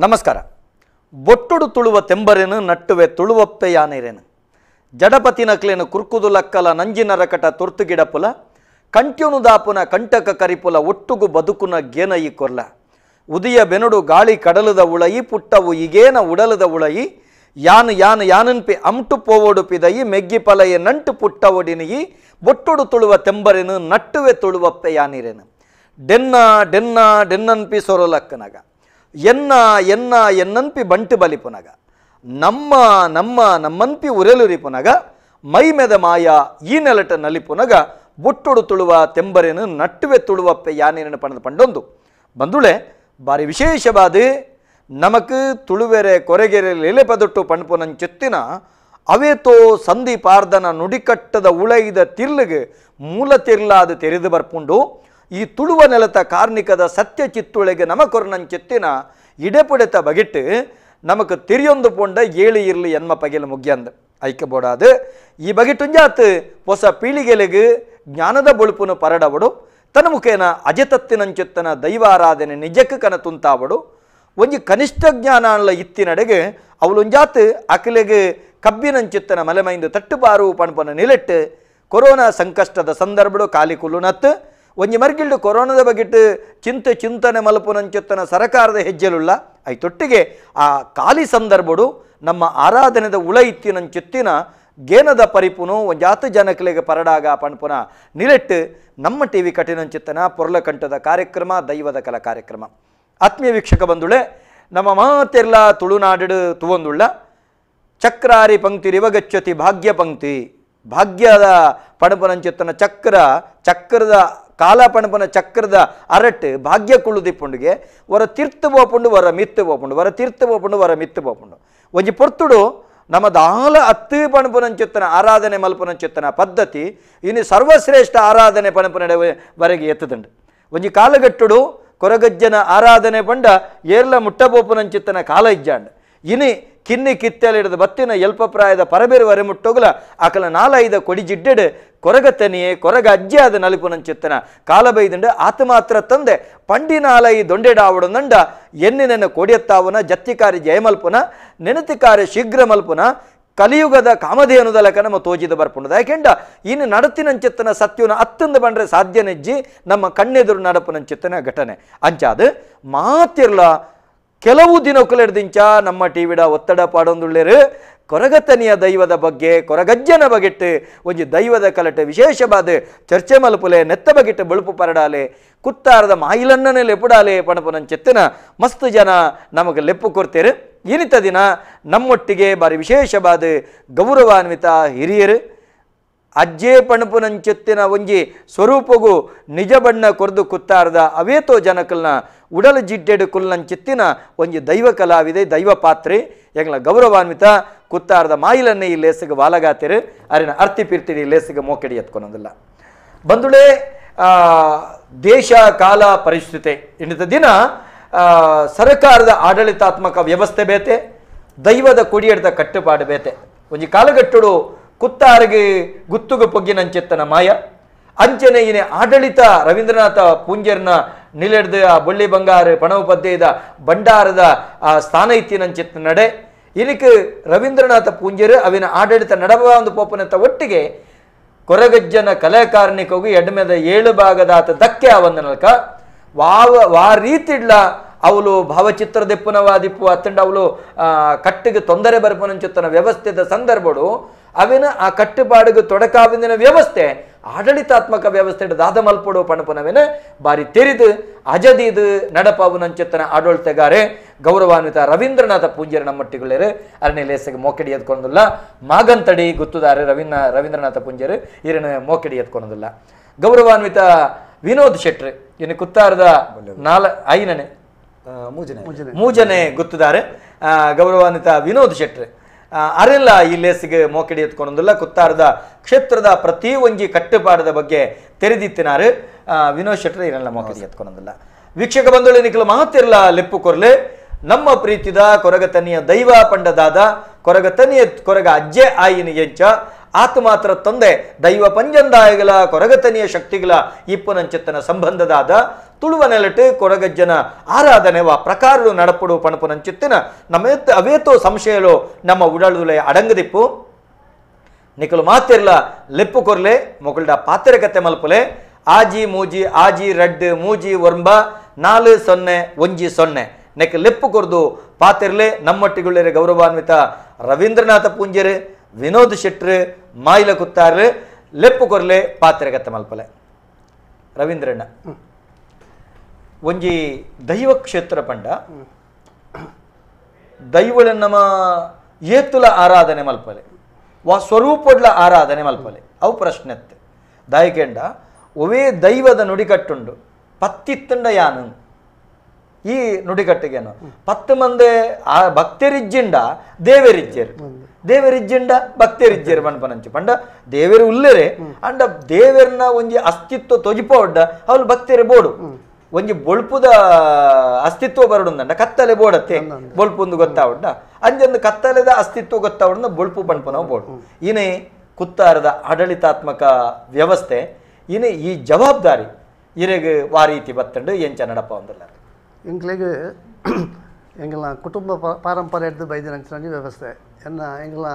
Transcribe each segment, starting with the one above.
ನಮಸ್ಕಾರ. ಬೊಟ್ಟುಡು ತುಳುವ ತೆಂಬರೇನು ನಟ್ಟುವೆ ತುಳುವಪ್ಪೆ ಯಾನೇರೇನು ಜಡಪತಿನಕ್ಲೇನು ಕುರ್ಕುದು ಲಕ್ಕಲ ನಂಜಿನ ರಕಟ ತುರ್ತುಗಿಡಪುಲ ಕಂಟ್ಯುನು ದಾಪುನ ಕಂಟಕ ಕರಿಪುಲ ಒಟ್ಟುಗು ಬದುಕುನ ಗೇನ ಈ ಕೊರ್ಲ ಉದಿಯ ಬೆನುಡು ಗಾಳಿ ಕಡಲದ ಉಳಯಿ ಪುಟ್ಟವು ಈಗೇನ ಉಡಲದ ಉಳಯಿ ಯಾನು ಯಾನು ಯಾನನ್ಪಿ ಅಮ್ಟು ಪೋವೋಡು ಪಿದಯಿ ಮೆಗ್ಗಿ ಪಲಯ ನಂಟು ಪುಟ್ಟವೊಡಿನಯಿ ಬೊಟ್ಟುಡು ತುಳುವ ತೆಂಬರೇನು ನಟ್ಟುವೆ ತುಳುವಪ್ಪೆ ಯಾನಿರೇನು ಡೆನ್ನ ಡೆನ್ನ ಡೆನ್ನನ್ಪಿ ಸೊರಲಕ್ಕನಗ ಎನ್ನ ಎನ್ನ ಎನ್ನನ್ಪಿ ಬಂಟು ಬಲಿಪುನಗ ನಮ್ಮ ನಮ್ಮ ನಮ್ಮನ್ಪಿ ಉರೆಲುರಿಪುನಗ ಮೈಮೆದ ಮಾಯ ಈ ನೆಲಟ ನಲಿಪುನಗ ಬೊಟ್ಟುಡು ತುಳುವ ತೆಂಬರೇನು ನಟ್ಟುವೆ ತುಳುವಪ್ಪೆ ಯಾನೇನು ಪಣದ ಪಂಡೊಂದು ಬಂದುಳೆ ಬಾರಿ ವಿಶೇಷವಾದ ನಮಕ್ ತುಳುವೆರೆ ಕೊರೆಗೆರೆ ಲೇಲೆಪದೊಟ್ಟು ಪಣ್ಪುನಂಚೆತ್ತಿನ ಅವೇತೋ ಸಂಧಿ ಪಾರ್ದನ ನುಡಿಕಟ್ಟದ ಉಳೈದ ತಿರ್ಲಿಗೆ ಮೂಲ ತಿರ್ಲಾದ ತೆರೆದು ಬರ್ಪುಂಡು ಈ ತುಳುವ ನೆಲತ ಕಾರ್ಣಿಕದ ಸತ್ಯ ಚಿತ್ತುಳೆಗೆ ನಮಕೊರ್ನಂಚೆತ್ತಿನ ಇಡೆಪುಡೆತ ಬಗಿಟ್ಟು ನಮಕ್ ತಿರಿಯೊಂದು ಪೊಂಡ ಏಳು ಇರ್ಲಿ ಎನ್ಮ ಪಗೆಲು ಮುಗ್ಯಂದ ಐಕ್ಯಬೋಡಾದು ಈ ಬಗೆಟುಂಜಾತ್ ಹೊಸ ಪೀಳಿಗೆಲೆಗೆ ಜ್ಞಾನದ ಬೊಳುಪುನು ಪರಡವಡು ತನ್ನ ಮುಖೇನ ಅಜತತ್ತಿನಂಚೆತ್ತನ ದೈವಾರಾಧನೆ ನಿಜಕ್ಕೆ ಕನ ತುಂತಾವಡು ಒಂಜಿ ಕನಿಷ್ಠ ಜ್ಞಾನ ಅನ್ಲ ಇತ್ತಿನಡೆಗೆ ಅವಲೊಂಜಾತ್ ಅಕಲೆಗೆ ಕಬ್ಬಿನಂಚೆತ್ತನ ಮಲೆಮೈಂದು ತಟ್ಟುಬಾರು ಪಣಪನ ನಿಲೆಟ್ಟು ಕೊರೋನಾ ಸಂಕಷ್ಟದ ಸಂದರ್ಭಡು ಕಾಲಿ ಕುಲ್ಲುನತ್ತು ಒಂಜಿ ಮರ್ಗಿಲ್ಡು ಕೊರೋನಾದ ಬಗೆಟ್ ಚಿಂತೆ ಚಿಂತನೆ ಮಲ್ಪುನಂಚೆತ್ತನ ಸರಕಾರದ ಹೆಜ್ಜೆಲುಳ್ಳ ಐತೊಟ್ಟಿಗೆ ಆ ಖಾಲಿ ಸಂದರ್ಭಡು ನಮ್ಮ ಆರಾಧನೆದ ಉಳ ಇತ್ತಿನಂಚೆತ್ತಿನ ಗೇನದ ಪರಿಪುನು ಒಂಜಾತು ಜನಕಲೆಗೆ ಪರಡಾಗ ಪಣಪುನ ನಿಲೆಟ್ಟು ನಮ್ಮ ಟಿ ವಿ ಕಠಿಣಂಚಿತ್ತನ ಪೊರ್ಲಕಂಠದ ಕಾರ್ಯಕ್ರಮ ದೈವದ ಕಲ ಕಾರ್ಯಕ್ರಮ. ಆತ್ಮೀಯ ವೀಕ್ಷಕ ಬಂಧುಳೆ, ನಮ್ಮ ಮಾತೆರ್ಲ ತುಳುನಾಡು ತುವಂದುಳ್ಳ ಚಕ್ರಾರಿ ಪಂಕ್ತಿ ರಿವಗಚ್ಚತಿ ಭಾಗ್ಯ ಪಂಕ್ತಿ ಭಾಗ್ಯದ ಪಣಪನಂಚಿತ್ತನ ಚಕ್ರ ಚಕ್ರದ ಕಾಲ ಪಣಪನ ಚಕ್ರದ ಅರಟ್ ಭಾಗ್ಯ ಕುಳ್ಳುದಿಪ್ಪುಂಡಿಗೆ ವರ ತೀರ್ಥ ಬೋಪುಂಡು ವರ ಮಿತ್ತು ಬೋಪುಂಡು ವರ ತೀರ್ಥ ಬೋಪುಂಡು ವರ ಮಿತ್ತು ಬೋಪುಂಡು ಒಂಜಿ ಪೊರ್ತುಡು ನಮ್ಮ ದಾಲ ಅತ್ತು ಪಣಪುನಂಚಿತ್ತನ ಆರಾಧನೆ ಮಲ್ಪುನಂಚಿತ್ತನ ಪದ್ಧತಿ ಇನ್ನು ಸರ್ವಶ್ರೇಷ್ಠ ಆರಾಧನೆ ಪಣಪುನಡೆವರೆಗೆ ಎತ್ತದಂಡು. ಒಂಜಿ ಕಾಲಗಟ್ಟುಡು ಕೊರಗಜ್ಜನ ಆರಾಧನೆ ಪಂಡ ಏರ್ಲ ಮುಟ್ಟಬೋಪುನಂಚಿತ್ತನ ಕಾಲ ಇಜ್ಜಾಂಡ್ ಇನಿ ಕಿನ್ನಿ ಕಿತ್ತೆಲಿಡದ ಬತ್ತಿನ ಎಲ್ಪಪ್ರಾಯದ ಪರಬೇರು ವರೆ ಮುಟ್ಟೋಗಲ ಆಕಲ ನಾಲೈದ ಕೊಡಿ ಜಿಡ್ಡೆಡು ಕೊರಗತನಿಯೇ ಕೊರಗ ಅಜ್ಜಿ ಆದ ನಲಿಪುನಂಚಿತ್ತನ ಕಾಲ ಬೈದಂಡು ಆತ ಮಾತ್ರ ತಂದೆ ಪಂಡಿ ನಾಲೈ ದೊಂಡೆಡಾವಡು ನಂಡ ಎನ್ನಿನೆನ್ನ ಕೊಡಿಯತ್ತಾವನ ಜತ್ತಿಕಾರಿ ಜಯಮಲ್ಪುನ ನೆನತಿಕಾರಿ ಶೀಘ್ರ ಮಲ್ಪುನ ಕಲಿಯುಗದ ಕಾಮಧೇನುದಲಕ ನಮ್ಮ ತೋಜಿದ ಬರ್ಪುಂಡದ. ಯಾಕೆಂಡ ಇನ್ನು ನಡತಿನಂಚಿತ್ತನ ಸತ್ಯವನ ಅತ್ತಂದು ಬಂದ್ರೆ ಸಾಧ್ಯ ನೆಜ್ಜಿ ನಮ್ಮ ಕಣ್ಣೆದುರು ನಡಪುನಂಚಿತ್ತನ ಘಟನೆ ಅಂಚಾದ ಮಾತಿರ್ಲ ಕೆಲವು ದಿನಕ್ಕಲೆಡ್ದಿಂಚ ನಮ್ಮ ಟಿ ವಿಡ ಒತ್ತಡ ಪಾಡೊಂದುಳ್ಳೇರು ಕೊರಗತನಿಯ ದೈವದ ಬಗ್ಗೆ ಕೊರಗಜ್ಜನ ಬಗೆಟ್ಟು ಒಂಜಿ ದೈವದ ಕಲಟೆ ವಿಶೇಷವಾದ ಚರ್ಚೆ ಮಲ್ಪುಲೆ ನೆತ್ತ ಬಗೆಟ್ಟು ಬಳುಪು ಪರಡಾಲೆ ಕುತ್ತಾರದ ಮಾಯಿಲನ್ನನೇ ಲೆಪುಡಾಲೆ ಪಣಪುನಂಚೆತ್ತಿನ ಮಸ್ತ್ ಜನ ನಮಗೆ ಲೆಪ್ಪು ಕೊಡ್ತೇರು. ಇನಿತ ದಿನ ನಮ್ಮೊಟ್ಟಿಗೆ ಬಾರಿ ವಿಶೇಷವಾದ ಗೌರವಾನ್ವಿತ ಹಿರಿಯರು ಅಜ್ಜೆ ಪಣಪುನಂಚೆತ್ತಿನ ಒಂಜಿ ಸ್ವರೂಪಗೂ ನಿಜ ಬಣ್ಣ ಕೊರ್ದು ಕುತ್ತಾರದ ಅವೇತೋ ಜನಕಲ್ನ ಉಡಲ ಜಿಡ್ಡೆಡು ಕುಲ್ಲಂಚೆತ್ತಿನ ಒಂಜಿ ದೈವ ಕಲಾವಿದೆ ದೈವ ಪಾತ್ರೆ ಎಂಗ್ಲ ಗೌರವಾನ್ವಿತ ಕುತ್ತಾರದ ಮಾಯಿಲನ್ನೇ ಈ ಲೇಸಿಗೆ ವಾಲಗಾತಿರು ಅರಿನ ಅರ್ತಿ ಪಿರ್ತಿಡಿ ಲೇಸಿಗೆ ಮೋಕೆಡಿ ಎತ್ಕೊನೋದಿಲ್ಲ. ಬಂದುಳೆ ದೇಶ ಕಾಲ ಪರಿಸ್ಥಿತಿ ಇನ್ನಿತ ದಿನ ಸರಕಾರದ ಆಡಳಿತಾತ್ಮಕ ವ್ಯವಸ್ಥೆ ಬೇತೆ ದೈವದ ಕೊಡಿಯಡ್ದ ಕಟ್ಟುಪಾಡು ಬೇತೆ. ಒಂಜಿ ಕಾಲಗಟ್ಟುಡು ಕುತ್ತಾರಿಗೆ ಗುತ್ತುಗು ಪೊಗ್ಗಿನಂಚೆತ್ತನ ಮಾಯ ಅಂಚನೆ ಇನೆ ಆಡಳಿತ ರವೀಂದ್ರನಾಥ ಪೂಂಜರ್ನ ನಿಲೆಡ್ದು ಆ ಬೊಳ್ಳಿ ಬಂಗಾರ ಪಣವು ಪದ್ದೆದ ಭಂಡಾರದ ಆ ಸ್ಥಾನ ಇತ್ತಿನಂಚೆತ್ತ ನಡೆ ಇನಿಕ್ ರವೀಂದ್ರನಾಥ ಪೂಂಜರು ಅವಿನ ಆಡಳಿತ ನಡವ ಒಂದು ಪೋಪನಂತ ಒಟ್ಟಿಗೆ ಕೊರಗಜ್ಜನ ಕಲಾಕಾರನಿಕೋಗಿ ಎಡ್ಮೆದ ಏಳು ಭಾಗದ ಆತ ದಕ್ಕೆ ಆ ಒಂದು ನಲ್ಕ ವಾವ ವಾ ರೀತಿಡ್ಲ ಅವಳು ಭಾವಚಿತ್ರ ದೆಪ್ಪುನವಾದಿಪ್ಪು ಅತ್ತಂಡ ಅವಳು ಕಟ್ಟಿಗೆ ತೊಂದರೆ ಬರ್ಪುನಂಚಿತ್ತನ ವ್ಯವಸ್ಥೆದ ಸಂದರ್ಭಡು ಅವಿನ ಆ ಕಟ್ಟುಪಾಡಿಗೆ ತೊಡಕಾವಿನ ವ್ಯವಸ್ಥೆ ಆಡಳಿತಾತ್ಮಕ ವ್ಯವಸ್ಥೆ ದಾದ ಮಲ್ಪಡು ಪಣಪನವಿನ ಬಾರಿ ತೆರಿದು ಅಜದಿದು ನಡಪಾವುನಂಚಿತ್ತನ ಆಡಳಿತಗಾರೆ ಗೌರವಾನ್ವಿತ ರವೀಂದ್ರನಾಥ ಪೂಂಜರ ನಮ್ಮಟ್ಟಿಗಳೇರು ಅರಣ್ಯ ಲೇಸಿಗೆ ಮೋಕೆಡಿ ಎತ್ಕೊಂಡಿಲ್ಲ ಮಾಗಂತಡಿ ಗುತ್ತುದಾರೆ ರವೀಂದ್ರನಾಥ ಪೂಂಜರು ಇರನ ಮೋಕೆಡಿ ಎತ್ಕೊಂಡಿಲ್ಲ. ಗೌರವಾನ್ವಿತ ವಿನೋದ್ ಶೆಟ್ರು ಇನ್ನು ಕುತ್ತಾರದ 5ನೇ ಮೂಜನೆ ಗುತ್ತುದಾರೆ ಗೌರವಾನ್ವಿತ ವಿನೋದ್ ಶೆಟ್ರು ಅರೆಲ್ಲ ಈ ಲೇಸಿಗೆ ಮೋಕೆಡಿ ಎತ್ಕೊಂಡಿಲ್ಲ ಕುತ್ತಾರದ ಕ್ಷೇತ್ರದ ಪ್ರತಿ ಒಂಜಿ ಕಟ್ಟುಪಾಡದ ಬಗ್ಗೆ ತೆರೆದಿತ್ತಿನಾರು ವಿನೋದ್ ಶೆಟ್ರು ಇರೆಲ್ಲ ಮೋಕೆಡಿ ಎತ್ಕೊಂಡಿಲ್ಲ. ವೀಕ್ಷಕ ಬಂಧುಗಳು ನಿಖಲು ಮಾತಿರ್ಲ ಲೆಪ್ಪು ಕೊರ್ಲೆ ನಮ್ಮ ಪ್ರೀತಿದ ಕೊರಗತನಿಯ ದೈವ ಪಂಡದಾದ ಕೊರಗತನಿಯ ಕೊರಗ ಅಜ್ಜೆ ಆಯಿನ ಎಂಚ ಆತ ಮಾತ್ರ ತಂದೆ ದೈವ ಪಂಜಂದಾಯಗಳ ಕೊರಗತನಿಯ ಶಕ್ತಿಗಳ ಇಪ್ಪುನಂಚೆತ್ತನ ಸಂಬಂಧದಾದ Tuluva ನೆಲಟು ಕೊರಗಜ್ಜನ ಆರಾಧನೆ ವಾ ಪ್ರಕಾರಡು ನಡಪಡು ಪಣಪುನಂಚಿತ್ತಿನ ನಮ್ಮ ಅವೇತೋ ಸಂಶಯಲು ನಮ್ಮ ಉಡಳುಲೆ ಅಡಂಗದಿಪ್ಪು ನಿಕಲು ಮಾತಿರ್ಲ ಲೆಪ್ಪು ಕೊರ್ಲೆ ಮೊಗಲ್ಡ ಪಾತ್ರೆ ಮಲ್ಪುಲೆ ಆಜಿ ಮೂಜಿ ಆಜಿ ರಡ್ಡು ಮೂಜಿ ಒರ್ಂಬ 4 0 1 0 ನೆಕ್ ಲೆಪ್ಪು ಕೊರ್ದು ಪಾತಿರ್ಲೆ ನಮ್ಮೊಟ್ಟಿಗುಳ್ಳೇರೆ ಗೌರವಾನ್ವಿತ ರವೀಂದ್ರನಾಥ ಪೂಂಜರು ವಿನೋದ್ ಶೆಟ್ರು ಮಾಯಿಲ ಕುತ್ತಾರು ಲೆಪ್ಪು ಕೊರ್ಲೆ ಪಾತ್ರೆಗತ್ತೆ ಮಲ್ಪಲೆ. ರವೀಂದ್ರಣ್ಣ ಒಂಜಿ ದೈವ ಕ್ಷೇತ್ರ ಪಂಡ ದೈವಳ ನಮ್ಮ ಏತುಲ ಆರಾಧನೆ ಮಲ್ಪಲೆ ವಾ ಸ್ವರೂಪಡ್ಲ ಆರಾಧನೆ ಮಲ್ಪಲೆ ಅವು ಪ್ರಶ್ನೆತ್ತೆ ದಾಯಕೆಂಡ ಒವೇ ದೈವದ ನುಡಿಕಟ್ಟುಂಡು ಪತ್ತಿತ್ತಂಡ ಯಾನು ಈ ನುಡಿಕಟ್ಟಿಗೇನು 10 ಮಂದೆ ಆ ಭಕ್ತರಿಜ್ಜಿಂಡ ದೇವರಿಜ್ಜರು ದೇವರಿಜ್ಜಿಂಡ ಭಕ್ತರಿಜ್ಜರು ಪನ್ಪನಂಚು ಪಂಡ ದೇವರು ಉಲ್ಲೆರೆ ಅಂಡ ದೇವರನ್ನ ಒಂಜಿ ಅಸ್ತಿತ್ವ ತೊಜಿಪೋಡ್ಡ ಅವಳು ಭಕ್ತರೆ ಬೋಡು ಒಂಜಿ ಬೊಳ್ಪುದ ಅಸ್ತಿತ್ವ ಬರಡುಂದಂಡ ಕತ್ತಲೆ ಬೋಡತ್ತೆ ಬೊಳ್ಪುಂದು ಗೊತ್ತಾವಡ್ಡ ಅಂಜೊಂದು ಕತ್ತಲೆದ ಅಸ್ತಿತ್ವ ಗೊತ್ತಾವಡ್ನ ಬೊಳ್ಪು ಪನ್ಪನವು ಬೋಡು ಇನೇ ಕುತ್ತಾರದ ಆಡಳಿತಾತ್ಮಕ ವ್ಯವಸ್ಥೆ ಇನೇ ಈ ಜವಾಬ್ದಾರಿ ಇರೆಗ್ ವಾರೀತಿ ಬತ್ತಂಡು ಎಂಚ ನಡಪ ಒಂದಲ್ಲ ಎಂಕ್ಲೆಗ್ ಎಂಗಲ ಕುಟುಂಬ ಪಾರಂಪರ್ಯ ಬೈದಿನ ವ್ಯವಸ್ಥೆ ಎನ್ನ ಎಂಗಲ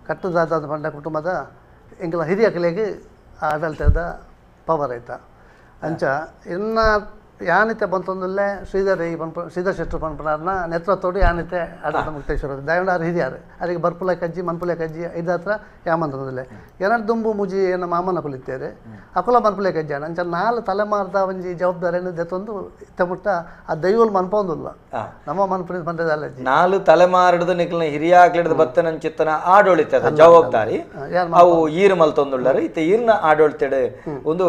ಕಟ್ಟುದಾದ ಪಂಡ ಕುಟುಂಬದ ಎಂಗಲ ಹಿರಿಯಕಲೆಗ್ ಆಡಳಿತದ ಪವರ್ ಆಯ್ತ ಅಂಚ ಎನ್ನ ಯಾನಿತೆ ಬಂತಂದಲ್ಲೇ ಶ್ರೀಧರ್ ಈ ಪನ್ಪ ಶ್ರೀಧರ್ ಶೆಟ್ಟರು ಪನ್ಪನಾರ್ನ ನೇತೃತ್ವೋಡು ಯಾನಿತೆ ಆಡಳಿತ ಮುಕ್ತೇಶ್ವರ ದಯವಂಡ ಆರು ಹಿರಿಯಾರು ಅದಕ್ಕೆ ಬರ್ಪುಲೆ ಕಜ್ಜಿ ಮನ್ಪುಲೆ ಕಜ್ಜಿ ಐದಾತ್ರ ಯಾಮಂತಂದಲ್ಲೇ ಏನಾರು ದುಂಬು ಮುಜಿ ಏನ ಮಾಮನ ಕುಲಿತೇರೆ ಅಕುಲ ಮನ್ಪುಲೆ ಕಜ್ಜಿ ಅಂಚ 4 ತಲೆಮಾರ್ದ ಒಂಜಿ ಜವಾಬ್ದಾರಿಯನ್ನು ದೆತ್ತೊಂದು ಇತ್ತಮುಟ್ಟ ಆ ದೈವಲ್ ಮನ್ಪೊಂದುಲ್ಲ ನಮ್ಮ ಮನ್ಪುನಿ ಬಂದದ ಅಲ್ಲಜ್ಜಿ 4 ತಲೆಮಾರಿಡ್ದು ನಿಕ್ಲಿನ ಹಿರಿಯಾಗ್ಲಿಡ್ದು ಬತ್ತನಂಚಿತ್ತನ ಆಡಳಿತದ ಜವಾಬ್ದಾರಿ ಅವು ಈರು ಮಲ್ತೊಂದುಳ್ಳರು ಇತ್ತ ಈರ್ನ ಆಡಳಿತಡೆ ಒಂದು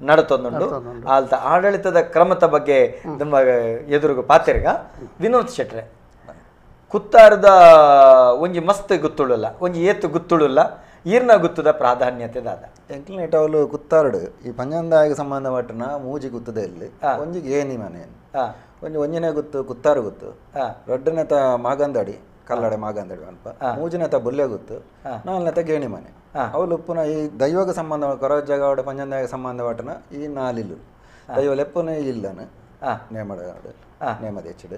ನಡತೊಂದುಂಡು ಆಲ್ತ ಆಡಳಿತದ ಕ್ರಮದ ಬಗ್ಗೆ ನಮ್ಮ ಎದುರುಗು ಪಾತೆರ್ಗ ವಿನೋದ್ ಶೆಟ್ರೆ ಕುತ್ತಾರದ ಒಂಜಿ ಮಸ್ತ್ ಗುತ್ತುಳುಲ್ಲ ಒಂಜಿ ಏತು ಗುತ್ತುಳುಲ್ಲ ಈರ್ನ ಗುತ್ತದ ಪ್ರಾಧಾನ್ಯತೆ ದಾದ ಎಂಕ್ಲನೇಟ್ ಅವಳು ಕುತ್ತಾರಡು ಈ ಪಂಜಂದಾಯಿಗೆ ಸಂಬಂಧಪಟ್ಟನ ಮೂಜಿ ಗುತ್ತದ ಇಲ್ಲಿ ಒಂಜಿ ಗೇನಿ ಮನೆ ಒಂಜಿ ಒಂಜಿನೇ ಗುತ್ತು ಕುತ್ತಾರು ಗುತ್ತು ರಡ್ಡನೇತ ಮಾಗಂದಡಿ ಕಲ್ಲಡೆ ಮಾಗಂದಡಿ ಅನ್ಪ ಮೂಜಿನೇತ ಬುಲ್ಲೆ ಗುತ್ತು ನಾಲ್ನೇತ ಗೇಣಿ ಮನೆ ಅವಳು ಉಪ್ಪುನ ಈ ದೈವಕ್ಕೆ ಸಂಬಂಧ ಕೊರಜಗಾವಡ ಪಂಜಂದಾಯಿಗೆ ಸಂಬಂಧಪಟ್ಟನ ಈ ನಾಲಿಲ್ಲು ದೈವ ಲೆಪ್ಪುನ ಇಲ್ಲನು ನೇಮಡ ನೇಮದ ಹೆಚ್ಚಿಡು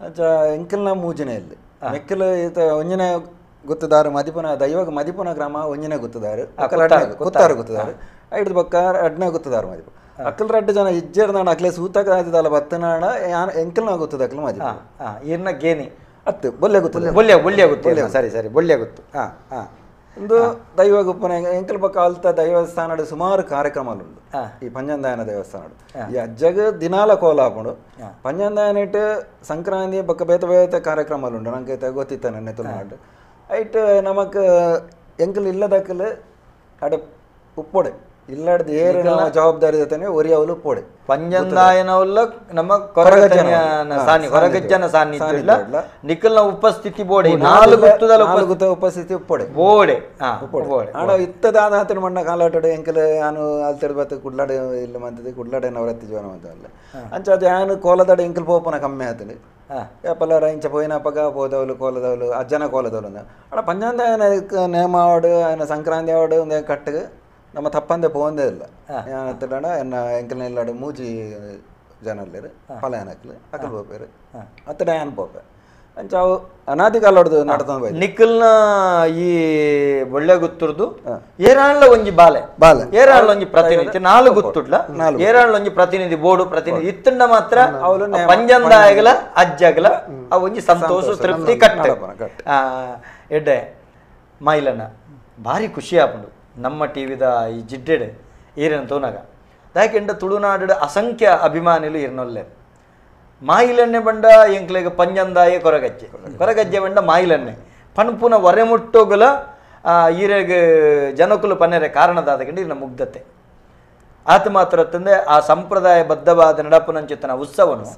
ಅಂಚ ಎಂಕಲ್ನ ಮೂಜಿನೇ ಇಲ್ಲಿ ಮೆಕ್ಕಲು ಈತ ಒಂಜಿನೇ ಗುತ್ತದಾರು ಮದಿಪುನ ದೈವಗ ಮದಿಪುನ ಗ್ರಾಮ ಒಂಜಿನೇ ಗುತ್ತದಾರು ಕುತ್ತಾರು ಗುತ್ತದಾರು ಐದು ಬಕ್ಕ ಅಡ್ನೇ ಗುತ್ತದಾರು ಮದಿಪು ಅಕ್ಕಲ್ ರಡ್ಡು ಜನ ಇಜ್ಜೇರ್ ನಾಡ ಅಕ್ಲೆ ಸೂತಕ ಆಯ್ತದಲ್ಲ ಬತ್ತನಾಡ ಎಂಕಲ್ನ ಗುತ್ತದ ಅಕ್ಲು ಮದಿಪು ಈರ್ನ ಗೇನಿ ಅತ್ತು ಬೊಲ್ಲೆ ಗುತ್ತ ಬೊಲ್ಲೆ ಬೊಲ್ಲೆ ಗುತ್ತು ಸರಿ ಸರಿ ಬೊಲ್ಲೆ ಗುತ್ತು ಒಂದು ದೈವ ಗುಪ್ಪನ ಎಂಕಲ್ ಪಕ್ಕ ಅಲ್ತ ದೈವಸ್ಥಾನಡು ಸುಮಾರು ಕಾರ್ಯಕ್ರಮಗಳು ಈ ಪಂಜಂದಾಯನ ದೇವಸ್ಥಾನಡು ಈ ಅಜ್ಜಗ ದಿನಾಲ ಕೋಲ ಹಾಕೊಂಡು ಪಂಜಂದಾಯನ ಇಟ್ಟು ಸಂಕ್ರಾಂತಿ ಬಕ್ಕ ಬೇತ ಬೇತ ಕಾರ್ಯಕ್ರಮಗಳು ನಂಗೆ ಗೊತ್ತಿತ್ತ ನನ್ನ ತುಳುನಾಡು ಐಟ್ ನಮಕ್ ಎಂಕಲ್ ಇಲ್ಲದಕ್ಕಲ್ ಅಡೆ ಉಪ್ಪೊಡೆ ಇಲ್ಲಾಡ್ದು ಏರು ಜವಾಬ್ದಾರಿ ಇದ್ದಾನೆ ಒರಿ ಅವಲು ಉಪ್ಪೊಡೆ ಪಂಜಂದಾಯನವಲ್ಲ ನಮ್ಮ ಕೊರಗಜ್ಜನ ಸಾನಿ ಕೊರಗಜ್ಜನ ಸಾನ್ನಿಧ್ಯ ಇಲ್ಲ ನಿಖಲ್ನ ಉಪಸ್ಥಿತಿ ಬೋಡೆ 4 ಗುತ್ತದ ಗುತ್ತ ಉಪಸ್ಥಿತಿ ಉಪ್ಪೊಡೆ ಬೋಡೆ ಉಪ್ಪೊಡೆ ಆಡ ಇತ್ತದಾದ ಆತನ ಮಣ್ಣ ಕಾಲಾಟಡೆ ಎಂಕಲ್ ಯಾನು ಅಲ್ತೆಡ್ ಬತ್ತ ಕುಡ್ಲಾಡೆ ಇಲ್ಲ ಮಂತದೆ ಕುಡ್ಲಾಡೆ ನವರತ್ತಿ ಜೀವನ ಮಂತಲ್ಲ ಅಂಚ ಅದು ಯಾನು ಕೋಲದಡೆ ಎಂಕಲ್ ಪೋಪನ ಕಮ್ಮಿ ಆತನು ಏಪಲ್ಲಾರ ಇಂಚ ಪೋಯಿನಪಗ ಪೋದವಲು ಕೋಲದವಲು ಅಜ್ಜನ ಕೋಲದವಲು ಆಡ ಪಂಜಂದಾಯನ ನೇಮ ಆವಡು ఆయన ಸಂಕ್ರಾಂತಿ ಆವಡು ಒಂದು ಕಟ್ಟಗೆ ನಮ್ಮ ತಪ್ಪಂದೆ ಪೋಂದೇ ಇಲ್ಲ ಏನ ಎನ್ನ ಎಂಕಲ್ನ ಇಲ್ಲಾಡು ಮೂಜಿ ಜನ ಅಲ್ಲೇರು ಪಲಯನಕ್ಲು ಅಕಲ್ ಪೋಪೇರು ಅತ್ತಡ ಯಾನ್ ಪೋಪೆ ಅಂಚ ಅವು ಅನಾದಿ ಕಾಲೊಡ್ದು ನಡ್ತೊಂದು ಬೈದು ನಿಖಲ್ನ ಈ ಒಳ್ಳೆ ಗುತ್ತುರ್ದು ಏರಾಳ್ಲ ಒಂಜಿ ಬಾಲೆ ಬಾಲೆ ಏರಾಳ್ಲ ಒಂಜಿ ಪ್ರತಿನಿಧಿ 4 ಗುತ್ತುಡ್ಲ ಏರಾಳ್ಲ ಒಂಜಿ ಪ್ರತಿನಿಧಿ ಬೋಡು ಪ್ರತಿನಿಧಿ ಇತ್ತಂಡ ಮಾತ್ರ ಪಂಜಂದಾಯಗಲ ಅಜ್ಜಗಲ ಆ ಒಂಜಿ ಸಂತೋಷ ತೃಪ್ತಿ ಕಟ್ಟ ಎಡ್ಡೆ ಮೈಲನ ಭಾರಿ ಖುಷಿ ಆಪುಂಡು ನಮ್ಮ ಟಿವಿದ ಈ ಜಿಡ್ಡೆಡೆ ಈರನ ತೋನಾಗ ದಾಕೆಂಡ ತುಳುನಾಡು ಅಸಂಖ್ಯ ಅಭಿಮಾನಿಲು ಈರನೊಲ್ಲೆ ಮಾಯಿಲನ್ನೆ ಬಂಡ ಎಂಕ್ಲೆಗ್ ಪಂಜಂದಾಯ ಕೊರಗಜ್ಜೆ ಕೊರಗಜ್ಜೆ ಬಂಡ ಮಾಯಿಲನ್ನೆ ಪನ್ಪುನ ವರೆಮುಟ್ಟೋಗುಲ ಈರೆಗ್ ಜನಕುಲು ಪನ್ನೆರೆ ಕಾರಣದಾದಕಂಡು ಈರಿನ ಮುಗ್ಧತೆ ಆತ ಮಾತ್ರ ತಂದೆ ಆ ಸಂಪ್ರದಾಯ ಬದ್ಧವಾದ ನಡಪುನಂಚಿತನ ಉತ್ಸವನು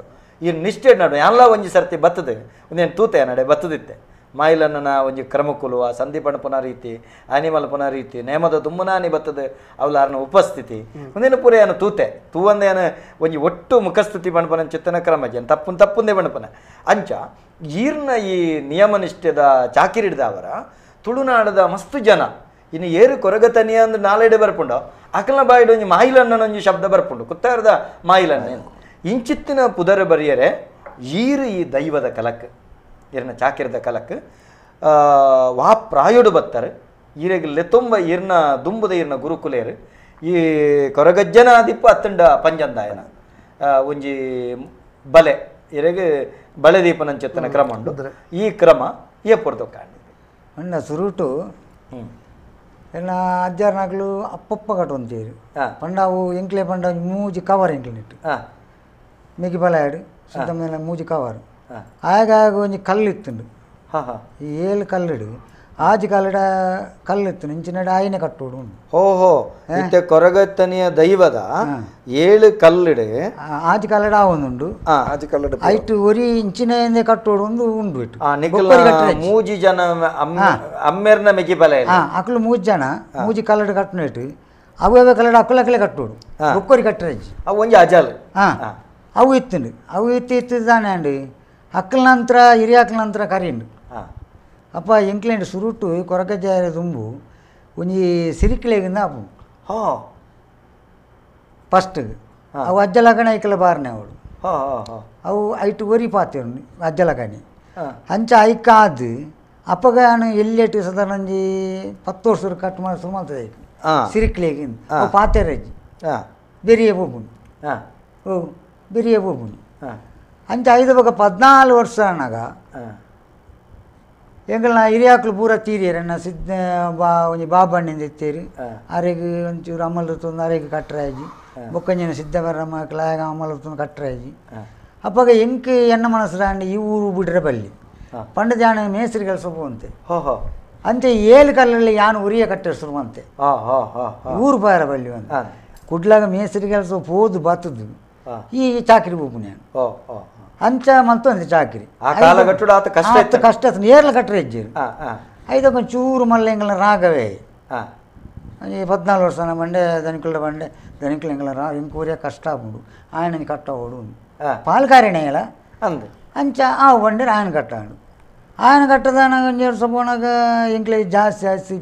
ಈ ನಿಷ್ಠೆ ನಡು ಎಲ್ಲ ಒಂಜಿ ಸರ್ತಿ ಬತ್ತದೆ ಒಂದೇನು ತೂತೆ ನಡೆ ಬತ್ತದಿತ್ತೆ ಮಾಯಿಲನ್ನ ಒಂಜಿ ಕ್ರಮಕುಲುವ ಸಂಧಿಪಣಪುನ ರೀತಿ ಆನಿಮಲ್ಪುನ ರೀತಿ ನೇಮದ ದುಮ್ಮನಾನಿ ಬತ್ತದೆ ಅವಲಾರನ ಉಪಸ್ಥಿತಿ ಒಂದೇನು ಪೂರ ಏನು ತೂತೆ ತೂವಂದೇನು ಒಂಜಿ ಒಟ್ಟು ಮುಖಸ್ಥಿತಿ ಬಣಪನ ಚಿತ್ತನ ಕ್ರಮ ಜನ ತಪ್ಪುನ್ ತಪ್ಪುಂದೇ ಬಣಪನ ಅಂಚ ಈರ್ನ ಈ ನಿಯಮನಿಷ್ಠೆದ ಚಾಕಿರಿಡ್ದವರ ತುಳುನಾಡದ ಮಸ್ತು ಜನ ಇನ್ನು ಏರು ಕೊರಗತನಿಯ ಅಂದ್ರೆ ನಾಲೆಡೆ ಬರ್ಪುಂಡು ಅಕಲ್ನ ಬಾಯಿಡು ಒಂಜಿ ಮಾಯಿಲನ್ನ ಒಂಜಿ ಶಬ್ದ ಬರ್ಪುಂಡು ಕುತ್ತಾರದ ಮಾಯಿಲನ್ನ. ಇಂಚಿತ್ತಿನ ಪುದರ ಬರಿಯರೆ ಈರು ಈ ದೈವದ ಕಲಕ್ ಈರ್ನ ಚಾಕಿರದ ಕಲಕ್ ವಾ ಪ್ರಾಯೋಡು ಬತ್ತಾರೆ ಈರೆಗ್ ಲೆತೊಂಬ ಈರ್ನ ದುಂಬುದ ಈರ್ನ ಗುರುಕುಲೇರು ಈ ಕೊರಗಜ್ಜನ ದಿಪ್ಪ ಅತ್ತಂಡ ಪಂಜಂದಾಯನ ಒಂಜಿ ಬಲೆ ಇರೆಗ್ ಬಲೆ ದೀಪನಂಚೆತ್ತನ ಕ್ರಮ ಉಂಡು. ಈ ಕ್ರಮ ಏಪೊರ್ದು ಕಾಂಡಿ ಅಣ್ಣ ಸುರುಟು ಎನ್ನ ಅಜ್ಜಾರ್ನಾಕ್ಲು ಅಪ್ಪಪ್ಪ ಕಟ್ಟೊಂತೀರು ಪಂಡಾವು ಎಂಕ್ಲೆ ಪಂಡ ಮೂಜಿ ಕವರ್ ಎಂಕ್ಲೆ ನೆಟ್ಟು ಮಿಗಿ ಬಲಾಯಡು ಸುತ್ತ ಮೂಜಿ ಕವರ್ ಆಗ ಆಗ ಒಂಜಿ ಕಲ್ಲು ಇತ್ತುಂಡು. ಈ ಏಳು ಕಲ್ಲಿಡು ಆಜಿ ಕಲ್ಲಡ ಕಲ್ಲು ಇತ್ತು ಇಂಚಿನಡ ಆಯ್ನೆ ಕಟ್ಟೋಡು ಉಂಡು. ಓಹೋ ಇತ್ತೆ ಕೊರಗತ್ತನಿಯ ದೈವದ ಏಳು ಕಲ್ಲಿಡು ಆಜಿ ಕಲ್ಲಡ ಆವೊಂದುಂಡು. ಆಜಿ ಕಲ್ಲಡ ಐಟು ಒರಿ ಇಂಚಿನ ಕಟ್ಟೋಡು ಒಂದು ಉಂಡು ಇಟ್ಟು ಮೂಜಿ ಜನ ಅಮ್ಮೆರ್ನ ಮಿಗಿ ಬಲ ಅಕ್ಲು ಮೂಜಿ ಜನ ಮೂಜಿ ಕಲ್ಲಡ ಕಟ್ಟುನ ಇಟ್ಟು ಅವು ಅವೇ ಕಲ್ಲಡ ಅಕ್ಕಲಕ್ಕಲೆ ಕಟ್ಟೋಡು ಬೊಕ್ಕೊರಿ ಕಟ್ಟರಜ್ಜಿ ಅವು ಒಂಜಿ ಅಜಾಲ್ ಅವು ಇತ್ತುಂಡು. ಅವು ಇತ್ತು ಇತ್ತಿದ್ದಾನೆ ಅಂಡು ಅಕ್ಕಲ ನಂತರ ಹಿರಿಯಾಕ್ಲ ನಂತರ ಕರಿಂಡು. ಅಪ್ಪ ಎಂಕ್ಲೆಂಡ್ ಸುರುಟು ಕೊರಗಜ್ಜಾಯ ದುಂಬು ಒಂಜಿ ಸಿರಿಕ್ಲೆಗಿಂದ ಅಪ್ಪು ಫಸ್ಟ್ ಅವು ಅಜ್ಜಲಗಣ ಐಕಲ ಬಾರನೆ ಅವಳು ಅವು ಐಟು ಒರಿ ಪಾತೆ ಉಂಡು ಅಜ್ಜಲಗಣಿ ಅಂಚ ಐಕ ಆದ್ ಅಪ್ಪಗ ಎಲ್ಲೆಟ್ಟು ಸಾಧಾರಣ ಒಂಜಿ 10 ವರ್ಷ ಕಟ್ ಮಾಡಿ ಶುರು ಮಾಡ್ತದೆ ಐಕ್ ಸಿರಿಕ್ಲೆಗಿಂದ ಅವು ಪಾತೆರಜ್ಜಿ ಬೆರಿಯ ಪೋಪುಂಡು. ಓ ಬೆರಿಯ ಪೋಪುಂಡು ಅಂಚ ಐದು ಬೊಕ 14 ವರ್ಷ ಅನ್ನಾಗ ಎಂಕಲ್ನ ಹಿರಿಯಾಕ್ಲು ಪೂರ ತೀರಿಯರ್ ಎನ್ನ ಸಿದ್ಧ ಬಾ ಒಂಜಿ ಬಾಬಣ್ಣಿಂದ ಇತ್ತೀರಿ ಅರೆಗ್ ಒಂಚೂರು ಅಮಲ್ ತೊಂದು ಅರೆಗ್ ಕಟ್ಟರಾಜಿ ಬೊಕ್ಕಂಜಿನ ಸಿದ್ಧಬರಮ್ಮ ಕ್ಲಾಗ ಅಮಲ್ ತೊಂದು ಕಟ್ಟರಾಜಿ. ಅಪ್ಪಗ ಎಂಕ್ ಎನ್ನ ಮನಸ್ಸು ಈ ಊರು ಬಿಡ್ರೆ ಬಲ್ಲಿ ಪಂಡ ಜಾಣ ಮೇಸ್ತ್ರಿ ಕೆಲಸ ಪೋಂತೆ ಅಂತೆ ಏಳು ಕಲ್ಲಲ್ಲಿ ಯಾನು ಉರಿಯ ಕಟ್ಟೆ ಶುರುವಂತೆ ಊರು ಬಾರ ಬಲ್ಲಿ ಅಂತ ಕುಡ್ಲಾಗ ಮೇಸ್ತ್ರಿ ಕೆಲಸ ಪೋದು ಬತ್ತದು ಈ ಚಾಕ್ರಿ ಬೋಪು ನಾನು ಅಂಚ ಮಂತೊಂದು ಚಾಕ್ರಿ ಕಷ್ಟ ಕಷ್ಟ ನೇರ್ಲ ಕಟ್ಟರೆ ಇಜ್ಜೇರು ಐದೊಂದು ಚೂರು ಮಲ್ಲೆಂಗಳ ರಾಗವೇ ಈ 14 ವರ್ಷ ಬಂಡೆ ದನಿಕುಲ ಬಂಡೆ ದನಿಕುಲ ಎಂಗಳ ರಾ ಇಂಕೂರಿಯ ಕಷ್ಟ ಆಪುಂಡು ಆಯನ ಕಟ್ಟೋಡು ಪಾಲ್ಕಾರಿಣೆಗಳ ಅಂದು ಅಂಚ ಆ ಬಂಡೆ ಆಯನ ಕಟ್ಟಾಡು ಆಯನ ಕಟ್ಟದಾನ ಒಂಜಿ ವರ್ಷ ಪೋನಾಗ ಎಂಕ್ಲೆ ಜಾಸ್ತಿ ಜಾಸ್ತಿ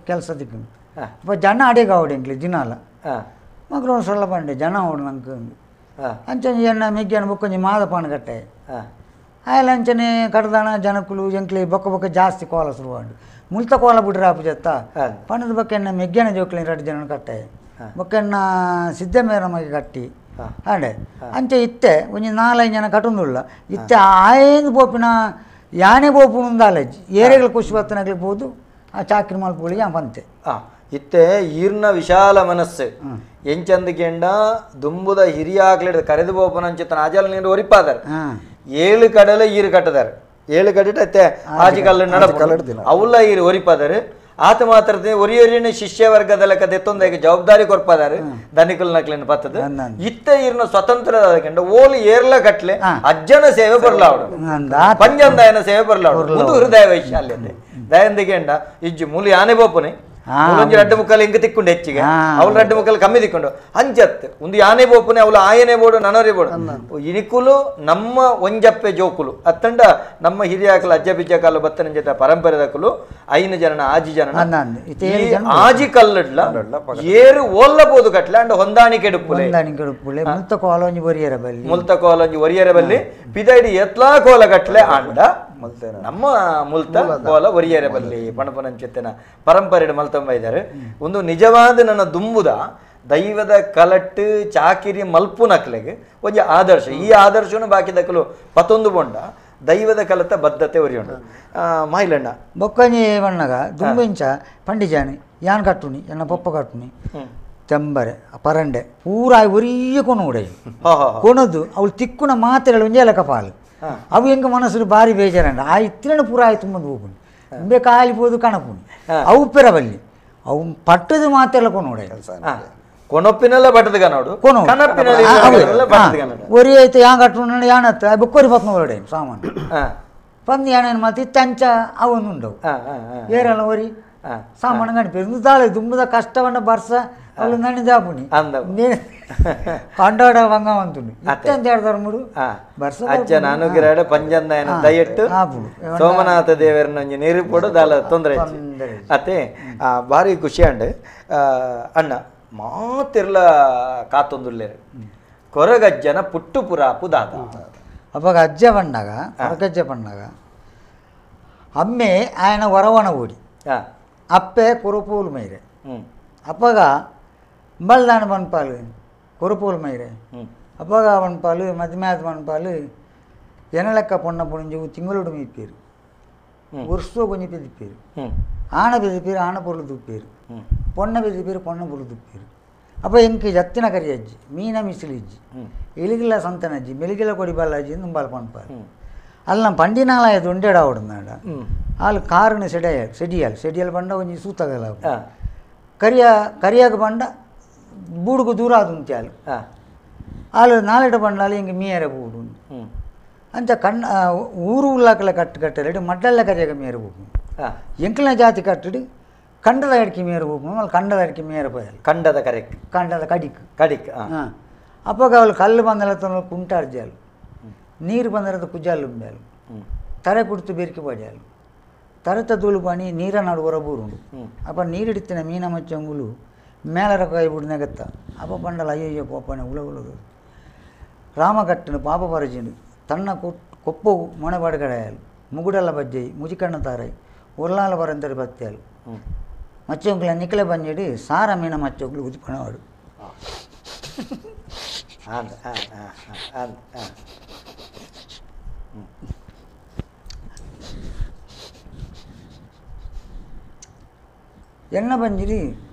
ಕೆಲಸ ತಿಕ್ಕು ಅಪ್ಪ ಜನ ಅಡಿಗೆ ಆವಡು ಎಂಕ್ಲೆ ದಿನಾಲ ಮಕ್ಕಳು ಒಂದು ಸೊಲ್ಲ ಬಂಡೆ ಜನ ಅವಡು ನಂಗೆ ಅಂಚನೆ ಎಣ್ಣ ಮೆಗ್ಗಿಯನ್ನು ಬೊಕ್ಕೊಂಜಿ ಮಾದಪಾನ ಕಟ್ಟೆ ಆಯಲ ಅಂಚನೆ ಕಡ್ದಾಣ ಜನಕುಲು ಎಂಕ್ಲೆ ಬೊಕ್ಕ ಬೊಕ್ಕ ಜಾಸ್ತಿ ಕೋಲ ಶುರುವಾಂಡು ಮುಲ್ತ ಕೋಲ ಬಿಡ್ರೆ ಆಪು ಜತ್ತ ಪಣದ ಬೊಕ್ಕ ಎಣ್ಣ ಮೆಗ್ಗಿನ ಜೋಕ್ಲಿನ 2 ಜನ ಕಟ್ಟೆ ಬೊಕ್ಕ ಎಣ್ಣ ಸಿದ್ಧಮೇರ ಮಗೆ ಕಟ್ಟಿ ಆಂಡೆ ಅಂಚೆ ಇತ್ತೆ ಒಂಜಿ 4-5 ಜನ ಕಟ್ಟೊಂದುಳ್ಳ ಇತ್ತೆ ಆಯೇಂದು ಪೋಪಿನ ಯಾನೆ ಪೋಪುಂದಾಲಜ್ಜಿ ಏರೆಗಳ ಖುಷಿ ಬತ್ತನಾಗ್ಲಿ ಪೋದು ಆ ಚಾಕ್ರಿ ಮಲ್ಪುಗಳಿಗೆ ಬಂತೆ. ಇತ್ತೆ ಈರ್ನ ವಿಶಾಲ ಮನಸ್ಸು ಎಂಚಂದಕೆಂಡ ದುಂಬುದ ಹಿರಿಯಾಗ್ಲಿಡ ಕರೆದು ಬೋಪನಂಚಿತನ ಆಜಲ್ ನೀರು ಒರಿಪಾದಾರೆ 7 ಕಡಲೆ ಈರು ಕಟ್ಟದಾರೆ 7 ಕಡಿಟ ಇತ್ತೆ ಆಜಿ ಕಲ್ಲು ನಡಪು ಅವುಲ್ಲ ಈರು ಒರಿಪಾದಾರೆ ಆತ ಮಾತ್ರ ಒರಿಯೊರಿನ ಶಿಷ್ಯ ವರ್ಗದ ಲೆಕ್ಕ ದೆತ್ತೊಂದಾಗಿ ಜವಾಬ್ದಾರಿ ಕೊರ್ಪಾದಾರೆ ದನಿಕುಲ್ ನಕ್ಲಿನ ಪತ್ತದ ಇತ್ತೆ ಈರ್ನ ಸ್ವತಂತ್ರ ಓಲು ಏರ್ಲ ಕಟ್ಲೆ ಅಜ್ಜನ ಸೇವೆ ಬರ್ಲಾವಡು ಪಂಜಂದಾಯನ ಸೇವೆ ಬರ್ಲಾವಡು ಒಂದು ಹೃದಯ ವೈಶಾಲ್ಯತೆ ದಯಂದಿಗೆಂಡ ಇಜ್ಜು ಮೂಲು ಯಾನೆ ಬೋಪನೆ ಒಂಜಿ ರಡ್ಡು ಮುಕ್ಕಲ್ ಇಂಕ ತಿಕ್ಕೊಂಡು ಹೆಚ್ಚಿಗೆ ಅವಳು ರಡ್ಡು ಮುಕ್ಕಲ್ ಕಮ್ಮಿ ತಿಕ್ಕೊಂಡು ಅಂಚತ್ ಒಂದು ಯಾನೆ ಬೋಪನೆ ಅವಳು ಆಯನೆ ಬೋಡು ನನೋರಿ ಬೋಡು ಇನಿಕುಲು ನಮ್ಮ ಒಂಜಪ್ಪೆ ಜೋಕುಲು ಅತ್ತಂಡ ನಮ್ಮ ಹಿರಿಯಾಕಲು ಅಜ್ಜ ಬಿಜ್ಜ ಕಾಲು ಬತ್ತನ ಜೊತೆ ಪರಂಪರೆದಕುಲು 5 ಜನನ ಆಜಿ ಜನನ ಆಜಿ ಕಲ್ಲಡ್ಲ ಏರು ಓಲ್ಲಬೋದು ಕಟ್ಲೆ ಅಂಡ ಹೊಂದಾಣಿಕೆ ಡುಪ್ಪುಲೆ ಮುಲ್ತ ಕೋಲೊಂಜಿ ಒರಿಯರ ಬಲ್ಲಿ ಮುಲ್ತ ಕೋಲೊಂಜಿ ಒರಿಯರ ಬಲ್ಲಿ ಪಿದೈಡಿ ಎತ್ಲಾ ಕೋಲ ಕಟ್ಲೆ ಅಂಡ ನಮ್ಮ ಮುಲ್ತ ಕೋಲ ಒರಿಯರ ಬಲ್ಲಿ ಪಣಪನಂಚಿತ್ತಿನ ಪರಂಪರೆ ಮಲ್ತಂಬ ಇದ್ದಾರೆ. ಒಂದು ನಿಜವಾದ ನನ್ನ ದುಂಬುದ ದೈವದ ಕಲಟ್ಟು ಚಾಕಿರಿ ಮಲ್ಪು ನಕ್ಲೆಗೆ ಒಂಜಿ ಆದರ್ಶ. ಈ ಆದರ್ಶನು ಬಾಕಿ ದಕ್ಕಲು ಪತ್ತೊಂದು ಬೊಂಡ ದೈವದ ಕಲತ ಬದ್ಧತೆ ಒರಿಯುಂಡು. ಮಾಯಿಲಣ್ಣ ಬೊಕ್ಕಂಜಿ ಬಣ್ಣಗ ದುಂಬಿಂಚ ಪಂಡಿಜಾನಿ ಯಾನ್ ಕಟ್ಟುನಿ ಎನ್ನ ಪಪ್ಪ ಕಟ್ಟುನಿ ತೆಂಬರೆ ಪರಂಡೆ ಪೂರ ಒರಿಯ ಕೊನು ಕೊನದು ಅವಳು ತಿಕ್ಕುನ ಮಾತ್ರೆಗಳು ಒಂಜೇ ಲೆಕ್ಕ ಪಾಲು ಅವು ಹೆಂಗೆ ಮನಸ್ಸು ಭಾರಿ ಬೇಜಾರಂಡ ಆ ಇತ್ತಿನ ಪೂರ ಆಯ್ತು ಮುಂದೆ ಹೋಗುನಿ ಇಂಬೆ ಕಾಲಿ ಪೋದು ಕಣಪುನಿ ಅವು ಪೆರಬಲ್ಲಿ ಅವು ಪಟ್ಟದ ಮಾತ್ರೆಲ್ಲ ಕೊನೋಡೆ ಕೊನೊಪ್ಪಿನೆಲ್ಲ ಬಟ್ಟದ ಕನೋಡು ಒರಿ ಆಯ್ತು ಯಾಂಗ್ ಕಟ್ಟು ಯಾಣತ್ತ ಬೊಕ್ಕೊರಿ ಪತ್ನ ಸಾಮಾನು ಪಂದು ಯಾಣೇನು ಮತ್ತೆ ಇತ್ತಂಚ ಅವನು ಉಂಡವು ಏರಲ್ಲ ಒರಿ ಸಾಮಾನು ಕಣಿಪೇರು ದಾಳೆ ದುಂಬದ ಕಷ್ಟವನ್ನ ಬರ್ಸ ಅವಳು ನಣ್ಣು ದಾಪುನಿ ಕಂಡಾಡ ವಂಗ ಅಂತು ಇತ್ತಂತ ಹೇಳ್ತಾರೆ ಮೂಡು ಬರ್ಸ ಅಜ್ಜನ ಅನುಗ್ರಹ ಪಂಜಂದಾಯನ ದಯಟ್ಟು ಸೋಮನಾಥ ದೇವರನ್ನ ಒಂಜಿ ನೀರು ಪೋಡು ದಾಲ ತೊಂದರೆ ಅತ್ತೆ ಭಾರಿ ಖುಷಿ ಅಂಡ್ ಅಣ್ಣ ಮಾತಿರ್ಲ ಕಾತೊಂದುಲ್ಲೇರು ಕೊರಗಜ್ಜನ ಪುಟ್ಟು ಪುರಾಪು ದಾದ ಅವಾಗ ಅಜ್ಜ ಪಂಡಾಗ ಕೊರಗಜ್ಜ ಪಂಡಾಗ ಅಮ್ಮೆ ಆಯನ ವರವಣ ಓಡಿ ಅಪ್ಪೆ ಕೊರಪೂಲು ಮೈರೆ ಅಪ್ಪಗ ಬಲ್ದಾನ ಪನ್ಪಾಲು ಕೊರಪೂಲು ಮೈರೆ ಅಪ್ಪಗ ಪನ್ಪಾಲು ಮದ್ಮ್ಯಾದ ಪನ್ಪಾಲು ಎನಲೆಕ್ಕ ಪೊಣ್ಣ ಪುಣಿಂಜು ತಿಂಗಳೋಡು ಮೀಪೇರು ವರ್ಷ ಕೊಂಚ பெதிப்பேர் ಆಣ ಬೆದಿಪೇರು ಆಣ பொருள் துப்பேರು பொண்ணை ಬೆದಿಪೇರು பொண்ண பொருள் துப்பೇರು ಅಪ್ಪ ಎಂಕ್ ಜತ್ತಿನ ಕರಿ ಅಜ್ಜಿ ಮೀನ ಮಿಸಿಲು ಇಜ್ಜಿ ಎಲಿಗಿಲ್ಲ ಸಂತನ ಅಜ್ಜಿ ಮೆಲಿಗಿಲ್ಲ ಕೊಡಿಬಾಲ ಅಜ್ಜಿ ನುಂಬಾಲ್ ಪನ್ಪಾರು ಅಲ್ಲ ಪಂಡಿನಾಲ ದೊಂಡೆಡ ಆವಡುಂದಾಂಡ ಆಲ್ ಕಾರುನ ಸೆಡೆಯ ಸೆಡಿಯಾಲ್ ಸೆಡಿಯಾಲ್ ಪಂಡ ಒಂಜಿ ಸೂತಗಲ ಕರಿಯ ಕರಿಯಾಗ ಪಂಡ ಬೂಡುಗು ದೂರ ಆದುಂತ್ಯಾಲ್ ಆಲ್ ನಾಲೆಡ ಪಂಡಾಲು ಎಂಕ್ ಮೀಯರ ಬೂಡು ಅಂಚ ಕಣ್ಣ ಊರು ಉಲ್ಲಾಕಲ ಕಟ್ಟು ಕಟ್ಟಲೆಡು ಮಡ್ಡಲ್ಲ ಕರಿಯಾಗ ಮೀಯರ ಬೋಪು ಎಂಕಲ್ನ ಜಾತಿ ಕಟ್ಟಡಿ ಕಂಡದ ಅಡಿಕೆ ಮೇರ ಬೋಪು ಅಲ್ಲಿ ಕಂಡದ ಅಡಿಕೆ ಮೇರ ಪೋಯಾలి ಕಂಡದ ಕರೆಕ್ ಕಂಡದ ಕಡಿಕ್ ಕಡಿಕ್ ಹಾಂ ಅಪ್ಪಗ ಅವಳು ಕಲ್ಲು ಬಂದಲ ಕುಂಟಾರ್ಜಾಲು ನೀರು ಬಂದರದ ಕುಜಾಲು ಉಂಬ್ಯಾಲು ತರೆ ಕುಡ್ತು ಬೇರ್ಕೆ ಪಡ್ಯಾಲು ತರೆತ ದೂಳು ಪಾಣಿ ನೀರ ನಾಡು ಹೊರಬೂರುಂಡು ಅಪ್ಪ ನೀರಿಡಿತ್ತಿನ ಮೀನ ಮಚ್ಚಂಗುಲು ಮೇಲರ ಕಾಯಿ ಬಿಡು ನೆಗತ್ತ ಅಪ್ಪ ಪಂಡಲ ಅಯ್ಯಯ್ಯೋ ಪೋಪಣೆ ಉಳ ಉಳದು ರಾಮಕಟ್ಟನು ಪಾಪ ಪರಜಿನು ತನ್ನ ಕೊಪ್ಪು ಮೊಣೆಬಾಡುಗಡೆಯಾಲು ಮುಗುಡಲ್ಲ ಬಜ್ಜೈ ಮುಜಿಕಣ್ಣ ತಾರೈ ಉರ್ಲಾಲ ಬರಂತರಿ ಬತ್ಯಾಲು ಮಚ್ಚಂಗುಲ ನಿಕಲೆ ಬಂಜಿಡಿ ಸಾರ ಮೀನ ಮಚ್ಚಂಗುಲು ಉದಿಪಣವಾಡು ಎಣ್ಣ ಬಂಜಿಡಿ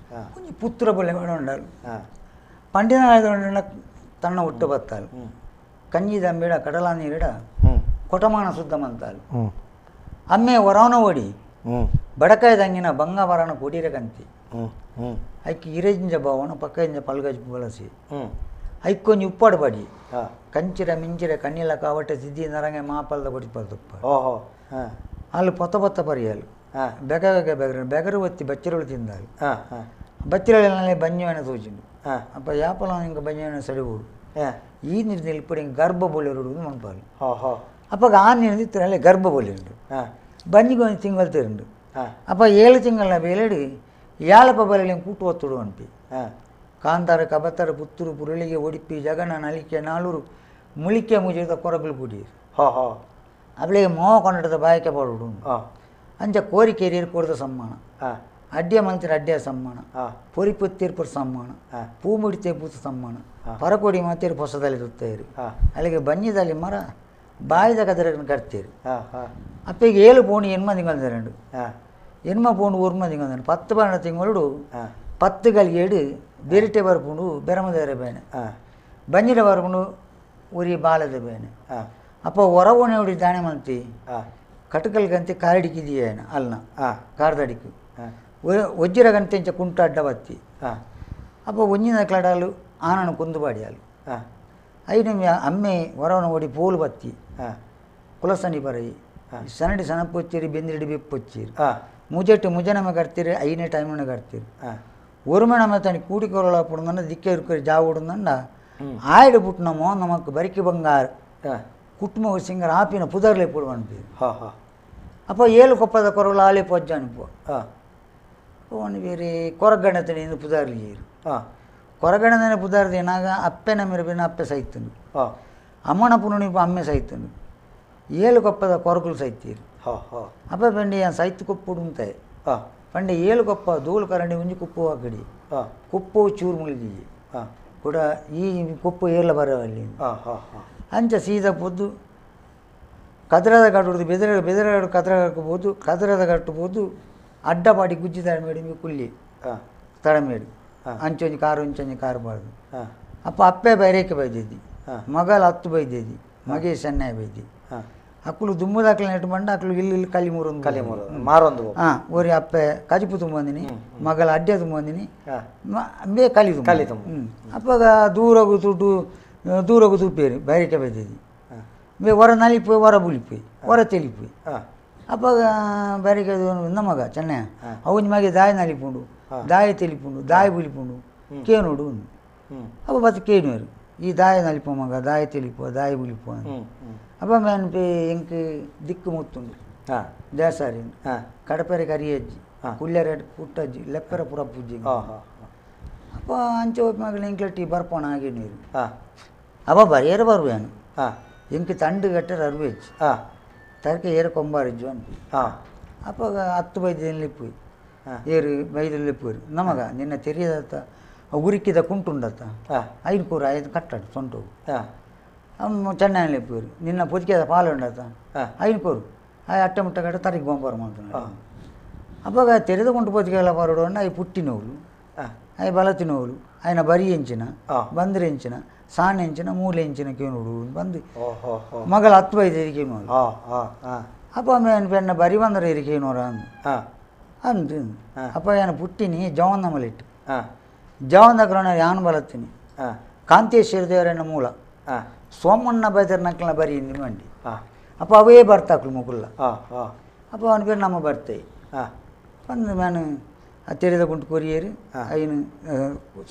ಕೊಂಚ ಪುತ್ರ ಬೊಳ್ಳೆ ಉಂಡಾಲು ಪಂಡಿನ ತನ್ನ ಹುಟ್ಟು ಬತ್ತಾಲು ಕಂಜಿ ದಂಬಿಡ ಕಡಲ ನೀರಿಡ ಕೊಟಮಾನ ಶುದ್ಧ ಮಂತಾಲು ಅಮ್ಮೆ ವರವನ ಓಡಿ ಬಡಕಾಯ ದಂಗಿನ ಬಂಗವರನ ಕೊಡಿರ ಕಂತಿ ಐಕ್ ಇರೆಜಿಂಜ ಭಾವನ ಪಕ್ಕದಿಂಜ ಪಲ್ಗಜ್ ಬಳಸಿ ಐಕ್ಕೊಂಜಿ ಉಪ್ಪಾಡು ಪಡಿ ಕಂಚಿರ ಮಿಂಚಿರ ಕಣ್ಣಿಲ ಕಾವಟ್ಟೆ ಸಿದ್ದಿ ನರಂಗೆ ಮಾಪಲ್ದ ಕೊಡಿ ಪಲ್ದುಪ್ಪ ಅಲ್ಲಿ ಪೊತ್ತ ಪೊತ್ತ ಪರಿಯಾಲು ಬೆಗ ಬೆಗರು ಬೆಗರು ಒತ್ತಿ ಬಚ್ಚಿರಳು ತಿಂದಾಲು ಬಚ್ಚಿರಳಿನಲ್ಲಿ ಬಂಜುವನ ತೋಚಿಂಡು ಅಪ್ಪ ಯಾಪಲ ಹಿಂಗೆ ಬಂಜುವನ ಸಡಿಬೋಡು ಈ ನೀರು ನಿಲ್ಪಡಿ ಹಿಂಗೆ ಗರ್ಭ ಬೊಳ್ಳಿರುಡು ಮನ್ಪಾಲು ಅಪ್ಪಾಗ ಆ ನೀರು ತಿತ್ತರಲ್ಲಿ ಗರ್ಭ ಬೊಳ್ಳಿರುಂಡು ಬಂಜಿಗೆ ಒಂದು ತಿಂಗಳು ತಿರುಂಡು ಅಪ್ಪ 7 ತಿಂಗಳ ಬೇಲೆಡಿ ಯಾಳಪ್ಪ ಬರಲಿ ಕೂಟು ಒತ್ತುಡು ಅನ್ಪಿ ಕಾಂತಾರ ಕಬತ್ತಾರ ಪುತ್ತೂರು ಪುರುಳಿಗೆ ಒಡಿಪಿ ಜಗಣ ನಲಿಕೆ ನಾಳೂರು ಮುಳಿಕೆ ಮುಜಿದ ಕೊರಗಲು ಪುಡಿಯರು ಅವಳಿಗೆ ಮೋಹ ಕೊಂಡದ ಬಾಯಕೆ ಪಾಡುಡು ಅಂಚ ಕೋರಿಕೇರಿಯರು ಕೊರದ ಸಮ್ಮಾನ ಅಡ್ಡಿಯ ಮಂತ್ರ ಅಡ್ಡಿಯ ಸಮ್ಮಾನ ಪೊರಿಪು ತೀರ್ಪು ಸಮ್ಮಾನ ಪೂ ಮುಡಿತೆ ಪೂತ ಸಮ್ಮಾನ ಪರಕೋಡಿ ಮಾತೇರು ಹೊಸದಲ್ಲಿ ತುತ್ತೇರು ಅಲ್ಲಿಗೆ ಬಂಜಿದಲ್ಲಿ ಮರ ಬಾಯಿದ ಕದರನ್ನು ಕಟ್ತೀರು ಅಪ್ಪ ಈಗ 7 ಪೋಣಿ ಎನ್ಮ ತಿಂಗಳು ತರಂಡು ಎನ್ಮ ಪೋಣು ಒರ್ಮ ತಿಂಗಳು ತರಂಡು 10 12 ತಿಂಗಳು 10 ಗಲಿಗೇಡು ಬೆರಿಟೆ ಬರ್ಪುಂಡು ಬೆರಮದೇರ ಬೇನೆ ಬಂಜಿರ ಬರ್ಪುಂಡು ಉರಿ ಬಾಲದ ಬೇನೆ ಅಪ್ಪ ಹೊರವಣೆ ಹೊಡಿ ದಾಣೆ ಮಂತಿ ಕಟಕಲ್ ಗಂತಿ ಕಾರಡಿಕಿದೆಯೇನ ಅಲ್ನ ಕಾರ್ದಡಿಕು ಒಜ್ಜಿರ ಗಂತೆ ಇಂಚ ಕುಂಟ ಅಡ್ಡ ಬತ್ತಿ ಅಪ್ಪ ಒಂಜಿನ ಕ್ಲಡಾಲು ಆನನ ಕುಂದು ಬಾಡಿಯಾಲು ಐನು ಅಮ್ಮೆ ಹೊರವನ ಓಡಿ ಪೋಲು ಬತ್ತಿ ಕುಲಸನಿ ಬರೈ ಸನಡಿ ಸನಪೊಚ್ಚಿರಿ ಬೆಂದಿಡಿ ಬೆಪ್ಪೊಚ್ಚಿರಿ ಮುಜೆಟ್ಟು ಮುಜನಮ ಕಟ್ತೀರಿ ಐನೇ ಟೈಮನ ಕಟ್ತೀರಿ ಒರುಮೆ ನಮ್ಮ ತನಿ ಕೂಡಿಕೊರಳ ಪುಡುಂದಣ್ಣ ದಿಕ್ಕೆ ಇರುಕರಿ ಜಾವುಡುಂದಣ್ಣ ಆಯ್ಡು ಪುಟ್ಟನಮೋ ನಮಕ್ ಬರಿಕಿ ಬಂಗಾರ ಕುಟುಂಬ ಸಿಂಗರ ಆಪಿನ ಪುದರ್ಲೆ ಪುಡು ಅನ್ಪಿ ಅಪ್ಪ 7 ಕೊಪ್ಪದ ಕೊರಳು ಆಲೆ ಪೊಜ್ಜ ಅನ್ಪೋ ಅವನು ಬೇರೆ ಕೊರಗಣತನಿಂದ ಪುದಾರ್ಲಿ ಕೊರಗಣದನೆ ಪುದಾರ್ದಿ ನಾಗ ಅಪ್ಪೆನ ಮಿರಬಿನ ಅಪ್ಪೆ ಸೈತನು ಅಮ್ಮನ ಪುನುಣಿಪ ಅಮ್ಮೆ ಸೈತನು 7 ಕೊಪ್ಪದ ಕೊರಕಲು ಸೈತೀರು ಅಪ್ಪ ಪಂಡಿ ಸೈತು ಕೊಪ್ಪುಡು ಉಂತಾಯ ಪಂಡೆ 7 ಕೊಪ್ಪ ಧೂಳು ಕರಂಡಿ ಉಂಜಿ ಕುಪ್ಪು ಹಾಕಡಿ ಕುಪ್ಪು ಚೂರು ಮುಳುಗಿ ಕೂಡ ಈ ಕುಪ್ಪು ಏರ್ಲ ಬರವಲ್ಲಿ ಅಂಚ ಸೀದಾ ಪೊದ್ದು ಕದ್ರದ ಕಟ್ಟುದು ಬೆದರ ಬೆದರ ಕದ್ರ ಹಾಕಬಹುದು ಕದ್ರದ ಕಟ್ಟಬಹುದು ಅಡ್ಡಪಾಡಿ ಗುಜ್ಜಿ ತಡಮೇಡಿ ಕುಲ್ಲಿ ತಡಮೇಡು ಅಂಚೊಂಜಿ ಕಾರು ಅಂಚೊಂಜಿ ಕಾರು ಬಾರ್ದು ಅಪ್ಪ ಅಪ್ಪೆ ಬೈರೇಕೆ ಬೈದಿದ್ದಿ ಮಗಲ ಹತ್ತು ಬೈದಿದ್ದಿ ಮಗೆ ಸೆನ್ನಾಯಿ ಬೈದಿ ಅಕ್ಕಲು ದುಮ್ಮದಾಕ್ಲ ನೆಟ್ಟು ಬಂಡ ಅಕ್ಕಲು ಇಲ್ಲಿ ಇಲ್ಲಿ ಕಲಿ ಮೂರೊಂದು ಕಲಿ ಮೂರು ಮಾರೊಂದು ಹಾಂ ಓರಿ ಅಪ್ಪೆ ಕಜಿಪು ತುಂಬಂದಿನಿ ಮಗಳ ಅಡ್ಡೆ ತುಂಬಂದಿನಿ ಬೇ ಕಲಿ ತುಂಬ ಕಲಿ ತುಂಬ ಅಪ್ಪಾಗ ದೂರಗು ದುಡ್ಡು ದೂರಗು ತುಪ್ಪೇರಿ ಬೈರೇಕೆ ಬೈದಿದ್ದಿ ಬೇ ಹೊರ ನಲಿಪೋಯ್ ಹೊರ ಬುಲಿಪೋಯ್ ಹೊರ ತೆಲಿಪೋಯ್ ಅಪ್ಪಾಗ ಬೈರೇಕೆ ಮಗ ಚೆನ್ನಯ್ಯ ಅವನ ಮಗೆ ದಾಯಿ ನಲಿಪುಂಡು ದಾಯಿ ತೆಲಿಪುಂಡು ದಾಯಿ ಬುಲಿಪುಂಡು ಕೇನೋಡು ಅಪ್ಪ ಬತ್ತು ಕೇನುವರು ಈ ದಾಯ ನಲಿಪೋ ಮಗ ದಾಯ ತೆಲಿಪೋ ದಾಯ ಬುಲಿಪೋ ಅಂತ ಅಪ್ಪ ಮೇನ್ಪಿ ಎಂಕ್ ದಿಕ್ಕು ಮುತ್ತುಂಡು ದೇಸಾರಿ ಕಡಪೆರೆ ಕರಿಯಜ್ಜಿ ಕುಲ್ಯರ ಪುಟ್ಟಜ್ಜಿ ಲೆಪ್ಪರ ಪುರ ಪೂಜೆ ಅಪ್ಪ ಅಂಚೆ ಮಗಳ ಎಂಕ್ಲಟ್ಟಿ ಬರ್ಪೋಣ ಹಾಗೆ ನೀರು ಅವ ಬರಿಯರ ಬರುವೇನು ಎಂಕ್ ತಂಡು ಕಟ್ಟರ ಅರ್ವೇಜ್ ತರಕೆ ಏರ ಕೊಂಬಾರಿಜ್ಜು ಅನ್ಪಿ ಅಪ್ಪ ಹತ್ತು ಬೈದಿನ ಲಿಪ್ಪು ಏರು ಬೈದಲ್ಲಿ ಲಿಪ್ಪು ನಮಗ ನಿನ್ನ ತೆರಿಯದತ್ತ ಉರಿಕಿದ ಕುಂಟುಂಡತ್ತ ಐದು ಕೂರ ಐದು ಕಟ್ಟಡು ಸೊಂಟು ಅವನು ಚೆನ್ನಾಗಿ ಲಿಪ್ಪು ನಿನ್ನ ಪೊದಿಕೆದ ಪಾಲು ಉಂಡತ್ತ ಐದು ಕೂರು ಆ ಅಟ್ಟ ಮುಟ್ಟ ಕಡೆ ತರಿಗೆ ಬೊಂಬಾರು ಮಾಡ್ತಾನೆ ಅಪ್ಪಾಗ ತೆರೆದುಕೊಂಡು ಪೊದಿಕೆಲ್ಲ ಬರೋಡು I ಪುಟ್ಟಿನೋಳು I ಬಲತಿನೋಳು ಆಯ್ನ ಬರಿ ಎಂಚಿನ ಬಂದ್ರೆ ಎಂಚಿನ ಸಾಣ ಎಂಚಿನ ಮೂಲೆ ಎಂಚಿನ ಕೇನೋಡು ಬಂದು ಮಗಳ ಹತ್ತು ಬೈದು ಕೇನೋಡು ಅಪ್ಪ ಅಮ್ಮ ಪೆಣ್ಣ ಬರಿ ಬಂದ್ರೆ ಇರಿಕೇನೋರ ಅಂದು ಅಂದು ಅಪ್ಪ ಏನು ಪುಟ್ಟಿನಿ ಜವನ್ನ ಮಲಿಟ್ಟು ಜವನ್ನ ಕ್ರೋಣ ಯಾನು ಬಲತ್ತೀನಿ ಕಾಂತೇಶ್ವರ ದೇವರನ್ನ ಮೂಲ ಸೋಮಣ್ಣ ಬೈದರ್ ನಕ್ಕಲ ಬರಿ ಇಂದಿ ಮಂಡಿ ಅಪ್ಪ ಅವೇ ಬರ್ತಾಕ್ಲು ಮುಗುಲ್ಲ ಅಪ್ಪ ಅವನ പേര് ನಮ್ಮ ಬರ್ತೇ ಬಂದು ನಾನು ಆ ತೆರೆದ ಕುಂಟು ಕೊರಿಯರು ಐನು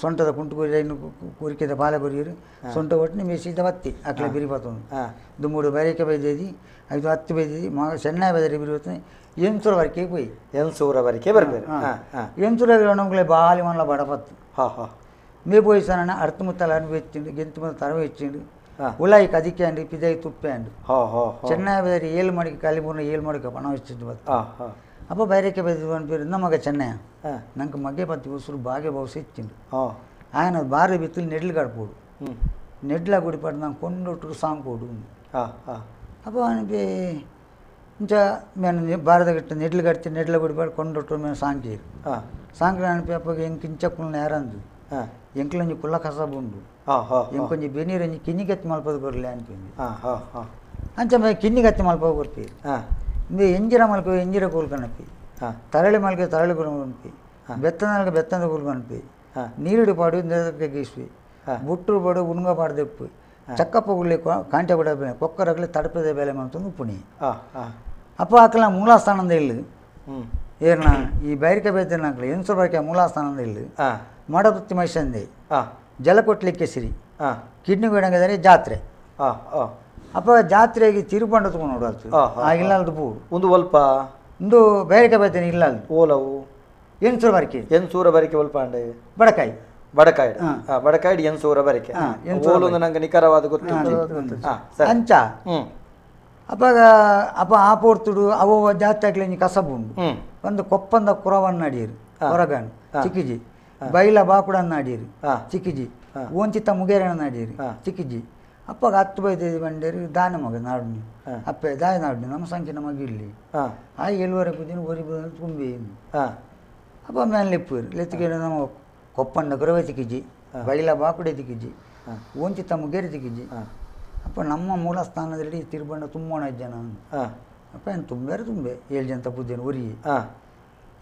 ಸೊಂಟದ ಕುಂಟು ಕೊರಿ ಐನು ಕುರಿಕೆದ ಪಾಲ ಕೊರಿಯರು ಸೊಂಟ ಒಟ್ಟಿನ ಮೇಸಿದ ಬತ್ತಿ ಅಕ್ಲೆ ಬಿರಿ ಬತ್ತೊಂದು ದುಮ್ಮೂಡು ಬರೇಕೆ ಬೈದೇದಿ ಐದು ಹತ್ತು ಬೈದೇದಿ ಮಗ ಚೆನ್ನ ಬೈದರೆ ಬಿರಿ ಬತ್ತನೆ ಎಂಚೂರ ವರೆಗೆ ಪೋಯಿ ಎಂಚೂರ ವರೆಗೆ ಬರ್ಬೇಕು ಎಂಚೂರ ನಮ್ಗೆ ಬಾಲಿ ಮಲ್ಲ ಬಡಪತ್ತು ಮೇ ಪೋಯಿ ಸಣ್ಣ ಅರ್ಥ ಮುತ್ತಲ ಅನುಭವಿಸ್ತಿಂಡು ಗೆಂತು ಮುತ್ತ ತರವೆ ಇಚ್ಚಿಂಡು ಉಲಾಯಿ ಕದಿಕ್ಯಾಂಡು ಪಿದೈ ತುಪ್ಪೆಂಡು ಚೆನ್ನ ಬೈದರೆ ಏಳು ಮಡಿಕೆ ಕಲಿಪೂರ್ಣ ಏಳು ಮಡಿಕೆ ಪಣ ಇಚ್ಚಿದ್ದು ಬತ್ತು ಅಪ್ಪ ಬೈರಕ್ಕೆ ಬೈದು ಅನ್ಪೇರು ನಮಗ ಚೆನ್ನಯ್ಯ ನಂಗೆ ಮಗೆ ಪತ್ತಿ ಉಸುರು ಬಾಗೆ ಬಹುಸ ಇಚ್ಚಿಂಡು ఆయన భార్య బిత్తులు నెడ్లు కడుపోడు నెడ్ల గుడిపాడు నాకు కొండొట్టు సాంకోడు అప్ప ఆయనకి ఇంకా మేము భారత గట్ట నెడ్లు కడితే నెడ్ల గుడిపాడు కొండొట్టు మేము సాంకేరు సాంక్రి అనిపి అప్పకి ఇంక ఇంచక్కులు నేరందు ఎంకులంజి కుల్ల కసబు ఉండు ఇంకొంచెం బెనీరంజి కిన్ని కత్తి మలపదు కొరలే అనిపింది అంచే మేము కిన్ని కత్తి మలపదు కొరిపోయారు మీ ఎంజిర మలక ఎంజిర కూలు కనిపి తరలి మలక తరలి కూలు కనిపి బెత్తనలక బెత్తన కూలు కనిపి ನೀರುಡಿ ಪಾಡು ಗೀಸ್ವಿ ಬುಟ್ಟರು ಪಾಡು ಉಣ್ಗ ಪಾಡ್ದೆಪ್ಪು ಚಕ್ಕಪ್ಪ ಕಾಂಟೆ ಕೂಡ ಕೊಕ್ಕರಗಲಿ ತಡಪದ ಬೇಲೆ ಮಾಡ್ತಂದು ಪುಣಿ ಅಪ್ಪ ಆಕಲ ಮೂಲಾಸ್ಥಾನದ ಇಲ್ಲು ಏರ್ನ ಈ ಬೈರಿಕೆ ಬೈತನ ಆಕಲ ಎನ್ಸು ಬೈಕೆ ಮೂಲಾಸ್ಥಾನದ ಇಲ್ಲು ಮಡಪುತ್ತಿ ಮೈಸಂದೆ ಜಲಕೊಟ್ಲಿಕ್ಕೆ ಸಿರಿ ಕಿಡ್ನಿ ಬೇಡಂಗದರೆ ಜಾತ್ರೆ ಅಪ್ಪ ಜಾತ್ರೆಗೆ ತಿರುಪಂಡ ತಗೊಂಡು ನೋಡು ಆ ಇಲ್ಲ ಪೂ ಒಂದು ಒಲ್ಪ ಒಂದು ಬೈರಿಕೆ ಬೈತೇನೆ ಇಲ್ಲ ಓಲವು ಎನ್ಸೂರ ಬರಿಕೆ ಎನ್ಸೂರ ಬರಿಕೆ ಒಲ್ಪ ಅಂಡೆ ಬಡಕಾಯಿ ಬಡಕಾಯಿ ಬಡಕಾಯಿ ಎನ್ಸೂರ ಬರಿಕೆ ಓಲೊಂದು ನಂಗೆ ನಿಖರವಾದ ಗೊತ್ತು ಅಂಚ ಅಪ್ಪಾಗ ಅಪ್ಪ ಆ ಪೋರ್ತುಡು ಅವ ಜಾತ್ರೆ ಆಗ್ಲಿ ಕಸಬು ಉಂಡು ಒಂದು ಕೊಪ್ಪಂದ ಕುರವನ್ನ ಅಡಿಯರು ಹೊರಗಣ್ಣು ಚಿಕ್ಕಿಜಿ ಬೈಲ ಬಾಕುಡನ್ನ ಅಡಿಯರು ಚಿಕ್ಕಿಜಿ ಓಂಚಿತ್ತ ಮುಗೇರಣ್ಣ ಅಡಿಯರು ಚಿಕ್ಕಿಜಿ ಅಪ್ಪಾಗ ಹತ್ತು ಬೈದ ಬಂಡೇರು ದಾನ ಮಗ ನಾಡು ಅಪ್ಪೆ ದಾಯ ನಾಡು ನಮ್ಮ ಸಂಖ್ಯೆ ನಮಗೆ ಇಲ್ಲಿ ಆ ಏಳುವರೆ ಪುದಿನ ಒರಿ ತುಂಬಿ ಅಪ್ಪ ಮೇಲೆ ಲಿಪ್ಪು ಲೆತ್ತಿಗೆ ನಮ್ಮ ಕೊಪ್ಪಂಡ ಕುರವೆ ತಿಕ್ಕಿಜಿ ಬೈಲ ಬಾಕುಡೆ ತಿಕ್ಕಿಜಿ ಓಂಚಿತ್ತ ಮುಗೇರಿ ತಿಕ್ಕಿಜಿ ಅಪ್ಪ ನಮ್ಮ ಮೂಲ ಸ್ಥಾನದಲ್ಲಿ ತಿರುಬಂಡ ತುಂಬೋಣ ಜನ ಅಪ್ಪ ಏನು ತುಂಬೇರು ತುಂಬೆ ಏಳು ಜನ ತಪ್ಪುದ್ದೇನೆ ಉರಿ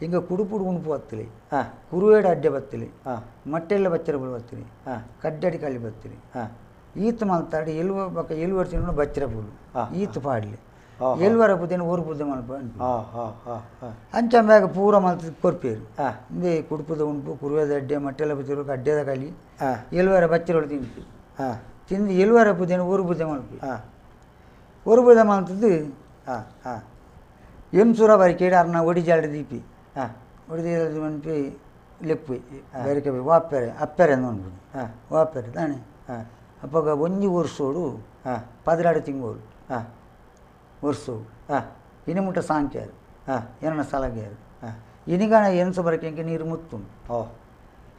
ಹಿಂಗೆ ಕುಡುಪುಡು ಉಣುಪು ಬತ್ತಲಿ ಕುರುವೇಡ ಅಡ್ಡೆ ಬತ್ತಲಿ ಮಟ್ಟೆಲ್ಲ ಬಚ್ಚರಗಳು ಬತ್ತಲಿ ಕಡ್ಡಡಿ ಕಳ್ಳಿ ಬತ್ತಲಿ ಈತ ಮಲ್ತಾಡಿ ಎಲ್ವ ಬಕ್ಕ ಎಲ್ವರ್ ತಿನ್ನೋ ಬಚ್ಚರ ಪೂಲು ಈತ ಪಾಡ್ಲಿ ಎಲ್ವರ ಪುದೇನು ಊರು ಪುದ್ದೆ ಮಲ್ಪ ಅಂಚ ಮ್ಯಾಗ ಪೂರ ಮಲ್ತ ಕೊರ್ಪೇರು ಇಂದೇ ಕುಡುಪುದ ಉಣುಪು ಕುರುವೇದ ಅಡ್ಡೆ ಮಟ್ಟೆಲ್ಲ ಬಚ್ಚಿರೋ ಅಡ್ಡೆದ ಕಲಿ ಎಲ್ವರ ಬಚ್ಚರೊಳು ತಿಂತು ತಿಂದು ಎಲ್ವರ ಪುದೇನು ಊರು ಪೂಜೆ ಮಲ್ಪಿ ಊರು ಪೂಜೆ ಮಲ್ತದ್ದು ಎಂಸೂರ ಬರಿಕೇಡು ಅರ್ನ ಒಡಿಜಾಡಿ ದೀಪಿ ಒಡಿಜಾಡಿ ಮನ್ಪಿ ಲೆಪ್ಪು ಬೇರೆ ವಾಪೆರೆ ಅಪ್ಪೆರೆ ಅಂದು ವಾಪೆರೆ ತಾನೆ ಅಪ್ಪಾಗ ಒಂಜಿ ವರ್ಷೋಡು ಪದಿನಾಡು ತಿಂಗಳು ವರ್ಷೋಡು ಇನಿ ಮುಟ್ಟ ಸಾಂಕ್ಯಾರು ಎನ್ನ ಸಲಗ್ಯಾರು ಇನಿಗಾನ ಎನ್ಸು ಬರಕ್ಕೆ ನೀರು ಮುತ್ತು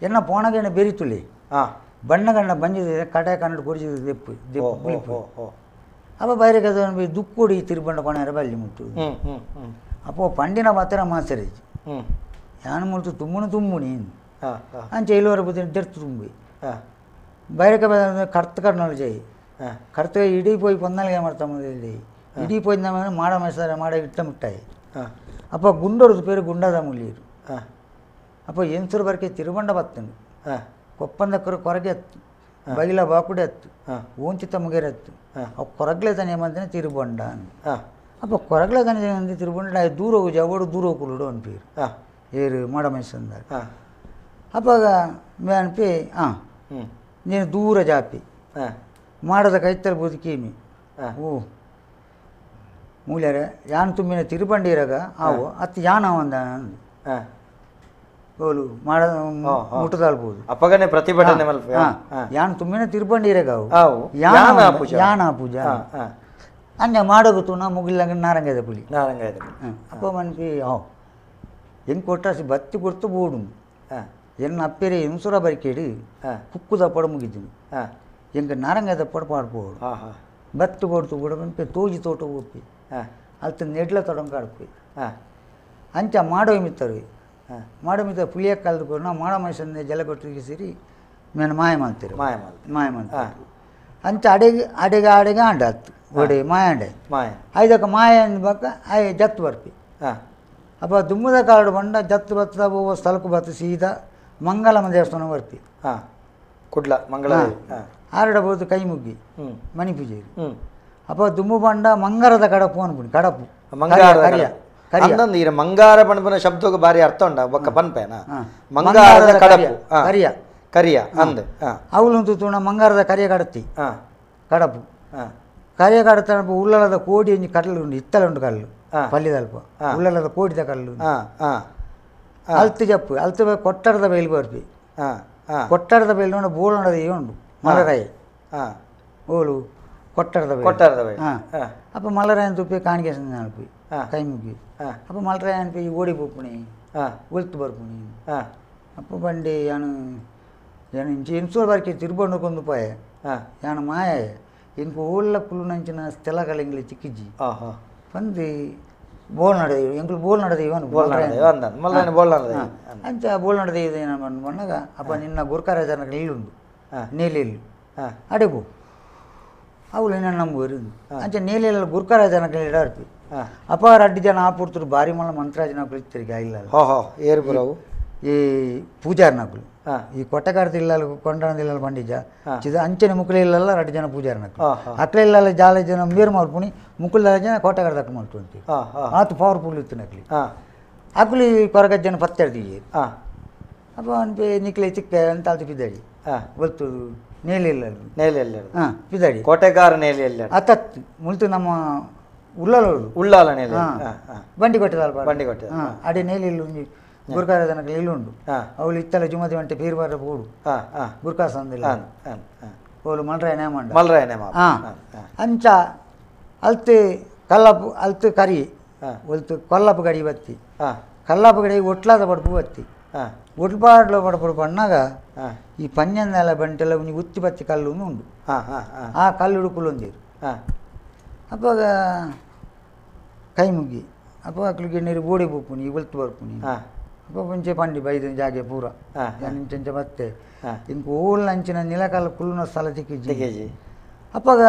ಎನ್ನ ಪೋಣಗೇನ ಬೆರಿತುಲಿ ಬಣ್ಣಗಣ್ಣ ಬಂಜಿದ ಕಡೆ ಕನ್ನಡ ಕೊಡಿಸಿದ ದೆಪ್ಪು ದೆಪ್ಪು ಬುಲಿಪು ಅಪ್ಪ ಬೈರೆ ಕದ ದುಕ್ಕೋಡಿ ತಿರುಬಂಡ ಕೊಣಾರ ಬಲ್ಲಿ ಮುಟ್ಟು ಅಪ್ಪ ಪಂಡಿನ ಮಾತ್ರ ಮಾಸರೇಜಿ ಯಾನು ಮುಳ್ತು ತುಮ್ಮನು ತುಮ್ಮುನಿ ಅಂಚೆ ಇಲ್ಲವರ ಬುದ್ಧಿ ದೆರ್ತು ತುಂಬಿ ಬೈರಕ ಕರ್ತ ಕರ್ನಾಳು ಜೈ ಕರ್ತ ಇಡೀ ಪೋಯಿ ಪೊನ್ನಾಲಿಗೆ ಮಾಡ್ತಾ ಇಡೀ ಪೋಯಿ ಮಾಡ ಮೈಸಾರ ಮಾಡ ಇಟ್ಟ ಮುಟ್ಟಾಯಿ ಅಪ್ಪ ಗುಂಡೊರದು ಪೇರು ಗುಂಡದ ಮುಲ್ಲಿರು ಅಪ್ಪ ಎನ್ಸುರು ಬರಕೆ ತಿರುಬಂಡ ಬತ್ತನು ಕೊಪ್ಪಂದ ಕೊರ ಕೊರಗೆ ಹತ್ತು ಬೈಲ ಬಾಕುಡೆ ಹತ್ತು ಓಂಚಿತ ಮುಗೇರೆ ಹತ್ತು ಅವು ಕೊರಗ್ಲೆ ತಾನೇ ಏಮಂತಾನೆ ತಿರುಬಂಡ ಅಪ್ಪ ಕೊರಗ್ಲೆ ತಾನೇ ಅಂದ್ರೆ ತಿರುಬಂಡ ದೂರ ಹೋಗು ಜವಡು ದೂರ ಹೋಗುಡು ಅನ್ಪೀರು ಏರು ಮಾಡ ಮೈಸಂದಾಗ ಅಪ್ಪಾಗ ಮೇ ಅನ್ಪಿ ಹಾಂ ನೀನು ದೂರ ಜಾಪಿ ಮಾಡದ ಕೈತಲ್ ಬದುಕೀಮಿ ಓ ಮೂಲ್ಯಾರೆ ಯಾನ್ ತುಂಬಿನ ತಿರುಬಂಡಿರಾಗ ಆವು ಅತ್ತು ಯಾನ್ ಅವಂದ ಓಲು ಮಾಡ ಮುಟ್ಟದಾಲ್ಬೋದು ಅಪ್ಪಗನೆ ಪ್ರತಿಭಟನೆ ಮಲ್ಪ ಯಾನ್ ತುಮ್ಮಿನ ತಿರುಪಂಡಿರೇಗಾವು ಯಾನ ಪೂಜಾ ಅಂಜ ಮಾಡೋಗುತ್ತು ನಾ ಮುಗಿಲ್ಲಂಗ ನಾರಂಗದ ಪುಲಿ ನಾರಂಗದ ಅಪ್ಪ ಮನ್ಪಿ ಹಾಂ ಹೆಂಗೆ ಕೊಟ್ಟಾಸಿ ಬತ್ತಿ ಕೊಡ್ತು ಬೋಡು ಎನ್ನ ಅಪ್ಪೇರೆ ಹಿಂಸುರ ಬರಿಕೇಡಿ ಕುಕ್ಕುದ ಪಡ ಮುಗಿದ್ದೀನಿ ಎಂಗೆ ನಾರಂಗದ ಪಡ ಪಾಡ್ಬೋದು ಬತ್ತು ಕೊಡ್ತು ಕೂಡ ಮನ್ಪಿ ತೋಜಿ ತೋಟ ಹೋಗ್ಪಿ ಅಲ್ತ ನೆಡ್ಲ ತೊಡಂಗ ಆಡ್ಪಿ ಅಂಚ ಮಾಡೋ ಮಿತ್ತರು ಮಾಡೋ ಮಿತ್ತ ಪುಳಿಯ ಕಲ್ದು ಕೊಡು ನಾವು ಮಾಡೋ ಮನುಷ್ಯನ ಜಲಕೊಟ್ಟಿಗೆ ಸೇರಿ ಮೇನ್ ಮಾಯ ಮಾಡ್ತೀರಿ ಮಾಯ ಮಾಯ ಮಾಡ್ತೀರಿ ಅಂಚ ಅಡೆಗೆ ಅಡೆಗೆ ಅಡೆಗೆ ಆಂಡ ಆತು ಒಡೆ ಮಾಯಾಂಡೆ ಮಾಯ ಐದಕ್ಕೆ ಮಾಯ ಅಂದ್ಬಕ್ಕ ಆಯ್ ಜತ್ತು ಬರ್ಪಿ ಅಪ್ಪ ದುಮ್ಮದ ಕಾಡು ಬಂಡ ಜತ್ತು ಬತ್ತದ ಹೋಗೋ ಸ್ಥಳಕ್ಕೂ ಬತ್ತು ಸೀದಾ ಮಂಗಲಮ್ಮ ದೇವಸ್ಥಾನ ಬರ್ಪಿ ಕುಡ್ಲ ಮಂಗಳ ಆರಡಬಹುದು ಕೈ ಮುಗ್ಗಿ ಮಣಿ ಪೂಜೆ ಅಪ್ಪ ದುಮ್ಮು ಬಂಡ ಮಂಗರದ ಕಡಪು ಅನ್ಪುಣಿ ಕಡಪು ಮಂಗಾರ ಅಂದಂದು ಮಂಗಾರ ಪಣಪನ ಶಬ್ದಕ್ಕೆ ಬಾರಿ ಅರ್ಥ ಉಂಡ ಬೊಕ್ಕ ಪನ್ಪೇನ ಮಂಗಾರದ ಕಡಪು ಕರಿಯ ಕರಿಯ ಅಂದ್ ಅವಳು ತೂಣ ಮಂಗಾರದ ಕರಿಯ ಕಡತಿ ಕಡಪು ಕರಿಯ ಕಡತ ಉಳ್ಳಲದ ಕೋಡಿ ಒಂಜಿ ಕಡಲು ಉಂಡು ಇತ್ತಲ ಉಂಡು ಕಲ್ಲು ಪಲ್ಲಿದಲ್ಪ ಉಳ್ಳಲದ ಕೋಡಿದ ಕಲ್ಲು ಅಲ್ತು ಜಪ್ಪು ಅಲ್ತು ಕೊಟ್ಟರದ ಬೈಲು ಬರ್ಪಿ ಕೊಟ್ಟರದ ಬೈಲು ನೋಡ ಬೋಳನದ ಉಂಡು ಮಲರಾಯಿ ಓಲು ಕೊಟ್ಟರದ ಕೊಟ್ಟರದ ಅಪ್ಪ ಮಲರಾಯನ್ ತುಪ್ಪಿ ಕಾಣಿಕೆ ಅನ್ಪಿ ಕೈ ಮುಗಿ ಅಪ್ಪ ಮಲರಾಯ ಅನ್ಪಿ ಓಡಿ ಪೋಪುಣಿ ಒಲ್ತು ಬರ್ಪುಣಿ ಅಪ್ಪ ಬಂಡಿ ಯಾನು ಯಾನು ಇಂಚಿ ಇನ್ಸೂರ್ ಬಾರ್ಕಿ ತಿರುಬಣ್ಣು ಕೊಂದು ಪಾಯ ಯಾನು ಮಾಯ ಇಂಕ ಊళ్ళ ಕುಳ್ಳುನಂಚಿನ ಸ್ಥಳಗಳು ಚಿಕ್ಕಿಜ್ಜಿ ಬಂದು ಬೋಲ್ ನಡೆದ ಎಂಕುಲು ಬೋಲ್ ನಡೆದ ಅಂಚ ಬೋಲ್ ನಡೆದ ಬಂದಾಗ ಅಪ್ಪ ನಿನ್ನ ಗುರ್ಕಾರಾಜನ ಇಲ್ಲುಂಡು ನೀಲಿಲ್ಲು ಅಡೆಗು ಅವಳು ನಿನ್ನ ನಂಬುವರು ಅಂಚ ನೀಲಿಲ್ಲ ಗುರ್ಕಾರಾಜನ ಇಡಾರ್ಪಿ ಅಪ್ಪ ರಡ್ಡಿ ಜನ ಆಪುರ್ತರು ಬಾರಿ ಮಲ್ಲ ಮಂತ್ರಾಜನ ಕುಳಿತಿರಿಗೆ ಇಲ್ಲ ಈ ಪೂಜಾರನಕುಲು ಈ ಕೊಟ್ಟಕಾರದ ಇಲ್ಲ ಕೊಂಡಣದ ಇಲ್ಲ ಬಂಡಿಜ ಚಿದ ಅಂಚನೆ ಮುಕ್ಕಲ ಇಲ್ಲಲ್ಲ ರಡ್ಡು ಜನ ಪೂಜಾರನಕುಲು ಅಕ್ಲ ಇಲ್ಲ ಜಾಲ ಜನ ಮೇರು ಮಾಡ್ಪುಣಿ ಮುಕ್ಕುಲ ಜನ ಕೋಟಗಾರದ ಅಕ್ಕ ಮಾಡ್ತು ಆತು ಪವರ್ಫುಲ್ ಇತ್ತು ನಕ್ಲಿ ಅಕ್ಲಿ ಕೊರಗಜ್ಜನ ಜನ ಪತ್ತೆಡ್ತೀವಿ ಅಪ್ಪ ಅನ್ಪಿ ನಿಕ್ಲೆ ಚಿಕ್ಕ ಅಂತ ಅಲ್ತು ಪಿದಾಡಿ ಒಲ್ತು ನೇಲಿಲ್ಲ ನೇಲಿಲ್ಲ ಹಾಂ ಪಿದಾಡಿ ಕೋಟೆಗಾರ ನೇಲಿಲ್ಲ ಅತ್ತತ್ತು ಮುಲ್ತು ನಮ್ಮ ಉಳ್ಳಾಲೋಡು ಉಳ್ಳಾಲ ನೇಲಿ ಬಂಡಿ ಕೊಟ್ಟದಲ್ಪ ಬಂಡಿ ಕೊಟ್ಟೆ ಹಾಂ ಅಡಿ ನೇಲಿಲ್ಲ ಒಂಜಿ ಗುರ್ಕಾರ ಜನಕ ಇಲ್ಲುಂಡು ಅವಳು ಇತ್ತಲ ಜುಮದಿ వంటి ಪೀರ್ ಬಾರ ಬೋಡು ಗುರ್ಕಾ ಸಂದಿಲ್ಲ ಅವಳು ಮಲ್ರಾಯ ನೇಮಂಡ ಮಲ್ರಾಯ ನೇಮ ಹಾಂ ಅಂಚ ಅಲ್ತು ಕಲ್ಲಪ್ಪು ಅಲ್ತು ಕರಿ ಒಲ್ತು ಕೊಲ್ಲಪ್ಪು ಗಡಿ ಬತ್ತಿ ಕಲ್ಲಪ್ಪು ಗಡಿ ಒಟ್ಲಾದ ಬಡಪು ಬತ್ತಿ ಒಟ್ಪಾಡ್ಲ ಬಡಪು ಬಣ್ಣಾಗ ಈ ಪಂಜಂದೆಲ್ಲ ಬಂಟೆಲ್ಲ ಒಂಜಿ ಉತ್ತಿ ಬತ್ತಿ ಕಲ್ಲು ಉಂಡು ಆ ಕಲ್ಲು ಕುಲ್ಲೊಂದಿರು ಅಪ್ಪಾಗ ಕೈ ಮುಗ್ಗಿ ಅಪ್ಪ ಅಕ್ಲಿಗೆ ನೀರು ಗೋಡಿ ಬೋಪುನಿ ಒಲ್ತು ಬರ್ಪುನಿ ಅಪ್ಪ ಮುಂಚೆ ಪಂಡಿ ಬೈದ ಜಾಗೆ ಪೂರ ಇಂಚಂಚ ಬತ್ತೆ ಇಂಕ ಓಲ್ ಅಂಚಿನ ನಿಲಕಾಲ ಕುಲ್ಲುನ ಸ್ಥಳ ತಿಕ್ಕಿಜಿ ಅಪ್ಪಾಗ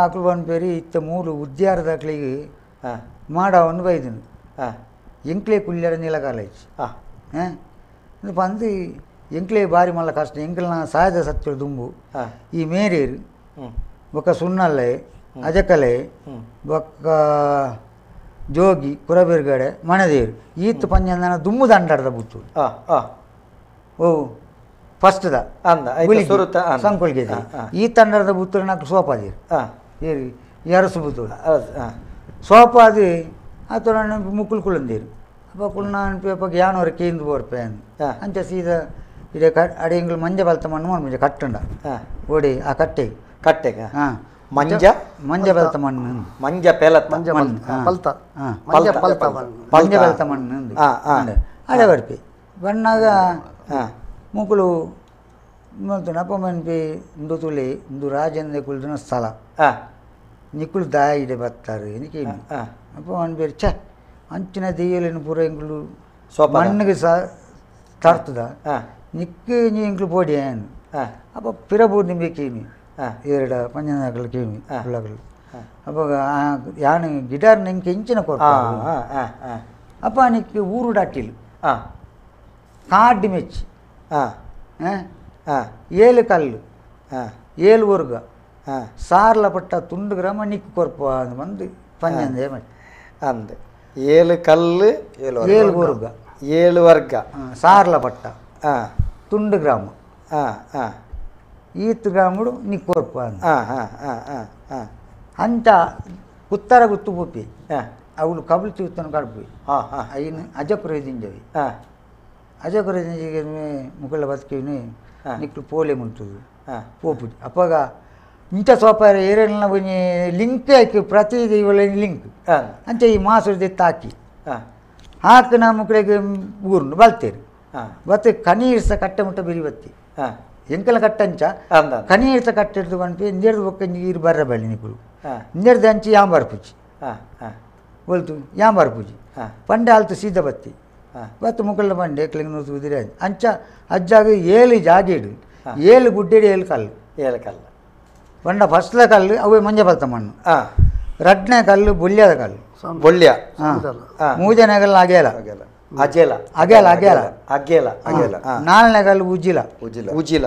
ಅಕ್ಲು ಬಂದ್ಪೇರಿ ಇತ್ತ ಮೂರು ಉದ್ಯಾರದ ಅಕ್ಲಿಗೆ ಮಾಡವನ್ನು ಬೈದನು ಎಂಕ್ಲೇ ಕುಲ್ಯರ ನಿಲಕಾಲ ಇಚ್ಚಿ ಹಾಂ ಬಂದು ಎಂಕ್ಲೇ ಬಾರಿ ಮಲ್ಲ ಕಷ್ಟ ಎಂಕ್ಲನ ಸಾಯದ ಸತ್ಯ ದುಂಬು ಈ ಮೇರೇರು ಬೊಕ್ಕ ಸುಣ್ಣಲ್ಲೆ ಅಜಕಲೆ ಬೊಕ್ಕ ಜೋಗಿ ಕುರಬೇರ್ಗಡೆ ಮಣದೇರು ಈತ್ ಪಂಜಂದನ ದುಮ್ಮು ದಂಡಾಡ್ದ ಬುತ್ತು ಓ ಫಸ್ಟ್ದ ಸಂಕೊಳ್ಗೆ ಈ ತಂಡದ ಬುತ್ತೂರು ನಾಲ್ಕು ಸೋಪಾದಿರು ಏರಿ ಎರಸು ಬುತ್ತೂರು ಸೋಪಾದಿ ಆತ ಮುಕ್ಕುಲ್ ಕುಳಂದೇರು ಅಪ್ಪ ಕುಳ್ನ ಅನ್ಪಿ ಯಾನವರ ಕೇಂದ್ರ ಬೋರ್ಪೆ ಅಂಚ ಸೀದಾ ಇಡೆ ಕ ಅಡಿಯಂಗಳು ಮಂಜ ಬಲ್ತ ಮಣ್ಣು ಮಂಜ ಕಟ್ಟಂಡ ಓಡಿ ಆ ಕಟ್ಟೆ ಕಟ್ಟೆಗೆ ಹಾಂ ಮಂಜ ಮಂಜ ಬೆಲ್ತ ಮಣ್ಣು ಮಂಜ ಪೆಲತ್ತ ಪಲ್ತ ಮಂಜ ಬೆಲ್ತ ಮಣ್ಣು ಅಡೆ ಬರ್ಪಿ ಬಣ್ಣಾಗ ಮುಕುಲು ಅಪ್ಪ ಮನ್ಪಿ ಇಂದು ತುಳಿ ಇಂದು ರಾಜೇಂದ್ರ ಕುಳಿದಿನ ಸ್ಥಳ ನಿಕ್ಕುಲು ದಾಯಿಡೆ ಬತ್ತಾರೆ എനിക്ക് ಅಪ್ಪ ಮನ್ಪೇರು ಛ ಅಂಚಿನ ದೆಯ್ಯಲೇನು ಪೂರ ಎಂಕುಲು ಮಣ್ಣಿಗೆ ಸಹ ತರ್ತದ ನಿಕ್ಕೆ ಎಂಕುಲು ಪೋಡಿ ಏನು ಅಪ್ಪ ಪಿರಬೂರ್ ನಿಂಬೆ ಕೇಮಿ ಎರಡು ಪಂಜನಾಕಲು ಕೇಮಿ ಹುಳ್ಳಗಳು ಅಪ್ಪ ಯಾನು ಗಿಡಾರ್ ನಿಂಗೆ ಹೆಂಚಿನ ಕೊರ್ಪ ಅಪ್ಪ ನಿಕ್ಕೆ ಊರು ಡಾಟಿಲು ಕಾಡು ಮೆಚ್ಚಿ ಏಳು ಕಲ್ಲು ಏಳು ವರ್ಗ ಸಾರ್ಲಪಟ್ಟ ತುಂಡು ಗ್ರಾಮ ನಿಕ್ಕು ಕೊರ್ಪ ಬಂದು ಪಂಜಂದೇ ಮಾಡಿ ಅಂದೆ ಏಳು ಕಲ್ಲು ಏಳು ವರ್ಗ ಏಳು ವರ್ಗ ಸಾರ್ಲಪಟ್ಟ ತುಂಡು ಗ್ರಾಮ ಈತ್ ಗ್ರಾಮಡು ನಿಕ್ಕೊರ್ಪ ಅಂಚ ಕುತ್ತರ ಗುತ್ತು ಪೋಪಿ ಅವಳು ಕಬಲು ಚೂತನ ಕಡ್ಪಿ ಐನು ಅಜಪುರ ದಿಂಜವಿ ಅಜ ಕೊರಗಜ್ಜನಿಗೆ ಮುಕುಳ ಬದುಕಿನಿ ನಿಕ್ಲು ಪೋಲೆ ಮುಂತುದು ಪೋಪುಜಿ ಅಪ್ಪಗ ಇಂಚ ಸೋಪಾರ ಏರೆಲ್ಲ ಒಂಜಿ ಲಿಂಕ್ ಹಾಕಿ ಪ್ರತಿ ದೈವಲ ಲಿಂಕ್ ಅಂಚ ಈ ಮಾಸುದ ತಾಕಿ ಹಾಕಿ ನಮ್ಮ ಕಡೆಗೆ ಊರ್ನು ಬಲ್ತೇರಿ ಬತ್ತೆ ಕನೀರ್ಸ ಕಟ್ಟೆ ಮುಟ್ಟ ಬಿರಿ ಬತ್ತಿ ಎಂಕಲ ಕಟ್ಟಂಚ ಕನೀರ್ಸ ಕಟ್ಟಿಡ್ದು ಬಂದು ಇಂದೇರ್ದು ಬೊಕ್ಕ ನೀರು ಬರ್ರ ಬಳ್ಳಿ ನಿಕುಲು ಇಂದೇರ್ದು ಅಂಚಿ ಯಾಂಬಾರ್ ಪೂಜಿ ಒಲ್ತು ಯಾಂಬಾರ್ ಪೂಜಿ ಪಂಡೆ ಆಲ್ತು ಸೀದ ಬತ್ತಿ ಬತ್ತು ಮುಕ್ಕಳ ಪಂಡೆ ಕ್ಲಿಂಗ್ ನೂತು ಉದಿರೆ ಅಂಚ ಅಜ್ಜಾಗ 7 ಜಾಗೇಡು 7 ಗುಡ್ಡೆಡು 7 ಕಲ್ಲು 7 ಕಲ್ಲು ಪಂಡ ಫಸ್ಟ್ಲ ಕಲ್ಲು ಅವೇ ಮಂಜ ಬಲ್ತ ಮಣ್ಣು ರಡ್ನೇ ಕಲ್ಲು ಬೊಲ್ಯದ ಕಲ್ಲು ಬೊಲ್ಯ ಮೂಜನೇ ಕಲ್ಲು ಅಗೇಲ ಅಜೇಲ ಅಗೇಲ ಅಗೇಲ ಅಗೇಲ ಅಗೇಲ ನಾಲ್ನೇ ಕಲ್ಲು ಉಜ್ಜಿಲ ಉಜ್ಜಿಲ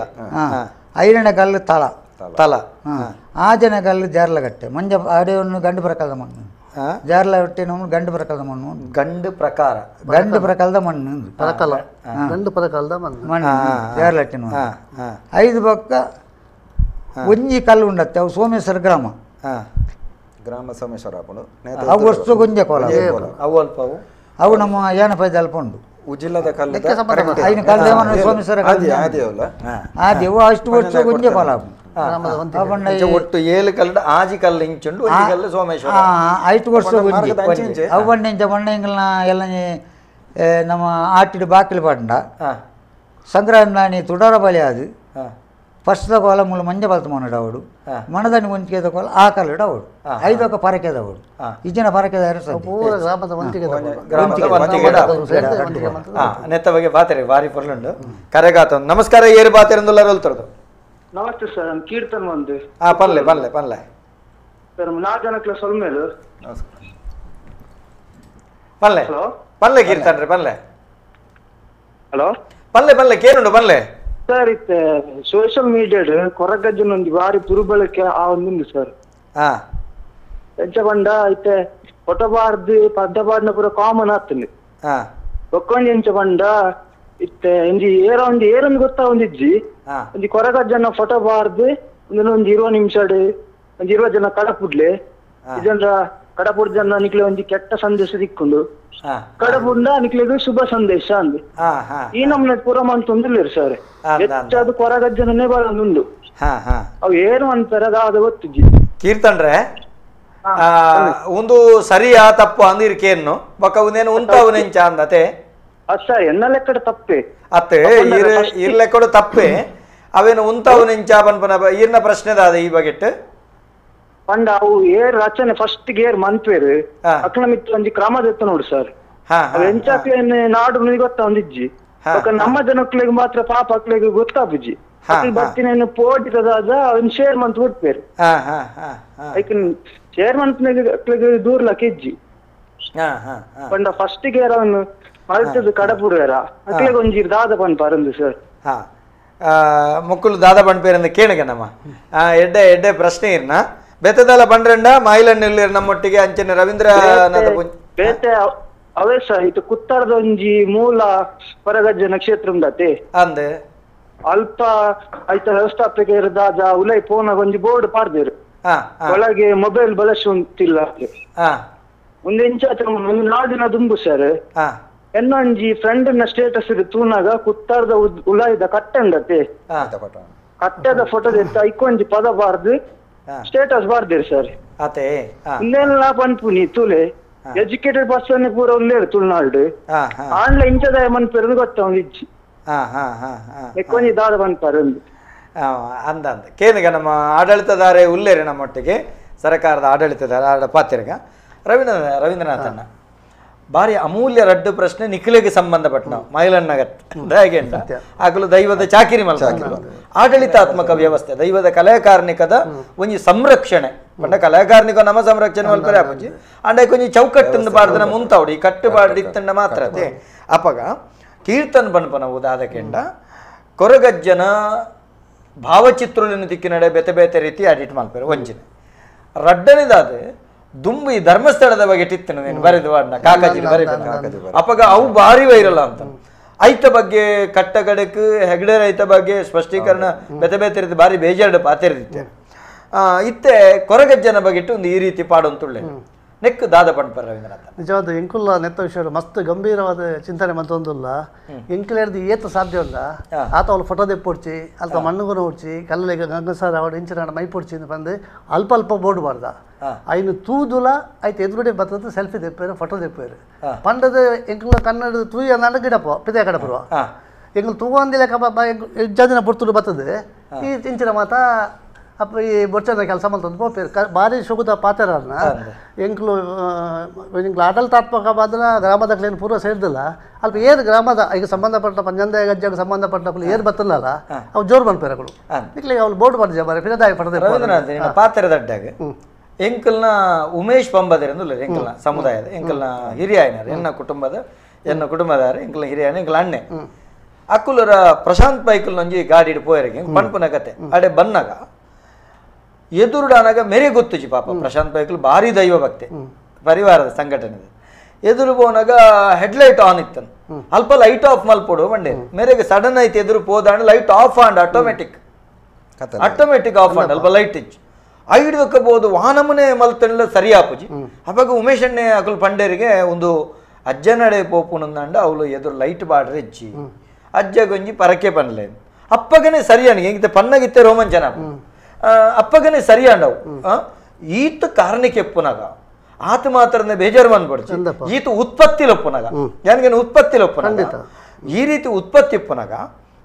ಐದನೇ ಕಲ್ಲು ತಳ ತಲ ಆಜನೇ ಕಲ್ಲು ಜಾರ್ಲಗಟ್ಟೆ ಮಂಜ ಅಡೆಯನ್ನು ಗಂಡು ಪ್ರಕಾರದ ಮಣ್ಣು ಜಾರ್ಲಗಟ್ಟೆ ನಮ್ಮ ಗಂಡು ಪ್ರಕಾರದ ಮಣ್ಣು ಗಂಡು ಪ್ರಕಾರ ಗಂಡು ಪ್ರಕಾರದ ಮಣ್ಣು ಪರಕಲ ಗಂಡು ಪ್ರಕಾರದ ಮಣ್ಣು ಮಣ್ಣು ಜಾರ್ಲಟ್ಟೆ ಐದು ಪಕ್ಕ ಒಂಜಿ ಕಲ್ಲು ಉಂಡತ್ತೆ ಅವು ಸೋಮೇಶ್ವರ ಗ್ರಾಮ ಗ್ರಾಮ ಸೋಮೇಶ್ವರ ಅವು ವರ್ಷ ಗೊಂಜೆ ಕೋಲ ಅವು ಅಲ್ಪ ಅವು ಅವು ನಮ್ಮ ಏನಪ್ಪ ಅಲ್ಪ ಉಂಡು ಉಜಿಲ್ಲದ ಕಲ್ಲು ಐನು ಕಲ್ಲು ಸೋಮೇಶ್ವರ ಆದಿ ಅಷ್ಟು ವರ್ಷ ಗೊಂಜೆ ಕೋಲ ಒಟ್ಟು 7 ಕಲ್ಲು ಆಜಿ ಕಲ್ಲು ಇಂಚುಂಡು ಒಂಜಿ ಕಲ್ಲು ಸೋಮೇಶ್ವರ ಐದು ವರ್ಷ ಗೊಂಜಿ ಅವು ಬಣ್ಣ ಇಂಚ ಬಣ್ಣ ಇಂಗ್ಲನ ಎಲ್ಲ ನಮ್ಮ ಆಟಿಡು ಬಾಕಿಲು ಪಾಂಡ ಸಂಕ್ರಾಂತಿ ತುಡಾರ ಬಲಿ ಅದು ಫಸ್ಟ್ದ ಕೋಲ ಮೂಲ ಮಂಜ ಬಲ್ತ ಮನಡ ಅವಡು ಮಣದಾನಿ ಒಂಚಿಕೆದ ಕೋಲ ಆ ಕಲ್ಲಡ ಅವಡು ಐದೊಕ್ಕ ಪರಕೆದ ಅವಡು ಇಜ್ಜನ ಪರಕೆದ ನೆತ್ತ ಬಗ್ಗೆ ಬಾತೆರೆ ಬಾರಿ ಪೊರ್ಲುಂಡು ಕರೆಗಾತ ನಮಸ್ಕಾರ ಏರು ಬಾತೆರೆಂದುಲ್ಲ ರೋಲ್ತರದು ನಮಸ್ತೆ ಸರ್ ನಾನು ಕೀರ್ತನ್ ಬಂದು ಪನ್ಲೆ ಪನ್ಲೆ ಪನ್ಲೆ ಸರ್ ನಾಲ್ಕು ಜನಕ್ಲ ಸೊಲ್ಮೇಲು ಪನ್ಲೆ ಪನ್ಲೆ ಕೀರ್ತನ್ ರೀ ಪನ್ಲೆ ಹಲೋ ಪನ್ಲೆ ಪನ್ಲೆ ಕೇನುಂಡು ಪನ್ಲೆ ಸರ್ ಇತ್ತೆ ಸೋಷಿಯಲ್ ಮೀಡಿಯಾಡ್ ಕೊರಗಜ್ಜನ ಒಂಜಿ ಬಾರಿ ದುರ್ಬಳಕೆ ಆ ಒಂದುಂಡು ಸರ್ ಎಂಚ ಪಂಡ ಇತ್ತೆ ಫೋಟೋ ಬಾರ್ದು ಪದ್ದ ಬಾರ್ನ ಪೂರ ಕಾಮನ್ ಆತುಂಡು ಬೊಕ್ಕೊಂಜಿ ಎಂಚ ಪಂಡ ಇತ್ತೆ ಒಂಜಿ ಏರ ಒಂಜಿ ಏರೊಂದು ಗೊತ್ತಾ ಒಂದಿಜ್ಜಿ ಒಂಜಿ ಕೊರಗಜ್ಜನ ಫೋಟೋ ಬಾರ್ದು ಒಂದೊಂದು 20 ನಿಮಿಷಡ್ ಒಂಜಿ 20 ಜನ ಕಡಪುಡ್ಲೆ ಇಜನ್ರ ಕಡಪುಡ್ ಜನ ನಿಕ್ಲೆ ಒಂಜಿ ಕೆಟ್ಟ ಸಂದೇಶ ದಿಕ್ಕುಂಡು ಕಡಪುಂಡ ನಿಕ್ಲೆಗ್ ಶುಭ ಸಂದೇಶ ಅಂದ್ ಈ ನಮ್ನೆ ಪೂರ ಮಂತೊಂದುಲ್ಲೆರ್ ಸರ್ ಹೆಚ್ಚಾದ್ ಕೊರಗಜ್ಜನೇ ಬರೊಂದುಂಡು ಅವು ಏನು ಅಂತಾರೆ ಅದಾದ ಗೊತ್ತಿಜ್ಜಿ ಕೀರ್ತನ್ರೆ ಒಂದು ಸರಿಯಾ ತಪ್ಪು ಅಂದಿರ್ಕೇನು ಬೊಕ್ಕ ಒಂದೇನು ಉಂತಾವು ನೆಂಚ ಅಂದತೆ ಅತ್ತ ಎನ್ನ ಲೆಕ್ಕಡ ತಪ್ಪೆ ಅತ್ತೆ ಇರ್ ಲೆಕ್ಕಡ ತಪ್ಪೆ ಅವೇನು ಉಂತಾವು ನೆಂಚ ಪನ್ಪನ ಈರ್ನ ಪ್ರಶ್ನೆದಾದ ಈ ಬಗೆಟ್ ಪಂಡ ಅವು ಏರ್ ರಚನೆ ಫಸ್ಟ್ ಗೇರ್ ಮನ್ಪೇರು ಅಕ್ಲ ಮಿತ್ತು ಒಂಜಿ ಕ್ರಮ ದೆತ್ತ ನೋಡು ಸರ್ ಅವು ಎಂಚಾಕ್ಲೇನ್ ನಾಡು ಗೊತ್ತಾ ಒಂದಿಜ್ಜಿ ನಮ್ಮ ಜನಕ್ಲೆಗ್ ಮಾತ್ರ ಪಾಪ ಅಕ್ಲೆಗ್ ಗೊತ್ತಾಪುಜಿ ಅಕ್ಲು ಬತ್ತಿನ ಪೋಟಿದಾದ ಅವನ್ ಶೇರ್ ಮಂತ್ ಬಿಡ್ಪೇರು ಐಕ್ ಶೇರ್ ಮಂತ್ನಾಗ ದೂರ್ಲಕ್ ಇಜ್ಜಿ ಪಂಡ ಫಸ್ಟ್ ಗೇರ್ ಅವನು ಮಲ್ತದ ಕಡಪುಡುವೆರ ಅಕ್ಲೆಗ್ ಒಂಜಿ ದಾದ ಪನ್ಪಾರಂದು ಸರ್ ಮುಕ್ಕುಲು ದಾದ ಪನ್ಪೇರಂದು ಕೇಳುಗ ನಮ್ಮ ಎಡ್ಡೆ ಎಡ್ಡೆ ಪ್ರಶ್ನೆ ಇರ್ನ ಬೆತ್ತದಲ್ಲ ಬಂಡ್ರಂಡ ಮಾಯಿಲಣ್ಣಲ್ಲಿ ನಮ್ಮೊಟ್ಟಿಗೆ ಅಂಚನೆ ರವೀಂದ್ರನಾಥ ಬೇತೆ ಅವೇ ಸರ್ ಇದು ಕುತ್ತಾರದ ಒಂಜಿ ಮೂಲ ಕೊರಗಜ್ಜನ ಕ್ಷೇತ್ರ ಉಂಡತೆ ಅಂದೆ ಅಲ್ಪ ಐತ ವ್ಯವಸ್ಥಾಪಕ ದಾದ ಉಲೈ ಪೋನಾಗ ಒಂಜಿ ಬೋರ್ಡ್ ಪಾಡ್ದೇರು ಒಳಗೆ ಮೊಬೈಲ್ ಬಳಸುವಂತಿಲ್ಲ ಒಂದು ಇಂಚ ಒಂದು ನಾಡಿನ ದುಂಬು ಸರ್ ಎನ್ನೊಂಜಿ ಫ್ರೆಂಡ್ ನ ಸ್ಟೇಟಸ್ ತೂನಾಗ ಕುತ್ತಾರದ ಉಲಾಯಿದ ಕಟ್ಟೆ ಉಂಡತೆ ಕಟ್ಟೆದ ಫೋಟೋ ಐಕೊಂಜಿ ಪದ ಬಾರ್ದು ಸ್ಟೇಟಸ್ ಬಾರ್ದಿರಿ ಸರ್ ಇನ್ನೆಲ್ಲ ಪನ್ಪುನಿ ತುಲೆ ಎಜುಕೇಟೆಡ್ ಪರ್ಸನ್ ಪೂರ ಉಲ್ಲೇರು ತುಳುನಾಡು ಆಂಡ್ಲ ಇಂಚದಾಯ ಮನ್ಪೇರು ಗೊತ್ತ ಇಜ್ಜಿ ಕೊಂಜಿ ದಾದ ಪನ್ಪಾರು ಅಂದ ಅಂದ ಕೇನುಗ ನಮ್ಮ ಆಡಳಿತದಾರೆ ಉಲ್ಲೇರಿ ನಮ್ಮೊಟ್ಟಿಗೆ ಸರ್ಕಾರದ ಆಡಳಿತದಾರ ಆಡ ಪಾತಿರ್ಗ ರವೀಂದ್ರನಾಥಣ್ಣ ಭಾರಿ ಅಮೂಲ್ಯ ರಡ್ಡು ಪ್ರಶ್ನೆ ನಿಖಿಲಿಗೆ ಸಂಬಂಧಪಟ್ಟ ಮೈಲಣ್ಣಗತ್ ಹೇಗೆ ಆಗಲು ದೈವದ ಚಾಕಿರಿ ಮಲ್ಪ ಆಡಳಿತಾತ್ಮಕ ವ್ಯವಸ್ಥೆ ದೈವದ ಕಲಾಕಾರ್ಣಿಕದ ಒಂಜಿ ಸಂರಕ್ಷಣೆ ಪಂಡ ಕಲಾಕಾರ್ಣಿಕ ನಮ್ಮ ಸಂರಕ್ಷಣೆ ಮಲ್ಪರೆ ಆಪುಜಿ ಅಂಡ ಕೊಂಜಿ ಚೌಕಟ್ಟಿಂದ ಬಾರ್ದನ ಮುಂತಾವಡಿ ಈ ಕಟ್ಟುಪಾಡು ಇತ್ತಂಡ ಮಾತ್ರ ಅದೇ ಅಪಗ ಕೀರ್ತನ್ ಪನ್ಪನ ಉದಾದಕೆಂಡ ಕೊರಗಜ್ಜನ ಭಾವಚಿತ್ರలను ದಿಕ್ಕಿನಡೆ ಬೇತೆ ಬೇತೆ ರೀತಿ ಎಡಿಟ್ ಮಲ್ಪೆರು ಒಂಜಿನ ರಡ್ಡನೇದಾದ ದುಂಬು ಈ ಧರ್ಮಸ್ಥಳದ ಬಗ್ಗೆ ಟಿತ್ತನು ನೀನು ಬರೆದು ಅಣ್ಣ ಕಾಕಾಜಿ ಬರೆದು ಅಪಗ ಅವು ಭಾರಿ ವೈರಲ್ ಅಂತ ಐತ ಬಗ್ಗೆ ಕಟ್ಟಗಡಕ್ಕೆ ಹೆಗ್ಡೆ ರೈತ ಬಗ್ಗೆ ಸ್ಪಷ್ಟೀಕರಣ ಬೇತೆ ಬೇತೆ ರೀತಿ ಭಾರಿ ಬೇಜಾರು ಪಾತೆರಿದಿತ್ತೆ ಇತ್ತೆ ಕೊರಗಜ್ಜನ ಬಗ್ಗೆ ಒಂದು ಈ ರೀತಿ ಪಾಡಂತುಳ್ಳೆ Neck ದಾದ ಪಂಡ್ಪರ್ ರವೀಂದ್ರನಾಥ ನಿಜವಾದ ಎಂಕುಲ್ಲ ನೆತ್ತ ವಿಷಯ ಮಸ್ತ್ ಗಂಭೀರವಾದ ಚಿಂತನೆ ಮತ್ತೊಂದುಲ್ಲ ಎಂಕುಲೇರ್ದು ಏತ ಸಾಧ್ಯ ಉಂಡ ಆತ ಅವಳು ಫೋಟೋ ದೆಪ್ಪೊಡ್ಚಿ ಅಲ್ಪ ಮಣ್ಣುಗುನ ಹೊಡ್ಚಿ ಕಲ್ಲುಗೆ ಗಂಗಸಾರ ಅವಳು ಇಂಚಿನ ಮೈ ಪೊಡ್ಚಿ ಅಂತ ಬಂದು ಅಲ್ಪ ಅಲ್ಪ ಬೋರ್ಡ್ ಬಾರ್ದ ಐನು ತೂದುಲ ಐತೆ ಎದುರುಡೆ ಬರ್ತದ ಸೆಲ್ಫಿ ದೆಪ್ಪೇರು ಫೋಟೋ ದೆಪ್ಪೇರು ಪಂಡದ ಎಂಕುಲ ಕನ್ನಡ ತೂಯ ನಾಡ ಗಿಡಪ್ಪ ಪಿದೆ ಕಡಪುರುವ ಎಂಕುಲು ತೂವಂದಿಲೆಕ್ಕ ಇಜ್ಜಾದಿನ ಪುರ್ತುಡು ಬರ್ತದೆ ಈ ಇಂಚಿನ ಮಾತ ಅಪ್ಪ ಈ ಬೊಚ್ಚನ ಕೆಲಸ ಮಲ್ತೊಂದು ಪೋಪೇರು ಭಾರಿ ಶುಗುದ ಪಾತ್ರರನ್ನ ಎಂಕ್ಲು ಎಂಕ್ಲು ಆಡಳಿತಾತ್ಮಕ ಬಾದಲ ಗ್ರಾಮದ ಪೂರ್ವ ಸೇರಿದಿಲ್ಲ ಅಲ್ಪ ಏರು ಗ್ರಾಮದ ಈಗ ಸಂಬಂಧಪಟ್ಟ ಪಂಜಂದ ಗಜ್ಜೆಗೆ ಸಂಬಂಧಪಟ್ಟ ಏರು ಬತ್ತಲ್ಲ ಅವು ಜೋರು ಮನ್ಪೇರಗಳು ನಿಕ್ಲಿಗೆ ಅವ್ರು ಬೋರ್ಡ್ ಮಾಡಿದ್ಯ ಬಾರಿ ಫಿರದಾಯಿ ಪಡೆದ ಪಾತ್ರ ದಡ್ಡಾಗ ಎಂಕಲ್ನ ಉಮೇಶ್ ಪಂಬದರೆಂದು ಎಂಕಲ್ನ ಸಮುದಾಯದ ಎಂಕಲ್ನ ಹಿರಿಯಾಯನರು ಎನ್ನ ಕುಟುಂಬದ ಎನ್ನ ಕುಟುಂಬದಾರ ಎಂಕಲ್ನ ಹಿರಿಯಾಯನ ಎಂಕಲ್ ಅಣ್ಣೆ ಅಕ್ಕುಲರ ಪ್ರಶಾಂತ್ ಪೈಕುಲ್ ನಂಜಿ ಗಾಡಿ ಪೋಯರಿಗೆ ಪನ್ಪುನ ಕತೆ ಅಡೆ ಬನ್ನಾಗ ಎದುರುಡಾನಾಗ ಮೇರೆ ಗೊತ್ತುಜಿ ಪಾಪ ಪ್ರಶಾಂತ್ ಪೈಕುಲ್ ಭಾರಿ ದೈವ ಭಕ್ತೆ ಪರಿವಾರದ ಸಂಘಟನೆ ಎದುರು ಪೋನಾಗ ಹೆಡ್ಲೈಟ್ ಆನ್ ಇತ್ತನು ಅಲ್ಪ ಲೈಟ್ ಆಫ್ ಮಲ್ಪೊಡು ಬಂಡೆ ಮೇರೆಗೆ ಸಡನ್ ಐತೆ ಎದುರು ಪೋದಾಂಡ light off and automatic automatic off and ಅಲ್ಪ ಲೈಟ್ ಇಚ್ಚು ಐಡ್ದಕ್ಕಬಹುದು ವಾನಮನೆ ಮಲ್ತಂಡ್ಲ ಸರಿ ಆಪುಜಿ ಅವಾಗ ಉಮೇಶ್ ಅಣ್ಣೆ ಅಕುಲ್ ಪಂಡೇರಿಗೆ ಒಂದು ಅಜ್ಜನಡೆ ಪೋಪುನಂದಾಂಡ ಅವಳು ಎದುರು ಲೈಟ್ ಬಾಡ್ರೆ ಇಚ್ಚಿ ಅಜ್ಜಗೊಂಜಿ ಪರಕೆ ಪನ್ಲೆ ಅಪ್ಪಗನೆ ಸರಿಯಾಣಿಗೆ ಇಂಗಿತ ಪನ್ನಗಿತ್ತೆ ರೋಮಾಂಚನ ಅಪ್ಪಗನೆ ಸರಿಯಾಂಡವು ಈತ ಕಾರಣಕ್ಕೆ ಎಪ್ಪುನಾಗ ಆತ ಮಾತ್ರ ಬೇಜಾರು ಮನ್ಪಡ್ಚಿ ಈತ ಉತ್ಪತ್ತಿ ಲೊಪ್ಪುನಾಗ ಯಾನಿಗೇನು ಉತ್ಪತ್ತಿ ಲೊಪ್ಪುನಾಗ ಈ ರೀತಿ ಉತ್ಪತ್ತಿ ಇಪ್ಪುನಾಗ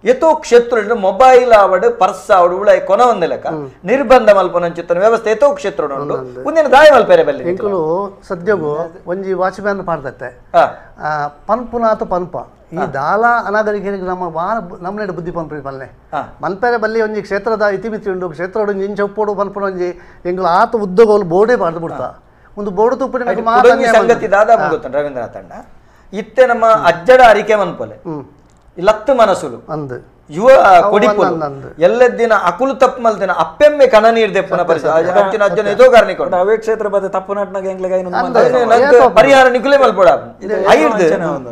ಎತೋ ಕ್ಷೇತ್ರ ಮೊಬೈಲ್ ಆವಡು ಪರ್ಸ್ ಆವಡು ಉಳ ಕೊನ ಒಂದು ಲೆಕ್ಕ ನಿರ್ಬಂಧ ಮಲ್ಪನಂಚಿತ್ತನ ವ್ಯವಸ್ಥೆ ಎತೋ ಕ್ಷೇತ್ರ ಉಂಟು ಮುಂದಿನ ದಾಯ ಮಲ್ಪೇರೆ ಬಲ್ಲಿ ಎಂಕುಲು ಸದ್ಯಗೂ ಒಂಜಿ ವಾಚ್ಮ್ಯಾನ್ ಪಾಡ್ದತ್ತೆ ಪನ್ಪುನಾತ ಪನ್ಪ ಈ ದಾಲ ಅನಾಗರಿಕರಿಗೆ ನಮ್ಮ ವಾರ ನಮ್ಮನೆ ಬುದ್ಧಿ ಪನ್ಪು ಪಲ್ಲೆ ಮಲ್ಪೇರೆ ಬಲ್ಲಿ ಒಂಜಿ ಕ್ಷೇತ್ರದ ಇತಿಮಿತಿ ಉಂಡು ಕ್ಷೇತ್ರ ಒಂಜಿ ಇಂಚ ಉಪ್ಪೋಡು ಪನ್ಪುನ ಒಂಜಿ ಎಂಕುಲು ಆತ ಉದ್ದಗೋಲು ಬೋರ್ಡೇ ಪಾಡ್ದು ಬಿಡ್ತಾ ಒಂದು ಬೋರ್ಡು ತುಪ್ಪಿನ ಸಂಗತಿ ದಾದಾ ಗೊತ್ತ ರವೀಂದ್ರನಾಥ್ ಅಣ್ಣ ಇತ್ತೆ ನಮ್ಮ ಅಜ್ಜಡ ಅರಿಕೆ ಮನ್ಪಲೆ ಲತ್ತು ಮನಸ್ಸುಲು ಅಂದು ಯುವ ಕೊಡಿಪುಲು ಎಲ್ಲದಿನ ಅಕುಲು ತಪ್ಪು ಮಲ್ದಿನ ಅಪ್ಪೆಮ್ಮೆ ಕಣ ನೀರ್ ದೆಪ್ಪುನ ಪರಿಸ್ಥಿತಿ ಅಜ್ಜನ ಎದೋ ಕಾರಣಿಕೊಂಡು ಅವೇ ಕ್ಷೇತ್ರ ಬದ ತಪ್ಪು ನಟ್ನಾಗ ಪರಿಹಾರ ನಿಕುಲೆ ಮಲ್ಪೊಡ ಐರ್ದು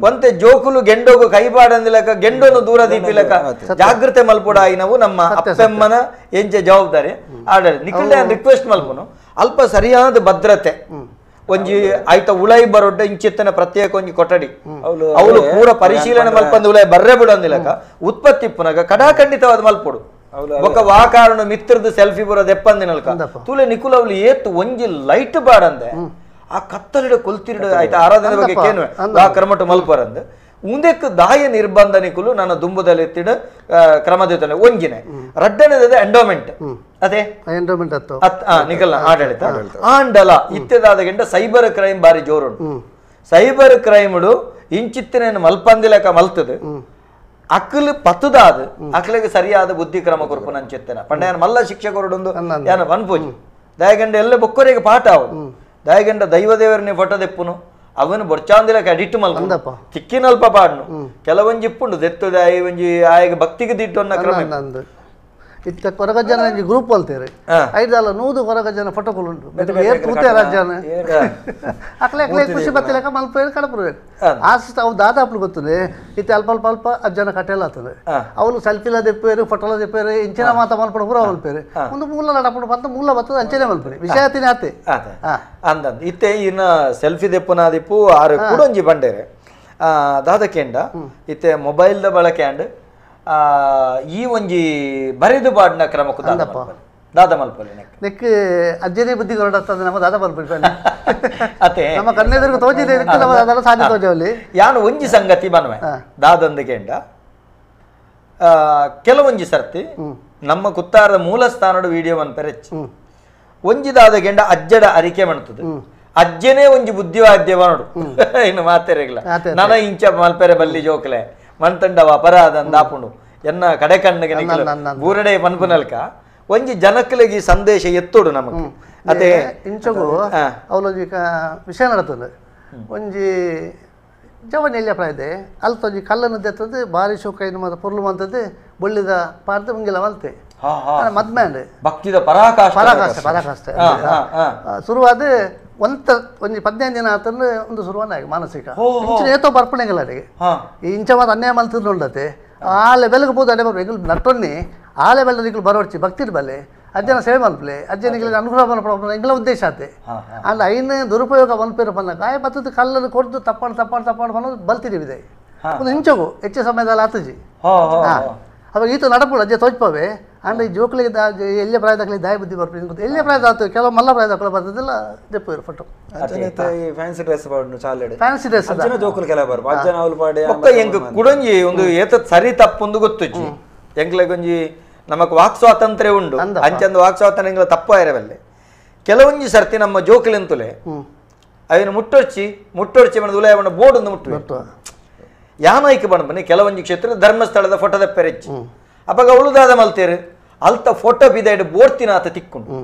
ಒಂತೆ ಜೋಕುಲು ಗೆಂಡೋಗು ಕೈಬಾಡಂದಿಲಕ ಗೆಂಡೋನು ದೂರ ದೀಪಿಲಕ ಜಾಗೃತೆ ಮಲ್ಪೊಡ ನಾವು ನಮ್ಮ ಅಪ್ಪೆಮ್ಮನ ಎಂಚೆ ಜವಾಬ್ದಾರಿ ಆಡಳಿ ನಿಕುಲೆ ರಿಕ್ವೆಸ್ಟ್ ಮಲ್ಪುನು ಅಲ್ಪ ಸರಿಯಾದ ಭದ್ರತೆ ಒಂಜಿ ಆಯ್ತ ಉಳೈ ಬರೋಡ್ಡ ಇಂಚಿತ್ತನ ಪ್ರತ್ಯೇಕ ಒಂಜಿ ಕೊಠಡಿ ಅವಳು ಪೂರ ಪರಿಶೀಲನೆ ಮಲ್ಪಂದು ಉಳೈ ಬರ್ರೆ ಬಿಡೊಂದಿಲಕ ಉತ್ಪತ್ತಿ ಪುನಗ ಕಡಾಖಂಡಿತವಾದ ಮಲ್ಪೊಡು ಬೊಕ ವಾ ಕಾರಣ ಮಿತ್ರದ ಸೆಲ್ಫಿ ಬರೋದು ಎಪ್ಪಂದಿನಲ್ಕ ತುಲೆ ನಿಕುಲ ಅವಳು ಏತ್ ಒಂಜಿ ಲೈಟ್ ಬಾಡಂದೆ ಆ ಕತ್ತಲಿಡ ಕೊಲ್ತಿರಿಡ ಆಯ್ತಾ ಆರಾಧನೆ ಬಗ್ಗೆ ಕೇನು ಆ ಕ್ರಮಟು ಮಲ್ಪರಂದು ಉಂದೆಕ್ ದಾಯ ನಿರ್ಬಂಧ ನಿಕುಲು ನನ್ನ ದುಂಬುದಲ್ಲಿ ಎತ್ತಿಡ ಕ್ರಮದಿತ್ತನೆ ಒಂಜಿನೆ ರಡ್ಡನೇದ ಎಂಡೋಮೆಂಟ್ ಅದೇ ಎಂಡೋಮೆಂಟ್ ನಿಕಲ್ನ ಆಡಳಿತ ಆಂಡಲ ಇತ್ತೆದಾದ ಗಂಟ ಸೈಬರ್ ಕ್ರೈಮ್ ಬಾರಿ ಜೋರುಂಟು ಸೈಬರ್ ಕ್ರೈಮ್ಡು ಇಂಚಿತ್ತನೇನು ಮಲ್ಪಂದಿಲಕ ಮಲ್ತದೆ ಅಕ್ಕಲು ಪತ್ತದಾದ ಅಕ್ಲಿಗೆ ಸರಿಯಾದ ಬುದ್ಧಿ ಕ್ರಮ ಕೊರ್ಪು ನಂಚಿತ್ತೇನ ಪಂಡ ಮಲ್ಲ ಶಿಕ್ಷಕರುಡೊಂದು ಯಾನ ಪನ್ಪೂಜಿ ದಯಗಂಡ ಎಲ್ಲ ಬೊಕ್ಕರಿಗೆ ಪಾಠ ಅವು ದಯಗಂಡ ದೈವದೇವರನ್ನೇ ಫೋಟೋ ದೆಪ್ಪುನು ಅವನು ಬೊರ್ಚಾಂದಿಲಕ ಅಡಿಟ್ ಮಲ್ಪ ತಿಕ್ಕಿನಲ್ಪ ಪಾಡ್ನು ಕೆಲವೊಂಜಿ ಇಪ್ಪುಂಡು ದೆತ್ತದ ಒಂಜಿ ಆಯಗ ಭಕ್ತಿಗೆ ದಿಟ್ಟು ಅನ್ನ ಕ್ರಮ ಇತ್ತ ಕೊರಗಜ್ಜನ ಒಂಜಿ ಗ್ರೂಪ್ ಅಲ್ತೇರಿ ಐದಲ್ಲ 100 ಕೊರಗಜ್ಜನ ಫೋಟೋಗಳು ಉಂಟು ಏರ್ ತೂತೆ ರಾಜ್ಯನ ಅಕ್ಲೆ ಅಕ್ಲೆ ಖುಷಿ ಬತ್ತಿಲಕ ಮಲ್ಪೇರು ಕಡಪುರು ಆಸಿತ ಅವು ದಾದಾಪ್ಲು ಗೊತ್ತದೆ ಇತ್ತೆ ಅಲ್ಪ ಅಲ್ಪ ಅಲ್ಪ ಅಜ್ಜನ ಕಟ್ಟೆಲ್ಲ ಆಗ್ತದೆ ಅವನು ಸೆಲ್ಫಿಲ ದೆಪ್ಪೇರು ಫೋಟೋಲ ದೆಪ್ಪೇರು ಇಂಚಿನ ಮಾತ ಮಲ್ಪಡು ಪೂರ ಮಲ್ಪೇರು ಒಂದು ಮೂಲ ನಡಪಡು ಬಂತ ಮೂಲ ಬರ್ತದೆ ಅಂಚನೆ ಮಲ್ಪೇರು ವಿಷಯ ಆತಿನ ಆತೆ ಅಂದಂದು ಇತ್ತೆ ಇನ್ನ ಸೆಲ್ಫಿ ದೆಪ್ಪುನಾದಿಪ್ಪು ಆರು ಕುಡೊಂಜಿ ಬಂಡೇರೆ ದಾದಕೇಂಡ ಇತ್ತೆ ಮೊಬೈಲ್ದ ಬಳಕೆ ಅಂಡ್ ಈ ಒಂಜಿ ಬರೆದು ಬಾಡ್ನ ಕ್ರಮಕ್ಕೂ ದಾದ ಮಲ್ಪಲೆ ನೆಕ್ ಅಜ್ಜನೇ ಬುದ್ಧಿ ಹೊರಡತ್ತದ ನಮ್ಮ ದಾದ ಮಲ್ಪಲೆ ಅತೆ ನಮ್ಮ ಕಣ್ಣೆದುರು ತೋಜಿದೆ ನಮ್ಮ ದಾದ ಸಾಧ್ಯ ತೋಜವಲ್ಲಿ ಯಾನು ಒಂಜಿ ಸಂಗತಿ ಬನ್ವೆ ದಾದಂದಿಗೆಂಡ ಕೆಲವೊಂಜಿ ಸರ್ತಿ ನಮ್ಮ ಕುತ್ತಾರದ ಮೂಲ ಸ್ಥಾನದ ವಿಡಿಯೋ ಮನ್ಪೆರೆಚ್ಚಿ ಒಂಜಿ ದಾದಗೆಂಡ ಅಜ್ಜಡ ಅರಿಕೆ ಮಾಡ್ತದೆ ಅಜ್ಜನೇ ಒಂಜಿ ಬುದ್ಧಿವಾದ್ಯ ನೋಡು ಇನ್ನು ಮಾತೆರೆಗ್ಲ ನನ ಇಂಚ ಮಲ್ಪೆರೆ ಬಲ್ಲಿ ಜೋಕ್ಲೆ ಮಣ್ತಂಡವ ಅಪರಾಧ ಅಂದಾಪುಂಡು ಎನ್ನ ಕಡೆ ಕಣ್ಣಿಗೆ ಬೂರಡೆ ಪನ್ಪುನಲ್ಕ ಒಂಜಿ ಜನಕ್ಕಲಿಗೆ ಸಂದೇಶ ಎತ್ತೋಡು ನಮಗೆ ಅದೇ ಇಂಚಗು ಅವಲೊಂಜಿ ವಿಷಯ ನಡತದೆ ಒಂಜಿ ಜವನ್ ಎಲ್ಲಿ ಪ್ರಾಯ ಅಲ್ತೊಂಜಿ ಕಲ್ಲನ್ನು ದೆತ್ತದು ಬಾರಿ ಶೋಕ ಇನ್ನು ಮತ್ತೆ ಪೊರ್ಲು ಮಂತದ್ದು ಬೊಳ್ಳಿದ ಪಾರ್ದು ಮುಂಗಿಲ ಮಲ್ತೆ ಮದ್ಮ್ಯಾಂಡ್ ಭಕ್ತಿದ ಪರಾಕಾಷ್ಠ ಪರಾಕಾಷ್ಠ ಪರಾಕಾಷ್ಠ ಶುರುವಾದ ಒಂತ ಒಂಜಿ 15 ದಿನ ಆತಂದ್ರೆ ಒಂದು ಶುರುವಾನ ಮಾನಸಿಕ ಇಂಚಿನ ಏತೋ ಬರ್ಪಣೆಗಳ ಅಡಿಗೆ ಈ ಇಂಚ ಮಾತು ಅನ್ಯಾಯ ಮಲ್ತದ್ದು ಉಂಡತೆ ಆ ಲೆವೆಲ್ಗೆ ಹೋದ ಅಡೆ ಬರ್ಬೇಕು ಎಂಗುಲು ನಟ್ಟೊನ್ನಿ ಆ ಲೆವೆಲ್ ನಿಗುಲು ಬರೋಡ್ಚಿ ಭಕ್ತಿರ್ ಬಲ್ಲೆ ಅಜ್ಜನ ಸೇವೆ ಮಲ್ಪಲೆ ಅಜ್ಜನಿಗೆ ಅನುಗ್ರಹ ಮಲ್ಪಡ ಎಂಗ್ಲ ಉದ್ದೇಶ ಆತೆ ಅಂಡ್ ಐನ ದುರುಪಯೋಗ ಮಲ್ಪೇರು ಪನ್ನಕ ಆಯ ಬತ್ತದ ಕಲ್ಲನ್ನು ಕೊಡ್ದು ತಪ್ಪಾಡು ತಪ್ಪಾಡು ತಪ್ಪಾಡು ಅನ್ನೋದು ಬಲ್ತಿರಿವಿದೆ ಒಂದು ಹಿಂಚಗು ಹೆಚ್ಚು ಸಮಯದಲ್ಲಿ ಆತಜಿ ಅವಾಗ ಈತ ನಡಪುಡು ಅಜ್ಜ ತೋಜ್ಪವೆ ಅಂಡ್ ಈ ಜೋಕ್ಲಿಗೆ ಎಲ್ಲೇ ಪ್ರಾಯದಾಗಲಿ ದಾಯ ಬುದ್ಧಿ ಬರ್ತೀನಿ ಎಲ್ಲೇ ಪ್ರಾಯದ ಆತು ಕೆಲವು ಮಲ್ಲ ಪ್ರಾಯದಾಗಲ ಬರ್ತದಿಲ್ಲ ದೆಪ್ಪು photo fancy dress ಪಾಡು ಚಾಲೆಡ್ ಫ್ಯಾನ್ಸಿ ಡ್ರೆಸ್ ಅಜ್ಜನ ಜೋಕುಲು ಕೆಲ ಬರ್ಪ ಅಜ್ಜನ ಅವಲು ಪಾಡಿ ಒಕ್ಕ ಎಂಕ್ ಕುಡೊಂಜಿ ಒಂದು ಏತ ಸರಿ ತಪ್ಪೊಂದು ಗೊತ್ತುಜ್ಜಿ ಎಂಕ್ಲೆಗೊಂಜಿ ನಮಕ್ ವಾಕ್ ಸ್ವಾತಂತ್ರ್ಯ ಉಂಡು ಅಂಚಂದು ವಾಕ್ ಸ್ವಾತಂತ್ರ್ಯ ಎಂಗ್ಲ ತಪ್ಪು ಆಯಿರವಲ್ಲೆ ಕೆಲವೊಂಜಿ ಸರ್ತಿ ನಮ್ಮ ಜೋಕುಲೆಂತುಲೆ ಅವೇನು ಮುಟ್ಟೊರ್ಚಿ ಮುಟ್ಟೊರ್ಚಿ ಬಣ್ಣ ಉಲಯ ಬಣ್ಣ ಬೋರ್ಡ್ ಒಂದು ಮುಟ್ಟು ಯಾನೈಕ್ ಬಣ್ಣ ಕೆಲವೊಂಜಿ ಕ್ಷೇತ್ರ ಧರ್ಮಸ್ಥಳದ ಫೋಟೋದ ಪೆರೆಚ್ಚಿ ಅಪ್ಪಾಗ ಅವಳುದಾದ ಮಲ್ತೇರು ಅಲ್ತ ಫೋಟೋ ಪಿದೈಡ್ ಬೋರ್ತಿನ ಆತ ತಿಕ್ಕೊಂಡು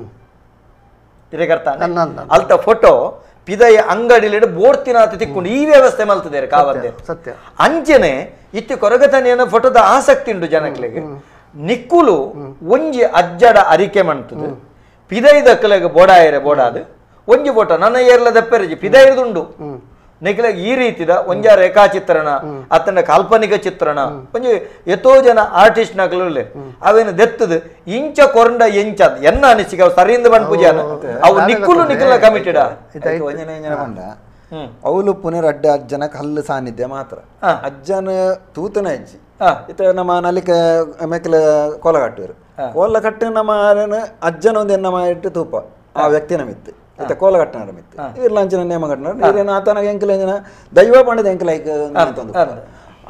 ಇರಗರ್ತ ಅಲ್ತ ಫೋಟೋ ಪಿದಯ ಅಂಗಡಿಲಿಡ ಬೋರ್ತಿನ ಆತ ತಿಕ್ಕೊಂಡು ಈ ವ್ಯವಸ್ಥೆ ಮಲ್ತದೇರು ಕಾವಂದೆ ಸತ್ಯ ಅಂಚನೆ ಇತ್ತಿ ಕೊರಗತನೇನ ಫೋಟೋದ ಆಸಕ್ತಿ ಉಂಟು ಜನಕ್ಲೆಗೆ ನಿಕ್ಕುಲು ಒಂಜಿ ಅಜ್ಜಡ ಅರಿಕೆ ಮಂತದು ಪಿದೈದಕ್ಕಲೆಗೆ ಬೋಡಾಯರೆ ಬೋಡಾದು ಒಂಜಿ ಫೋಟೋ ನನ್ನ ಏರ್ಲದ ಪೆರಜಿ ಪಿದೈದುಂಡು ನಿಖಲ ಈ ರೀತಿದ ಒಂಜ ರೇಖಾಚಿತ್ರಣ ಅತನ ಕಾಲ್ಪನಿಕ ಚಿತ್ರಣ ಒಂಜಿ ಎತೋ ಜನ ಆರ್ಟಿಸ್ಟ್ ನಕಲು ಅವೇನು ದೆತ್ತದು ಇಂಚ ಕೊರಂಡ ಎಂಚ ಎನ್ನ ಅನಿಸಿಕೆ ಅವು ಸರಿಯಿಂದ ಬಂದ್ ಪೂಜಾನ ಅವು ನಿಕ್ಕುಲು ನಿಖಲ ಕಮಿಟೆಡ್ ಅವಳು ಪುನರ್ ಅಡ್ಡ ಅಜ್ಜನ ಕಲ್ಲು ಸಾನ್ನಿಧ್ಯ ಮಾತ್ರ ಅಜ್ಜನ ತೂತನ ಅಜ್ಜಿ ಇತ ನಮ್ಮ ನಲಿಕ ಮೆಕ್ಕಲ ಕೋಲ ಕಟ್ಟುವರು ಕೋಲ ಕಟ್ಟು ನಮ್ಮ ಅಜ್ಜನ ಒಂದು ಎನ್ನ ಇಟ್ಟು ತೂಪ ಆ ವ್ಯಕ್ತಿನ ಮಿತ್ತು ಇತ್ತ ಕೋಲ ಕಟ್ಟನಾರ ಮಿತ್ತು ಇರ್ಲಾಂಚಿನ ನೇಮ ಕಟ್ಟನಾರ ಇರೇನ ಆತನ ಎಂಕಲ ಎಂಜನ ದೈವ ಪಂಡದ ಎಂಕಲ ಐಕ್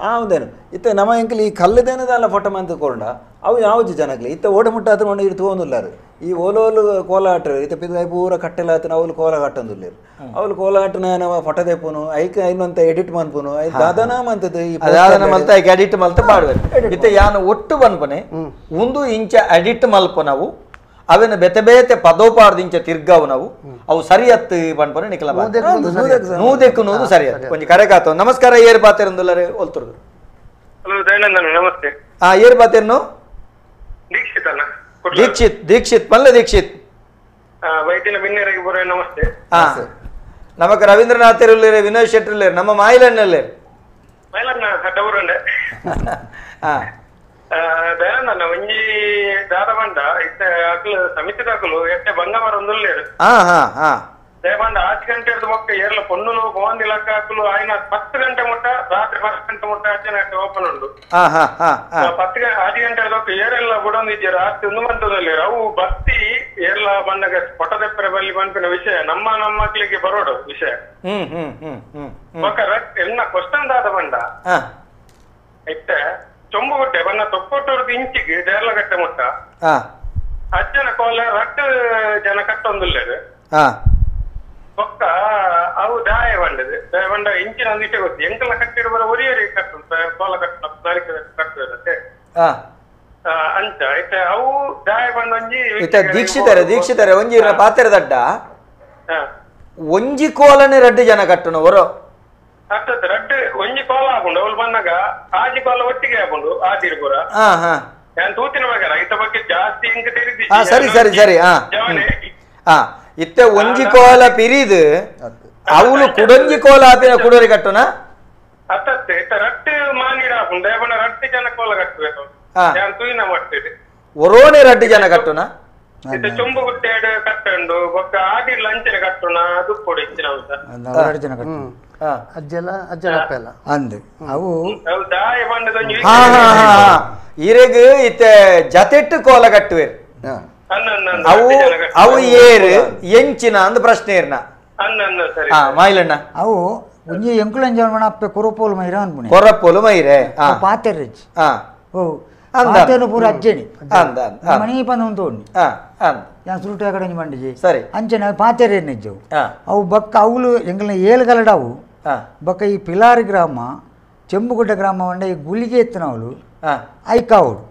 ಆ ಒಂದೇನು ಇತ್ತ ನಮ್ಮ ಎಂಕಲ್ ಈ ಕಲ್ಲದೇನದಲ್ಲ ಫೋಟೋ ಮಂತ ಕೊಂಡ ಅವು ಯಾವ್ದು ಜನಕ್ಲಿ ಇತ್ತ ಓಡ ಮುಟ್ಟ ಆತ್ರ ಮಣ್ಣು ಇರ್ ತೂವೊಂದುಲ್ಲಾರು ಈ ಓಲೋಲು ಕೋಲಾಟ ಇತ್ತ ಪಿದಾಯಿ ಪೂರ ಕಟ್ಟೆಲ್ಲ ಆತನ ಅವಳು ಕೋಲ ಕಟ್ಟೊಂದುಲ್ಲೇರು ಅವಳು ಕೋಲಾಟನ ನಮ್ಮ ಫೋಟೋ ದೇಪುನು ಐಕ್ ಇನ್ನೊಂತ ಎಡಿಟ್ ಮನ್ಪುನು I ದಾದನ ಮಂತದ್ದು ಈ ದಾದನ ಮಲ್ತ ಐಕ್ ಎಡಿಟ್ ಮಲ್ತ ಪಾಡುವೆ ಇತ್ತ ಯಾನು ಒಟ್ಟು ಬನ್ಪನೆ ಒಂದು ಇಂಚ ಎಡಿಟ್ ಮಲ್ಪ ನಾವು ಅವೇನು ಬೆತೆ ಬೇತೆ ಪದೋಪಾರ್ದಿಂಚ ತಿರ್ಗಾವು ನಾವು ಅವು ಸರಿಯತ್ತು ಬನ್ಪನೆ ನಿಖಲ ನೂದೆಕ್ಕು ನೂದು ಸರಿಯತ್ತು ಕೊಂಚ ಕರೆಕಾತು ನಮಸ್ಕಾರ ಏರ್ ಪಾತೆರಂದುಲ್ಲರೆ ಒಲ್ತುರ್ದು ಹಲೋ ದಯಾನಂದಣ್ಣ ನಮಸ್ತೆ. ಆ ಏರ್ ಪಾತೆರ್ನು ದೀಕ್ಷಿತ್ ಅಣ್ಣ. ದೀಕ್ಷಿತ್ ದೀಕ್ಷಿತ್ ಪಲ್ಲೆ ದೀಕ್ಷಿತ್ ವೈದ್ಯನ ಬಿನ್ನೆರೆಗೆ ಬರೋ ನಮಸ್ತೆ. ಹಾ ನಮಕ್ ರವೀಂದ್ರನಾಥ್ ಇರುಲ್ಲೇರೆ ವಿನೋದ್ ಶೆಟ್ಟರ್ ಇಲ್ಲೇರು ನಮ್ಮ ಮಾಯಿಲಣ್ಣಲ್ಲೇರು ಮಾಯಿಲಣ್ಣ ಡೌರುಂಡೆ. ಹಾ ದಯಾನಂದಣ್ಣ ಒಂಜಿ ದಾದ ಬಂಡ ಇತ್ತೆ ಅಕ್ಲು ಸಮಿತಿ ದಾಖಲು ಎಟ್ಟೆ ಬಂಗಮರ ಒಂದುಲ್ಲೇರು. ಹಾ ಹಾ ಹಾ ದಯಬಂಡ 5 ಗಂಟೆ ಮೊಕ್ಕ ಏರ್ಲ ಪೊನ್ನುಲು ಪೋಂದಿಲಕ್ಕ ಅಕ್ಲು ಆಯ್ನ 10 ಗಂಟೆ ಮುಟ್ಟ ರಾತ್ರಿ 10 ಗಂಟೆ ಮುಟ್ಟ ಅಜ್ಜನ ಓಪನ್ ಉಂಡು. 10 5 ಗಂಟೆ ದೊಕ್ಕ ಏರೆಲ್ಲ ಬುಡೊಂದಿದ್ದೀರ ರಾತ್ರಿ ಒಂದು ಮಂತದಲ್ಲಿ ಅವು ಬತ್ತಿ ಏರ್ಲ ಬಂದಾಗ ಪೊಟದೆಪ್ಪರೆ ಬಲ್ಲಿ ಬಂಪಿನ ವಿಷಯ ನಮ್ಮ ನಮ್ಮ ಮಕ್ಕಳಿಗೆ ಬರೋಡು ವಿಷಯ. ಬೊಕ್ಕ ಎನ್ನ ಕ್ವಶನ್ ದಾದ ಬಂಡ ಇತ್ತೆ ಚೊಂಬುಗುಡ್ಡೆ ಬನ್ನ ತೊಕ್ಕೊಟ್ಟೂರ್ದು ಇಂಚಿಗೆ ದೇರ್ಲಗಟ್ಟೆ ಮುಟ್ಟ ಅಜ್ಜನ ಕೋಲ ರಟ್ಟು ಜನ ಕಟ್ಟೊಂದುಲ್ಲೇರು. ಬೊಕ್ಕ ಅವು ದಾಯ ಬಂಡದು ದಾಯ ಬಂಡ ಇಂಚಿನ ಒಂದು ಇಟ್ಟೆ ಗೊತ್ತು ಎಂಕಲ ಕಟ್ಟಿಡುವ ಒರಿಯರಿ ಕಟ್ಟು ಕೋಲ ಕಟ್ಟು ಕಟ್ಟುತ್ತೆ ಅಂಚ ಇತ್ತೆ ಅವು ದಾಯ ಬಂಡ ಒಂಜಿ ದೀಕ್ಷಿತರೆ ದೀಕ್ಷಿತರೆ ಒಂಜಿ ಪಾತ್ರೆ ದಡ್ಡ ಒಂಜಿ ಕೋಲನೆ ರಡ್ಡು ಜನ ಕಟ್ಟುನವರು ಅರ್ಥಾತ್ ರಡ್ಡು ಒಂಜಿ ಕೋಲ ಹಾಕೊಂಡು ಅವಳು ಬಂದಾಗ ಆಜಿ ಕೋಲ ಒಟ್ಟಿಗೆ ಹಾಕೊಂಡು ಆದಿರು ಪೂರ ನಾನು ತೂತಿನ ಬಗ್ಗೆರ ಇತ್ತ ಬಗ್ಗೆ ಜಾಸ್ತಿ ಇಂಕ ತಿಳಿದಿ. ಸರಿ ಸರಿ ಸರಿ. ಹಾ ಇತ್ತೆ ಒಂಜಿ ಕೋಲ ಪಿರಿದು ಅವಳು ಕುಡೊಂಜಿ ಕೋಲ ಆಪಿನ ಕುಡೋರಿ ಕಟ್ಟುನ ಅರ್ಥಾತ್ ಇತ್ತ ರಟ್ಟು ಮಾನಿಡ ಹಾಕೊಂಡು ದೇವನ ರಟ್ಟು ಜನ ಕೋಲ ಕಟ್ಟಬೇಕು ನಾನು ತೂಯಿನ ಮಾಡ್ತಿದ್ದೆ ಒರೋನೆ ರಡ್ಡು ಜನ ಕಟ್ಟುನ ಇತ್ತೆ ಚೊಂಬುಗುಟ್ಟೆ ಕಟ್ಟಂಡು ಬೊಕ್ಕ ಆದಿರ್ಲ ಅಂಚನೆ ಕಟ್ಟುನ ಅದು ಕೊಡು ಇಂಚಿನ ಜನ ಕಟ್ಟು ಅಜ್ಜೆಲ್ಲ ಅಜ್ಜನ ಅಪ್ಪ ಅಂದು ಅವು ಇರೆಗ್ ಇತ್ತೆ ಜತೆಟ್ಟು ಕೋಲ ಕಟ್ಟುವೇರು ಅವು ಅವು ಏರು ಎಂಚಿನ ಅಂದ್ ಪ್ರಶ್ನೆ ಏರ್ನ ಮಾಯಿಲಣ್ಣ ಅವು ಒಂಜಿ ಎಂಕುಲಂಜನ ಅಪ್ಪೆ ಕೊರಪೋಲು ಮೈರ ಅನ್ಪುಣೆ ಕೊರಪೋಲು ಮೈರೆ ಪಾತೆರ್ ಓ ಪಾತೆರು ಪೂರ ಅಜ್ಜನಿ ಮಣಿ ಪಂದ ಉಂಟು ಯಾನ್ ಸುರುಟು ಕಡೆ ಮಂಡಿಜಿ ಸರಿ ಅಂಚನೆ ಪಾತೆರ್ ಎನ್ನಿಜ್ಜವು ಅವು ಬಕ್ಕ ಅವುಲು ಎಂಕಲ್ನ ಏಳು ಗಲಡವು ಬಕ್ಕ ಈ ಪಿಲಾರಿ ಗ್ರಾಮ ಚೆಂಬುಗುಡ್ಡ ಗ್ರಾಮ వండ ಈ ಗುಳಿಗೆ ಎತ್ತನವಳು ಐಕಾವುಡು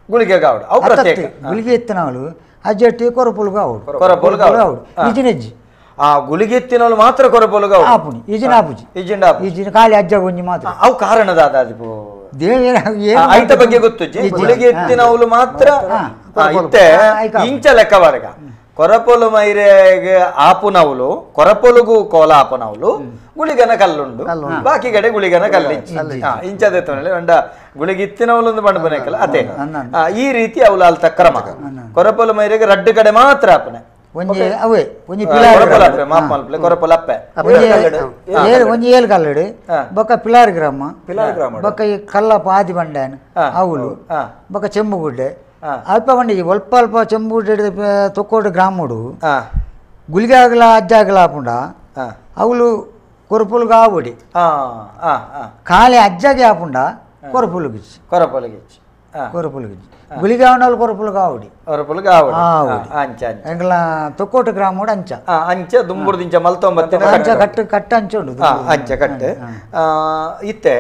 ಗುಳಿಗೆ ಗಾವುಡು ಅವು ಪ್ರತ್ಯೇಕ ಗುಳಿಗೆ ಎತ್ತನವಳು ಅಜ್ಜಟ್ಟಿ ಕೊರಪೊಲುಗ ಆವುಡು ಕೊರಪೊಲುಗ ಆವುಡು ಈಜಿನೆಜ್ಜಿ ಆ ಗುಳಿಗೆ ಎತ್ತಿನವಳು ಮಾತ್ರ ಕೊರಪೊಲುಗ ಆಪುಣಿ ಈಜಿನ ಆಪುಜಿ ಈಜಿಂಡ ಈಜಿನ ಖಾಲಿ ಅಜ್ಜ ಒಂಜಿ ಮಾತ್ರ ಅವು ಕಾರಣದಾದ ಅದು ದೇವೇರ ಐತ ಬಗ್ಗೆ ಗೊತ್ತು ಗುಳಿಗೆ ಎತ್ತಿನವಳು ಮಾತ್ರ ಇತ್ತೆ ಇಂಚ ಲೆಕ್ಕ ಬಾರಗ ಕೊರಪೊಲು ಮೈರೆಗೆ ಆಪುನವುಲು ಕೊರಪೊಲುಗು ಕೋಲ ಆಪುನವುಲು ಗುಳಿಗನ ಕಲ್ಲುಂಡು ಬಾಕಿ ಕಡೆ ಗುಳಿಗನ ಕಲ್ಲಿಂಚ ಇಂಚದೆ ತೊಂದರೆ ಒಂಡ ಗುಳಿಗಿತ್ತಿನವಲು ಒಂದು ಬಂಡ ಅದೇ ಈ ರೀತಿ ಅವಳು ಅಲ್ತ ಕ್ರಮ ಕೊರಪೊಲು ಮೈರೆಗೆ ರಡ್ಡು ಕಡೆ ಮಾತ್ರ ಆಪನೆ ಒಂಜಿ ಅವೇ ಒಂಜಿ ಕೊರಪೊಲು ಮಾಪ್ ಮಲ್ಪಲೆ ಕೊರಪೊಲು ಅಪ್ಪೆ ಒಂಜಿ ಏಳು ಕಲ್ಲಡು ಬೊಕ್ಕ ಪಿಲಾರ್ ಗ್ರಾಮ ಬೊಕ್ಕ ಈ ಕಲ್ಲಪ್ಪ ಆದಿ ಬಂಡಾನ್ ಅವಳು ಬೊಕ್ಕ ಚೆಂಬುಗುಡ್ಡೆ ಅಲ್ಪ ಬಂಡಿ ಅಲ್ಪ ಅಲ್ಪ ಚೆಂಬುಗುಡ್ಡೆ ತೊಕ್ಕೋಡು ಗ್ರಾಮಡು ಗುಳಿಗಾಗಲ ಅಜ್ಜಾಗಲ ಆಪುಂಡ ಅವಳು ಕೊರಪೊಲುಗು ಆವಡಿ ಖಾಲಿ ಅಜ್ಜಾಗೆ ಆಪುಂಡ ಕೊರಪೊಲುಗಿಚ್ಚಿ ಕೊರಪೊಲುಗಿಚ್ಚಿ ಕೊರಪೊಲುಗಿಚ್ಚಿ ಗುಳಿಗಾವನವ್ಲು ಕೊರಪೊಲುಗು ಆವಡಿ ಕೊರಪೊಲುಗು ಆವಡಿ ಅಂಚ ಎಂಗ್ಲ ತೊಕ್ಕೋಟು ಗ್ರಾಮೋಡು ಅಂಚ ಅಂಚ ದುಂಬುರ್ದಿಂಚ ಮಲ್ತೊಂಬತ್ತಿನ ಅಂಚ ಕಟ್ಟು ಕಟ್ಟ ಅಂಚ ಉಂಡು ಅಂಚ ಕಟ್ಟು ಇತ್ತೆ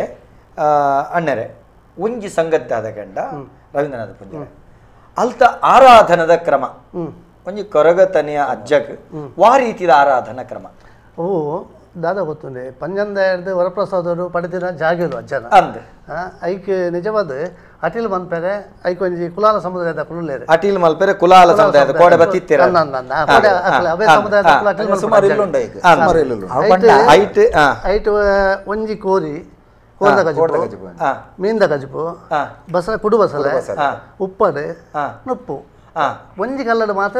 ಅಣ್ಣರೆ ಒಂಜಿ ಸಂಗತ್ತಾದ ಗಂಡ ರವೀಂದ್ರನಾಥ ಪುಂಜ ಅಲ್ತ ಆರಾಧನದ ಕ್ರಮ ಒಂಜಿ ಕೊರಗತನೆಯ ಅಜ್ಜಗ್ ವಾ ರೀತಿಯ ಆರಾಧನಾ ಕ್ರಮ ಅವು ದಾದ ಗೊತ್ತುಂಡೆ ಪಂಜಂದ ವರಪ್ರಸಾದರು ಪಡೆದಿನ ಜಾಗೀರು ಅಜ್ಜನ ಅಂದ್ ಐಕ್ ನಿಜವಾದ ಅಟಿಲ್ ಮನ್ಪೆರೆ ಐಕ್ ಒಂಜಿ ಕುಲಾಲ ಸಮುದಾಯದ ಕುಲುಲ್ಲೇರು ಅಟಿಲ್ ಮಲ್ಪೆರೆ ಕುಲಾಲ ಸಮುದಾಯದ ಕೋಡೆ ಬತ್ತಿತ್ತೀರ ಅವೇ ಸಮುದಾಯದ ಅಟಿಲ್ ಸುಮಾರು ಇಲ್ಲುಂಡು ಐಕ್ ಸುಮಾರು ಇಲ್ಲುಂಡು ಐಟ್ ಐಟ್ ಒಂಜಿ ಕೋರಿ ಕೋರ್ದ ಕಜಿಪು ಮೀನ್ದ ಕಜಿಪು ಬಸಳೆ ಕುಡು ಬಸಳೆ ಉಪ್ಪಡೆ ನುಪ್ಪು ಒಂಜಿ ಕಲ್ಲಡು ಮಾತ್ರ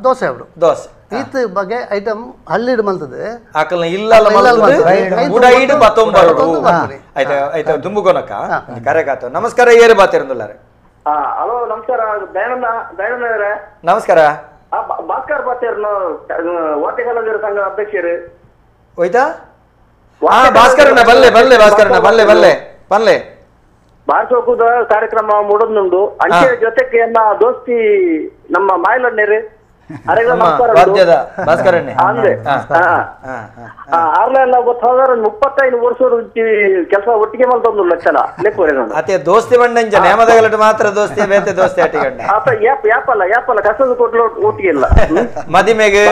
ದೋಸೆ ಅವಡು ದೋಸೆ ಈತ ಬಗೆ ಐಟಮ್ ಹಳ್ಳಿಡು ಮಲ್ತದೆ ಆಕಲ್ನ ಇಲ್ಲ ಆಯ್ತು ದುಂಬುಕೊನಕ ಕರೆಗಾತು ನಮಸ್ಕಾರ ಏರು ಬಾತಿರಂದುಲ್ಲಾರೆ ಹಲೋ ನಮಸ್ಕಾರ ದಯಾನಂದ ದಯಾನಂದ ಅವರೇ ನಮಸ್ಕಾರ ಭಾಸ್ಕರ್ ಬಾತೇರ್ನು ವಾದ್ಯಕಲಾವಿದರ ಸಂಘ ಅಧ್ಯಕ್ಷರು ಹೋಯ್ತಾ ಭಾಸ್ಕರಣ್ಣ ಬಲ್ಲೆ ಬಲ್ಲೆ ಭಾಸ್ಕರಣ್ಣ ಬಲ್ಲೆ ಬಲ್ಲೆ ಬಲ್ಲೆ ಬಾರ್ಸೋಕುದ ಕಾರ್ಯಕ್ರಮ ಮೂಡೋದುಂಡು ಅಂಚೆ ಜೊತೆಗೆ ಎಲ್ಲ ದೋಸ್ತಿ ನಮ್ಮ ಮಾಯಲಣ್ಣೇರು ಆರ್ಲೆಲ್ಲ ಗೊತ್ತಾದ್ರೆ 35 ವರ್ಷ ಕೆಲಸ ಒಟ್ಟಿಗೆ ಮಲ್ತೊಂದು ಲಕ್ಷಣ ಅದೇ ದೋಸ್ತಿ ಬಂಡಂಜ ನೇಮದಗಲಟ ಮಾತ್ರ ದೋಸ್ತಿ ಬೇತೆ ದೋಸ್ತಿ ಅಟಿಗಂಡ ಆತ ಯಾಪಲ್ಲ ಯಾಪಲ್ಲ ಕಸದ ಕೊಟ್ಲು ಒಟ್ಟಿಗೆ ಇಲ್ಲ ಮದಿಮೆಗೆ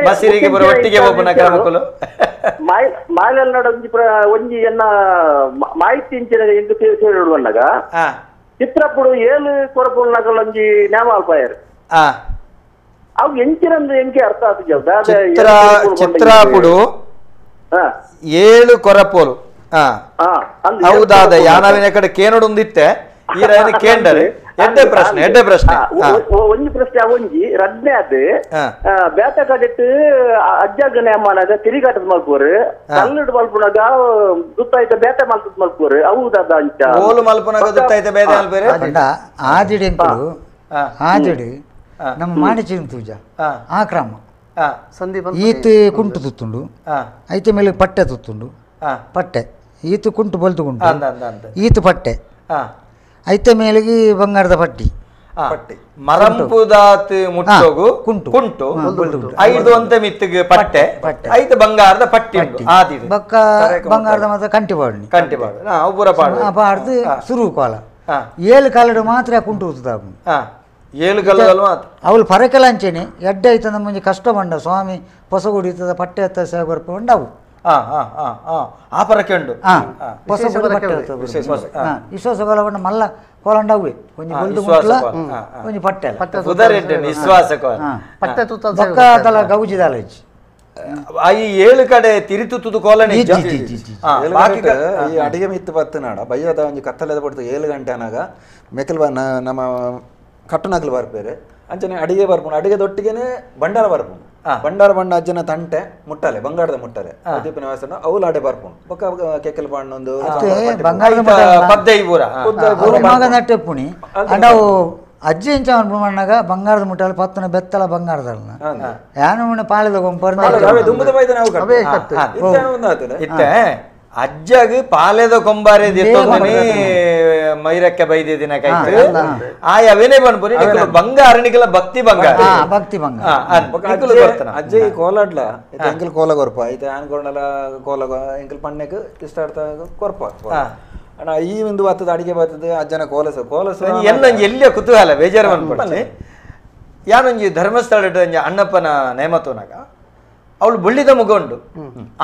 ಮಸಿರಿಗೆ ಬರೋ ಒಟ್ಟಿಗೆ ಒಬ್ಬನ ಕ್ರಮಕುಲು ಮಾಯಲ್ನಾಡ ಒಂಜಿ ಒಂಜಿ ಎನ್ನ ಮಾಹಿತಿ ಇಂಚಿನ ಎಂದು ಸೇರಿಡುವನ್ನಾಗ ಚಿತ್ರಪುಡು ಏಳು ಕೊರಪುಲ್ ನಗಲ್ ಒಂಜಿ ನೇಮ ಅಲ್ಪಾಯರು ಅವು ಎಂಚಿನಂದು ಎಂಕೆ ಅರ್ಥ ಆತ ಚಿತ್ರಾಪುಡು 7 ಕೊರಪೋಲು ಹೌದಾದ ಯಾನವಿನ ಕಡೆ ಕೇನೋಡೊಂದಿತ್ತೆ ಈ ರಾಯನ ಕೇಂಡರೆ ಎಡ್ಡೆ ಪ್ರಶ್ನೆ ಎಡ್ಡೆ ಪ್ರಶ್ನೆ ಒಂಜಿ ಪ್ರಶ್ನೆ ಒಂಜಿ ರಡ್ನೆ ಅದು ಬೇತ ಕಡೆಟ್ ಅಜ್ಜಾಗ ನೇಮನಾಗ ತಿರುಗಾಟದ ಮಲ್ಪೋರು ಕಲ್ಲುಡು ಮಲ್ಪುನಾಗ ದುತ್ತಾಯ್ತ ಬೇತೆ ಮಲ್ಪದ ಮಲ್ಪೋರು ಹೌದಾದ ಅಂಚ ಓಲು ಮಲ್ಪುನಾಗ ದುತ್ತಾಯ್ತ ಬೇತೆ ಮಲ್ಪೇರೆ ಆದಿಡಿ ಎಂಕುಲು ಆದಿಡಿ ನಮ್ಮ ಮಾಣಿಚಿನ ತೂಜ ಆ ಕ್ರಮ ಈತ ಕುಂಟು ತುತ್ತುಂಡು ಐತೆ ಮೇಲೆ ಪಟ್ಟೆ ತುತ್ತುಂಡು ಪಟ್ಟೆ ಈತ ಕುಂಟು ಬಲ್ತು ಕುಂಟು ಈತ ಪಟ್ಟೆ ಐತೆ ಮೇಲೆಗೆ ಬಂಗಾರದ ಪಟ್ಟಿ ಮರಂಪುದಾತ್ ಮುಟ್ಟೋಗು ಕುಂಟು ಕುಂಟು ಐದು ಅಂತ ಮಿತ್ತಿಗೆ ಪಟ್ಟೆ ಐದು ಬಂಗಾರದ ಪಟ್ಟಿ ಬಕ್ಕ ಬಂಗಾರದ ಮಾತ್ರ ಕಂಟಿ ಪಾಡು ಕಂಟಿ ಪಾಡು ಪಾಡು ಪಾಡ್ದು ಸುರು ಕೋಲ ಏಳು ಕಾಲಡು ಮಾತ್ರ ಕುಂಟು ಊತದಾಪು ಏಳು ಕಲ್ಲದಲ್ವ ಅವಳು ಪರಕೆಲ ಅಂಚೇನೆ ಎಡ್ಡೆ ಐತ ನಮ್ಮ ಕಷ್ಟ ಬಂಡ ಸ್ವಾಮಿ ಪೊಸಗುಡಿ ಇರ್ತದ ಪಟ್ಟೆ ಹತ್ತ ಸೇವೆ ಬರ್ಪುಂಡು ಅವು ಆ ಪರಕೆ ಉಂಡು ಪೊಸಗುಡಿ ಪಟ್ಟೆ ವಿಶ್ವಾಸ ಕೋಲ ಬಂಡ ಮಲ್ಲ ಕೋಲಂಡ ಅವೆ ಒಂಜಿ ಬೊಲ್ದು ಮುಟ್ಲ ಒಂಜಿ ಪಟ್ಟೆ ವಿಶ್ವಾಸ ಕೋಲ ಬೊಕ್ಕ ತಲ ಗೌಜಿದಾಲ ಇಜ್ಜಿ ಈ ಏಳು ಕಡೆ ತಿರಿತುತ್ತುದು ಕೋಲನೆ ಈ ಅಡಿಗೆ ಮಿತ್ತು ಬತ್ತನಾಡ ಬಯ್ಯದ ಒಂಜಿ ಕತ್ತಲೆದ ಪಡ್ತು 7 ಗಂಟೆ ಅನಾಗ ಮೆಕಲ್ ನಮ್ಮ ಕಟ್ಟುನಕಲು ಬರ್ಪೇರೆ ಅಂಚನೆ ಅಡಿಗೆ ಬರ್ಪುಂಡು ಅಡಿಗೆ ದೊಟ್ಟಿಗೆನೆ ಭಂಡಾರ ಬರ್ಪುಂಡು ಭಂಡಾರ ಬಂಡ ಅಜ್ಜನ ತಂಟೆ ಮುಟ್ಟಲೆ ಬಂಗಾರದ ಮುಟ್ಟಲೆ ದೀಪ ನಿವಾಸನ ಅವುಲು ಅಡೆ ಬರ್ಪುಂಡು ಬೊಕ್ಕ ಕೆಕ್ಕಲ್ ಪಾಂಡೊಂದು ನಟ್ಟೆಪ್ಪುಣಿ ಅಂಡ ಅಜ್ಜಿ ಎಂಚ ಮಣ್ಣಾಗ ಬಂಗಾರದ ಮುಟ್ಟಲೆ ಪತ್ತನ ಬೆತ್ತಲ ಬಂಗಾರದ ಯಾನು ಪಾಳೆದ ಇತ್ತೆ ಅಜ್ಜಗ್ ಪಾಲೆದ ಕೊಂಬಾರೆ ಮೈರಕ್ಕೆ ಬೈದಿನ ಕೈತು ಆಯವೇನೆ ಬನ್ಪುನಿ ನಿಕುಲು ಬಂಗಾರ ನಿಕಲ ಭಕ್ತಿ ಬಂಗಾರ ಭಕ್ತಿ ಬಂಗಾರ ಅಜ್ಜಿ ಕೋಲಾಡ್ಲ ಇತ್ತೆ ಎಂಕಲ್ ಕೋಲ ಕೊರ್ಪ ಇತ್ತೆ ಆನ್ ಕೊರ್ನಲ ಕೋಲ ಎಂಕಲ್ ಪಣ್ಣೆಗ್ ಇಷ್ಟ ಕೊರ್ಪ ಅಣ್ಣ ಈ ಒಂದು ಬರ್ತದ ಅಡಿಗೆ ಬರ್ತದೆ ಅಜ್ಜನ ಕೋಲಸ ಕೋಲಸ ಎಲ್ಲೊಂಜಿ ಎಲ್ಲಿಯ ಕುತೂಹಲ ಬೇಜಾರು ಮನ್ಪೊಡ್ಚಿ ಯಾನೊಂಜಿ ಧರ್ಮಸ್ಥಳ ಅಣ್ಣಪ್ಪನ ನೇಮತೋನಾಗ ಅವಳು ಬುಳ್ಳಿದ ಮುಗೊಂಡು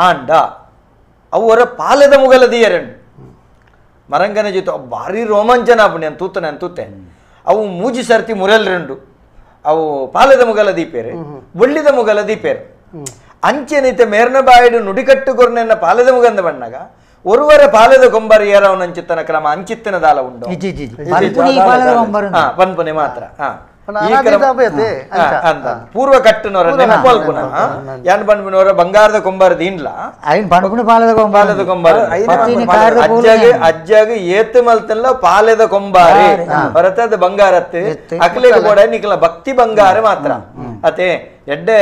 ಆಂಡ ಅವರ ಪಾಲೆದ ಮುಗಲ ದಿಯರೆಂಡು ಮರಂಗನ ಜೊತೆ ಭಾರಿ ರೋಮಾಂಚನ ಆಪುಂಡು ನಾನು ತೂತನೆ ನಾನು ತೂತೆ ಅವು ಮೂಜಿ ಸರ್ತಿ ಮುರಲ್ರೆಂಡು ಅವು ಪಾಲದ ಮುಗಲ ದೀಪೇರು ಬೊಳ್ಳಿದ ಮುಗಲ ದೀಪೇರು ಅಂಚೆನಿತ ಮೇರ್ನ ಬಾಯಿಡು ನುಡಿಕಟ್ಟು ಕೊರ್ನೆನ್ನ ಪಾಲದ ಮುಗಂದ ಬಣ್ಣಗ ಒರುವರ ಪಾಲದ ಕೊಂಬರ ಏರವನ ಅಂಚಿತ್ತನ ಕ್ರಮ ಅಂಚಿತ್ತನ ದಾಲ ಉಂಡು ಪನ್ಪುನೆ ಮಾತ್ರ ಪೂರ್ವ ಕಟ್ಟುನವರ ನೆನಪಲ್ಪುನ ಯಾನ್ ಪನ್ಪುನವರ ಬಂಗಾರದ ಕೊಂಬಾರ ದೀನ್ಲ ಪಾಲದ ಕೊಂಬಾರ ಅಜ್ಜಾಗ ಅಜ್ಜಾಗ ಏತು ಮಲ್ತಲ್ಲ ಪಾಲೆದ ಕೊಂಬಾರಿ ಹೊರತದ ಬಂಗಾರತ್ತು ಅಕ್ಲೇಗ ಬೋಡ ನಿಕಲ ಭಕ್ತಿ ಬಂಗಾರ ಮಾತ್ರ ಅತೆ ಎಡ್ಡೆ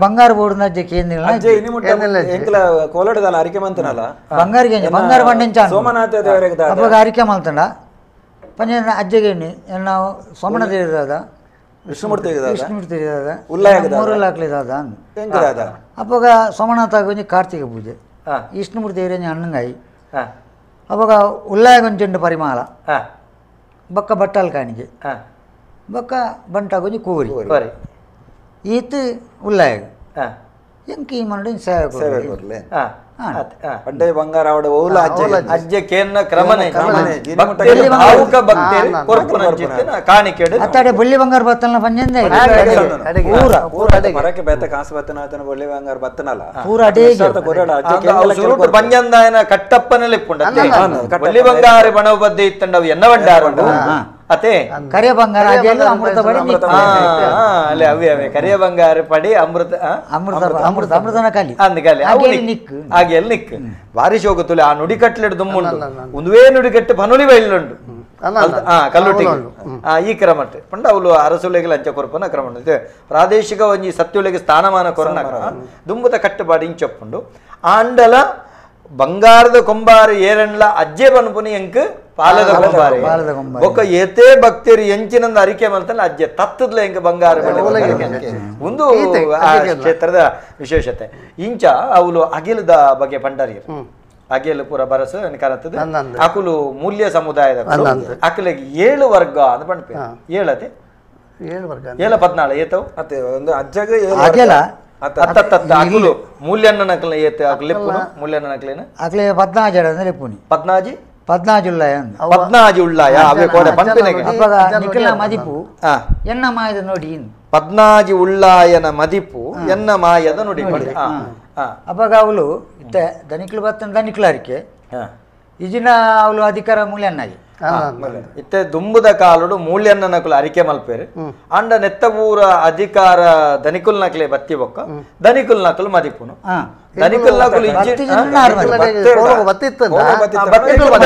ಬಂಗಾರ ಬೋರ್ಡ್ ಅಜ್ಜೆ ಕೇಂದ್ರ ಅಜ್ಜೆ ಇನಿ ಮುಟ್ಟ ಎಂಕಲ ಕೋಲಡದಲ್ಲ ಅರಿಕೆ ಮಂತನಲ್ಲ ಬಂಗಾರ ಬಂಗಾರ ಬಂಡೆಂಚ ಸೋಮನಾಥ ದೇವರಿಗೆ ಅಪ್ಪಗ ಅರಿಕೆ ಮಲ್ತಂಡ ಪಂಜ ಅಜ್ಜಗೆ ನಾವು ಸೋಮನ ದೇವರಾದ ವಿಷ್ಣುಮೂರ್ತಿ ವಿಷ್ಣುಮೂರ್ತಿ ಮೂರಲ್ಲಾಕ್ಲಿದಾದ ಅಪ್ಪಗ ಸೋಮನಾಥ ಒಂಜಿ ಕಾರ್ತಿಕ ಪೂಜೆ ವಿಷ್ಣುಮೂರ್ತಿ ದೇವರ ಅಣ್ಣಂಗಾಯಿ ಅವಾಗ ಉಲ್ಲಾಯ ಒಂಜೆಂಡು ಪರಿಮಾಲ ಬಕ್ಕ ಬಟ್ಟಲ್ ಕಾಣಿಕೆ ಬಕ್ಕ ಬಂಟಾಗೊಂಜಿ ಕೋರಿ ಈತ್ ಉಲ್ಲಾಯ ಎಂಕಿ ಈ ಮನಡಿ ಸೇವೆ ಕೊರ್ಲೆ ಅಡ್ಡೆ ಬಂಗಾರ ಅವಡ ಓಲ ಅಜ್ಜೆ ಕೇನ್ನ ಕ್ರಮನೆ ಭಾವುಕ ಭಕ್ತರು ಕೊರ್ಪುನಂಚಿತ್ತಿನ ಕಾಣಿಕೆಡು ಅತ್ತಾಡೆ ಬೊಳ್ಳಿ ಬಂಗಾರ ಬತ್ತಲ್ನ ಪಂಜಂದೆ ಪೂರ ಪೂರ ಮರಕ್ಕೆ ಬೇತ ಕಾಸು ಬತ್ತನ ಆತನ ಬೊಳ್ಳಿ ಬಂಗಾರ ಬತ್ತನಲ್ಲ ಪೂರ ಅಡೇ ಸುರುಟು ಪಂಜಂದಾಯನ ಕಟ್ಟಪ್ಪನಲ್ಲಿ ಇಪ್ಪುಂಡ ಬೊಳ್ಳಿ ಬಂಗಾರ ಬಣವು ಬದ್ದೆ ಇತ್ತಂಡ ಅವು ಎನ್ನ ಬಂಡಾರುಂಡು ಅತೆ ಕರಿಯ ಬಂಗಾರ ಅಮೃತ ಪಡಿ ಅಲ್ಲೇ ಅವೇ ಅವೇ ಕರಿಯ ಬಂಗಾರ ಪಡಿ ಅಮೃತ ಅಮೃತ ಅಮೃತ ಅಮೃತನ ಕಾಲಿ ಅಂದ ಕಾಲಿ ನಿಕ್ ಹಾಗೆ ಅಲ್ಲಿ ನಿಕ್ ಭಾರಿ ಶೋಕುತ್ತಲೆ ಆ ನುಡಿಕಟ್ಲೆಡ್ ದುಮ್ಮುಂಡು ಒಂದುವೇ ನುಡಿಕಟ್ಟು ಪನುಳಿ ಬೈಲುಂಡು ಕಲ್ಲುಟ್ಟಿಗೆ ಈ ಕ್ರಮಟ್ ಪಂಡ ಅವಳು ಅರಸುಲೆಗೆ ಲಂಚ ಕೊರಪನ ಕ್ರಮ ಉಂಡು ಪ್ರಾದೇಶಿಕ ಒಂಜಿ ಸತ್ಯುಲೆಗೆ ಸ್ಥಾನಮಾನ ಕೊರನ ದುಂಬುದ ಕಟ್ಟುಪಾಡು ಇಂಚೊಪ್ಪುಂಡು ಆಂಡಲ ಬಂಗಾರದ ಕೊಂಬಾರು ಏರಣ್ಲ ಅಜ್ಜೆ ಬನ್ಪುನಿ ಎಂಕ್ ಪಾಲದ ಕೊಂಬಾರೆ ಬೊಕ್ಕ ಏತೇ ಭಕ್ತರು ಎಂಚಿನಂದ ಅರಿಕೆ ಮಲ್ತಲ್ಲ ಅಜ್ಜೆ ತತ್ತದ್ಲ ಎಂಕ್ ಬಂಗಾರ ಒಂದು ಆ ಕ್ಷೇತ್ರದ ವಿಶೇಷತೆ ಇಂಚ ಅವಳು ಅಗಿಲದ ಬಗ್ಗೆ ಪಂಡರಿಯರು ಅಗಿಲು ಪೂರ ಬರಸು ಕರತದ ಅಕುಲು ಮೂಲ್ಯ ಸಮುದಾಯದ ಅಕುಲಿಗೆ 7 ವರ್ಗ ಅಂತ ಪಂಡ್ಪೆ ಏಳತೆ ಏಳ 14 ಏತವು ಅತ್ತೆ ಒಂದು ಅಜ್ಜಗ ಅಗೆಲ ಅತ್ತತ್ತ ಅಕುಲು ಮೂಲ್ಯನ್ನ ನಕಲ ಏತ ಅಕುಲೆಪ್ಪುನು ಮೂಲ್ಯನ್ನ ನಕಲೇನ ಅಕಲೆ 14 ಅಂದ್ರೆ ಲೆಪ್ಪುನಿ 14 14 ಉಳ್ಳಾಯ 14 ಉಳ್ಳಾಯ ಅವೇ ಕೋಡೆ ಪಂಪಿನೆಗೆ ಅಪ್ಪಗ ನಿಕಲ ಮದಿಪು ಎನ್ನ ಮಾಯದ ನೋಡಿ 14 ಉಳ್ಳಾಯನ ಮದಿಪು ಎನ್ನ ಮಾಯದ ನೋಡಿ ಅಪ್ಪಗ ಅವಳು ಇತ್ತ ದನಿಕ್ಲು ಬತ್ತನ ದನಿಕ್ಲು ಅರಿಕೆ ಇಜಿನ ಅವಳು ಅಧಿಕಾರ ಮೂಲ್ಯನ್ನಾಗಿ ಇತ್ತೆ ದುಂಬುದ ಕಾಲುಡು ಮೂಲ್ಯನ್ನ ನಕಲು ಅರಿಕೆ ಮಲ್ಪೇರು ಅಂಡ ನೆತ್ತಬೂರ ಅಧಿಕಾರ ದನಿಕುಲ್ ನಕಲೆ ಬತ್ತಿ ಬೊಕ್ಕ ದನಿಕುಲ್ ನಕಲು ಮದಿಪುನು ದನಿಕುಲ್ ನಕಲು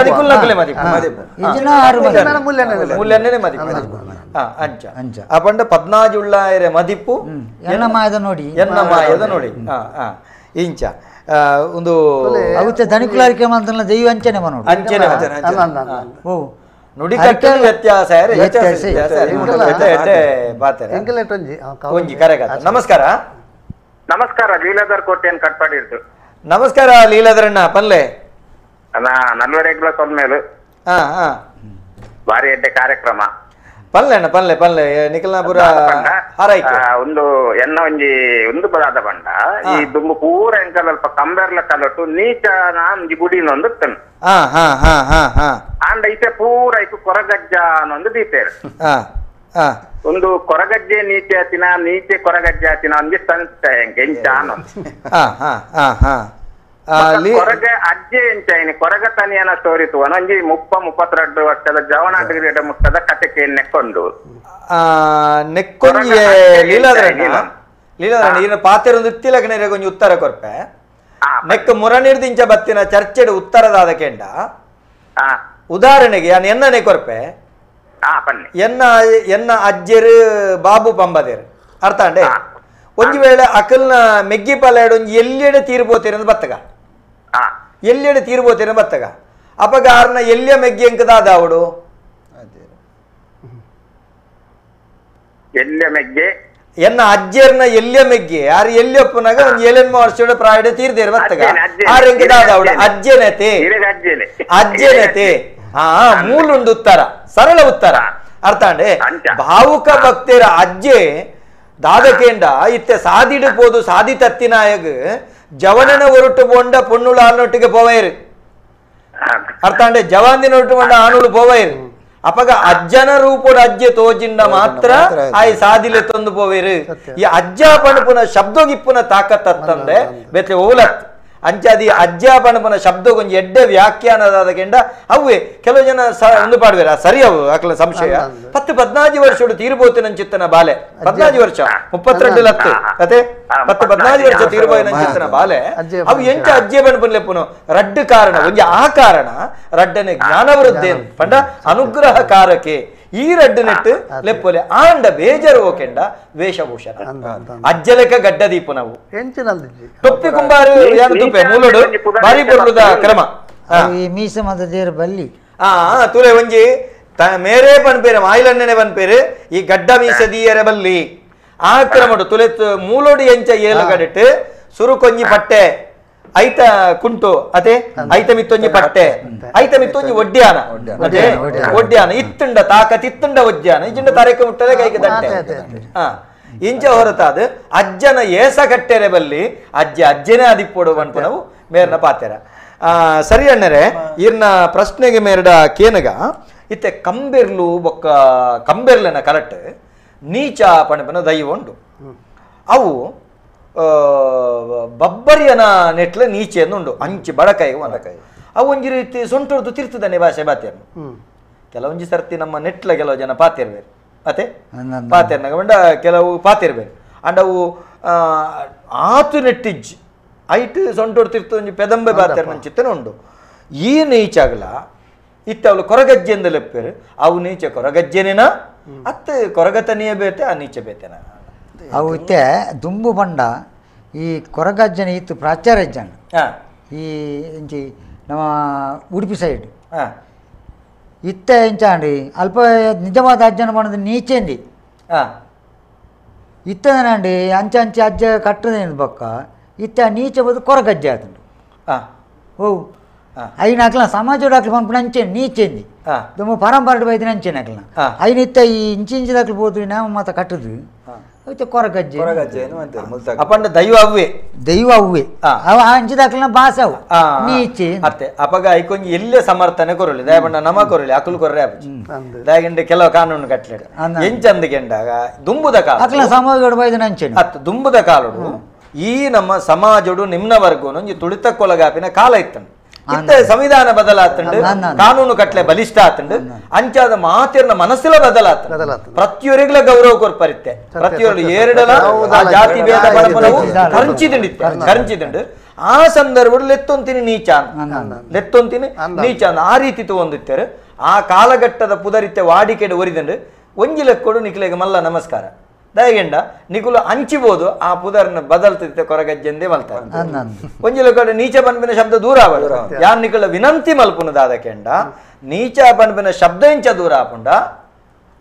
ದನಿಕುಲ್ ನಕಲೆ ಮದಿಪು ಮೂಲ್ಯನ್ನೇ ಮದಿಪು ಅಂಚ ಅಂಚ ಅಪಂಡ 14 ಉಳ್ಳಾಯರೆ ಮದಿಪು ಎನ್ನ ಮಾಯದ ನೋಡಿ ಎನ್ನ ಮಾಯದ ನೋಡಿ ಇಂಚ ಒಂದು ಅವತ್ತೆ ದನಿಕುಲ ಅರಿಕೆ ಮಂತಲ್ಲ ದೈವ ಅಂಚನೆ ಮನೋಡು ಅಂಚನೆ ಓ ನುಡಿಕಟ್ಟು ವ್ಯತ್ಯಾಸ ಒಂಜಿ ಕರೆಗಾತ. ನಮಸ್ಕಾರ ನಮಸ್ಕಾರ ಲೀಲಾಧರ್ ಕೋಟೆಯನ್ನು ಕಟ್ಪಾಡಿರ್ತು. ನಮಸ್ಕಾರ ಲೀಲಾಧರಣ್ಣ ಪಲ್ಲೆ ನಲ್ವರೆ ಮೇಲೆ ಬಾರಿ ಎಡ್ಡೆ ಕಾರ್ಯಕ್ರಮ ಪಲ್ಲೆ ಅಣ್ಣ ಪಲ್ಲೆ ಪಲ್ಲೆ ನಿಖಲ್ನಾಪುರ ಹಾರೈಕೆ ಒಂದು ಎನ್ನ ಒಂಜಿ ಒಂದು ಬದಾದ ಬಂಡ ಈ ದುಂಬು ಪೂರ ಎಂಕಲ್ ಅಲ್ಪ ಕಂಬೆರ್ಲ ಕಲಟು ನೀಚ ಒಂಜಿ ಗುಡಿನೊಂದು ಇತ್ತನು ಆಂಡ ಇತ್ತೆ ಪೂರ ಐಕು ಕೊರಗಜ್ಜ ಅನ್ನೊಂದು ದೀಪೇರು ಒಂದು ಕೊರಗಜ್ಜೆ ನೀಚೆ ಆತಿನ ನೀಚೆ ಕೊರಗಜ್ಜೆ ಆತಿನ ಒಂಜಿ ಸಂಸ್ಥೆ ಎಂಕೆ ಎಂಚ ಅನ್ನೊಂದು ಕೊರಗ ಅಜ್ಜೆ ಎಂಚ ಕೊರಗ ತನಿಯನ ಸ್ಟೋರಿ ಒಂಜಿ 30-32 ವರ್ಷದ ಜವನ ಮುಟ್ಟದ ಕತೆ ನೆಕ್ಕೊಂಡು ನೆಕ್ಕೊಂಜಿ ಲೀಲಾಧರಣ್ಣ ಲೀಲಾಧರಣ್ಣ ಈನ ಪಾತೆರೊಂದು ಇತ್ತಿಲಕನೆ ಒಂಜಿ ಉತ್ತರ ಕೊರ್ಪೆ ನೆಕ್ ಮುರನಿರ್ದಿಂಚ ಬತ್ತಿನ ಚರ್ಚೆಡ್ ಉತ್ತರದಾದ ಕೆಂಡ ಉದಾಹರಣೆಗೆ ಯಾನ್ ಎನ್ನನೆ ಕೊರ್ಪೆ ಎನ್ನ ಎನ್ನ ಅಜ್ಜೆರು ಬಾಬು ಪಂಬದೇರು ಅರ್ಥ ಅಂಡೆ ಒಂಜಿ ವೇಳೆ ಅಕಲ್ನ ಮೆಗ್ಗಿ ಪಲ್ಯಾಡು ಒಂಜಿ ಎಲ್ಲೆಡೆ ತೀರ್ಬೋತೀರ ಬತ್ತಗ ಎಲ್ಲೆಡೆ ತೀರ್ಬೋತೀರ ಬತ್ತಗ ಅಪಗ ಆರ್ನ ಎಲ್ಲಿಯ ಮೆಗ್ಗಿ ಎಂಕದಾದ ಅವಡು ಎಲ್ಲಿಯ ಮೆಗ್ಗೆ ಎನ್ನ ಅಜ್ಜರ್ನ ಎಲ್ಲಿಯ ಮೆಗ್ಗಿ ಆರ್ ಎಲ್ಲಿಯಪ್ಪನಾಗ ಒಂದ್ ಏಳೆನ್ಮ ವರ್ಷದ ಪ್ರಾಯಡೆ ತೀರ್ದೇರ್ ಬತ್ತಗ ಆರ್ ಎಂಕದಾದ ಅವಡು ಅಜ್ಜನತೆ ಅಜ್ಜನತೆ ಹಾ ಮೂಲುಂಡು ಉತ್ತರ ಸರಳ ಉತ್ತರ ಅರ್ಥ ಅಂಡೆ ಭಾವುಕ ಭಕ್ತರ ಅಜ್ಜೆ ದಾದಕೇಂಡ ಇತ್ತೆ ಸಾದಿಡು ಪೋದು ಸಾದಿ ತತ್ತಿನಾಯಗ ಜವನನ ಒರಟು ಪೋಂಡ ಪೊಣ್ಣುಳು ಆನೊಟ್ಟಿಗೆ ಪೋವೈರು ಅರ್ಥ ಅಂಡೆ ಜವಾಂದಿನ ಒರಟು ಪೋಂಡ ಆನುಳು ಪೋವೈರು ಅಪಗ ಅಜ್ಜನ ರೂಪದ ಅಜ್ಜೆ ತೋಜಿಂಡ ಮಾತ್ರ ಆಯ್ ಸಾದಿಲೆ ತಂದು ಪೋವೇರು. ಈ ಅಜ್ಜ ಪಣಪುನ ಶಬ್ದಗಿಪ್ಪುನ ತಾಕತ್ತಂದೆ ಬೇತೆ ಓಲತ್ ಅಂಚಾದಿ ಅಜ್ಜ ಪಣಪುನ ಶಬ್ದಗೊಂಜಿ ಎಡ್ಡೆ ವ್ಯಾಖ್ಯಾನದಾದ ಕೆಂಡ ಅವೇ ಕೆಲವು ಜನ ಒಂದು ಪಾಡ್ವೇರ ಸರಿ ಅವು ಅಕಲ ಸಂಶಯ. 10 14 ವರ್ಷಡು ತೀರ್ಬೋತಿನಂಚಿತ್ತನ ಬಾಲೆ 14 ವರ್ಷ 32 ಲತ್ತು ಅದೇ 10 14 ವರ್ಷ ತೀರ್ಬೋಯಿನಂಚಿತ್ತನ ಬಾಲೆ ಅವು ಎಂಚ ಅಜ್ಜೆ ಪಣಪುನ ರಡ್ಡು ಕಾರಣ ಒಂಜಿ ಆ ಕಾರಣ ರಡ್ಡನೆ ಜ್ಞಾನವೃದ್ಧಿ ಪಂಡ ಅನುಗ್ರಹ ಕಾರಕೆ ಈ ರಡ್ಡು ನೆಟ್ಟು ಲೆಪ್ಪೊಲೆ ಆಂಡ ಬೇಜಾರು ಓಕೆಂಡ ವೇಷಭೂಷಣ ಅಜ್ಜಲೆಕ ಗಡ್ಡ ದೀಪ ನಾವು ಟೊಪ್ಪಿ ಕುಂಬಾರು ತುಪ್ಪೆ ಮೂಲೋಡು ಬಾರಿ ಪೊರ್ಲುದ ಕ್ರಮ ಮೀಸ ಮದ ದೇರ್ ಬಲ್ಲಿ ಆ ತುಲೆ ಒಂಜಿ ಮೇರೆ ಪನ್ಪೇರೆ ಮಾಯಿಲಣ್ಣನೆ ಪನ್ಪೇರು ಈ ಗಡ್ಡ ಮೀಸ ದೀಯರೆ ಬಲ್ಲಿ ಆ ಕ್ರಮಡು ತುಲೆ ಮೂಲೋಡು ಎಂಚ ಏಳು ಗಡಿಟ್ಟು ಸುರು ಕೊಂಜಿ ಪಟ್ಟೆ ಐತ ಕುಂಟು ಅದೇ ಐತ ಮಿತ್ತೊಂಜಿ ಪಟ್ಟೆ ಐತ ಮಿತ್ತೊಂಜಿ ಒಡ್ಯಾನ ಅದೇ ಒಡ್ಯಾನ ಇತ್ತುಂಡ ತಾಕತ್ ಇತ್ತುಂಡ ಒಡ್ಯಾನ ಇಜ್ಜಿಂಡ ತಾರೇಕ ಮುಟ್ಟದೆ ಕೈಗೆ ದಂಟೆ ಇಂಚ ಹೊರತಾದ ಅಜ್ಜನ ಏಸ ಕಟ್ಟೆರೆ ಬಲ್ಲಿ ಅಜ್ಜ ಅಜ್ಜನೇ ಅದಿಪ್ಪೋಡು ಪನ್ಪುನವು ಮೇರ್ನ ಪಾತೆರ. ಸರಿ ಅಣ್ಣರೆ ಇರ್ನ ಪ್ರಶ್ನೆಗೆ ಮೇರ್ಡ ಕೇನಗ ಇತ್ತೆ ಕಂಬೆರ್ಲು ಬೊಕ್ಕ ಕಂಬೆರ್ಲನ ಕರೆಕ್ಟ್ ನೀಚ ಪಣಪನ ದೈವ ಉಂಡು ಅವು ಬಬ್ಬರಿಯನ ನೆಟ್ಲ ನೀಚೆಯನ್ನು ಉಂಡು ಅಂಚಿ ಬಡಕಾಯಿ ಒಣಕಾಯಿ ಅವು ಒಂಜಿ ರೀತಿ ಸೊಂಟೊಡ್ದು ತಿರ್ತದಾನೆ ಭಾಷೆ ಬಾತಿಯನ್ನು ಕೆಲವೊಂಜಿ ಸರ್ತಿ ನಮ್ಮ ನೆಟ್ಲ ಕೆಲವು ಜನ ಪಾತಿರ್ಬೇರು ಅತೆ ಪಾತಿರ್ನಾಗ ಬಂಡ ಕೆಲವು ಪಾತಿರ್ಬೇರು ಅಂಡ್ ಅವು ಆತು ನೆಟ್ಟಿಜ್ಜಿ ಐಟ್ ಸೊಂಟೊಡ್ದು ತಿರ್ತು ಒಂಜಿ ಪೆದಂಬೆ ಬಾತಿರ್ನ ಚಿತ್ತನ ಉಂಡು ಈ ನೀಚಾಗಲ ಇತ್ತ ಅವಳು ಕೊರಗಜ್ಜೆ ಎಂದು ಲೆಪ್ಪೇರು ಅವು ನೀಚೆ ಕೊರಗಜ್ಜೆನೇನ ಅತ್ತ ಕೊರಗತನಿಯೇ ಬೇತೆ ಆ ನೀಚೆ ಬೇತೆನ ಅವು ಇತ್ತೆ ದುಂಬು ಬಂಡ ಈ ಕೊರಗಜ್ಜನ ಇತ್ತು ಪ್ರಾಚಾರ್ಯಜ್ಜನ ಈ ಇಂಚಿ ನಮ್ಮ ಉಡುಪಿ ಸೈಡ್ ಇತ್ತೆ ಇಂಚಾಂಡಿ ಅಲ್ಪ ನಿಜವಾದ ಅಜ್ಜನ ಬಣ್ಣದ ನೀಚೆಂದಿ ಇತ್ತದಂಡಿ ಅಂಚೆ ಅಂಚೆ ಅಜ್ಜ ಕಟ್ಟದೇನು ಬೊಕ್ಕ ಇತ್ತೆ ಆ ನೀಚೆ ಬದು ಕೊರಗಜ್ಜೆ ಆತುಂಡು ಓ ಐನ ಅಕ್ಲ ಸಮಾಜ ಅಕ್ಲ ಪನ್ಪುನ ಅಂಚೆ ನೀಚೆಂದಿ ದುಂಬು ಪರಂಪರೆ ಬೈದಿನ ಅಂಚೆನ ಅಕ್ಲ ಐನ ಇತ್ತ ಈ ಇಂಚಿ ಇಂಚಿದಾಕ್ಲು ಪೋದು ನೇಮ ಮಾತ ಕಟ್ಟದು ಕೊರಗಜ್ಜೆ ಅಪಂಡ ದೈವ ಅವ್ವೆ ದೈವ ಅವ್ವೆ ಅವ ಅಂಚಿದಾಕ್ಲನ ಭಾಷೆ ಅವು ನೀಚೆ ಅತ್ತೆ ಅಪಗ ಐಕೊಂಜಿ ಎಲ್ಲೇ ಸಮರ್ಥನೆ ಕೊರಲಿ ದಯಬಣ್ಣ ನಮ ಕೊರಲಿ ಅಕುಲು ಕೊರ್ರೆ ಆಪುಜಿ ದಯಗಂಡೆ ಕೆಲವು ಕಾನೂನು ಕಟ್ಲೇಡು ಎಂಚಂದ ಕೆಂಡಾಗ ದುಂಬುದ ಕಾಲ ಅಕ್ಲ ಸಮಾಜ ಬೈದಿನ ಅಂಚೆ ಅತ್ತು ದುಂಬುದ ಕಾಲಡು ಈ ನಮ್ಮ ಸಮಾಜಡು ನಿಮ್ನ ವರ್ಗನು ಒಂಜಿ ತುಳಿತಕ್ಕೊಳಗಾಪಿನ ಕಾಲ ಇತ್ತಂಡು ಇತ್ತ ಸಂವಿಧಾನ ಬದಲಾತಂಡು ಕಾನೂನು ಕಟ್ಲೆ ಬಲಿಷ್ಠ ಆತಂಡು ಅಂಚಾದ ಮಾತಿರ್ನ ಮನಸ್ಸಿಲ ಬದಲಾತಂಡು ಪ್ರತಿಯೊರಿಗ್ಲ ಗೌರವ ಕೊರ್ಪರಿತ್ತೆ ಪ್ರತಿಯೊರು ಏರಡಲ ಜಾತಿ ಭೇದ ಬಡಪನವು ಕರಂಚಿದಂಡಿತ್ತೆ ಕರಂಚಿದಂಡು ಆ ಸಂದರ್ಭದಲ್ಲಿ ಲೆತ್ತೊಂತೀನಿ ನೀಚ ಲೆತ್ತೊಂತೀನಿ ನೀಚ ಆ ರೀತಿ ತಗೊಂಡಿತ್ತಾರೆ ಆ ಕಾಲಘಟ್ಟದ ಪುದರಿತ್ತೆ ವಾಡಿಕೆಡೆ ಒರಿದಂಡು ಒಂಜಿ ಲೆಕ್ಕೊಡು ನಿಕ್ಲೆಗೆ ಮಲ್ಲ ನಮಸ್ಕಾರ ದಯಗೆಂಡ ನಿಕುಲು ಅಂಚಿಬೋದು ಆ ಪುದರ್ನ ಬದಲ್ತಿದ್ದೆ ಕೊರಗಜ್ಜೆಂದೇ ಮಲ್ತಾರೆ ಒಂಜಿ ಲೆಕ್ಕೊಡು ನೀಚ ಪನ್ಪಿನ ಶಬ್ದ ದೂರ ಆವಡು ಯಾನ್ ನಿಕುಲ ವಿನಂತಿ ಮಲ್ಪುನದಾದ ಕೆಂಡ ನೀಚ ಪನ್ಪಿನ ಶಬ್ದ ಇಂಚ ದೂರ ಆಪುಂಡ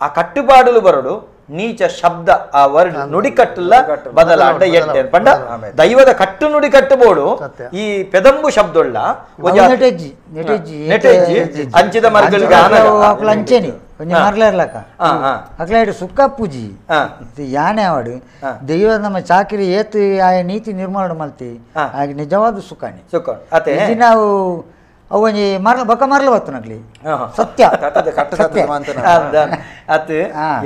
ಆ ಕಟ್ಟುಪಾಡಲು ಬರಡು ನೀಚ ಶಬ್ದ ಆ ವರ್ಡ್ ನುಡಿಕಟ್ಟಲ್ಲ ಬದಲಾಂಡ ಎಡ್ಡೆ ಪಂಡ ದೈವದ ಕಟ್ಟು ನುಡಿ ಕಟ್ಟಬೋಡು ಈ ಪೆದಂಬು ಶಬ್ದೊಳ್ಳ ನೆಟೆಜ್ಜಿ ಅಂಚಿದ ಮರಗಳಿಗೆ ಅಂಚೆನಿ ಒಂಜಿ ಮರ್ಲರ್ಲಕ ಅಕ್ಲ ಸುಕ್ಕ ಪೂಜಿ ಯಾನೆ ಆವಡು ದೈವ ನಮ್ಮ ಚಾಕಿರಿ ಏತು ಆ ನೀತಿ ನಿರ್ಮಾಣ ಮಲ್ತಿ ಹಾಗೆ ನಿಜವಾದ ಸುಖಾನಿ ಸುಖ ನಾವು ಅವು ಒಂಜಿ ಮರ್ಲ ಬೊಕ್ಕ ಮರ್ಲ ಬತ್ತು ನಕ್ಲಿ ಸತ್ಯ ಅತ್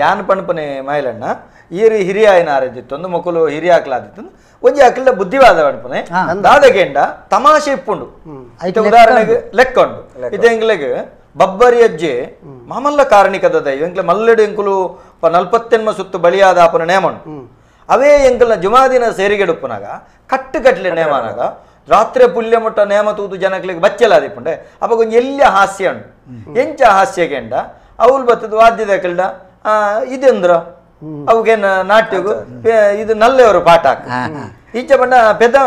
ಯಾನ್ ಪಣಪನೆ ಮೈಲಣ್ಣ ಈರು ಹಿರಿಯ ಆಯ್ನಾರದಿತ್ತೊಂದು ಮಕ್ಕಳು ಹಿರಿಯ ಆಕ್ಲಾದಿತ್ತು ಒಂಜಿ ಅಕ್ಲ ಬುದ್ಧಿವಾದ ಪಣಪನೆ ದಾದಗೆಂಡ ತಮಾಷೆ ಇಪ್ಪುಂಡು ಉದಾಹರಣೆಗೆ ಲೆಕ್ಕ ಉಂಡು ಇದು ಎಂಗ್ಲೆಗ್ ಬಬ್ಬರಿ ಅಜ್ಜೆ ಮಾಮಲ್ಲ ಕಾರಣಿಕದ ದೈವ ಎಂಕ್ಲೆ ಮಲ್ಲೆಡು ಎಂಕುಲು 48 ಸುತ್ತು ಬಳಿಯಾದ ಆಪನ ನೇಮ ಉಂಟು ಅವೇ ಎಂಕಲ್ನ ಜುಮಾದಿನ ಸೇರಿಗೆಡುಪ್ಪನಾಗ ಕಟ್ಟು ಕಟ್ಲೆ ನೇಮನಾಗ ರಾತ್ರಿ ಪುಲ್ಯ ಮುಟ್ಟ ನೇಮ ತೂದು ಜನಕ್ಲಿಗೆ ಬಚ್ಚಲಾದಿಪ್ಪುಂಡೆ ಅವಾಗ ಒಂಜಿ ಎಲ್ಲಿಯ ಹಾಸ್ಯ ಉಂಟು ಎಂಚ ಹಾಸ್ಯಗೆಂಡ ಅವಳು ಬತ್ತದ ವಾದ್ಯದ ಕಲ್ಡ ಇದೆಂದ್ರ ಅವಗೇನ ನಾಟ್ಯಗು ಇದು ನಲ್ಲೆಯವರು ಪಾಠ ಹಾಕ ಈಚೆ ಬಣ್ಣ ಪೆದ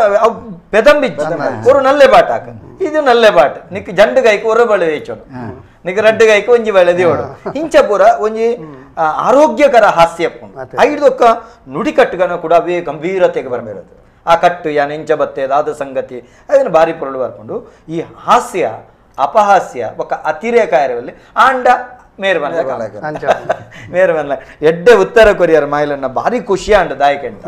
ಪೆದಂಬಿಚ್ಚ ಒರು ನಲ್ಲೆ ಪಾಠ ಹಾಕ ಇದು ನಲ್ಲೆ ಪಾಠ ನಿಕ್ ಜಂಡು ಗಾಯ್ಕ ಒರ ಬಳೆ వేచೋಡು ನಿಕ್ ರಡ್ಡು ಗಾಯ್ಕ ಒಂಜಿ ಬಳೆ ದೇವಡು ಇಂಚ ಪೂರ ಒಂಜಿ ಆರೋಗ್ಯಕರ ಹಾಸ್ಯ ಐದೊಕ್ಕ ನುಡಿಕಟ್ಟುಗನ ಕೂಡ ಅವೇ ಗಂಭೀರತೆಗೆ ಬರಬೇರದು ಆ ಕಟ್ಟು ಯಾನ್ ಇಂಚ ಬತ್ತೆ ದಾದ ಸಂಗತಿ ಅದನ್ನು ಬಾರಿ ಪೊರಳು ಬರ್ಕೊಂಡು ಈ ಹಾಸ್ಯ ಅಪಹಾಸ್ಯ ಒಕ್ಕ ಅತಿರೇಕ ಇರವಲ್ಲಿ ಆಂಡ ಮೇರ್ವನ್ಲ ಮೇರ್ವನ್ಲ ಎಡ್ಡೆ ಉತ್ತರ ಕೊರಿಯರ್ ಮಾಯಿಲನ್ನ ಭಾರಿ ಖುಷಿ ಅಂಡ ದಾಯಕೆಂತ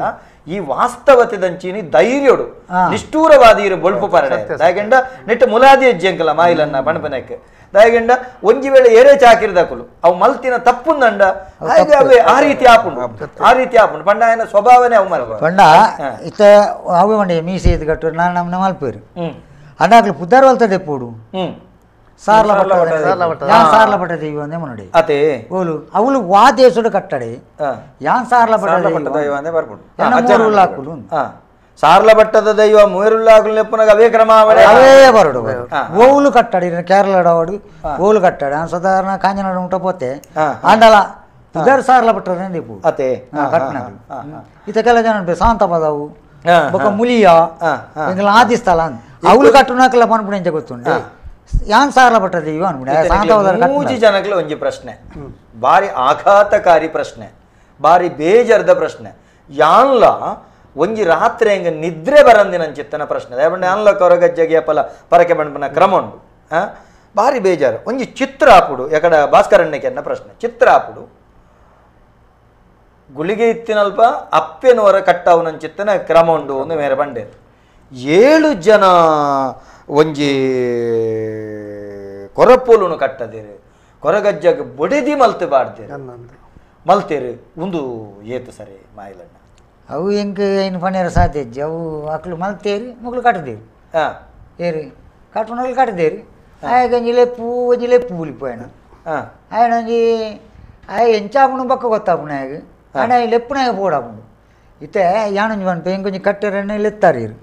ಈ ವಾಸ್ತವತೆದಂಚಿನಿ ಧೈರ್ಯೋಡು ನಿಷ್ಠೂರವಾದಿ ಇರು ಬೊಳ್ಪು ಪರಡೆ ದಾಯಗಂಡ ನೆಟ್ ಮುಲಾದಿ ಹೆಜ್ಜೆಂಕಲ ಮಾಯಿಲನ್ನ ಪಣಪನಕ್ಕೆ ದಾಯಗಂಡ ಒಂಜಿ ವೇಳೆ ಏರೇ ಚಾಕಿರ್ದಕುಲು ಅವು ಮಲ್ತಿನ ತಪ್ಪುಂದಂಡ ಹಾಗೆ ಅವೇ ಆ ರೀತಿ ಆಪುಂಡು ಆ ರೀತಿ ಆಪುಂಡು ಪಂಡ ఆయన ಸ್ವಭಾವನೆ ಅವು ಮರ ಪಂಡ ಇತ್ತ ಅವೇ ಮಂಡಿ ಮೀಸೆ ಇದು ಕಟ್ಟು ನಾನು ನಮ್ಮನ್ನ ಮಲ್ಪೇರು ಅಂಡಾಕ್ಲು ಪುದ್ದಾರ್ ವಲ್ತದೆ ಪೋಡು ಸಾರ್ಲ ಪಟ್ಟ ಯಾನ್ ಸಾರ್ಲ ಪಟ್ಟ ದೈವ ಅಂದೆ ಮನಡಿ ಅದೇ ಓಲು ಅವಳು ವಾ ದೇಶದ ಕಟ್ಟಡೆ ಯಾನ್ ಸಾರ್ಲ ಪಟ್ಟ ದೈವ ಅಂದೆ ಬರ್ಪುಂಡು ಮೂರುಲ್ಲಾಕುಲು ಸಾರ್ಲ ಬಟ್ಟದ ದೈವ ಮೂರುಲ್ಲಾಕುಲು ನೆಪ್ಪುನಗ ಅವೇ ಕ್ರಮ ಅವೇ ಬರಡು ಓಲು ಕಟ್ಟಡಿ ಕೇರಳಡವಾಡು ಓಲು ಕಟ್ಟಡೆ ಸಾಧಾರಣ ಕಾಂಜನಾಡ ಉಂಟ ಪೋತೆ ಆಂಡಲ ಪುದರ್ ಸಾರ್ಲ ಪಟ್ಟದ ದೀಪು ಅದೇ ಕಟ್ಟನಗಳು ಇತ ಕೆಲ ಜನ ಶಾಂತ ಪದವು ಬೊಕ ಮುಲಿಯ ಆದಿ ಸ್ಥಳ ಅವಳು ಕಟ್ಟುನಾಕಲ ಪನ್ಪುಣ ಎಂಚ ಗೊತ್ತುಂಟು ಯಾನ್ ಸಾರ್ಲ ಪಟ್ಟ ದೈವ ಅನ್ಬಿಡ ಮೂಜಿ ಜನಗಳ ಒಂಜಿ ಪ್ರಶ್ನೆ ಬಾರಿ ಆಘಾತಕಾರಿ ಪ್ರಶ್ನೆ ಬಾರಿ ಬೇಜಾರದ ಪ್ರಶ್ನೆ ಯಾನ್ಲ ಒಂಜಿ ರಾತ್ರಿ ಹಂಗ ನಿದ್ರೆ ಬರಂದಿನ ಚಿತ್ತನ ಪ್ರಶ್ನೆ ದಯಪಂಡ ಯಾನ್ಲ ಕೊರಗಜ್ಜಗೆ ಅಪಲ ಪರಕೆ ಬಂಡ್ಪನ ಕ್ರಮ ಉಂಡು ಬಾರಿ ಬೇಜಾರು ಒಂಜಿ ಚಿತ್ರ ಆಪುಡು ಯಾಕಡ ಭಾಸ್ಕರಣ್ಣಕ್ಕೆ ಪ್ರಶ್ನೆ ಚಿತ್ರ ಆಪುಡು ಗುಳಿಗೆ ಇತ್ತಿನಲ್ಪ ಅಪ್ಪೆನವರ ಕಟ್ಟವನ ಚಿತ್ತನ ಕ್ರಮ ಉಂಡು ಒಂದು ಮೇರೆ ಬಂಡೆ 7 ಜನ ಒಂಜಿ ಕೊರಪೋಲುನು ಕಟ್ಟದಿರು ಕೊರಗಜ್ಜಗೆ ಬೊಡೆದಿ ಮಲ್ತು ಬಾಡ್ದಿರು ಮಲ್ತೇರು ಒಂದು ಏತು ಸರಿ ಮಾಯಿಲಣ್ಣ ಅವು ಎಂಕ್ ಏನು ಪಣಿಯರ ಸಾಧ್ಯ ಇಜ್ಜಿ ಅವು ಅಕ್ಲು ಮಲ್ತೇರಿ ಮೊಗ್ಲು ಕಟ್ಟದೇರಿ ಏರಿ ಕಟ್ಟುನಕ್ಲು ಕಟ್ಟದೇರಿ ಆಯಗ ಒಂಜಿ ಲೆಪ್ಪು ಒಂಜಿ ಲೆಪ್ಪು ಬುಲಿಪೋಯಣ ಆಯನ ಒಂಜಿ ಆಯ ಎಂಚಾಪುಂಡು ಬೊಕ್ಕ ಗೊತ್ತಾಪುಂಡು ಆಯಗ್ ಆಂಡ ಆಯ್ ಲೆಪ್ಪುನಾಗ ಪೋಡಾಪುಂಡು ಇತ್ತೆ ಯಾನೊಂಜಿ ಪನ್ಪೆ ಎಂಕೊಂಜಿ ಕಟ್ಟೆರನ್ನ ಲೆತ್ತಾರೀರು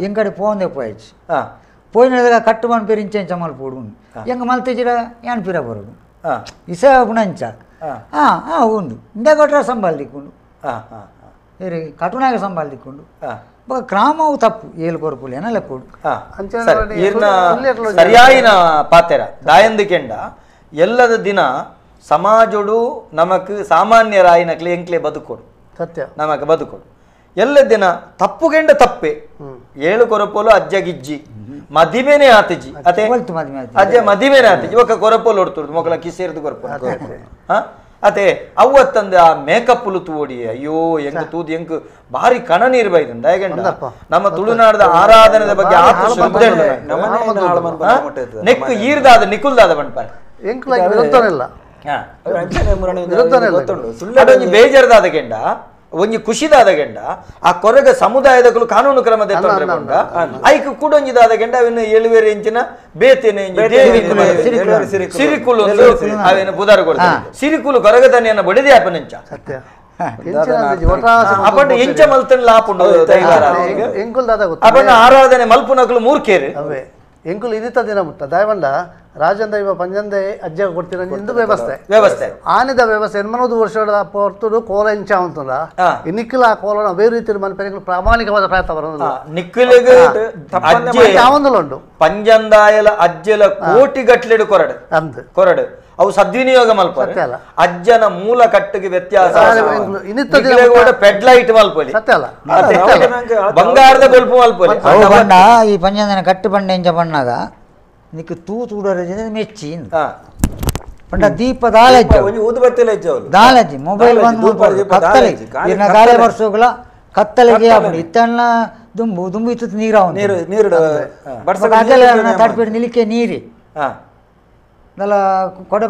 ಎಂಕಡೆ ಪೋಂದೆ ಪೋಯಚ್ಚಿ ಪೋಯಿನ ಕಟ್ಟು ಪನ್ಪೇರು ಇಂಚ ಇಂಚ ಮಲ್ಪೋಡು ಎಂಗ ಮಲ್ತಿಜಿರ ಯಾನ್ ಪಿರ ಬರೋಡು ಇಸ ಪುಣಂಚ ಹಾಂ ಹಾಂ ಉಂಡು ಇಂದ ಕೊಟ್ರೆ ಸಂಬಾಲ್ ದಿಕ್ಕೊಂಡು ಏರಿ ಕಟುನಾಗ ಸಂಬಾಲ್ ದಿಕ್ಕೊಂಡು ಬೊಕ ಕ್ರಮವು ತಪ್ಪು ಏಳು ಕೊರಪುಲು ಏನ ಲೆಕ್ಕೋಡು ಸರಿಯಾಯಿನ ಪಾತೆರ ದಾಯಂದಿಕೆಂಡ ಎಲ್ಲದ ದಿನ ಸಮಾಜೋಡು ನಮಕ್ ಸಾಮಾನ್ಯರಾಯಿನಕ್ಲೆ ಎಂಕ್ಲೆ ಬದುಕೋಡು ಸತ್ಯ ನಮಕ್ ಬದುಕೋಡು ಎಲ್ಲ ದಿನ ತಪ್ಪುಗೆಂಡ ತಪ್ಪೆ ಏಳು ಕೊರಪೋಲು ಅಜ್ಜಗಿಜ್ಜಿ ಮದಿಮೇನೆ ಆತಿಜಿ ಅದೇ ಅಜ್ಜ ಮದಿಮೇನೆ ಆತಿಜಿ ಒಕ್ಕ ಕೊರಪೋಲು ಹೊಡ್ತುರ್ದು ಮೊಕಲ ಕಿಸೇರ್ದು ಕೊರಪೋಲು ಅದೇ ಅವತ್ತಂದ ಆ ಮೇಕಪ್ ತೂಡಿ ಅಯ್ಯೋ ಹೆಂಗ್ ತೂದು ಹೆಂಗ್ ಭಾರಿ ಕಣ ನೀರು ಬೈದಂದ ಯಾಕಂಡ ನಮ್ಮ ತುಳುನಾಡದ ಆರಾಧನೆದ ಬಗ್ಗೆ ನೆಕ್ ಈರ್ದಾದ ನಿಕುಲ್ದಾದ ಬಂಡ್ಪಾರೆ ಅದೊಂದು ಬೇಜಾರದಾದ ಗೆಂಡ ಒಂಜಿ ಖುಷಿದಾದ ಗೆಂಡ ಆ ಕೊರಗ ಸಮುದಾಯದಕ್ಕೂ ಕಾನೂನು ಕ್ರಮದ ತೊಂದರೆ ಬಂಡ ಐಕ್ ಕೂಡೊಂಜಿದಾದ ಗೆಂಡ ಅವೇನು ಏಳುವೇರೆ ಇಂಚಿನ ಬೇತೇನೆ ಸಿರಿಕುಲು ಅವೇನು ಬುಧಾರ ಕೊಡ್ತಾರೆ ಸಿರಿಕುಲು ಕೊರಗದನಿಯನ್ನ ಬಡಿದೆ ಅಪನಂಚ ಅಪಂಡ ಇಂಚ ಮಲ್ತನ್ ಲಾಪುಂಡು ಅಪಂಡ ಆರಾಧನೆ ಮಲ್ಪುನಕಲು ಮೂರ್ಖೇರು ಎಂಕುಲು ಇದಿತ್ತ ದಿನ ಮುಟ್ಟ ದಯವಂಡ ರಾಜನ್ ದೈವ ಪಂಜಂದೆ ಅಜ್ಜ ಕೊಡ್ತೀರ ಇಂದು ವ್ಯವಸ್ಥೆ ವ್ಯವಸ್ಥೆ ಆನೆದ ವ್ಯವಸ್ಥೆ ಎನ್ಮನೋದು ವರ್ಷದ ಪೊರ್ತುಡು ಕೋಲ ಇಂಚ ಅಂತಲ್ಲ ನಿಕ್ಕಿಲ ಆ ಕೋಲನ ಅವೇ ರೀತಿ ಮನ್ಪೆನಿಕುಲು ಪ್ರಾಮಾಣಿಕವಾದ ಪ್ರಯತ್ನ ಬರೋದಿಲ್ಲ ನಿಕ್ಕಿಲಿಗೆ ಉಂಟು ಪಂಜಂದಾಯಲ ಅಜ್ಜಲ ಕೋಟಿ ಗಟ್ಲೆಡು ಕೊರಡು ಅಂದ್ ಕೊರಡು ಅವು ಸದ್ವಿನಿಯೋಗ ಮಲ್ಪರೆ ಅಜ್ಜನ ಮೂಲ ಕಟ್ಟಿಗೆ ವ್ಯತ್ಯಾಸ ಪೆಡ್ಲೈಟ್ ಮಲ್ಪೊಲಿ ಬಂಗಾರದ ಬೊಲ್ಪು ಮಲ್ಪೊಲಿ ಅವು ಬಣ್ಣ ಈ ಪಂಜಂದನ ಕಟ್ಟು ಬಂಡೆ ಇಂಚ ಬಣ್ಣಾಗ ನಿಕ್ಕು ತೂ ತೂಡರ ಮೆಚ್ಚಿ ಪಂಡ ದೀಪ ದಾಲಜ್ಜಿ ದಾಲಜ್ಜಿ ಮೊಬೈಲ್ ಬಂದು ಕತ್ತಲೆ ಇನ್ನ ಗಾಳಿ ಬರ್ಸೋಗಲ ಕತ್ತಲೆಗೆ ಇತ್ತಣ್ಣ ದುಂಬು ದುಂಬು ಇತ್ತು ನೀರು ನೀರು ತಡ್ಪಿಡ್ ನಿಲಿಕೆ ನೀರಿ ನಲ್ಲ ಕೊಡೆ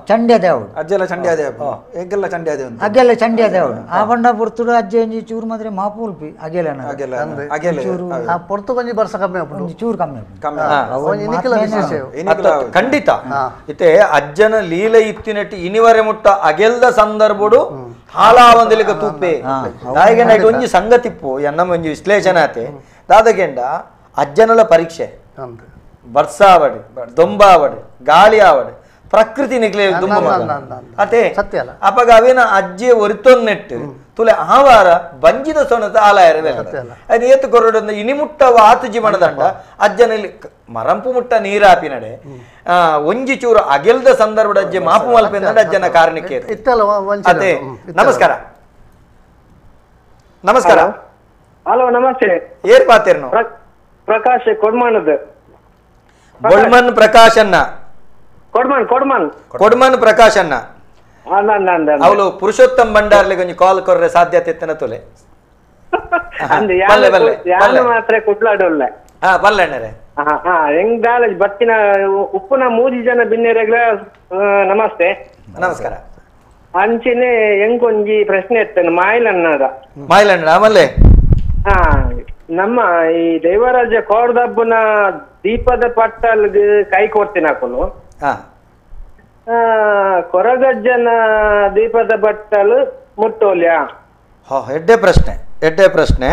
ಚಂಡ್ಯ ದೇವಡು ಅಜ್ಜೆಲ್ಲ ಚಂಡ್ಯ ದೇವ ಎಂಕೆಲ್ಲ ಚಂಡ್ಯ ದೇವ ಅಗ್ಗೆಲ್ಲ ಚಂಡ್ಯ ದೇವಡು ಆ ಬಂಡ ಪೊರ್ತುಡು ಅಜ್ಜೆ ಒಂಜಿ ಚೂರು ಮಾತ್ರ ಮಾಪುಲ್ಪಿ ಅಗೆಲ ಚೂರು ಆ ಪೊರ್ತು ಒಂಜಿ ಬರ್ಸ ಕಮ್ಮಿ ಆಪುಂಡು ಒಂಜಿ ಚೂರು ಕಮ್ಮಿ ಆಪುಂಡು ಖಂಡಿತ ಇತ್ತೆ ಅಜ್ಜನ ಲೀಲೆ ಇತ್ತಿನಟ್ಟಿ ಇನಿವರೆ ಮುಟ್ಟ ಅಗೆಲ್ದ ಸಂದರ್ಭಡು ಹಾಳಾವಂದಲಿಕ ತೂಪೆ ದಾಯಗಂಡ ಒಂಜಿ ಸಂಗತಿಪ್ಪು ಎನ್ನಮ ಒಂಜಿ ವಿಶ್ಲೇಷಣೆ ಆತೆ ದಾದಗೆಂಡ ಅಜ್ಜನಲ ಪರೀಕ್ಷೆ ಬರ್ಸಾವಡು ದೊಂಬಾವಡು ಗಾಳಿ ಆವಡು ಪ್ರಕೃತಿ ನಿಕ್ಲೆ ದುಂಬ ಅತೆ ಅಪಗ ಅವೇನ ಅಜ್ಜಿ ಒರಿತೊನ್ನೆಟ್ಟು ತುಲೆ ಆವಾರ ಬಂಜಿದ ಸೊಣತ ಆಲಾಯರ ಅದು ಏತು ಕೊರಡು ಇನಿ ಮುಟ್ಟವ ಆತುಜಿ ಮಣದಂಡ ಅಜ್ಜನಲ್ಲಿ ಮರಂಪು ಮುಟ್ಟ ನೀರಾಪಿ ನಡೆ ಒಂಜಿ ಚೂರು ಅಗೆಲ್ದ ಸಂದರ್ಭದ ಅಜ್ಜಿ ಮಾಪು ಮಲ್ಪೆಂದ ಅಜ್ಜನ ಕಾರಣಕ್ಕೆ ಅತೆ. ನಮಸ್ಕಾರ ನಮಸ್ಕಾರ. ಹಲೋ ನಮಸ್ತೆ. ಏರ್ ಪಾತೇರ್ನು? ಪ್ರಕಾಶ್ ಕೊಡ್ಮಾನದ. ಬೊಳ್ಮನ್ ಪ್ರಕಾಶ್ ಅನ್ನ. ಕೊಡ್ಮನ್ ಕೊಡ್ಮನ್ ಕೊಡ್ಮನ್ ಪ್ರಕಾಶ್ ಅನ್ನ. ಅವಳು ಪುರುಷೋತ್ತಮ್ ಭಂಡಾರ್ಲಿಗೆ ಒಂಜಿ ಕಾಲ್ ಕೊರ್ರೆ ಸಾಧ್ಯತೆ ಇತ್ತನ ತೊಲೆ ಮಾತ್ರ ಕುಡ್ಲಾಡೊಲ್ಲೆ ಬಲ್ಲೆ ಅಣ್ಣರೇ ಹೆಂಗ್ ದಾಲ ಬತ್ತಿನ ಉಪ್ಪುನ ಮೂಜಿ ಜನ ಬಿನ್ನೆರೆಗ್ಲ ನಮಸ್ತೆ ನಮಸ್ಕಾರ ಅಂಚೆನೆ ಹೆಂಗೊಂಜಿ ಪ್ರಶ್ನೆ ಇತ್ತೇನೆ ಮಾಯಿಲಣ್ಣದ ಮಾಯಿಲಣ್ಣ ಆಮೇಲೆ ಹಾ ನಮ್ಮ ಈ ದೈವರಾಜ ಕೋರ್ದಬ್ಬನ ದೀಪದ ಪಟ್ಟಲ್ಗೆ ಕೈ ಕೊಡ್ತೀನಿ ಹಾಕೊಂಡು ಕೊರಗಜ್ಜನ ದೀಪದ ಬಟ್ಟಲು ಮುಟ್ಟೋಲ್ಯಾ ಎಡ್ಡೆ ಪ್ರಶ್ನೆ ಎಡ್ಡೆ ಪ್ರಶ್ನೆ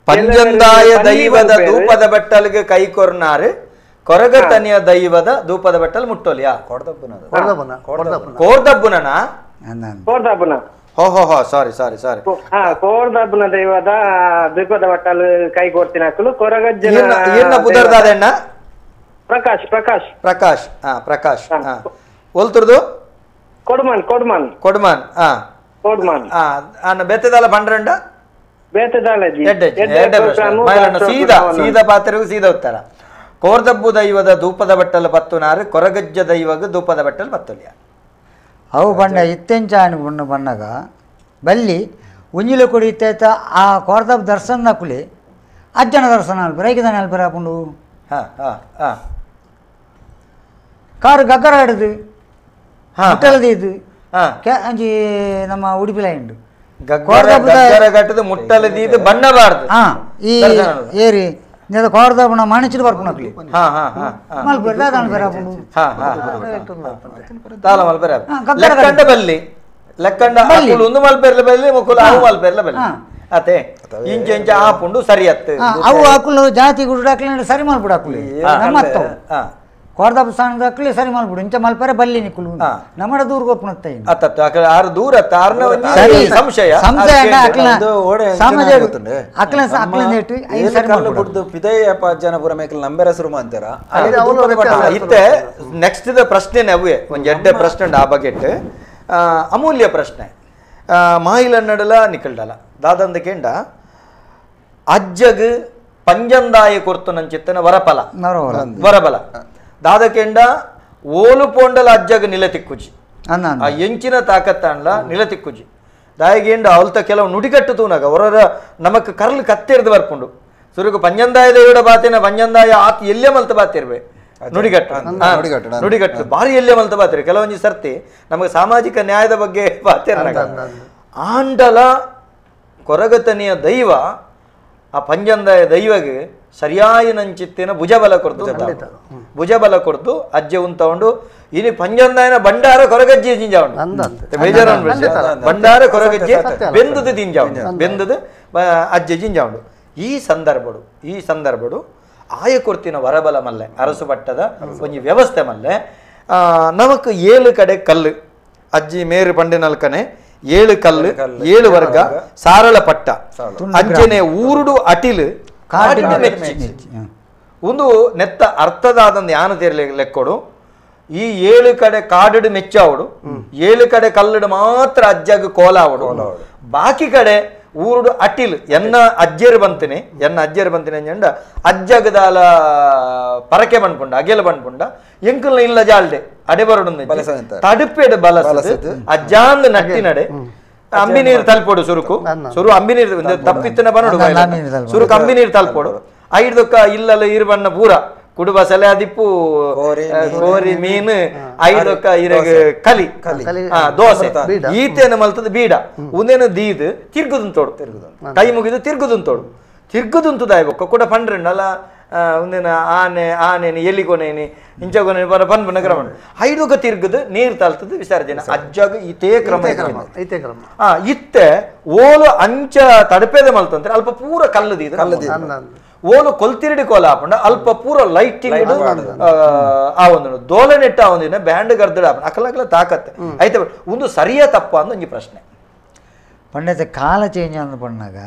ಪಂಜಂದಾಯ ದೈವದ ಧೂಪದ ಬಟ್ಟಲ್ಗೆ ಕೈ ಕೊರ್ನಾರು ಕೊರಗತನಿಯ ದೈವದ ಧೂಪದ ಬಟ್ಟಲ್ ಮುಟ್ಟೋಲ್ಯಾ ಕೋರ್ದಬ್ಬುನ ಕೋರ್ದಬ್ಬನ ಹೋ ಹೋ ಹೋ ಸಾರಿ ಸಾರಿ ಸಾರಿ ಕೋರ್ದಬ್ಬನ ದೈವದ ದೀಪದ ಬಟ್ಟಲ್ ಕೈ ಕೊಡ್ತೀನಿ ಹಾಕಲು ಕೊರಗಜ್ಜನ ಪುದರ್ದಾದಣ್ಣ ಪ್ರಕಾಶ್ ಪ್ರಕಾಶ್ ಪ್ರಕಾಶ್ ಹಾ ಪ್ರಕಾಶ್ ಹಾ ಒಲ್ತುರ್ದು ಕೊಡ್ಮಾನ್ ಕೊಡ್ಮಾನ್ ಕೊಡ್ಮಾನ್ ಹಾ ಕೊಡ್ಮಾನ್ ಹಾ ಅನ್ನ ಬೆತ್ತದಾಲ ಬಂಡ್ರಂಡ ಸೀದಾ ಸೀದಾ ಪಾತ್ರೆಗೂ ಸೀದಾ ಉತ್ತರ ಕೋರ್ದಬ್ಬು ದೈವದ ಧೂಪದ ಬಟ್ಟಲು ಪತ್ತುನಾರು ಕೊರಗಜ್ಜ ದೈವಗ ಧೂಪದ ಬಟ್ಟಲು ಪತ್ತುಲಿಯ ಅವು ಬಣ್ಣ ಇತ್ತೆಂಚಾನು ಬಣ್ಣ ಬಣ್ಣಗ ಬಲ್ಲಿ ಒಂಜಿಲ ಕೊಡಿ ಇತ್ತ ಆ ಕೋರ್ದಬ್ಬ ದರ್ಶನ ಕುಲಿ ಅಜ್ಜನ ದರ್ಶನ ಅಲ್ಪರ ಐಕದಾನೆ ಅಲ್ಪರ ಹಾಕೊಂಡು ಕಾರು ಗಗ್ಗರ ಹಿಡಿದು ಮುಟ್ಟಲದ ಇದು ಅಂಜಿ ನಮ್ಮ ಉಡುಪಿಲ ಉಂಟು ಮುಟ್ಟಲದೀದು ಬಣ್ಣಬಾರ್ದು ಈ ಏರಿ ಕೋರ್ದಬ್ಬನ ಮಣಿಚಿட்டு ಬರ್ಪುನಕ್ಲಿ ಮಲ್ಪೆರ್ ದಾದ ಮಲ್ಪೆರ್ ತಾಲ ಮಲ್ಪೆರ್ ಲೆಕ್ಕಂಡ ಬಲ್ಲಿ ಲೆಕ್ಕಂಡ ಅಕುಲು ಒಂದು ಮಲ್ಪೆರ್ಲ ಬಲ್ಲಿ ಮುಕುಲು ಅವು ಮಲ್ಪೆರ್ಲ ಬಲ್ಲಿ ಅತೆ ಇಂಚ ಇಂಚ ಆಪುಂಡು ಸರಿ ಅತ್ತು ಅವು ಅಕುಲು ಜಾತಿ ಗುಡು ಹಾಕ್ಲಿ ಸರಿ ಮಲ್ಪುಡು ಅಕುಲು ನಮ್ಮತ್ತವು ಕೋರ್ದಬ್ಬ ಸ್ಥಾನದ ಅಕ್ಲಿ ಸರಿ ಮಲ್ಪುಡು ಇಂಚ ಮಲ್ಪರೆ ಬಲ್ಲಿ ನಿಕ್ಕುಲು ನಮ್ಮಡ ದೂರ ಕೊರ್ಪುನತ್ತ ಅತ್ತ ಆರು ದೂರ ಸರಿ ಸಂಶಯ ಸಂಶಯ ಅಕ್ಲ ಸಮಾಜ ಅಕ್ಲ ಅಕ್ಲ ನೆಟ್ಟು ಸರಿ ಮಲ್ಪುಡು ಪಿದೈ ಜನ ಪೂರ ಮೇಕಲ್ ನಂಬೆರ ಸುರು ಅಂತಾರ ಇತ್ತೆ ನೆಕ್ಸ್ಟ್ the ಪ್ರಶ್ನೆ ಅವೇ ಒಂದ್ ಎಡ್ಡೆ ಪ್ರಶ್ನೆ ಉಂಡು ಆ ಬಗೆಟ್ ಅಮೂಲ್ಯ ಪ್ರಶ್ನೆ ಮಾಯಿಲನ್ನಡಲ ನಿಕಲ್ಡಲ ದಾದಂದ ಕೇಂಡ ಅಜ್ಜಗ್ ಪಂಜಂದಾಯ ಕೊರ್ತು ನಂಚಿತ್ತನ ವರಫಲ ವರಬಲ ದಾದಕೆಂಡ ಓಲು ಪೋಂಡಲ ಅಜ್ಜಗ ನಿಲ ತಿಕ್ಕುಜಿ ಆ ಎಂಚಿನ ತಾಕತ್ತಾನ್ಲ ನಿಲ ತಿಕ್ಕುಜಿ ದಾಯಗೇಂಡ ಅವಲ್ತ ಕೆಲವು ನುಡಿಗಟ್ಟು ತೂನಾಗ ಹೊರರ ನಮಕ್ ಕರ್ಲು ಕತ್ತೆರ್ದು ಬರ್ಪುಂಡು ಸುರುಕು ಪಂಜಂದಾಯ ದೇವಿಡ ಬಾತೇನ ಪಂಜಂದಾಯ ಆತ್ ಎಲ್ಲೇ ಮಲ್ತ ಬಾತಿರ್ವೆ ನುಡಿಗಟ್ಟು ನುಡಿಗಟ್ಟು ಭಾರಿ ಎಲ್ಲೇ ಮಲ್ತ ಬಾತಿರ್ ಕೆಲವೊಂಜಿ ಸರ್ತಿ ನಮಗೆ ಸಾಮಾಜಿಕ ನ್ಯಾಯದ ಬಗ್ಗೆ ಬಾತಿರ್ನಾಗ ಆಂಡಲ ಕೊರಗತನಿಯ ದೈವ ಆ ಪಂಜಂದಾಯ ದೈವಗೆ ಸರಿಯಾಯಿನಂಚಿತ್ತಿನ ಭುಜಬಲ ಕೊಡ್ತು ಭುಜಬಲ ಕೊಡ್ತು ಅಜ್ಜೆ ಉಂತಕೊಂಡು ಇನಿ ಪಂಜಂದಾಯನ ಭಂಡಾರ ಕೊರಗಜ್ಜಿ ಜಿಂಜಾವುಂಡು ಬೇಜಾರ ಭಂಡಾರ ಕೊರಗಜ್ಜಿ ಬೆಂದದು ದಿಂಜಾವುಂಡು ಬೆಂದದು ಅಜ್ಜೆ ಜಿಂಜಾವುಂಡು ಈ ಸಂದರ್ಭಡು ಆಯ ಕೊರ್ತಿನ ವರಬಲ ಮಲ್ಲೆ ಅರಸು ಪಟ್ಟದ ಒಂಜಿ ವ್ಯವಸ್ಥೆ ಮಲ್ಲೆ ನಮಕ್ 7 ಕಡೆ ಕಲ್ಲು ಅಜ್ಜಿ ಮೇರು ಪಂಡಿನಲ್ಕನೆ 7 ಕಲ್ಲು 7 ವರ್ಗ ಸಾರಳ ಪಟ್ಟ ಅಂಚನೆ ಊರುಡು ಅಟಿಲು ಮೆಚ್ಚಿ ಒಂದು ನೆತ್ತ ಅರ್ಥದಾದ ಯಾನ ತೇರ್ಲೆ ಲೆಕ್ಕೊಡು ಈ 7 ಕಡೆ ಕಾಡು ಮೆಚ್ಚಾವಡು 7 ಕಡೆ ಕಲ್ಲಡು ಮಾತ್ರ ಅಜ್ಜಾಗ ಕೋಲಾವಡು ಬಾಕಿ ಕಡೆ ಊರುಡು ಅಟಿಲ್ ಎನ್ನ ಅಜ್ಜೇರು ಬಂತೀನಿ ಅಂಜಂಡ ಅಜ್ಜಗದಾಲ ಪರಕೆ ಬಂದ್ಪುಂಡ ಅಗೆಲ ಬಂದ್ಪುಂಡ ಎಂಕಲ್ನ ಇಲ್ಲ ಜಾಲ್ಡೆ ಅಡೆ ಬರಡು ತಡುಪೇಡು ಬಲಸದು ಅಜ್ಜಾಂದ್ ನಟ್ಟಿನಡೆ ಅಂಬಿ ನೀರು ತಲುಪೋಡು ಸುರುಕು ಸುರು ಅಂಬಿ ನೀರು ತಪ್ಪಿತ್ತನ ಬನ್ನಡು ಸುರುಕು ಅಂಬಿ ನೀರು ತಲುಪೋಡು ಐದಕ್ಕ ಇಲ್ಲಲ್ಲ ಇರು ಬಣ್ಣ ಪೂರ ಕುಡುಬ ಸಲೆ ಅದಿಪ್ಪು ಕೋರಿ ಮೀನು ಐದಕ್ಕ ಇರಗ ಕಲಿ ದೋಸೆ ಈತೇನ ಮಲ್ತದ ಬೀಡ ಒಂದೇನು ದೀದು ತಿರ್ಗುದಂತೋಡು ಕೈ ಮುಗಿದು ತಿರ್ಗುದಂತೋಡು ತಿರ್ಗುದಂತದಾಯ್ಬೊಕ್ಕ ಕೂಡ ಪಂಡ್ರಣ್ಣಲ್ಲ ಒಂದೇನ ಆನೆ ಆನೇನಿ ಎಲ್ಲಿಗೊನೇನಿ ಇಂಚಗೊನೆ ಬರ ಪನ್ ಬನ್ನ ಕ್ರಮ ಐದುಗ ತಿರ್ಗದು ನೀರು ತಲ್ತದ ವಿಸರ್ಜನೆ ಅಜ್ಜಾಗ ಇತೇ ಕ್ರಮ ಇತ್ತೆ ಓಲು ಅಂಚ ತಡಪೇದೆ ಮಲ್ತಂದ್ರೆ ಅಲ್ಪ ಪೂರ ಕಲ್ಲದೀದು ಓಲು ಕೊಲ್ತಿರಡಿ ಕೋಲ ಹಾಪಂಡ ಅಲ್ಪ ಪೂರ ಲೈಟಿಂಗ್ ಆ ಒಂದು ದೋಲೆ ನೆಟ್ಟ ಒಂದಿನ ಬ್ಯಾಂಡ್ ಗರ್ದಡ ಆಪಂಡ ಅಕಲ ತಾಕತ್ತೆ ಆಯ್ತು ಒಂದು ಸರಿಯ ತಪ್ಪ ಅಂದ ಒಂಜಿ ಪ್ರಶ್ನೆ ಪಂಡತೆ ಕಾಲ ಚೇಂಜ್ ಅಂದ್ ಪಣ್ಣಾಗ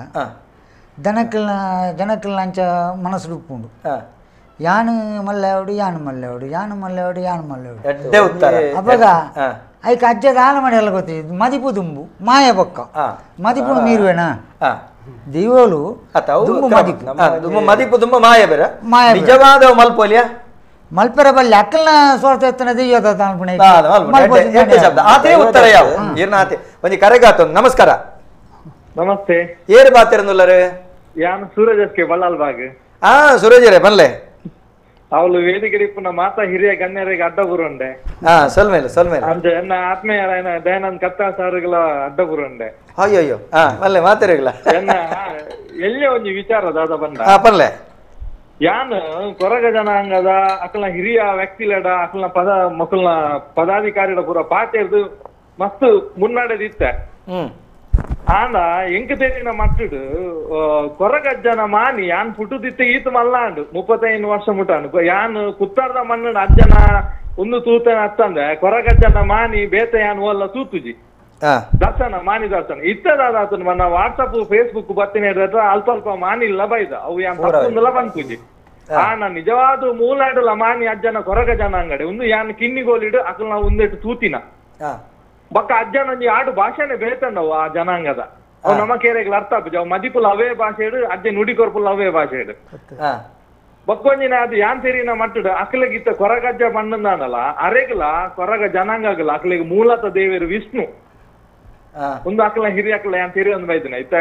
ಜನಕ್ಕಲ್ನ ಜನಕ್ಕಲ್ನ ಅಂಚ ಮನಸ್ಸು ಉಪ್ಪುಂಡು ಯಾನು ಮಲ್ಲೆವಡು ಯಾನು ಮಲ್ಲೆವಡು ಯಾನು ಮಲ್ಲೆವಡು ಯಾನು ಮಲ್ಲೆವಡು ಅಪ್ಪಗ ಐಕ ಅಜ್ಜ ದಾನ ಮಾಡಿ ಎಲ್ಲ ಗೊತ್ತಿದ್ದು ಮದಿಪು ದುಂಬು ಮಾಯ ಬೊಕ್ಕ ಮದಿಪುನು ಮೀರುವೇನಾ ದೈವೋಲು ದುಂಬು ಮದಿಪು ಮದಿಪು ದುಂಬು ಮಾಯ ಬೇರೆ ನಿಜವಾದ ಮಲ್ಪೋಲಿಯ ಮಲ್ಪೆರ ಬಲ್ಲಿ ಅಕ್ಕಲ್ನ ಸ್ವಾರ್ಥ ಎತ್ತನ ದೆಯ್ಯೋದ ಅನ್ಪುಣೆ ಶಬ್ದ ಆತೇ ಉತ್ತರ ಯಾವ ಏನ ಆತೆ ಒಂಜಿ ಕರೆಗಾತ. ನಮಸ್ಕಾರ. ನಮಸ್ತೆ. ಏರು ಬಾತಿರನುಲ್ಲರು? ಯಾನ್ ಸೂರಜ್ ಎಸ್ ಕೆ ಬಲ್ಲಾಲ್ ಬಾಗ್. ಹಾ ಸೂರಜ್ ರೇ ಬಲ್ಲೆ. ಅವಳು ವೇದಿಕೆ ಇಪ್ಪುನ ಮಾತಾ ಹಿರಿಯ ಗಣ್ಯರಿಗೆ ಅಡ್ಡ ಬುರುಂಡೆ. ಹಾ ಸೊಲ್ಮೇಲೆ ಸೊಲ್ಮೇಲೆ. ಅಂಚೆ ಎನ್ನ ಆತ್ಮೀಯರಾಯನ ದಯಾನಂದ್ ಕತ್ತಾ ಸಾರುಗಳ ಅಡ್ಡ ಬುರುಂಡೆ. ಅಯ್ಯೋ ಅಯ್ಯೋ ಹಾ ಬಲ್ಲೆ ಮಾತಾಡಿಲ್ಲ. ಎನ್ನ ಎಲ್ಲೇ ಒಂಜಿ ವಿಚಾರ ದಾದ ಬಂದ. ಹಾ ಪಲ್ಲೆ. ಯಾನ್ ಕೊರಗ ಜನಾಂಗದ ಅಕಲ್ನ ಹಿರಿಯ ವ್ಯಕ್ತಿಲಡ ಅಕಲ್ನ ಪದ ಮಕ್ಕಳನ್ನ ಪದಾಧಿಕಾರಿಗಳ ಪೂರ ಪಾತೆರ್ದು ಮಸ್ತ್ ಮುನ್ನಡೆದಿತ್ತೆ. ಆಂಡ ಎಂಕ್ ತೆರಿನ ಮಟ್ಟುಡು ಕೊರಗಜ್ಜನ ಮಾನಿ ಯಾನ್ ಪುಟ್ಟುದಿತ್ತೆ ಈತ ಮಲ್ಲಾಂಡು 35 ವರ್ಷ ಮುಟ್ಟಾಂಡು ಯಾನ್ ಕುತ್ತಾರ್ದ ಮಣ್ಣು ಅಜ್ಜನ ಒಂದು ತೂತನ ಅತ್ತಂದೆ ಕೊರಗಜ್ಜನ ಮಾನಿ ಬೇತ ಯಾನ್ ಓಲ್ಲ ತೂತುಜಿ ದರ್ಶನ ಮಾನಿ ದರ್ಶನ ಇತ್ತದಾದ ಮನ್ನ ವಾಟ್ಸಪ್ ಫೇಸ್ಬುಕ್ ಬತ್ತಿನ ಅಲ್ಪ ಅಲ್ಪ ಮಾನಿ ಇಲ್ಲ ಬೈದ ಅವು ಯಾನ್ ತಪ್ಪುಂದಲ ಬಂದ್ಪುಜಿ. ಆನ ನಿಜವಾದ ಮೂಲಾಡಲ ಮಾನಿ ಅಜ್ಜನ ಕೊರಗ ಜನಾಂಗಡೆ ಒಂದು ಯಾನ್ ಕಿನ್ನಿಗೋಲಿಡು ಅಕಲ್ನ ಒಂದೆಟ್ಟು ತೂತಿನ ಬಕ್ಕ ಅಜ್ಜನ ಒಂಜಿ ಆಡು ಭಾಷೆನೆ ಬೇತಂಡವು ಆ ಜನಾಂಗದ ಅವು ನಮ್ಮ ಕೇರೆಗ್ಲ ಅರ್ಥ ಆಪುಜಿ ಅವು ಮದಿಪುಲ ಅವೇ ಭಾಷೆ ಇಡು ಅಜ್ಜೆ ನುಡಿ ಕೊರ್ಪುಲ ಅವೇ ಭಾಷೆ ಇಡು ಬಕ್ಕೊಂಜಿನ ಅದು ಯಾನ್ ತೆರಿನ ಮಟ್ಟುಡು ಅಕ್ಲೆಗಿತ್ತ ಕೊರಗಜ್ಜ ಬಣ್ಣದಾನಲ್ಲ ಅರೆಗ್ಲ ಕೊರಗ ಜನಾಂಗಗಲ ಅಕ್ಲೆಗ್ ಮೂಲತ ದೇವರು ವಿಷ್ಣು ಒಂದು ಅಕ್ಲ ಹಿರಿಯ ಅಕ್ಲ ಯಾನ್ ತೆರಿ ಒಂದು ಬೈದಿನ ಇತ್ತ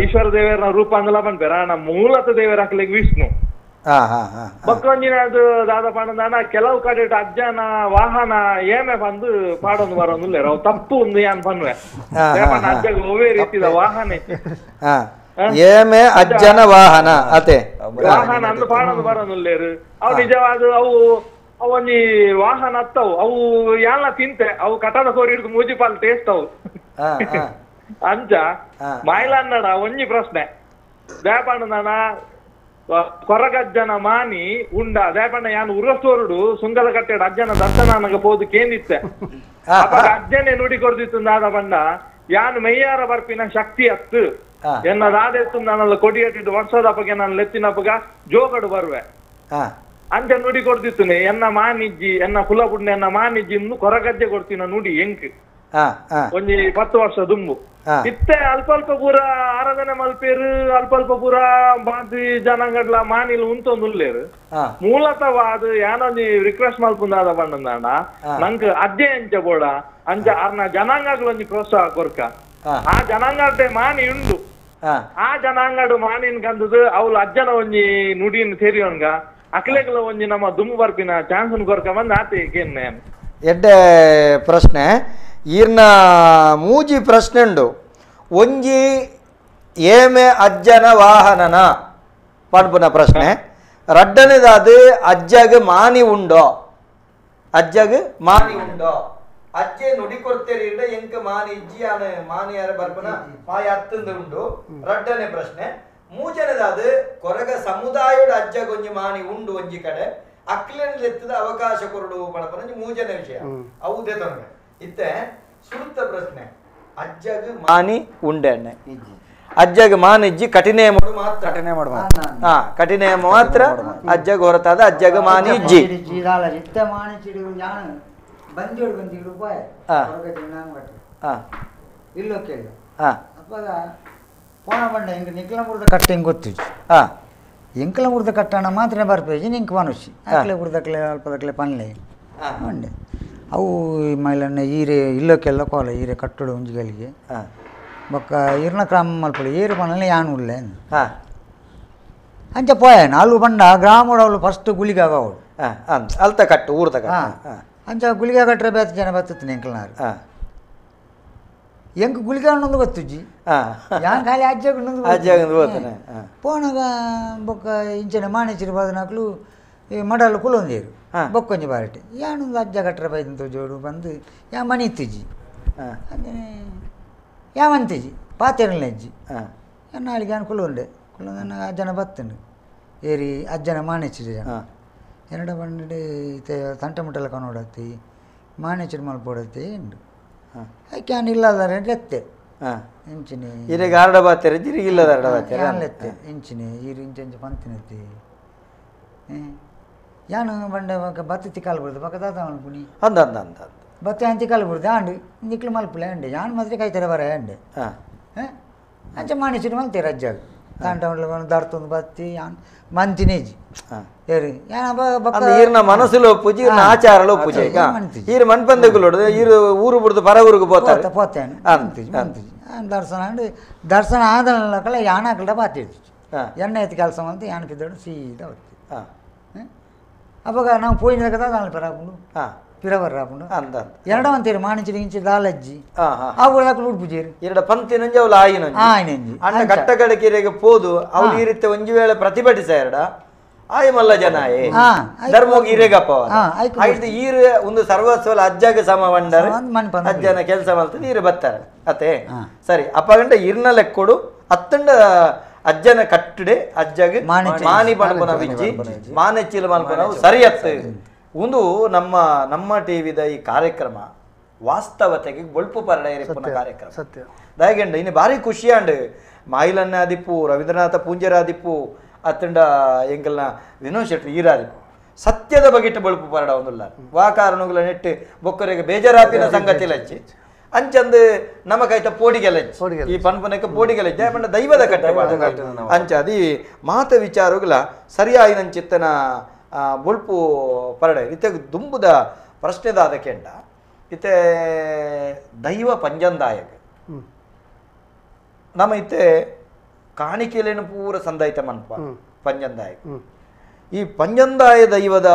ಈಶ್ವರ ದೇವರ ರೂಪ ಅಂದಲ ಬಂದ್ಬೇರ ನಮ್ಮ ಮೂಲತ ದೇವರ ಅಕ್ಲೆಗ್ ವಿಷ್ಣು. ಬಕ್ಕೊಂಜಿನ ಅದು ದಾದ ಪಂಡದಾನ ಕೆಲವು ಕಡೆ ಅಜ್ಜನ ವಾಹನ ಏಮೆ ಬಂದು ಪಾಡೊಂದು ಬರೋದಿಲ್ಲ ಅವು ತಪ್ಪು ಒಂದು ಯಾನ್ ಪನ್ವೆ ಅಜ್ಜಗ ಒವೇ ರೀತಿದ ವಾಹನ ಏಮೆ ಅಜ್ಜನ ವಾಹನ ಅತೆ ವಾಹನ ಅಂದು ಪಾಡೊಂದು ಬರೋದಿಲ್ಲೇರು ಅವು ನಿಜವಾದ ಅವು ಅವೊಂಜಿ ವಾಹನ ಅತ್ತವು ಅವು ಯಾನ ತಿಂತೆ ಅವು ಕಟದ ಕೋರಿ ಹಿಡಿದು ಮೂಜಿ ಪಾಲ್ ಟೇಸ್ಟ್ ಅವು. ಅಂಚ ಮಾಯಿಲನ್ನಡ ಒಂಜಿ ಪ್ರಶ್ನೆ ದೇಪಣ್ಣನ ಕೊರಗಜ್ಜನ ಮಾನಿ ಉಂಡ ದೇಪಣ್ಣ ಯಾನ್ ಉರಸೋರುಡು ಸುಂಗದ ಕಟ್ಟೆಡ್ ಅಜ್ಜನ ದರ್ಶನ ಪೋದು ಕೇಂದಿತ್ತೆ ಅವಾಗ ಅಜ್ಜನೆ ನುಡಿ ಕೊರ್ದಿತ್ತು ದಾದ ಬಂಡ ಯಾನ್ ಮೆಯ್ಯಾರ ಬರ್ಪಿನ ಶಕ್ತಿ ಅತ್ತು ಎನ್ನ ದಾದೆತ್ತು ನಾನಲ್ಲ ಕೊಡಿಯಟ್ಟಿದ್ದು ವರ್ಷದ ಅಪ್ಪಗೆ ನಾನು ಲೆತ್ತಿನಪ್ಪಗ ಜೋಗಡು ಬರುವೆ ಅಂಚ ನುಡಿ ಕೊಡ್ದಿತ್ತು ಎನ್ನ ಮಾನಿಜ್ಜಿ ಎನ್ನ ಕುಲ ಪುಣ್ಯ ಎನ್ನ ಮಾನಿಜ್ಜಿ ಇನ್ನು ಕೊರಗಜ್ಜೆ ಕೊಡ್ತೀನ ನುಡಿ ಎಂಕ್ ಒಂಜಿ 10 ವರ್ಷ ದುಂಬು ಇತ್ತೆ ಅಲ್ಪ ಅಲ್ಪ ಪೂರ ಆರಾಧನೆ ಮಲ್ಪೇರು ಅಲ್ಪ ಅಲ್ಪ ಪೂರ ಬಾತಿ ಜನಾಂಗಡ್ಲ ಮಾನಿಲ್ ಉಂತೊಂದು ಉಲ್ಲೇರು ಮೂಲತಃ ಅದು ಯಾನೊಂಜಿ ರಿಕ್ವೆಸ್ಟ್ ಮಲ್ಪುಂದಾದ ಬಣ್ಣದಾಣ ನಂಕ್ ಅಜ್ಜೆ ಅಂಚ ಬೋಡ ಅಂಚ ಅರ್ನ ಜನಾಂಗಗಳು ಒಂಜಿ ಪ್ರೋತ್ಸಾಹ ಕೊರ್ಕ ಆ ಜನಾಂಗಡ್ಡೆ ಮಾನಿ ಉಂಡು ಆ ಜನಾಂಗಡು ಮಾನಿನ್ ಕಂದದು ಅವ್ಲು ಅಜ್ಜನ ಒಂಜಿ ನುಡಿನ ಸೇರಿಯೋನ್ಗ ಅಕ್ಲೆಗ್ಲ ಒಂಜಿ ನಮ್ಮ ದುಮ್ಮು ಬರ್ಪಿನ ಚಾನ್ಸ್ ಕೊರ್ಕ ಬಂದ್ ಆತೆ ಎಡ್ಡೆ ಪ್ರಶ್ನೆ ಈರ್ನ ಮೂಜಿ ಪ್ರಶ್ನೆ ಉಂಡು. ಒಂಜಿ ಏಮೆ ಅಜ್ಜನ ವಾಹನನ ಪನ್ಪುನ ಪ್ರಶ್ನೆ, ರಡ್ಡನೇದಾದ ಅಜ್ಜಗ ಮಾನಿ ಉಂಡೋ ಅಜ್ಜಗ ಮಾನಿ ಉಂಡೋ ಅಜ್ಜೆ ನುಡಿ ಕೊಡ್ತೇರಿ ಎಂಕ ಮಾನಿ ಇಜ್ಜಿ ಆನ ಮಾನಿ ಯಾರ ಬರ್ಪನ ಮಾಯ ಅತ್ತಂದು ಉಂಡು ರಡ್ಡನೇ ಪ್ರಶ್ನೆ. ಮೂಜನೇದಾದ ಕೊರಗ ಸಮುದಾಯದ ಅಜ್ಜಗ ಒಂಜಿ ಮಾನಿ ಉಂಡು ಒಂಜಿ ಕಡೆ ಅಕ್ಲೆನ್ ಅವಕಾಶ ಕೊರಡು ಪಣಪನ ಮೂಜನೇ ವಿಷಯ ಅವುದೇ ತೊಂದರೆ. ಇತ್ತೆ ಸುರುತ್ತ ಪ್ರಶ್ನೆ ಅಜ್ಜಗ ಮಾನಿ ಉಂಡೆ ಅಣ್ಣೆ ಅಜ್ಜಗ ಮಾನಿಜ್ಜಿ ಕಠಿಣೆ ಮಾತ್ರ ಕಠಿಣೆ ಕಠಿಣೆ ಮಾತ್ರ ಅಜ್ಜಗ ಹೊರತಾದ ಅಜ್ಜಗ ಮಾನಿ ಇಜ್ಜಿ ಎಂಕಲ ಮುರ್ದ ಕಟ್ಟಣ ಮಾತ್ರ ಬರ್ಪೇಜಿ ನಿಂಕ್ ಮನುಷ್ಯ ಅಕ್ಲೆ ಬುರ್ದಕ್ಲೆ ಅಲ್ಪದಕ್ಲೆ ಪನ್ಲೆ ಉಂಡೆ ಅವು ಮೈಲನ್ನ ಈರೆ ಇಲ್ಲಕ್ಕೆಲ್ಲ ಕೋಲ ಈರೆ ಕಟ್ಟಡ ಒಂಜಿಗಳಿಗೆ ಬೊಕ್ಕ ಇರ್ನ ಕ್ರಮ ಮಲ್ಪೊಳಿ ಏರು ಪಣಲೆ ಯಾನ್ ಉಲ್ಲೆ ಅಂಚ ಪೋಯ ನಾಲು ಬಂಡ ಗ್ರಾಮಡು ಅವಳು ಫಸ್ಟ್ ಗುಳಿಗೆ ಅವಳು ಅಲ್ತ ಕಟ್ಟು ಊರ್ದ ಅಂಚ ಗುಳಿಗೆ ಕಟ್ಟರೆ ಬೇತ ಜನ ಬರ್ತದೆ ಎಂಕಲ್ನಾರು ಎಂಕ್ ಗುಳಿಗೆ ಅನ್ನೊಂದು ಗೊತ್ತುಜ್ಜಿ ಯಾನ್ ಖಾಲಿ ಅಜ್ಜ ಪೋಣಗ ಬೊಕ್ಕ ಇಂಚನೆ ಮಾಣೆಚಿರು ಬದನಾಕ್ಲು ಈ ಮಡಲು ಕುಲೊಂದೇರು ಬೊಕ್ಕೊಂಜಿ ಬಾರಟೆ ಯಾನೊಂದು ಅಜ್ಜ ಕಟ್ಟರೆ ಬೈದಂತ ಜೋಡು ಬಂದು ಯಾ ಮನಿ ಇತ್ತಿಜ್ಜಿ ಯಾ ಮಂತಿಜ್ಜಿ ಪಾತೆರಲ್ನ ಅಜ್ಜಿ ನಾಳಿಗೆ ಯಾನ್ ಕುಲೊಂಡೆ ಕುಲೊಂದು ಅಜ್ಜನ ಬತ್ತಂಡು ಏರಿ ಅಜ್ಜನ ಮಾಣೆಚಿರು ಜನ ಎನ್ನಡ ಬಂಡೆ ತಂಟ ಮುಟ್ಟಲ ಕನೋಡತ್ತಿ ಮಾಣೆಚಿರು ಮಲ್ಪೋಡತ್ತಿ ಉಂಡು can ಇಲ್ಲದಾರೆ ಲೆತ್ತೆ ಇಂಚಿನಿ ಇರೆಗ್ ಆರ್ಡ ಬಾತೆರೆ ಜಿರಿಗೆ ಇಲ್ಲದ ಆರ್ಡ ಬಾತೆರೆ ಲೆತ್ತೆ ಇಂಚಿನಿ ಈರು ಇಂಚ ಪಂತಿನತ್ತಿ ಯಾನು ಬಂಡೆ ಬತ್ತ ತಿಕ್ಕಾಲು ಬಿಡ್ದು ಬಕ್ಕ ತಾತ ಮಲ್ಪುನಿ ಅಂದ ಅಂದ ಅಂದ ಬತ್ತ ಯಾನ್ ತಿಕ್ಕಾಲು ಬಿಡ್ದು ಆಂಡು ನಿಕ್ಲು ಮಲ್ಪುಲೆ ಅಂಡೆ ಯಾನ್ ಮಾತ್ರ ಕೈತರ ಬರ ಅಂಡೆ ಅಂಚ ಮಾಣಿಸಿರು ಮಲ್ತೇರು ಅಜ್ಜಾಗ ತಾಂಟವನ್ಲ ದರ್ತೊಂದು ಬತ್ತಿ ಮಂತಿನೇಜಿ ಈರ್ನ ಮನಸ್ಸುಲು ಪೂಜೆ ಈರ್ನ ಆಚಾರಲು ಪೂಜೆ ಈರ್ ಮನ್ಪಂದೆಗುಲೋಡು ಈರು ಊರು ಬುಡ್ದು ಪರ ಊರಿಗೆ ಪೋತಾರೆ ಪೋತೇನೆ ದರ್ಶನ ದರ್ಶನ ಆದನಕಲ ಯಾಣಕಲ್ಡ ಬಾತಿಡ್ತು ಎಣ್ಣೆ ಎತ್ತಿ ಕೆಲಸ ಅಂತ ಯಾಣಕಿದ್ದೋಡು ಸೀದಾ ಬರ್ತೀವಿ. ಅವಾಗ ನಾವು ಪೋಯಿನದ ದಾಲ ಪೆರಾಪುಂಡು ಪಿರವರ್ರಾಪುಂಡು ಅಂದ ಎರಡ ಅಂತೀರಿ ಮಾಣಿಚಿರಿ ಇಂಚಿ ದಾಲಜ್ಜಿ ಅವು ಉಡ್ಪುಜೇರು ಎರಡ ಪಂತಿನಂಜಿ ಅವಳು ಆಯಿನಂಜಿ ಆಯಿನಂಜಿ ಅಣ್ಣ ಕಟ್ಟ ಕಡಕಿರಿಗೆ ಪೋದು ಅವಳು ಈ ರೀತಿ ಒಂಜಿ ವೇಳೆ ಪ್ರತಿಭಟಿಸ ಎರಡ ಆಯ್ ಮಲ್ಲ ಜನ ಧರ್ಮೋಗಿ ಇರೇಗಪ್ಪ ಆಯ್ತು ಈರು ಒಂದು ಸರ್ವಸ್ವಲ ಅಜ್ಜಾಗ ಸಮ ಬಂಡಾರೆ ಅಜ್ಜನ ಕೆಲಸ ಮಾಡ್ತದೆ ಈರು ಬರ್ತಾರೆ ಅತ್ತೆ ಸರಿ ಅಪ್ಪ ಗಂಟ ಇರ್ನ ಲೆಕ್ಕೊಡು ಅತ್ತಂಡ ಅಜ್ಜನ ಕಟ್ಟಡೆ ಅಜ್ಜಗೆ ಮಾನಿ ಪಣಪನ ವಿಜ್ಜಿ ಮಾನೆಚ್ಚಿಲ ಮಲ್ಪನವು ಸರಿ ಅತ್ತ. ಒಂದು ನಮ್ಮ ನಮ್ಮ ಟಿವಿದ ಈ ಕಾರ್ಯಕ್ರಮ ವಾಸ್ತವತೆಗೆ ಬೊಳ್ಪು ಪರಡ ಇರಿಪುನ ಕಾರ್ಯಕ್ರಮ ಸತ್ಯ ದಯಗಂಡ ಇನ್ನು ಭಾರಿ ಖುಷಿಯಾಂಡ್ ಮಾಯಿಲನ್ನ ಆದಿಪ್ಪು ರವೀಂದ್ರನಾಥ ಪೂಂಜರಾದಿಪ್ಪು ಅತ್ತಂಡ ಎಂಕಲ್ನ ವಿನೋದ್ ಶೆಟ್ಟಿ ಈರಾದಿಪ್ಪು ಸತ್ಯದ ಬಗೆಟ್ಟು ಬೊಳ್ಪು ಪರಡ ಒಂದುಲ್ಲ ವಾ ಕಾರಣಗಳ ನೆಟ್ಟು ಬೊಕ್ಕರಿಗೆ ಬೇಜಾರಾಪಿನ ಸಂಗತಿ ಲಚ್ಚಿ ಅಂಚಂದು ನಮ್ಮ ಕೈತ ಪೋಡಿಗೆಲಚ್ಚಿ ಈ ಪನ್ಪನಕ್ಕೆ ಪೋಡಿಗೆಲಚ್ಚಿ ಪಂಡ ದೈವದ ಕಟ್ಟೆ ಅಂಚಾದಿ ಮಾತ ವಿಚಾರಗಳ ಸರಿಯಾಯಿನಂಚಿತ್ತನ ಬೊಳ್ಪು ಪರಡೆ ಇತ್ತೆ ದುಂಬುದ ಪ್ರಶ್ನೆದಾದ ಕೆಂಡ ಇತ್ತೆ ದೈವ ಪಂಜಂದಾಯಕ ನಮ್ಮ ಇತ್ತೆ ಕಾಣಿಕೆಲೇನು ಪೂರ ಸಂದಾಯಿತ ಮನ್ಪ ಪಂಜಂದಾಯಕ ಈ ಪಂಜಂದಾಯ ದೈವದ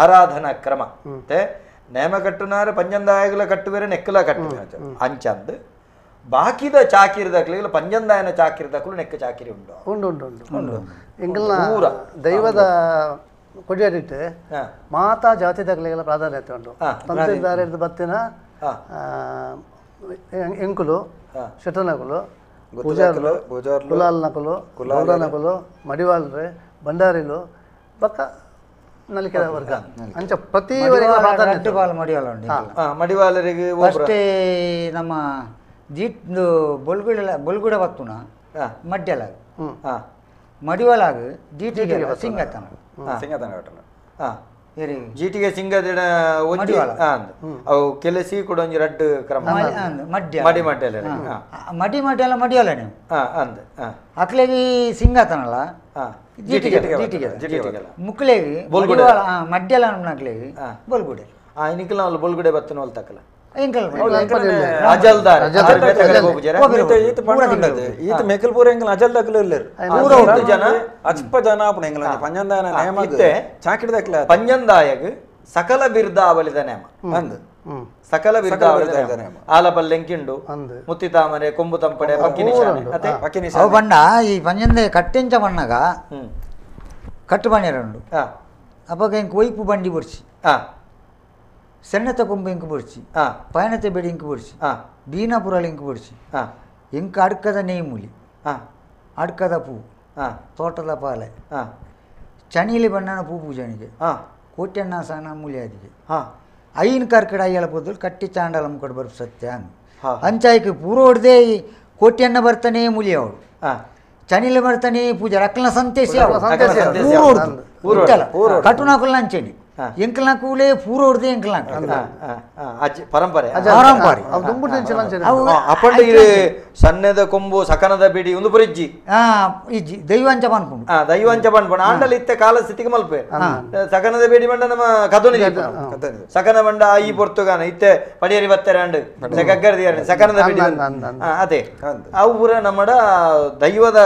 ಆರಾಧನಾ ಕ್ರಮ ಮತ್ತೆ ನೇಮ ಕಟ್ಟುನಾರ ಪಂಜಂದಾಯಗಳ ಕಟ್ಟುವೇರೆ ನೆಕ್ಕಲ ಕಟ್ಟುವೆ ಅಂಚಂದು ಬಾಕಿದ ಚಾಕಿರಿದಕ್ಲು ಪಂಜಂದಾಯನ ಚಾಕಿರಿದಕ್ಲು ನೆಕ್ಕ ಚಾಕಿರಿ ಉಂಟು ಉಂಟು ಉಂಟು ಉಂಟು ಎಂಗಲ್ನ ದೈವದ ಕೊಡಿಯಡಿಟ್ಟು ಮಾತಾ ಜಾತಿ ದಾಖಲೆಗಳ ಪ್ರಾಧಾನ್ಯತೆ ಉಂಟು ತಂತ್ರಿದಾರ ಬತ್ತಿನ ಎಂಕುಲು ಶೆಟ್ಟನಕುಲು ಪೂಜಾರ್ಲು ಕುಲಾಲ್ನಕುಲು ಗೌಡನಕುಲು ಮಡಿವಾಳ್ರೆ ಭಂಡಾರಿಲು ಬಕ್ಕ ನಲಿಕೆದ ವರ್ಗ ಅಂಚ ಪ್ರತಿ ಪ್ರಾಧಾನ್ಯತೆ ಮಡಿವಾಳ ಮಡಿವಾಳರಿಗೆ ಫಸ್ಟ್ ನಮ್ಮ ಜೀಟ್ ಬೊಲ್ಗುಡ ಬೊಲ್ಗುಡ ಬತ್ತುನ ಮಡ್ಯಲಾಗ ಮಡಿವಾಳಾಗ ಜೀಟಿಗೆ ಸಿಂಗತನ ಸಿಂಗತನ ಜೀಟಿಗೆ ಸಿಂಗದಿಡ ಅವು ಕೆಲಸಿ ಕೂಡ ಒಂಜಿ ರಡ್ಡು ಕ್ರಮ ಮಡ್ಯ ಮಡಿ ಮಡ್ಯಲ ಮಡಿ ಮಡ್ಯಲ ಮಡಿಯಲ್ಲ ನೀವು ಅಂದ್ ಅಕ್ಲೆಗಿ ಸಿಂಗತನಲ್ಲ ಜೀಟಿಗೆ ಜೀಟಿಗೆ ಮುಕ್ಲೆಗಿ ಮಡಿವಾಳ ಮಡ್ಯಲ ಅಕ್ಲೆಗಿ ಬೊಲ್ಗುಡೆ ನಿಖಿಲ್ ಅವಳು ಬೊಲ್ಗುಡೆ ಬತ್ತನ ಒಲ್ ತಕ್ಕಲ ಪಂಜಂದಾಯಗ್ ಸಕಲ ಬಿರ್ದಾವಳಿದ ನೇಮ ಸಕಲ ಬಿರ್ದಾವಳಿದ ನೇಮ ಆಲಪಲ್ಲೆಂಕಿಂಡು ಮುತ್ತಿ ತಾಮರೆ ಕೊಂಬು ತಂಪಡೆ ಪಕ್ಕಿ ಅವು ಬಣ್ಣ ಈ ಪಂಜಂದಾಯ ಕಟ್ಟೆಂಚ ಬಣ್ಣಗ ಕಟ್ಟು ಬಣ್ಣ ಅಪ್ಪ ಇಂಕ ಒಯ್ಪು ಬಂಡಿ ಬುಡ್ಸಿ ಸಣ್ಣತ ಕೊಂಬು ಇಂಕು ಬುಡ್ಸಿ ಪಯಣತೆ ಬೆಡಿ ಇಂಕು ಬುಡ್ಸಿ ಬೀನಾಪುರಲ್ಲಿ ಇಂಕು ಬುಡ್ಸಿ ಇಂಕ ಅಡ್ಕದ ನೇಮೂಲಿ ಅಡ್ಕದ ಪೂ ತೋಟದ ಪಾಲೆ ಚಣಿಲಿ ಬಣ್ಣನ ಪೂ ಪೂಜನಿಗೆ ಕೋಟೆಣ್ಣ ಸಣ್ಣ ಮೂಲಿ ಅದಿಗೆ ಐನ್ ಕರ್ಕಡ ಅಯ್ಯಲ ಪೊದ್ದಲು ಕಟ್ಟಿ ಚಾಂಡಲ ಮುಕ್ಕಡೆ ಬರ್ಪು ಸತ್ಯ ಅಂಚಾಯ್ಕೆ ಪೂರ ಹೊಡೆದೇ ಕೋಟೆಣ್ಣ ಬರ್ತಾನೆ ಮೂಲಿ ಅವಳು ಚಣಿಲಿ ಬರ್ತಾನೆ ಪೂಜಾರಿ ಅಕ್ಕನ ಸಂತೇಸಿ ಪೂರ ಕಟುನಾಕುಲ ಅಂಚೇನಿ ಎಂಕಲ್ನ ಕೂಲೆ ಪೂರ ಹೊಡೆದೇ ಎಂಕಲ್ನ ಪರಂಪರೆ ಪರಂಪರೆ ಅಪ್ಪಂಡ ಸಣ್ಣದ ಕೊಂಬು ಸಕನದ ಬಿಡಿ ಒಂದು ಪುರಿಜ್ಜಿ ಇಜ್ಜಿ ದೈವಾಂಚ ಪನ್ಪುಂಡು ದೈವಾಂಚ ಪನ್ಪುಂಡು ಆಂಡಲ ಇತ್ತೆ ಕಾಲ ಸ್ಥಿತಿಗೆ ಮಲ್ಪೆ ಸಕನದ ಬೇಡಿ ಬಂಡ ನಮ್ಮ ಕದೋನಿ ಸಕನ ಬಂಡ ಈ ಪೊರ್ತುಗಾನ ಇತ್ತೆ ಪಡಿಯರಿ ಬತ್ತಾರೆ ಅಂಡು ಗಗ್ಗರದಿ ಸಕನದ ಬೇಡಿ ಅದೇ ಅವು ಪೂರ ನಮ್ಮಡ ದೈವದ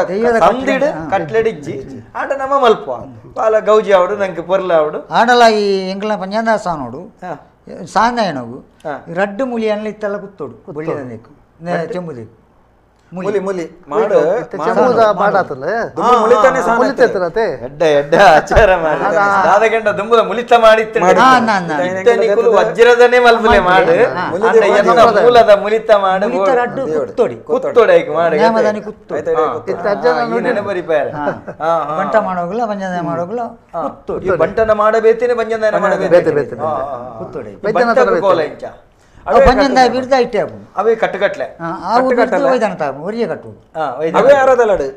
ಸಂದಿಡು ಕಟ್ಲೆಡಿಜ್ಜಿ ಆಂಡ ನಮ್ಮ ಮಲ್ಪ ಪಾಲ ಗೌಜಿ ಅವಡು ನಂಗೆ ಪೊರ್ಲ ಅವಡು ಆಡಲ ಈ ಎಂಕಲ್ನ ಪಂಜಾಂದಾಸ ನೋಡು ಸಾಂದಾಯನಗು ರಡ್ಡು ಮುಲಿ ಅನ್ಲ ಇತ್ತೆಲ್ಲ ಕುತ್ತೋಡು ಬೊಳ್ಳಿದಂದಿಕ್ಕು ಚೆಂಬುದಿಕ್ಕು ಮುಲಿ ಮುಲಿ ಮಾಡು ಮಾಡಾತಲ್ಲ ಎಡ್ಡ ಎಡ್ಡ ಆಚಾರ ಮಾಡಿ ದಾದಗಂಡ ದುಂಬುದ ಮುಲಿತ ಮಾಡಿತ್ತು ವಜ್ರದನೇ ಮಲ್ಪಲೆ ಮಾಡು ಮೂಲದ ಮುಲಿತ ಮಾಡು ರಡ್ಡು ಕುತ್ತೋಡಿ ಕುತ್ತೋಡಿ ಐಕ್ ಮಾಡಿ ಬಂಟ ಮಾಡೋಗಲ್ಲ ಪಂಜಂದಾಯ ಮಾಡೋಗಲ್ಲ ಕುತ್ತೋಡಿ ಬಂಟನ ಮಾಡಬೇತೇನೆ ಪಂಜಂದಾಯನ ಮಾಡಬೇತೇನೆ ಕುತ್ತೋಡಿ ಕೋಲ ಇಂಚ ಪಂಜಂದಾಯ ಬಿರ್ದ ಇಟ್ಟೆ ಅವೇ ಕಟ್ಟುಕಟ್ಲೆ ಅವು ಒಯ್ದಾನ ತಾವು ಒರಿಯ ಕಟ್ಟುವುದು ಅವೇ ಆರಾದಲಾಡು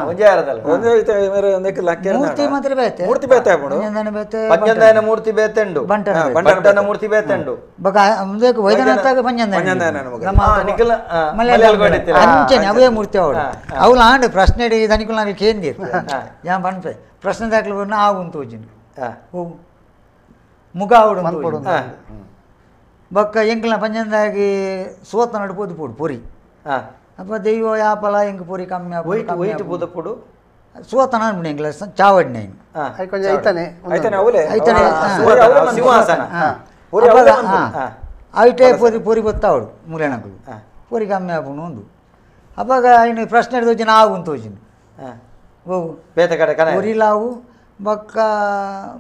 ಒಂಜೇ ಆರದಲ್ಲ ಒಂಜೇ ಮೇರೆ ಒಂದಕ್ಕೆ ಲಕ್ಕೆ ಮೂರ್ತಿ ಮಾತ್ರ ಬೇತೆ ಮೂರ್ತಿ ಬೇತೆ ಆಪುಂಡು ಪಂಜಂದಾಯನ ಬೇತೆ ಪಂಜಂದಾಯನ ಮೂರ್ತಿ ಬೇತೆಂಡು ಬಂಟನ ಮೂರ್ತಿ ಬೇತೆಂಡು ಬೊಕ ಉಂದೆಕ್ ವೈದ್ಯನಾಥಾಗ ಪಂಜಂದಾಯನ ನಿಕಲ ಅಂಚನೆ ಅವೇ ಮೂರ್ತಿ ಅವಳು ಅವಳು ಆಂಡ್ ಪ್ರಶ್ನೆ ದನಿಕುಲು ನಾಗ ಕೇಂದಿರ್ ಯಾನ್ ಪನ್ಪೆ ಪ್ರಶ್ನೆ ದಾಖಲೆ ಬನ್ನ ಆ ಉಂತು ತೋಜಿನ ಮುಗ ಆವಡು ಬೊಕ್ಕ ಎಂಕ್ಲ ಪಂಜಂದಾಗಿ ಸೋತ ನಡು ಪೋದು ಪೋಡು ಪೊರಿ ಅಪ್ಪ ದೈವ ಯಾಪಲ ಎಂಕ್ ಪೊರಿ ಕಮ್ಮಿ ವೈಟ್ ವೈಟ್ ಪೋದು ಸೋತನ ಅನ್ಬಿಡಿ ಎಂಕ್ಲ ಚಾವಡಿನ ಐತಾನೆ ಐತಾನೆ ಅವಲೇ ಐತಾನೆ ಸಿಂಹಾಸನ ಐಟೇ ಪೊರಿ ಪೊರಿ ಬತ್ತಾವಡು ಮೂಲೆನಕುಲು ಪೊರಿ ಕಮ್ಮಿ ಆಪುಂಡು ಉಂದು ಅಪ್ಪಾಗ ಇನ್ನು ಪ್ರಶ್ನೆ ತೋಜಿನ ಆವು ತೋಜಿನ ಓ ಬೇತೆ ಕಡೆ ಕಣ ಪೊರಿಲಾವು ಬೊಕ್ಕ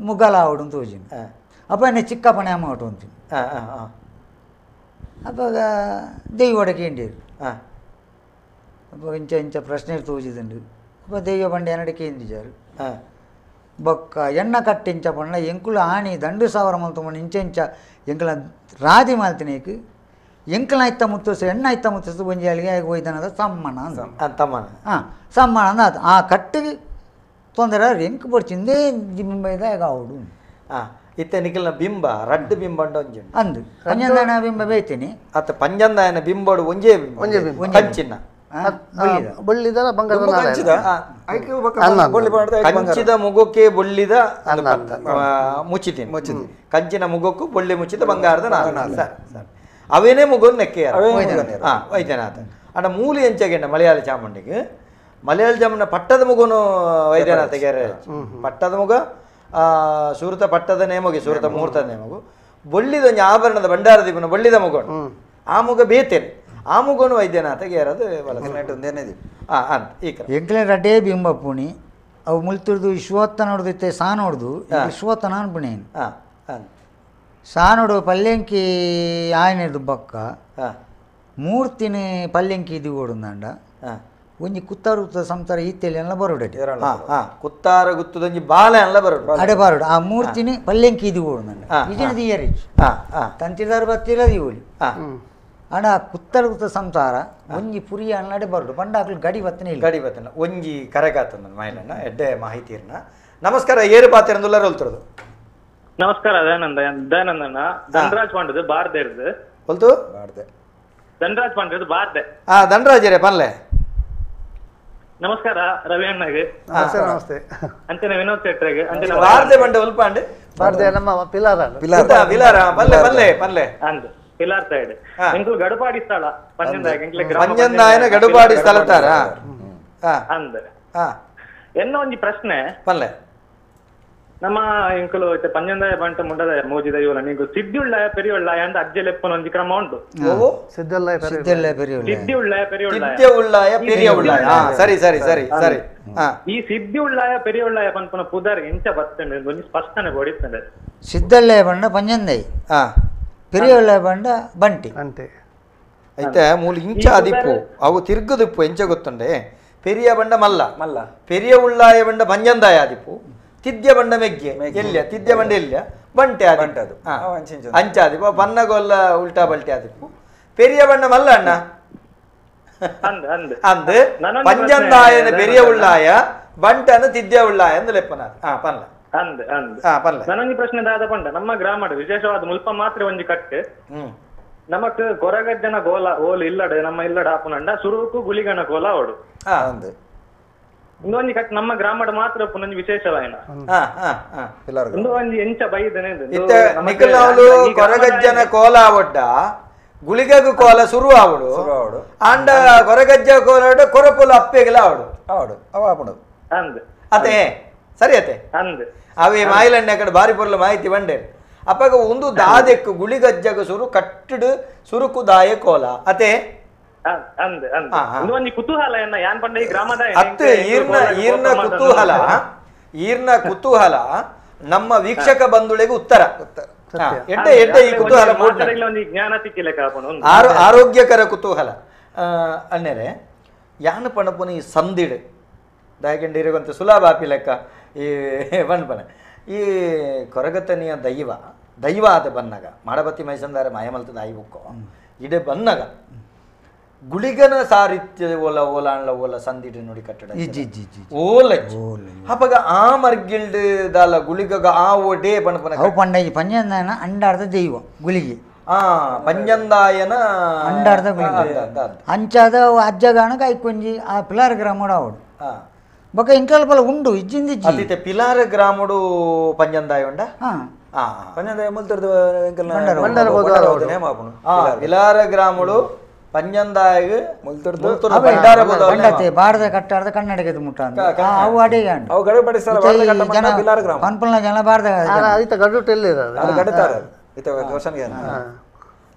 ಮುಗ್ಗಲಾವಡು ತೋಜಿನ ಅಪ್ಪ ಎನ್ನ ಚಿಕ್ಕಪ್ಪನೆ ಅಮ್ಮ ಒಟ್ಟು ಅಂತೀನಿ ಅಪ್ಪಾಗ ದೈವ ಕೇಂದಿರು ಅಪ್ಪ ಇಂಚ ಇಂಚ ಪ್ರಶ್ನೆ ತೋಜಿದಂಡು ಅಪ್ಪ ದೈವ ಬಂಡೆ ಎನ್ನಡೆ ಕೇಂದಿಜಾರು ಬೊಕ್ಕ ಎಣ್ಣ ಕಟ್ಟಿಂಚ ಪಂಡ ಎಂಕುಲು ಆಣಿ ದಂಡು ಸಾವಿರ ಮಲ್ತು ಇಂಚ ಇಂಚ ಎಂಕಲ ರಾದಿ ಮಾಲ್ತಿನೇಕ್ ಎಂಕಲ ಐತ ಮುತ್ತೋಸ ಎಣ್ಣ ಐತ ಮುತ್ತೋಸ ಒಂಜಿ ಹೋಯ್ದನದ ಸಮ್ಮನ ಅಂತ ತಮ್ಮನ ಹಾಂ ಸಮ್ಮನ ಅಂದ ಆ ಕಟ್ಟಿಗೆ ತೊಂದರೆ ಎಂಕ್ ಬಡ್ಚಿಂದೇ ಬಿಂಬ ಆವಡು ಇತ್ತೆ ನಿಖಲ್ನ ಬಿಂಬ ರಡ್ಡು ಬಿಂಬ ಒಂಜಿ ಅಂದು ಪಂಜಂದಾಯನ ಬಿಂಬ ಬೇಯ್ತೀನಿ ಅತ್ತ ಪಂಜಂದಾಯನ ಬಿಂಬಡು ಒಂಜೇ ಒಂಜೇ ಬಿಂಬ ಕಂಚಿನ ಬೊಳ್ಳಿದ ಬಂಗಾರದ ಕಂಚಿದ ಮುಗುಕ್ಕೆ ಬೊಳ್ಳಿದ ಮುಚ್ಚಿತೀನಿ ಕಂಚಿನ ಮುಗುಕ್ಕೂ ಬೊಳ್ಳಿ ಮುಚ್ಚಿದ ಬಂಗಾರದ ನಾಲ್ ಸರ್ ಅವೇನೇ ಮುಗು ನೆಕ್ಕೆ ವೈದ್ಯನಾಥ ಅಂಡ ಮೂಲಿ ಎಂಚಗೆಂಡ ಮಲಯಾಳ ಚಾಮುಂಡಿಗೆ ಮಲಯಾಳ ಚಾಮುಂಡ ಪಟ್ಟದ ಮುಗುನು ವೈದ್ಯನಾಥ ಗೆರೆ ಪಟ್ಟದ ಮುಗ ಸುರತ ಪಟ್ಟದ ನೇಮಗೆ ಸುರತ ಮುಹೂರ್ತದ ನೇಮಗು ಬೊಳ್ಳಿದ ಒಂಜಿ ಆಭರಣದ ಭಂಡಾರ ದೀಪನ ಬೊಳ್ಳಿದ ಮುಗೋಣ ಆ ಮುಗ ಬೇತೇನೆ ಆ ಮುಗೋನು ವೈದ್ಯನಾಥ ಗೇರದು ಅಂತ ಈ ಕ್ರಮ ಎಂಕ್ಲೆ ರಡ್ಡೇ ಬಿಂಬ ಪುಣಿ ಅವು ಮುಲ್ತಿರ್ದು ವಿಶ್ವತ್ತ ನೋಡ್ದಿತ್ತೆ ಸಾ ನೋಡ್ದು ವಿಶ್ವತ್ತನ ಅನ್ಪುಣಿ ಸಾ ನೋಡು ಪಲ್ಯಂಕಿ ಆಯನಿರ್ದು ಬಕ್ಕ ಮೂರ್ತಿನ ಪಲ್ಯಂಕಿ ಇದು ಓಡುಂದಾಂಡ ಒಂಜಿ ಕುತ್ತಾರು ಸಂಸಾರ ಈತೆಲಿ ಎಲ್ಲ ಬರೋಡೆ ಕುತ್ತಾರ ಗುತ್ತದೊಂಜಿ ಬಾಲೆ ಅಲ್ಲ ಬರೋಡು ಅಡೆ ಬರೋಡು ಆ ಮೂರ್ತಿನಿ ಪಲ್ಯಂಕಿ ಇದು ಓಡುಂದಾಂಡ ಇಜಿನ ದಿಯರಿಚ್ ತಂತಿದಾರ ಬತ್ತಿರ ದಿವಲಿ ಅಡ ಕುತ್ತಾರ ಗುತ್ತ ಸಂಸಾರ ಒಂಜಿ ಪುರಿಯ ಅನ್ನಡೆ ಬರೋಡು ಪಂಡ ಹಾಕ್ಲು ಗಡಿ ಬತ್ತನೆ ಇಲ್ಲ ಗಡಿ ಬತ್ತನ ಒಂಜಿ ಕರೆಗಾತನ ಮೈಲಣ್ಣ ಎಡ್ಡೆ ಮಾಹಿತಿ ಇರ್ನ ನಮಸ್ಕಾರ ಏರು ಪಾತಿರಂದುಲ್ಲ ರೋಲ್ತಿರೋದು ನಮಸ್ಕಾರ ದಯಾನಂದ ದಯಾನಂದಣ್ಣ ಧನರಾಜ್ ಪಾಂಡದು ಬಾರ್ದೆ ಇರ್ದು ಹೊಲ್ತು ಬಾರ್ದೆ ಧನರಾಜ್ ಪಾಂಡದು ಬಾರ್ದೆ ಧನರಾಜರೇ ಪನ್ಲೆ ನಮಸ್ಕಾರ ರವಿ ಅಣ್ಣಗೆ ನಮಸ್ತೆ ನಮಸ್ತೆ ಅಂಚನೆ ವಿನೋದ್ ಶೆಟ್ಟರಿಗೆ ಅಂಚನೆ ಬಾರ್ದೆ ಬಂಡೆ ಉಲ್ಪಾಂಡೆ ಬಾರ್ದೆ ನಮ್ಮ ಪಿಲಾರ ಪಿಲಾರ ಪಿಲಾರ ಪಲ್ಲೆ ಪಲ್ಲೆ ಪಲ್ಲೆ ಅಂದ್ ಪಿಲಾರ್ ಸೈಡ್ ಎಂಕುಲು ಗಡುಪಾಡಿ ಸ್ಥಳ ಪಂಜಂದಾಯ ಪಂಜಂದಾಯನ ಗಡುಪಾಡಿ ಸ್ಥಳ ತಾರ ಅಂದ್ ಎನ್ನ ಒಂಜಿ ಪ್ರಶ್ನೆ ಪಲ್ಲೆ ನಮ್ಮ ಎಂಕುಲು ಪಂಜಂದಾಯ ಬಂಟ ಮುಂಡದ ಮೋಜಿದ ಇವಲ ನೀವು ಸಿದ್ಧಿಯುಳ್ಳಾಯ ಪೆರಿಯುಳ್ಳಾಯ ಅಂತ ಅಜ್ಜೆ ಲೆಪ್ಪನ ಒಂಜಿ ಕ್ರಮ ಉಂಟು ಸಿದ್ಧಿಯುಳ್ಳಾಯ ಸಿದ್ಧಿಯುಳ್ಳಾಯ ಪೆರಿಯುಳ್ಳಾಯ ಸಿದ್ಧಿಯುಳ್ಳಾಯ ಪೆರಿಯ ಉಳ್ಳಾಯ ಸರಿ ಸರಿ ಸರಿ ಸರಿ ಈ ಸಿದ್ಧಿಯುಳ್ಳಾಯ ಪೆರಿಯುಳ್ಳಾಯ ಪನ್ಪುನ ಪುದರ್ ಎಂಚ ಬರ್ತಂಡೆ ಒಂಜಿ ಸ್ಪಷ್ಟನೆ ಬಡಿತಂಡೆ ಸಿದ್ಧಳ್ಳಾಯ ಬಂಡ ಪಂಜಂದಾಯಿ ಪೆರಿಯುಳ್ಳಾಯ ಬಂಡ ಬಂಟಿ ಬಂಟಿ ಐತೆ ಮೂಲ ಇಂಚ ಅದಿಪ್ಪು ಅವು ತಿರ್ಗದಿಪ್ಪು ಎಂಚ ಗೊತ್ತುಂಡೆ ಪೆರಿಯ ಬಂಡ ಮಲ್ಲ ಮಲ್ಲ ಪೆರಿಯ ಉಳ್ಳಾಯ ಬಂಡ ಪಂಜಂದಾಯ ಆದಿಪ್ಪು ತಿದ್ಯ ಬಂಡ ಮೆಗ್ಗೆ ಎಲ್ಲಿಯ ತಿದ್ಯ ಬಂಡ ಎಲ್ಲಿಯ ಬಂಟೆ ಬಂಟದು ಅಂಚಾದಿಪ್ಪು ಬನ್ನಗೊಲ್ಲ ಉಲ್ಟಾ ಬಲ್ಟೆ ಆದಿಪ್ಪು ಪೆರಿಯ ಬಣ್ಣ ಮಲ್ಲ ಅಣ್ಣ ಅಂದ್ ಪಂಜಂದಾಯನ ಪೆರಿಯ ಉಳ್ಳಾಯ ಬಂಟನ ತಿದ್ಯ ಉಳ್ಳಾಯ ಅಂದ್ ಲೆಪ್ಪನ ಪನ್ಲ ಅಂದ್ ಅಂದ್ ನನೊಂಜಿ ಪ್ರಶ್ನೆ ದಾದ ಪಂಡ ನಮ್ಮ ಗ್ರಾಮಡ್ ವಿಶೇಷವಾದ ಮುಲ್ಪ ಮಾತ್ರ ಒಂಜಿ ಕಟ್ಟು ನಮಕ್ ಕೊರಗಜ್ಜನ ಗೋಲ ಓಲು ಇಲ್ಲಡೆ ನಮ್ಮ ಇಲ್ಲಡ ಆಪುನಂಡ ಸುರುಕು ಗುಳಿಗನ ಕೋಲ ಓಡು ಇಂದೊಂಜಿ ಕಟ್ ನಮ್ಮ ಗ್ರಾಮಡ್ ಮಾತ್ರ ಪುನೊಂಜಿ ವಿಶೇಷವಾಯಿನ ಇಂದು ಒಂಜಿ ಎಂಚ ಬೈದನೆ ನಿಖಲ್ನವಲು ಕೊರಗಜ್ಜನ ಕೋಲ ಆವಡ್ಡ ಗುಳಿಗಗು ಕೋಲ ಸುರು ಆವಡು ಆಂಡ ಕೊರಗಜ್ಜ ಕೋಲ ಕೊರಪುಲ ಅಪ್ಪೆಗಲ ಆವಡು ಆವಡು ಅವ ಆಪುಂಡು ಅಂದ್ ಅತೆ ಸರಿ ಅತೆ ಅಂದ್ ಅವೇ ಮಾಯಿಲಣ್ಣ ಕಡೆ ಬಾರಿ ಪೊರ್ಲ ಮಾಹಿತಿ ಬಂಡೆ ಅಪ್ಪಗ ಒಂದು ದಾದೆಕ್ಕು ಗುಳಿಗಜ್ಜಗ ಸುರು ಕಟ್ಟಿಡು ಸುರುಕು ದಾಯ ಕೋಲ ಅತೆ ಅತ್ತೆ ಈರ್ನ ಕುತೂಹಲ ಈರ್ನ ಕುತೂಹಲ ನಮ್ಮ ವೀಕ್ಷಕ ಬಂಧುಗಳಿಗೆ ಉತ್ತರ ಎಡ್ಡೆ ಎಡ್ಡೆ ಈ ಕುತೂಹಲ ಆರೋಗ್ಯಕರ ಕುತೂಹಲ ಅಣ್ಣರೆ ಯಾನ ಪಣಪುನ ಈ ಸಂದಿಡು ದಾಯಕಂಡ ಇರುವಂತ ಸುಲಭ ಆಪಿ ಲೆಕ್ಕ ಈ ಪಣಪನ ಈ ಕೊರಗತನಿಯ ದೈವ ದೈವ ಆದ ಬನ್ನಗ ಮಾಡಬತ್ತಿ ಮೈಸಂದಾರ ಮಾಯಮಲ್ತದ ಆಯಿ ಬುಕ್ಕೋ ಇಡೆ ಬನ್ನಗ ಗುಳಿಗನ ಸಾರಿತ್ಯ ಓಲ ಓಲಾಣ್ಲ ಓಲ ಸಂದಿಡು ನೋಡಿ ಕಟ್ಟಡ ಓಲ ಅಪಗ ಆ ಮರ್ಗಿಲ್ಡ್ ದಾಲ ಗುಳಿಗಗ ಆ ಓಡೇ ಪಣಪನ ಅವು ಪಂಡ ಈ ಪಂಜಂದಾಯನ ಅಂಡಾರ್ದ ದೈವ ಗುಳಿಗೆ ಆ ಪಂಜಂದಾಯನ ಅಂಡಾರ್ದ ಗುಳಿಗೆ ಅಂಚಾದ ಅಜ್ಜಗಾನ ಕಾಯ್ಕೊಂಜಿ ಆ ಪಿಲಾರ ಗ್ರಾಮಡು ಅವಡು ಬೊಕ ಇಂಕಲ್ಪಲ ಉಂಡು ಇಜ್ಜಿಂದ ಅತಿತೆ ಪಿಲಾರ ಗ್ರಾಮಡು ಪಂಜಂದಾಯ ಉಂಡ ಪಂಜಂದಾಯ ಮುಲ್ತರ್ದ ಪಿಲಾರ ಗ್ರಾಮಡು ಪಂಜಂದಾಯಗ್ ಭಾರತ ಕಟ್ಟಾರ್ದ ಕನ್ನಡಕ್ಕೆ ಮುಟ್ಟ ಅವು ಅಡಿಗೆ ಅವು ಗಡಬಡಿ ಸರ್ ಪಿಲಾರ ಗ್ರಾಮ ಪನ್ಪಲ್ನ ಜನ ಭಾರತ ಇತ ಗಡುಟ ಎಲ್ಲಿ ಅದು ಗಡತಾರ ಇತ ವರ್ಷನ್ಗೆ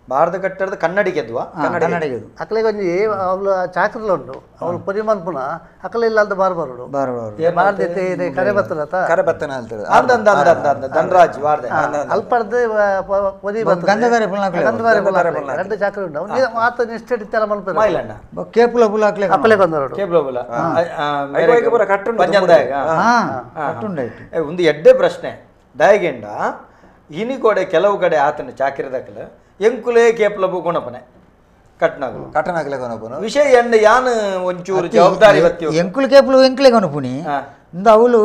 ಭಾರತ ಕಟ್ಟಡದ ಕನ್ನಡಿಗೆದ್ವಾ ಕನ್ನಡಿಗೆದು ಅಕಲೆ ಒಂಜಿ ಅವಳು ಚಾಕ್ರಲ ಉಂಡು ಅವಳು ಪರಿಮನ್ಪುನ ಅಕಲೆ ಇಲ್ಲ ಅಂತ ಬಾರ್ ಬರೋಡು ಬಾರ್ದೈತೆ ಕರೆ ಬತ್ತಲತ ಕರೆ ಬತ್ತನ ಹೇಳ್ತಾರೆ ಅಂದ ಅಂದ ಅಂದ ಅಂದ ಧನರಾಜ್ ವಾರ್ದೆ ಅಲ್ಪರ್ದು ಪೊದಿ ಬತ್ತ ಗಂಧಧಾರೆ ಪುಲ್ನಾಕಲೆ ಗಂಧಧಾರೆ ಪುಲ್ನಾಕಲೆ ಎರಡು ಚಾಕ್ರ ಉಂಡು ಅವನು ಆತ ನಿಷ್ಠೆ ಇತ್ತೆಲ್ಲ ಮನ್ಪುನ ಮೈಲಣ್ಣ ಕೇಪುಲ ಪುಲಾಕ್ಲೆ ಅಕಲೆ ಬಂದರೋಡು ಕೇಪುಲ ಪುಲ ಐವೈಕ ಪುರ ಕಟ್ಟುಂಡು ಪಂಜಂದಾಯಗ ಕಟ್ಟುಂಡಾಯ್ತು ಒಂದು ಎಡ್ಡೆ ಪ್ರಶ್ನೆ ದಯಗೆಂಡ ಇನಿ ಕೋಡೆ ಕೆಲವು ಕಡೆ ಆತನ ಚಾಕಿರದಕಲ ಎಂಕುಲೇ ಕೇಪ್ಲಬು ಗುಣಪನೆ ಕಟ್ನಾಗಲು ಕಟ್ಟನಾಗಲೇ ಗುಣಪನ ವಿಷಯ ಎಂಡ ಯಾನ್ ಒಂಚೂರು ಜವಾಬ್ದಾರಿ ಬತ್ತಿ ಎಂಕುಲು ಕೇಪ್ಲು ಎಂಕುಲೇ ಗುಣಪುನಿ ಇಂದ ಅವಳು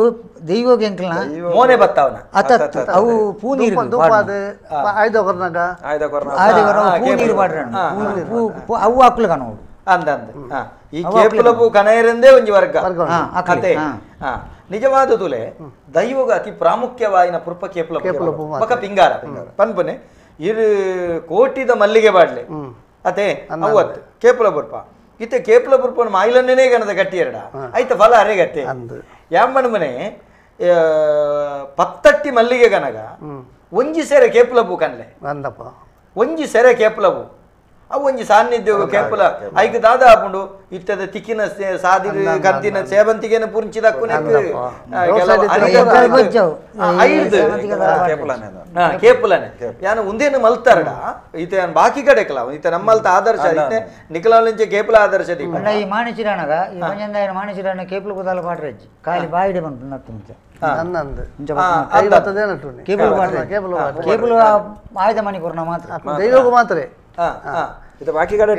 ದೈವಗೆ ಎಂಕಲ್ನ ಮೋನೆ ಬತ್ತಾವನ ಅತ ಅವು ಪೂ ನೀರು ಆಯ್ದ ಕೊರ್ನಾಗ ಆಯ್ದ ಕೊರ್ನ ಪೂ ನೀರು ಪಾಡ್ರಣ್ಣ ಪೂ ಅವು ಅಕ್ಲು ಕನೋಡು ಅಂದ ಅಂದ ಈ ಕೇಪ್ಲಬು ಕನಯರಂದೇ ಒಂಜಿ ವರ್ಗ ಕತೆ ನಿಜವಾದ ತುಲೆ ದೈವಗ ಅತಿ ಪ್ರಾಮುಖ್ಯವಾಯಿನ ಪುರ್ಪ ಕೇಪ್ಲಬು ಬಕ ಪಿಂಗಾರ ಪನ್ಪನೆ ಇರು ಕೋಟಿದ ಮಲ್ಲಿಗೆ ಬಾಡ್ಲೆ ಅತೆ ಅವತ್ತು ಕೇಪುಲ ಬುರ್ಪ ಇತ್ತೆ ಕೇಪುಲ ಬುರ್ಪನ ಮಾಯಿಲನ್ನೇ ಗಣದ ಗಟ್ಟಿ ಎರಡ ಆಯ್ತ ಫಲ ಅರೆ ಗಟ್ಟೆ ಯಾಮನ ಮನೆ ಪತ್ತಟ್ಟಿ ಮಲ್ಲಿಗೆ ಗನಗ ಒಂಜಿ ಸೆರೆ ಕೇಪುಲ ಬೂ ಕನ್ಲೆ ಒಂಜಿ ಸೆರೆ ಕೇಪುಲ ಬೂ ಅವು ಒಂಜಿ ಸಾನ್ನಿಧ್ಯ ಕೇಪುಲ ಐಕ್ ದಾದ ಆಪುಂಡು ಇತ್ತದ ತಿಕ್ಕಿನ ಸಾದಿ ಕದ್ದಿನ ಸೇವಂತಿಗೆನ ಪುಂಚಿದಕ್ಕುನೆ ಕೇಪುಲನೆ ಯಾನು ಉಂದೇನು ಮಲ್ತಾರಡ ಈತ ಬಾಕಿ ಕಡೆ ಕಲ ಈತ ನಮ್ಮಲ್ತ ಆದರ್ಶ ಇತ್ತೆ ನಿಕಲಾಲಿಂಚೆ ಕೇಪುಲ ಆದರ್ಶ ದೀಪ ಈ ಮಾಣಿಚಿರಾಣಗ ಈ ಪಂಜಂದಾಯನ ಮಾಣಿಚಿರಾಣ ಕೇಪುಲ ಕುದಾಲ ಪಾಡ್ರಜ್ಜಿ ಖಾಲಿ ಬಾಯಿಡೆ ಬಂತು ನತ್ತು ಮುಂಚೆ ಕೇಬಲ್ ಕೇಬಲ್ ಆಯ್ದ ಮಣಿ ಕೊರ್ನ ಮಾತ್ರ ದೈವಗೂ ಮಾತ್ರ ಇದು ಬಾಕಿ ಕಡೆ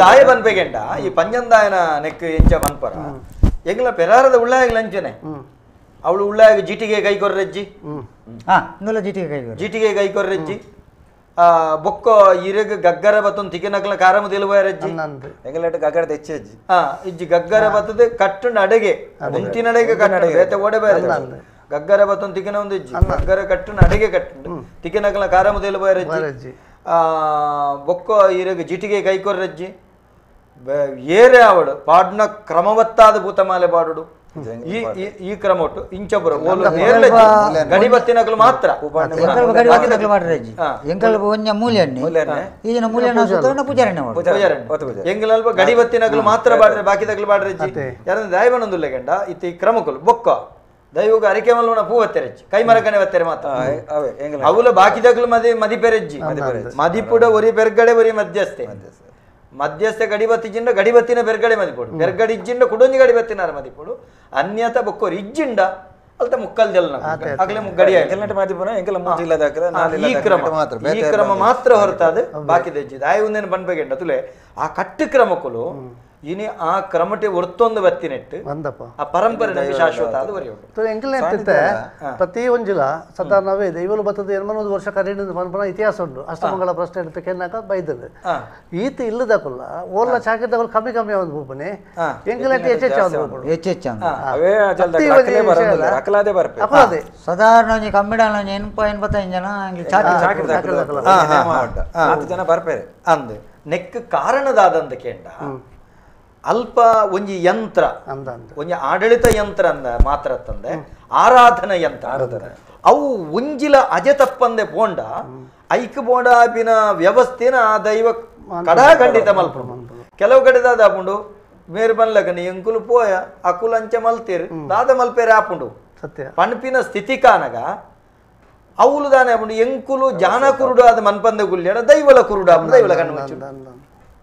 ದಾಯ ಬನ್ಪೆಗೆಂಡ ಈ ಪಂಜಂದಾಯನ ನೆಕ್ ಎಂಚ ಮನ್ಪರ ಎಂಗ್ಲ ಪೆರಾರದ ಉಳ್ಳಾಯಗ್ ಲಂಚನೆ ಅವಳು ಉಳ್ಳಾಯಗ್ ಜಿಟಿಗೆ ಕೈ ಕೊರ್ರಜ್ಜಿ ಜಿಟಿಗೆ ಕೈ ಕೊರ್ರಜ್ಜಿ ಬೊಕ್ಕ ಇರಗ ಗಗ್ಗರ ಬತ್ತೊಂದು ತಿಕ್ಕಿನಕ್ಲ ಕಾರಮ ತಿಳುವರಜ್ಜಿ ಎಂಗ್ಲಟ್ ಗಗ್ಗರ ತೆಚ್ಚಜ್ಜಿ ಇಜ್ಜಿ ಗಗ್ಗರ ಬತ್ತದೆ ಕಟ್ಟುಂಡ ಅಡೆಗೆ ಮುಂತಿನಡೆಗೆ ಕಟ್ಟಡ ಬೇತೆ ಓಡೆ ಬೇರೆ ಗಗ್ಗರ ಬತ್ತೊಂದು ತಿಕ್ಕಿನ ಒಂದು ಇಜ್ಜಿ ಗಗ್ಗರ ಕಟ್ಟುಂಡ ಅಡೆಗೆ ಕಟ್ಟುಂಡು ತಿಕ್ಕಿನಕ್ಲ ಕಾರಮ ತಿಳುವರಜ್ಜಿ ಬೊಕ್ಕ ಇರಗ ಜಿಟಿಗೆ ಕೈ ಕೊರ್ರಜ್ಜಿ ಏರೆ ಅವಡು ಪಾಡ್ನ ಕ್ರಮವತ್ತಾದ ಭೂತಮಾಲೆ ಪಾಡುಡು ಈ ಈ ಕ್ರಮ ಒಟ್ಟು ಇಂಚಬುರ ಗಡಿ ಬತ್ತಿನಕಲು ಮಾತ್ರ ಎಂಗಲಲ್ಪ ಗಡಿ ಬತ್ತಿನಕಲು ಮಾತ್ರ ಬಾಡ್ರೆ ಬಾಕಿ ತಗಲು ಬಾಡ್ರಜ್ಜಿ ಯಾರಂದ್ರೆ ದೈವನೊಂದುಲ್ಲ ಗಂಡ ಇತ್ತ ಈ ಕ್ರಮಕಲು ಬೊಕ್ಕ ದೈವಗ ಅರಿಕೆ ಮಲ್ವನ ಪೂ ಒತ್ತೆರಜ್ಜಿ ಕೈ ಮರಕನೆ ಒತ್ತೆರೆ ಮಾತ್ರ ಅವಲ ಬಾಕಿ ತಗಲು ಮದಿ ಮದಿಪೆರಜ್ಜಿ ಮದಿಪುಡ ಒರಿ ಪೆರ್ಗಡೆ ಒರಿ ಮಧ್ಯಸ್ಥೆ ಮಧ್ಯಸ್ಥೆ ಗಡಿಬತ್ತಿಜಿಂಡ ಗಡಿಬತ್ತಿನ ಬೆರ್ಗಡೆ ಮದಿಪೋಡು ಬೆರ್ಗಡೆ ಇಜ್ಜಿಂಡ ಕುಡೊಂಜಿ ಗಡಿಬತ್ತಿನಾರ ಮದಿಪೋಡು ಅನ್ಯತ ಬೊಕ್ಕೋರು ಇಜ್ಜಿಂಡ ಅಲ್ತ ಮುಕ್ಕಲ್ ಜಲ್ನ ಅಗಲೆ ಗಡಿ ಈ ಕ್ರಮ ಈ ಕ್ರಮ ಮಾತ್ರ ಹೊರತಾದ ಬಾಕಿ ದೆಜ್ಜಿದ ಆಯ್ ಒಂದೇನು ಬನ್ಬೇಕೆಂಡ ತುಲೆ ಆ ಕಟ್ಟು ಕ್ರಮಕ್ಕಲು ಇನಿ ಆ ಕ್ರಮಟೆ ಒರ್ತೊಂದು ಬತ್ತಿನೆಟ್ಟು ಆ ಪರಂಪರೆ ನಮಗೆ ಶಾಶ್ವತ ಅದು ಬರೆಯೋದು ಪ್ರತಿ ಒಂಜಿಲ ಸಾಧಾರಣವೇ ದೈವಲು ಬತ್ತದ ಎನ್ಮನೊಂದು ವರ್ಷ ಕರೀಣಿನ ಪನ್ಪನ ಇತಿಹಾಸ ಉಂಟು ಅಷ್ಟಮಂಗಳ ಪ್ರಶ್ನೆ എടുത്ത് ಕೆನ್ನಾಕ ಬೈದದು ಈತ ಇಲ್ಲದಕ್ಕಲ್ಲ ಓಲ್ಲ ಚಾಕಿರ್ದಕ್ಕಲ್ಲ ಕಮ್ಮಿ ಕಮ್ಮಿ ಒಂದು ಭೂಪನೆ ಎಂಕಲಟ್ಟಿ ಹೆಚ್ಚೆಚ್ಚು ಒಂದು ಭೂಪಡು ಹೆಚ್ಚೆಚ್ಚು ಅಕಲಾದೆ ಸಾಧಾರಣ ಒಂಜಿ ಕಮ್ಮಿಡಾಲ ಒಂಜಿ 85 ಜನ ಜನ ಬರ್ಪೇರೆ ಅಂದ್ ನೆಕ್ ಕಾರಣದಾದಂತ ಕೇಂಡ ಅಲ್ಪ ಒಂಜಿ ಯಂತ್ರ ಒಂಜಿ ಆಡಳಿತ ಯಂತ್ರ ಅಂದ ಮಾತ್ರ ತಂದೆ ಆರಾಧನಾ ಯಂತ್ರ ಅವು ಒಂಜಿಲ ಅಜೆ ತಪ್ಪಂದೆ ಪೋಂಡ ಐಕ್ ಬೋಂಡ ಆಪಿನ ವ್ಯವಸ್ಥೆನ ಆ ದೈವ ಕಡಾ ಖಂಡಿತ ಮಲ್ಪುಂಡು ಕೆಲವು ಕಡೆ ದಾದ ಆಪುಂಡು ಮೇರು ಬನ್ಲಕನಿ ಎಂಕುಲು ಪೋಯ ಅಕುಲು ಅಂಚೆ ಮಲ್ತೇರು ದಾದ ಮಲ್ಪೇರೆ ಆಪುಂಡು ಪಣಪಿನ ಸ್ಥಿತಿ ಕಾನಗ ಅವುಲು ದಾನೆ ಆಪುಂಡು ಎಂಕುಲು ಜಾನ ಕುರುಡು ಆದ ಮನ್ಪಂದ ಗುಲ್ಯಡ ದೈವಲ ಕುರುಡು ಆಪುಂಡು ದೈವಲ ಕಣ್ಣು ಮುಚ್ಚು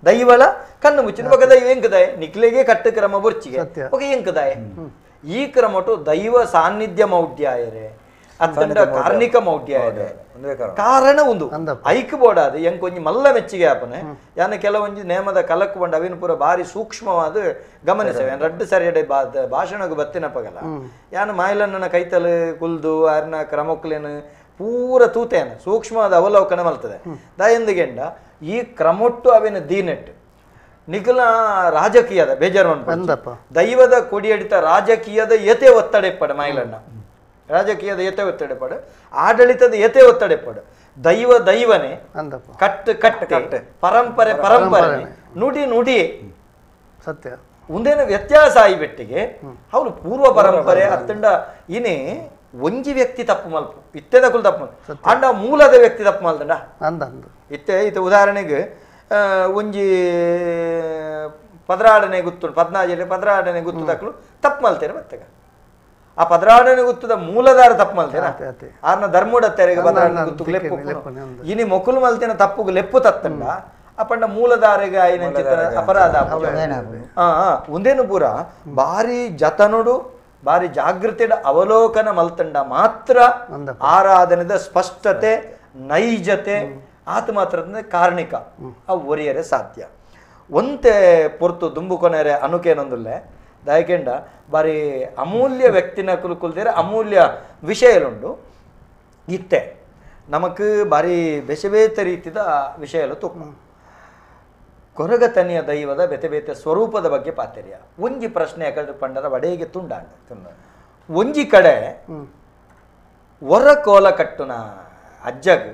ದೈವಲ ಕಣ್ಣು ಮುಚ್ಚಿನ ಬೊಕ ದೈವ ಎಂಕದಾಯ ನಿಕ್ಲೆಗೆ ಕಟ್ಟು ಕ್ರಮ ಬೊರ್ಚಿಗೆ ಬೊಕ ಎಂಕದಾಯ ಈ ಕ್ರಮಟು ದೈವ ಸಾನ್ನಿಧ್ಯ ಮೌಢ್ಯಾಯರೆ ಅತ್ತಂಡ ಕಾರ್ಣಿಕ ಮೌಢ್ಯ ಕಾರಣ ಒಂದು ಐಕ್ ಬೋಡಾದ ಎಂಕ್ ಒಂಜಿ ಮಲ್ಲ ಮೆಚ್ಚಿಗೆ ಆಪನೆ ಯಾನ ಕೆಲವೊಂಜಿ ನೇಮದ ಕಲಕ್ ಬಂಡ ಅವಿನ ಪೂರ ಬಾರಿ ಸೂಕ್ಷ್ಮವಾದ ಗಮನಿಸವೆ ರಡ್ಡು ಸರಿಯಡೆ ಭಾಷಣಗ್ ಬತ್ತಿನ ಪಗಲ ಯಾನ ಮಾಯಿಲಣ್ಣನ ಕೈತಲು ಕುಲ್ದು ಆರ್ನ ಕ್ರಮಕ್ಲೇನು ಪೂರ ತೂತೇನ ಸೂಕ್ಷ್ಮವಾದ ಅವಲೋಕನ ಮಲ್ತದೆ ದಾಯಂದಿಗೆಂಡ ಈ ಕ್ರಮೊಟ್ಟು ಅವಿನ ದೀನೆಟ್ ನಿಖಲ ರಾಜಕೀಯದ ಬೇಜಾರು ದೈವದ ಕೊಡಿಯಡಿತ ರಾಜಕೀಯದ ಏತೆ ಒತ್ತಡೆಪ್ಪಡ ಮಾಯಿಲಣ್ಣ ರಾಜಕೀಯದ ಏತೆ ಒತ್ತಡೆಪಡು ಆಡಳಿತದ ಏತೆ ಒತ್ತಡೆಪಡು ದೈವ ದೈವನೇ ಕಟ್ಟು ಕಟ್ಟೆ ಪರಂಪರೆ ಪರಂಪರೆ ನುಡಿ ನುಡಿ ಸತ್ಯ ಒಂದೇನು ವ್ಯತ್ಯಾಸ ಆಯಿಬೆಟ್ಟಿಗೆ ಅವನು ಪೂರ್ವ ಪರಂಪರೆ ಅತ್ತಂಡ ಇನೇ ಒಂಜಿ ವ್ಯಕ್ತಿ ತಪ್ಪು ಮಲ್ಪು ಇತ್ತೆದ ಕುಲ್ ತಪ್ಪು ಮಲ್ಪ ಅಂಡ ಮೂಲದ ವ್ಯಕ್ತಿ ತಪ್ಪು ಮಲ್ತಂಡ ಇತ್ತೆ ಇತ್ತೆ ಉದಾಹರಣೆಗೆ ಒಂಜಿ ಪದರಾಡನೆ ಗುತ್ತು ಪದ್ನಾಜಲ್ಲಿ ಪದರಾಡನೆ ಗುತ್ತು ತಕ್ಕಲು ತಪ್ಪು ಮಲ್ತೇನೆ ಮತ್ತೆಗ ಆ ಪದರಾಡನೆ ಗುತ್ತದ ಮೂಲದಾರ ತಪ್ಪು ಮಲ್ತೇನ ಆರ್ನ ಧರ್ಮೋಡ ತೆರೆಗೆ ಪದರಾಡನೆ ಗುತ್ತು ಲೆಪ್ಪು ಇನಿ ಮೊಕುಲು ಮಲ್ತೇನ ತಪ್ಪುಗು ಲೆಪ್ಪು ತತ್ತಂಡ ಅಪಂಡ ಮೂಲದಾರೆಗೆ ಆಯ್ನ ಅಪರಾಧ ಒಂದೇನು ಪೂರ ಭಾರಿ ಜತನುಡು ಭಾರಿ ಜಾಗೃತಿ ಅವಲೋಕನ ಮಲ್ತಂಡ ಮಾತ್ರ ಆರಾಧನೆದ ಸ್ಪಷ್ಟತೆ ನೈಜತೆ ಆತ ಮಾತ್ರ ಕಾರಣಿಕ ಅವು ಒರಿಯರೆ ಸಾಧ್ಯ ಒಂತೆ ಪೊರ್ತು ದುಂಬುಕೊನೆರೆ ಅನುಕೇನೊಂದುಲ್ಲೆ ದಾಯಕೆಂಡ ಬಾರಿ ಅಮೂಲ್ಯ ವ್ಯಕ್ತಿನ ಕುಲ್ದೇರೆ ಅಮೂಲ್ಯ ವಿಷಯಲುಂಡು ಇತ್ತೆ ನಮಕ್ ಬಾರಿ ಬೆಸಬೇತ ರೀತಿದ ವಿಷಯಲು ತುಪ್ಪ ಕೊರಗತನಿಯ ದೈವದ ಬೆತೆ ಬೇತೆ ಸ್ವರೂಪದ ಬಗ್ಗೆ ಪಾತೆರ್ಯ ಒಂಜಿ ಪ್ರಶ್ನೆ ಯಾಕಂದ್ರೆ ಪಂಡರ ವಡೆಗೆ ತುಂಡಾಂಡ ಒಂಜಿ ಕಡೆ ಹೊರ ಕೋಲ ಕಟ್ಟುನ ಅಜ್ಜಗ್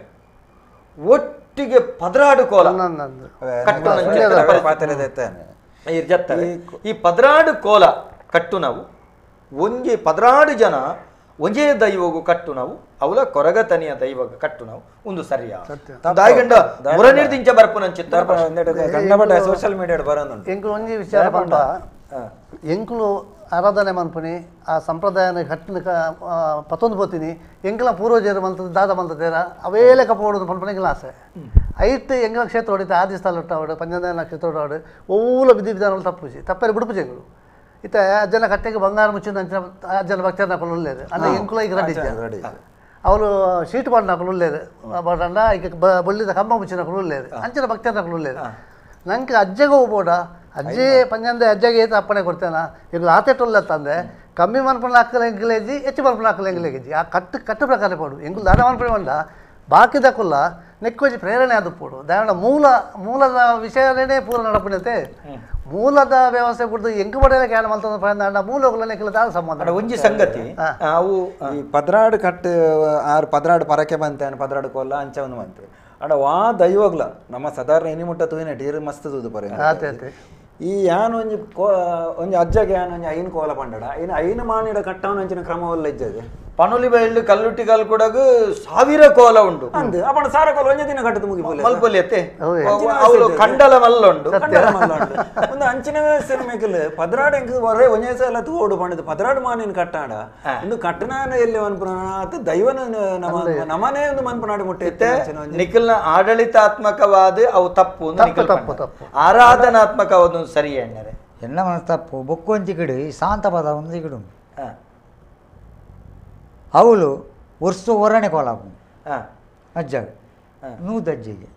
ಒಟ್ಟಿಗೆ ಪದರಾಡು ಕೋಲ ಈ ಪದರಾಡು ಕೋಲ ಕಟ್ಟು ನಾವು ಒಂಜಿ ಪದರಾಡು ಜನ ಒಂಜೇ ದೈವಗೂ ಕಟ್ಟು ನಾವು ಅವಲ ಕೊರಗತನಿಯ ದೈವಗ ಕಟ್ಟು ನಾವು ಒಂದು ಸರಿಯಾ ದಾಯಿಗಂಡ ಮುರನಿರ್ದಿಂಚ ಬರ್ಪುನಂಚಿತ್ತ ಸೋಷಿಯಲ್ ಮೀಡಿಯಾ ಬರೋದು ಎಂಕುಲು ಒಂಜಿ ವಿಚಾರ ಪಂಡ ಎಂಕುಲು ಆರಾಧನೆ ಮನ್ಪುನಿ ಆ ಸಂಪ್ರದಾಯನ ಕಟ್ಟಿನ ಪತ್ತೊಂದು ಪೋತೀನಿ ಎಂಕಲ ಪೂರ್ವಜರು ಮಂತದ ದಾದ ಮಂತದೇರ ಅವೇ ಲೆಕ್ಕ ಪೋಡುದು ಪನ್ಪುನ ಎಂಕಲ ಆಸೆ ಐಟ್ ಎಂಕಲ ಕ್ಷೇತ್ರ ಹೊಡಿತ ಆದಿ ಸ್ಥಳ ಉಟ್ಟಾವಡು ಪಂಚಂದಾಯನ ಕ್ಷೇತ್ರ ಹೊಡಾವಡು ಓಲ ವಿಧಿ ವಿಧಾನಗಳು ತಪ್ಪುಜಿ ತಪ್ಪರಿ ಬಿಡುಪುಜಿ ಎಂಕುಲು ಇತ್ತ ಅಜ್ಜನ ಕಟ್ಟೆಗೆ ಬಂಗಾರ ಮುಚ್ಚಿನ ಅಂಚಿನ ಅಜ್ಜನ ಭಕ್ತರನ್ನ ಹಾಕೊಂಡು ಉಳ್ಳೇರು ಅಂದ್ರೆ ಎಂಕುಲ ಈಗ ರೆಡಿ ಅವಳು ಶೀಟ್ ಪಾಡ್ ಹಾಕೊಂಡು ಉಳ್ಳೇರು ಬಾಡಂಡ ಈಗ ಬೊಳ್ಳಿದ ಕಂಬ ಮುಚ್ಚಿನ ಹಾಕೊಂಡು ಉಳ್ಳೇರು ಅಂಚಿನ ಭಕ್ತರನ್ನ ಹಾಕೊಂಡು ಉಳ್ಳೇರು ನಂಗೆ ಅಜ್ಜಗೆ ಹೋಗ್ಬೋಡ ಅಜ್ಜಿ ಪಂಜಂದೆ ಅಜ್ಜಗೆ ಏತ ಅಪ್ಪಣೆ ಕೊಡ್ತೇನ ಈಗ ಆತೆಟೊಲ್ಲ ತಂದೆ ಕಮ್ಮಿ ಮನ್ಪಣ ಹಾಕಲ ಎಂಗ್ಲೇಜಿ ಹೆಚ್ಚು ಮನ್ಪಣ ಹಾಕಲ ಎಂಗ್ಲೇಜಿ ಆ ಕಟ್ಟು ಕಟ್ಟು ಪ್ರಕಾರ ಪೋಡು ಎಂಗುಲು ದಾದ ಮನ್ಪಣೆ ಬಂಡ ಬಾಕಿದಕ್ಕುಲ್ಲ ನೆಕ್ಕೋಜಿ ಪ್ರೇರಣೆ ಅದು ಪೋಡು ದಾವಣ ಮೂಲ ಮೂಲದ ವಿಷಯನೇ ಪೂರ ನಡಪುನತೆ ಮೂಲದ ವ್ಯವಸ್ಥೆ ಬಿಡ್ದು ಎಂಕು ಬಡೆಯ ಕ್ಯಾನ ಮಲ್ತದ ಪ್ರಯಾಣ ಮೂಲಗಳ ನೆಕ್ಕಲ ದಾದ ಸಂಬಂಧ ಒಂಜಿ ಸಂಗತಿ ಅವು ಈ ಪದ್ರಾಡು ಕಟ್ಟು ಆರು ಪದ್ರಾಡು ಪರಕೆ ಬಂತೆ ಪದ್ರಾಡು ಕೋಲ ಅಂಚ ಒಂದು ಬಂತೆ ಅಡ ವಾ ದೈವಗ್ಲ ನಮ್ಮ ಸಾಧಾರಣ ಎನಿ ಮುಟ್ಟ ತೂಯಿನ ಟೀರು ಮಸ್ತ್ ತೂದು ಪರ ಈ ಯಾನ್ ಒಂಜಿ ಒಂಜಿ ಅಜ್ಜಗೆ ಯಾನ್ ಒಂಜಿ ಐನ್ ಕೋಲ ಪಂಡಡ ಐನ್ ಐನ್ ಮಾನಿಡ ಕಟ್ಟವನ ಅಂಚಿನ ಕ್ರಮವಲ್ಲ ಇಜ್ಜದೆ ಪನುಲಿ ಬೈಲ್ಡ್ ಕಲ್ಲುಟ್ಟಿ ಕಲ್ ಕೂಡಗ ಸಾವಿರ ಕೋಲ ಉಂಟು ಅಂದ್ ಅಪಣ ಸಾವಿರ ಕೋಲ ಒಂಜಿ ದಿನ ಕಟ್ಟದು ಮುಗಿ ಮಲ್ಪೊಲಿ ಅತ್ತೆ ಅವಳು ಕಂಡಲ ಮಲ್ಲ ಉಂಡು ಒಂದು ಅಂಚಿನ ವ್ಯವಸ್ಥೆ ಮೇಕಲ್ ಪದ್ರಾಡು ಎಂಕ್ ಹೊರೆ ಒಂಜೇ ಸಲ ತೂಡು ಪಂಡದು ಪದ್ರಾಡು ಮಾನಿನ ಕಟ್ಟಾಡ ಒಂದು ಕಟ್ಟನಾನ ಎಲ್ಲಿ ಮನ್ಪುನ ದೈವನ ನಮನೇ ಒಂದು ಮನ್ಪುನಾಡು ಮುಟ್ಟೆ ನಿಖಲ್ನ ಆಡಳಿತಾತ್ಮಕವಾದ ಅವು ತಪ್ಪು ತಪ್ಪು ತಪ್ಪು ಆರಾಧನಾತ್ಮಕವಾದ ಸರಿ ಎಣ್ಣರೆ ಎಲ್ಲ ಮನಸ್ಸು ತಪ್ಪು ಬೊಕ್ಕು ಒಂಜಿ ಗಿಡ ಈ ಶಾಂತ ಪದ ಒಂದು ಗಿಡ ಅವಳು ವರ್ಷ ಒರಣೆ ಕೋಲಾಪು ಅಜ್ಜಾಗ ನೂದು ಅಜ್ಜಿಗೆ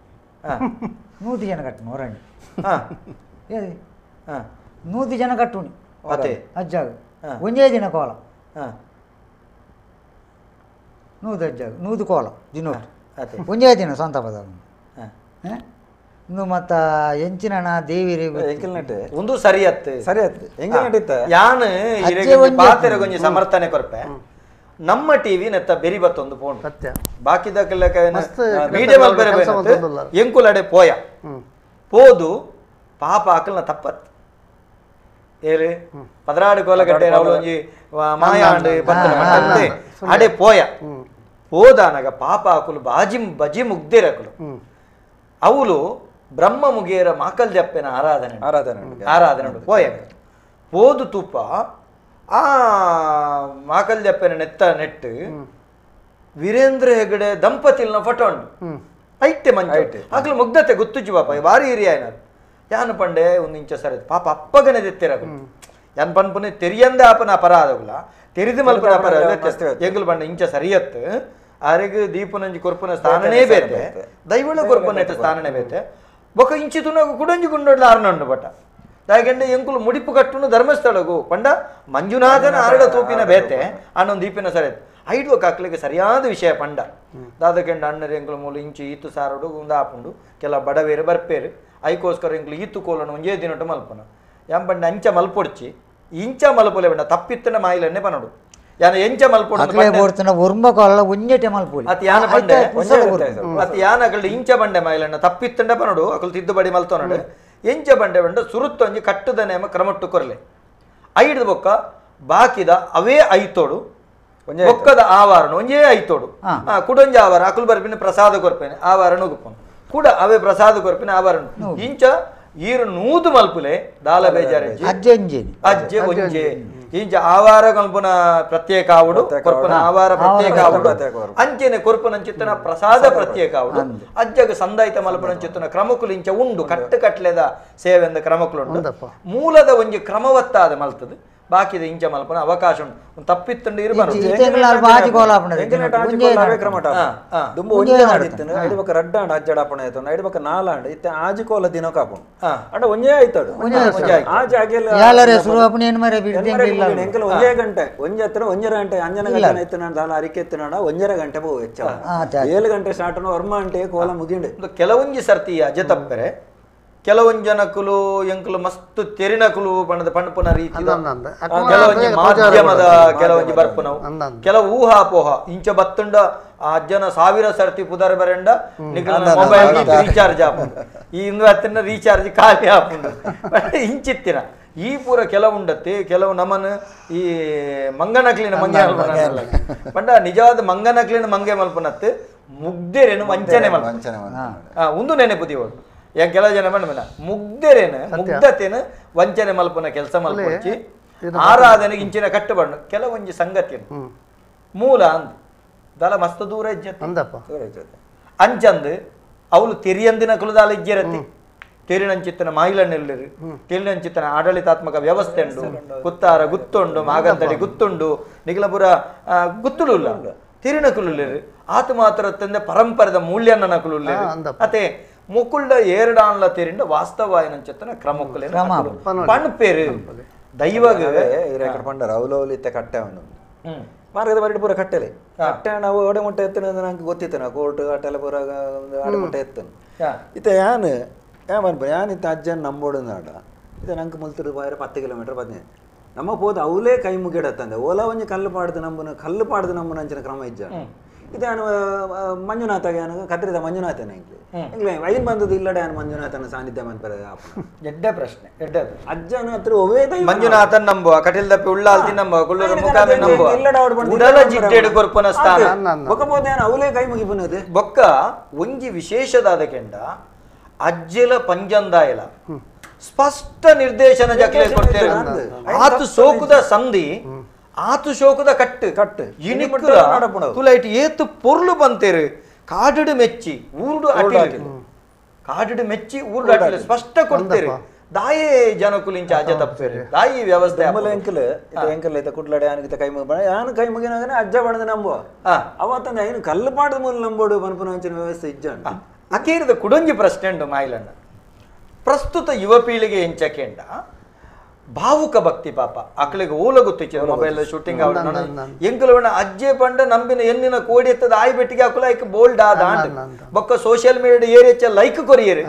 ನೂದು ಜನ ಕಟ್ಟುನು ಒರಣೆ ನೂದು ಜನ ಕಟ್ಟುನಿ ಅಜ್ಜಾಗ ಒಂದೇ ದಿನ ಕೋಲ ನೂದು ಅಜ್ಜಾಗ ನೂದು ಕೋಲ ದಿನೋಟು ಒಂದೇ ದಿನ ಸ್ವಂತ ಪದ ಇನ್ನು ಮತ್ತ ಎಂಚಿನ ದೇವಿರಿ ಒಂದು ಸರಿ ಅತ್ತು ಸರಿ ಅತ್ತು ಹೆಂಗೆ ನಡೀತ ಯಾನು ಪಾತೆರೆ ಕೊಂಚ ಸಮರ್ಥನೆ ಕೊರ್ಪೆ ನಮ್ಮ ಟಿವಿ ನೆತ್ತ ಬೆರಿ ಬತ್ತೊಂದು ಫೋನ್ ಸತ್ಯ ಬಾಕಿದ ಮೀಡಿಯಾ ಮಲ್ಪೆರೆ ಎಂಕುಲಡೆ ಪೋಯ ಪೋದು ಪಾಪ ಅಕಲ್ನ ತಪ್ಪತ್ ಏರು ಪದರಾಡು ಕೋಲಗಟ್ಟೆ ಒಂಜಿ ಮಾಯಾಂಡು ಪತ್ತನೆ ಅಡೆ ಪೋಯ ಪೋದಾನಗ ಪಾಪ ಅಕುಲು ಬಾಜಿ ಬಜಿ ಮುಗ್ದಿರಕುಲು ಅವಳು ಬ್ರಹ್ಮ ಮುಗಿಯರ ಮಾಕಲ್ ಜಪ್ಪೆನ ಆರಾಧನೆ ಆರಾಧನೆ ಆರಾಧನೆ ಪೋಯ ಪೋದು ತುಪ್ಪ ಆ ಮಾಕಲ್ ಜಪ್ಪೆನ ನೆತ್ತ ನೆಟ್ಟು ವೀರೇಂದ್ರ ಹೆಗಡೆ ದಂಪತಿಲ್ನ ಫೋಟೋ ಉಂಡು ಐತೆ ಮಂಚ ಆಗ್ಲು ಮುಗ್ಧತೆ ಗೊತ್ತುಜ್ಜಿ ಪಾಪ ಭಾರಿ ಹಿರಿಯ ಏನಾರು ಯಾನ್ ಪಂಡೆ ಒಂದು ಇಂಚ ಸರಿ ಪಾಪ ಅಪ್ಪಗನೆ ತೆತ್ತಿರಗು ಯಾನ್ ಪನ್ಪುನೆ ತೆರಿಯಂದೆ ಆಪನ ಅಪರಾಧಗುಲ ತೆರಿದು ಮಲ್ಪನ ಅಪರ ಎಂಗುಲು ಬಣ್ಣ ಇಂಚ ಸರಿಯತ್ತು ಆರೆಗ್ ದೀಪನಂಜಿ ಕೊರ್ಪುನ ಸ್ಥಾನನೇ ಬೇತೆ ದೈವಳ ಕೊರ್ಪುನ ಸ್ಥಾನನೇ ಬೇತೆ ಬೊಕ ಇಂಚಿ ತುನಗು ಕುಡಂಜಿ ಗುಂಡೊಡ್ಲ ಆರ್ನಂಡು ಬಟ ದಾಯೆಗಂಡ ಎಂಕುಲು ಮುಡಿಪು ಕಟ್ಟುನು ಧರ್ಮಸ್ಥಳಗು ಪಂಡ ಮಂಜುನಾಥನ ಆರಡ ತೂಪಿನ ಬೇತೆ ಅಣ್ಣೊಂದು ದೀಪಿನ ಸರಿ ಐಡುವ ಕಾಕ್ಲಿಗೆ ಸರಿಯಾದ ವಿಷಯ ಪಂಡ ದಾದಕೆಂಡ ಅಣ್ಣರು ಎಂಕುಲು ಮೂಲು ಇಂಚು ಈತು ಸಾರೋಡು ಉಂದಾಪುಂಡು ಕೆಲ ಬಡವೇರು ಬರ್ಪೇರು ಐಕೋಸ್ಕರ ಎಂಕುಲು ಈತು ಕೋಲನು ಒಂಜೇ ದಿನಟು ಮಲ್ಪನ ಎಂಪಂಡ ಅಂಚ ಮಲ್ಪೊಡ್ಚಿ ಇಂಚ ಮಲ್ಪೊಲೆ ಬಂಡ ತಪ್ಪಿತ್ತನ ಮಾಯಿಲನ್ನೇ ಪನಡು ಯಾನ ಎಂಚ ಮಲ್ಪೊಡು ಒರ್ಂಬ ಕೋಲ ಒಂಜೆಟೆ ಮಲ್ಪೊಲಿ ಅತಿ ಯಾನ ಬಂಡೆ ಅತಿ ಯಾನ ಅಕಲ್ಡ ಇಂಚ ಬಂಡೆ ಮಾಯಿಲಣ್ಣ ತಪ್ಪಿತ್ತಂಡ ಪನಡು ಅಕಲ್ ತಿದ್ದುಬಡಿ ಮಲ್ತೋನಡು ಎಂಚ ಬಂಡೆ ಬಂಡ ಸುರುತ್ತೊಂಜಿ ಕಟ್ಟುದ ನೇಮ ಕ್ರಮಟ್ಟು ಕೊರ್ಲೆ ಐಡ್ದ ಬೊಕ್ಕ ಬಾಕಿದ ಅವೇ ಐತೋಡು ಬೊಕ್ಕದ ಆವಾರಣ ಒಂಜೇ ಐತೋಡು ಕುಡೊಂಜಿ ಆವಾರ ಅಕುಲು ಬರ್ಪಿನ ಪ್ರಸಾದ ಕೊರ್ಪೇನೆ ಆವಾರ ನುಗುಪನು ಕೂಡ ಅವೇ ಪ್ರಸಾದ ಕೊರ್ಪಿನ ಆವಾರಣ ಇಂಚ ಈರು ನೂದು ಮಲ್ಪುಲೆ ದಾಲ ಬೇಜಾರೆ ಅಜ್ಜೆ ಅಜ್ಜೆ ಒಂಜೆ ಇಂಚ ಆವಾರ ಕಲ್ಪನ ಪ್ರತ್ಯೇಕ ಆವಡು ಕೊರ್ಪನ ಆವಾರ ಪ್ರತ್ಯೇಕ ಆವಡು ಅಂಚೆನೆ ಕೊರ್ಪನ ಚಿತ್ತನ ಪ್ರಸಾದ ಪ್ರತ್ಯೇಕ ಆವಡು ಅಜ್ಜಗ ಸಂದಾಯಿತ ಮಲ್ಪನ ಚಿತ್ತನ ಕ್ರಮಕುಲು ಇಂಚ ಉಂಡು ಕಟ್ಟು ಕಟ್ಲೆದ ಸೇವೆಂದ ಕ್ರಮಕುಲು ಉಂಡು ಮೂಲದ ಒಂಜಿ ಕ್ರಮವತ್ತಾದ ಮಲ್ತದು ಬಾಕಿದ ಇಂಚ ಮಲ್ಪನ ಅವಕಾಶ ಉಂಟು ತಪ್ಪಿತ್ತಂಡು ಇರಬಾರದು ಆಜಿಕೋಲ ದಿನ ಕಾಪುಂಡು ಅಂಡ ಒಂಜೇ ಆಯ್ತಾಡು ಒಂಜೇ ಗಂಟೆ ಒಂಜೆ ಹತ್ರ ಒಂಜರ ಗಂಟೆ ಅಂಜನ ಗಂಟೆ ಎತ್ತನಾಡ ದಾಲ ಅರಿಕೆ ಎತ್ತನಾಡ ಒಂಜರ ಗಂಟೆ ಪೋ ಹೆಚ್ಚ 7 ಗಂಟೆ ಸ್ಟಾರ್ಟ್ ವರ್ಮ ಗಂಟೆ ಕೋಲ ಮುಗಿಂಡು. ಕೆಲವೊಂಜಿ ಸರ್ತಿ ಅಜ ತಪ್ಪರೆ ಕೆಲವೊಂದು ಜನಕುಲು ಎಂಕುಲು ಮಸ್ತ್ ತೆರಿನಕುಲು ಬಣ್ಣದ ಪಣ್ಣಪುನ ರೀತಿ ಕೆಲವೊಂಜಿ ಮಾಧ್ಯಮದ ಕೆಲವೊಂಜಿ ಬರ್ಪುನವು ಕೆಲವು ಊಹಾಪೋಹ ಇಂಚ ಬತ್ತುಂಡ ಆ ಅಜ್ಜನ 1000 ಸರ್ತಿ ಪುದರ್ ಬರಂಡ ನಿಗಲ ಮೊಬೈಲ್ ರೀಚಾರ್ಜ್ ಆಪುಂಡು ಈ ಇಂದು ಹತ್ತಿನ ರೀಚಾರ್ಜ್ ಖಾಲಿ ಆಪುಂಡು ಇಂಚಿತ್ತಿನ ಈ ಪೂರ ಕೆಲವುಂಡತ್ತೆ ಕೆಲವು ನಮನ್ ಈ ಮಂಗನಕ್ಲಿನ ಮಂಗೆ ಮಲ್ಪನ ಪಂಡ ನಿಜವಾದ ಮಂಗನಕ್ಲಿನ ಮಂಗೆ ಮಲ್ಪನತ್ತು ಮುಗ್ಧರೇನು ವಂಚನೆ ಮಲ್ಪನ ಒಂದು ನೆನಪು ದೇವರು ಯಾಕೆ ಕೆಲವು ಜನ ಮೇಡಮ್ ಮುಗ್ಧರೇನು ಮುಗ್ಧತೇನು ವಂಚನೆ ಮಲ್ಪನ ಕೆಲಸ ಮಲ್ಪೊಚ್ಚಿ ಆರಾಧನೆಗೆ ಇಂಚಿನ ಕಟ್ಟುಬಣ್ಣು ಕೆಲವೊಂಜಿ ಸಂಗತಿಯನ್ನು ಮೂಲ ಅಂದ್ ದಲ ಮಸ್ತ್ ದೂರ ಇಜ್ಜತ್ತೆ ಅಂಚಂದು ಅವಳು ತೆರಿಯಂದಿನ ಕುಲದಾಲ ಇಜ್ಜಿರತ್ತೆ ತೆರಿನಂಚಿತ್ತನ ಮಾಯಿಲನ್ನೆಲ್ಲರು ತೆರಿನಂಚಿತ್ತನ ಆಡಳಿತಾತ್ಮಕ ವ್ಯವಸ್ಥೆ ಉಂಡು ಕುತ್ತಾರ ಗುತ್ತುಂಡು ಮಾಗಂತಡಿ ಗುತ್ತುಂಡು ನಿಗಲಪುರ ಗುತ್ತುಳುಲ್ಲ ತೆರಿನ ಕುಲುಲ್ಲೇರು ಆತ ಮಾತ್ರ ತಂದೆ ಪರಂಪರೆದ ಮೂಲ್ಯನ ಕುಲುಲ್ಲೇರು ಅತೆ ಮುಕುಲ್ಡ ಏರಡಾನ್ಲ ತೆರಿಂಡ ವಾಸ್ತವಾಯನಂಚತ್ತನ ಕ್ರಮಕ್ಕುಲೇನ ಪಣ್ಪೇರು ದೈವಗ ಪಂಡರ ಅವಲವಲಿ ಇತ್ತ ಕಟ್ಟೆ ಅವನು ಮಾರ್ಗದ ಬರಡಿ ಪೂರ ಕಟ್ಟೆಲೆ ಕಟ್ಟೆ ನಾವು ಓಡೆ ಮುಟ್ಟೆ ಎತ್ತನ ನಂಗೆ ಗೊತ್ತಿತ್ತು ನಾವು ಕೋರ್ಟ್ ಕಟ್ಟೆಲ್ಲ ಪೂರ ಆಡೆ ಮುಟ್ಟೆ ಎತ್ತನು ಇತ್ತ ಯಾನ್ ಯಾನ್ ಯಾನ್ ಇತ್ತ ಅಜ್ಜನ್ ನಂಬೋಡು ನಾಡ ಇತ್ತ ನಂಗೆ ಮುಲ್ತಿರು ಬಾಯರ 10 ಕಿಲೋಮೀಟರ್ 15 ನಮ್ಮ ಪೋದು ಅವಲೇ ಕೈ ಮುಗಿಡತ್ತಂದೆ ಓಲಾ ಒಂಜಿ ಕಲ್ಲು ಪಾಡ್ದು ನಂಬುನ ಕಲ್ಲು ಪಾಡ್ದು ನಂಬುನ ಅಂಚಿನ ಕ್ರಮ ಇಜ್ಜ ಇದು ಮಂಜುನಾಥ ಕದ್ರಿದ ಮಂಜುನಾಥನ ಎಂಗ್ಲೆ ಐನ್ ಬಂದದ್ದು ಇಲ್ಲಡೆ ಮಂಜುನಾಥನ ಸಾನ್ನಿಧ್ಯ ಮನ್ಪರ ಎಡ್ಡೆ ಪ್ರಶ್ನೆ ಎಡ್ಡೆ ಅಜ್ಜನ ಹತ್ರ ಒವೇ ಮಂಜುನಾಥನ್ ನಂಬುವ ಕಟಿಲ್ ದಪ್ಪಿ ಉಳ್ಳಾಲ್ತಿ ನಂಬುವ ಕುಳ್ಳೂರ ಮುಖಾಮಿ ನಂಬುವ ಉಡಲ ಜಿಡ್ಡೆಡು ಕೊರ್ಪನ ಸ್ಥಾನ ಬೊಕ್ಕ ಅವಲೇ ಕೈ ಮುಗಿಪುನದು ಬೊಕ್ಕ ಒಂಜಿ ವಿಶೇಷದಾದ ಕೆಂಡ ಅಜ್ಜಲ ಪಂಜಂದಾಯಲ ಸ್ಪಷ್ಟ ನಿರ್ದೇಶನ ಜಕ್ಲೆ ಕೊಡ್ತೇವೆ ಆತು ಸೋಕುದ ಸಂಧಿ ಆತು ಶೋಕದ ಕಟ್ಟು ಕಟ್ಟು ಇನಿಕುಲ ತುಲೈಟ್ ಏತು ಪೊರ್ಲು ಬಂತೇರು ಕಾಡುಡು ಮೆಚ್ಚಿ ಊರುಡು ಅಟಿಲು ಕಾಡುಡು ಮೆಚ್ಚಿ ಊರುಡು ಅಟಿಲು ಸ್ಪಷ್ಟ ಕೊಡ್ತೇರು ದಾಯೇ ಜನಕುಲಿಂಚ ಅಜ ತಪ್ಪೇರು ದಾಯಿ ವ್ಯವಸ್ಥೆ ಎಂಕಲ್ ಎಂಕಲ್ ಐತ ಕುಡ್ಲಡೆ ಯಾನಿಗಿತ ಕೈ ಮುಗಿ ಯಾನು ಕೈ ಮುಗಿನಾಗನೆ ಅಜ್ಜ ಬಣದ ನಂಬುವ ಅವತ್ತಂದ ಏನು ಕಲ್ಲು ಪಾಡದ ಮೂಲ ನಂಬೋಡು ಬನ್ಪುನ ಅಂಚಿನ ವ್ಯವಸ್ಥೆ ಇಜ್ಜ ಅಕೇರಿದ ಕುಡೊಂಜಿ ಪ್ರಶ್ನೆ ಉಂಡು ಮಾಯಿಲಣ್ಣ ಪ್ರಸ್ತುತ ಯುವ ಪೀಳಿಗೆ ಎಂಚಕೇಂಡ ಭಾವುಕ ಭಕ್ತಿ ಪಾಪ ಅಕ್ಳಿಗೆ ಓಲ ಗೊತ್ತಿಚ್ಚ ಮೊಬೈಲ್ ಶೂಟಿಂಗ್ ಎಂಕುಲವಣ್ಣ ಅಜ್ಜೆ ಪಂಡ ನಂಬಿನ ಎನ್ನಿನ ಕೋಡಿ ಎತ್ತದ ಆಯಿ ಬೆಟ್ಟಿಗೆ ಅಕುಲ ಐಕ್ ಬೋಲ್ಡ್ ಆದ ಬೊಕ್ಕ ಸೋಷಿಯಲ್ ಮೀಡಿಯಾ ಏರಿಯಚ್ಚ ಲೈಕ್ ಕೊರಿಯರು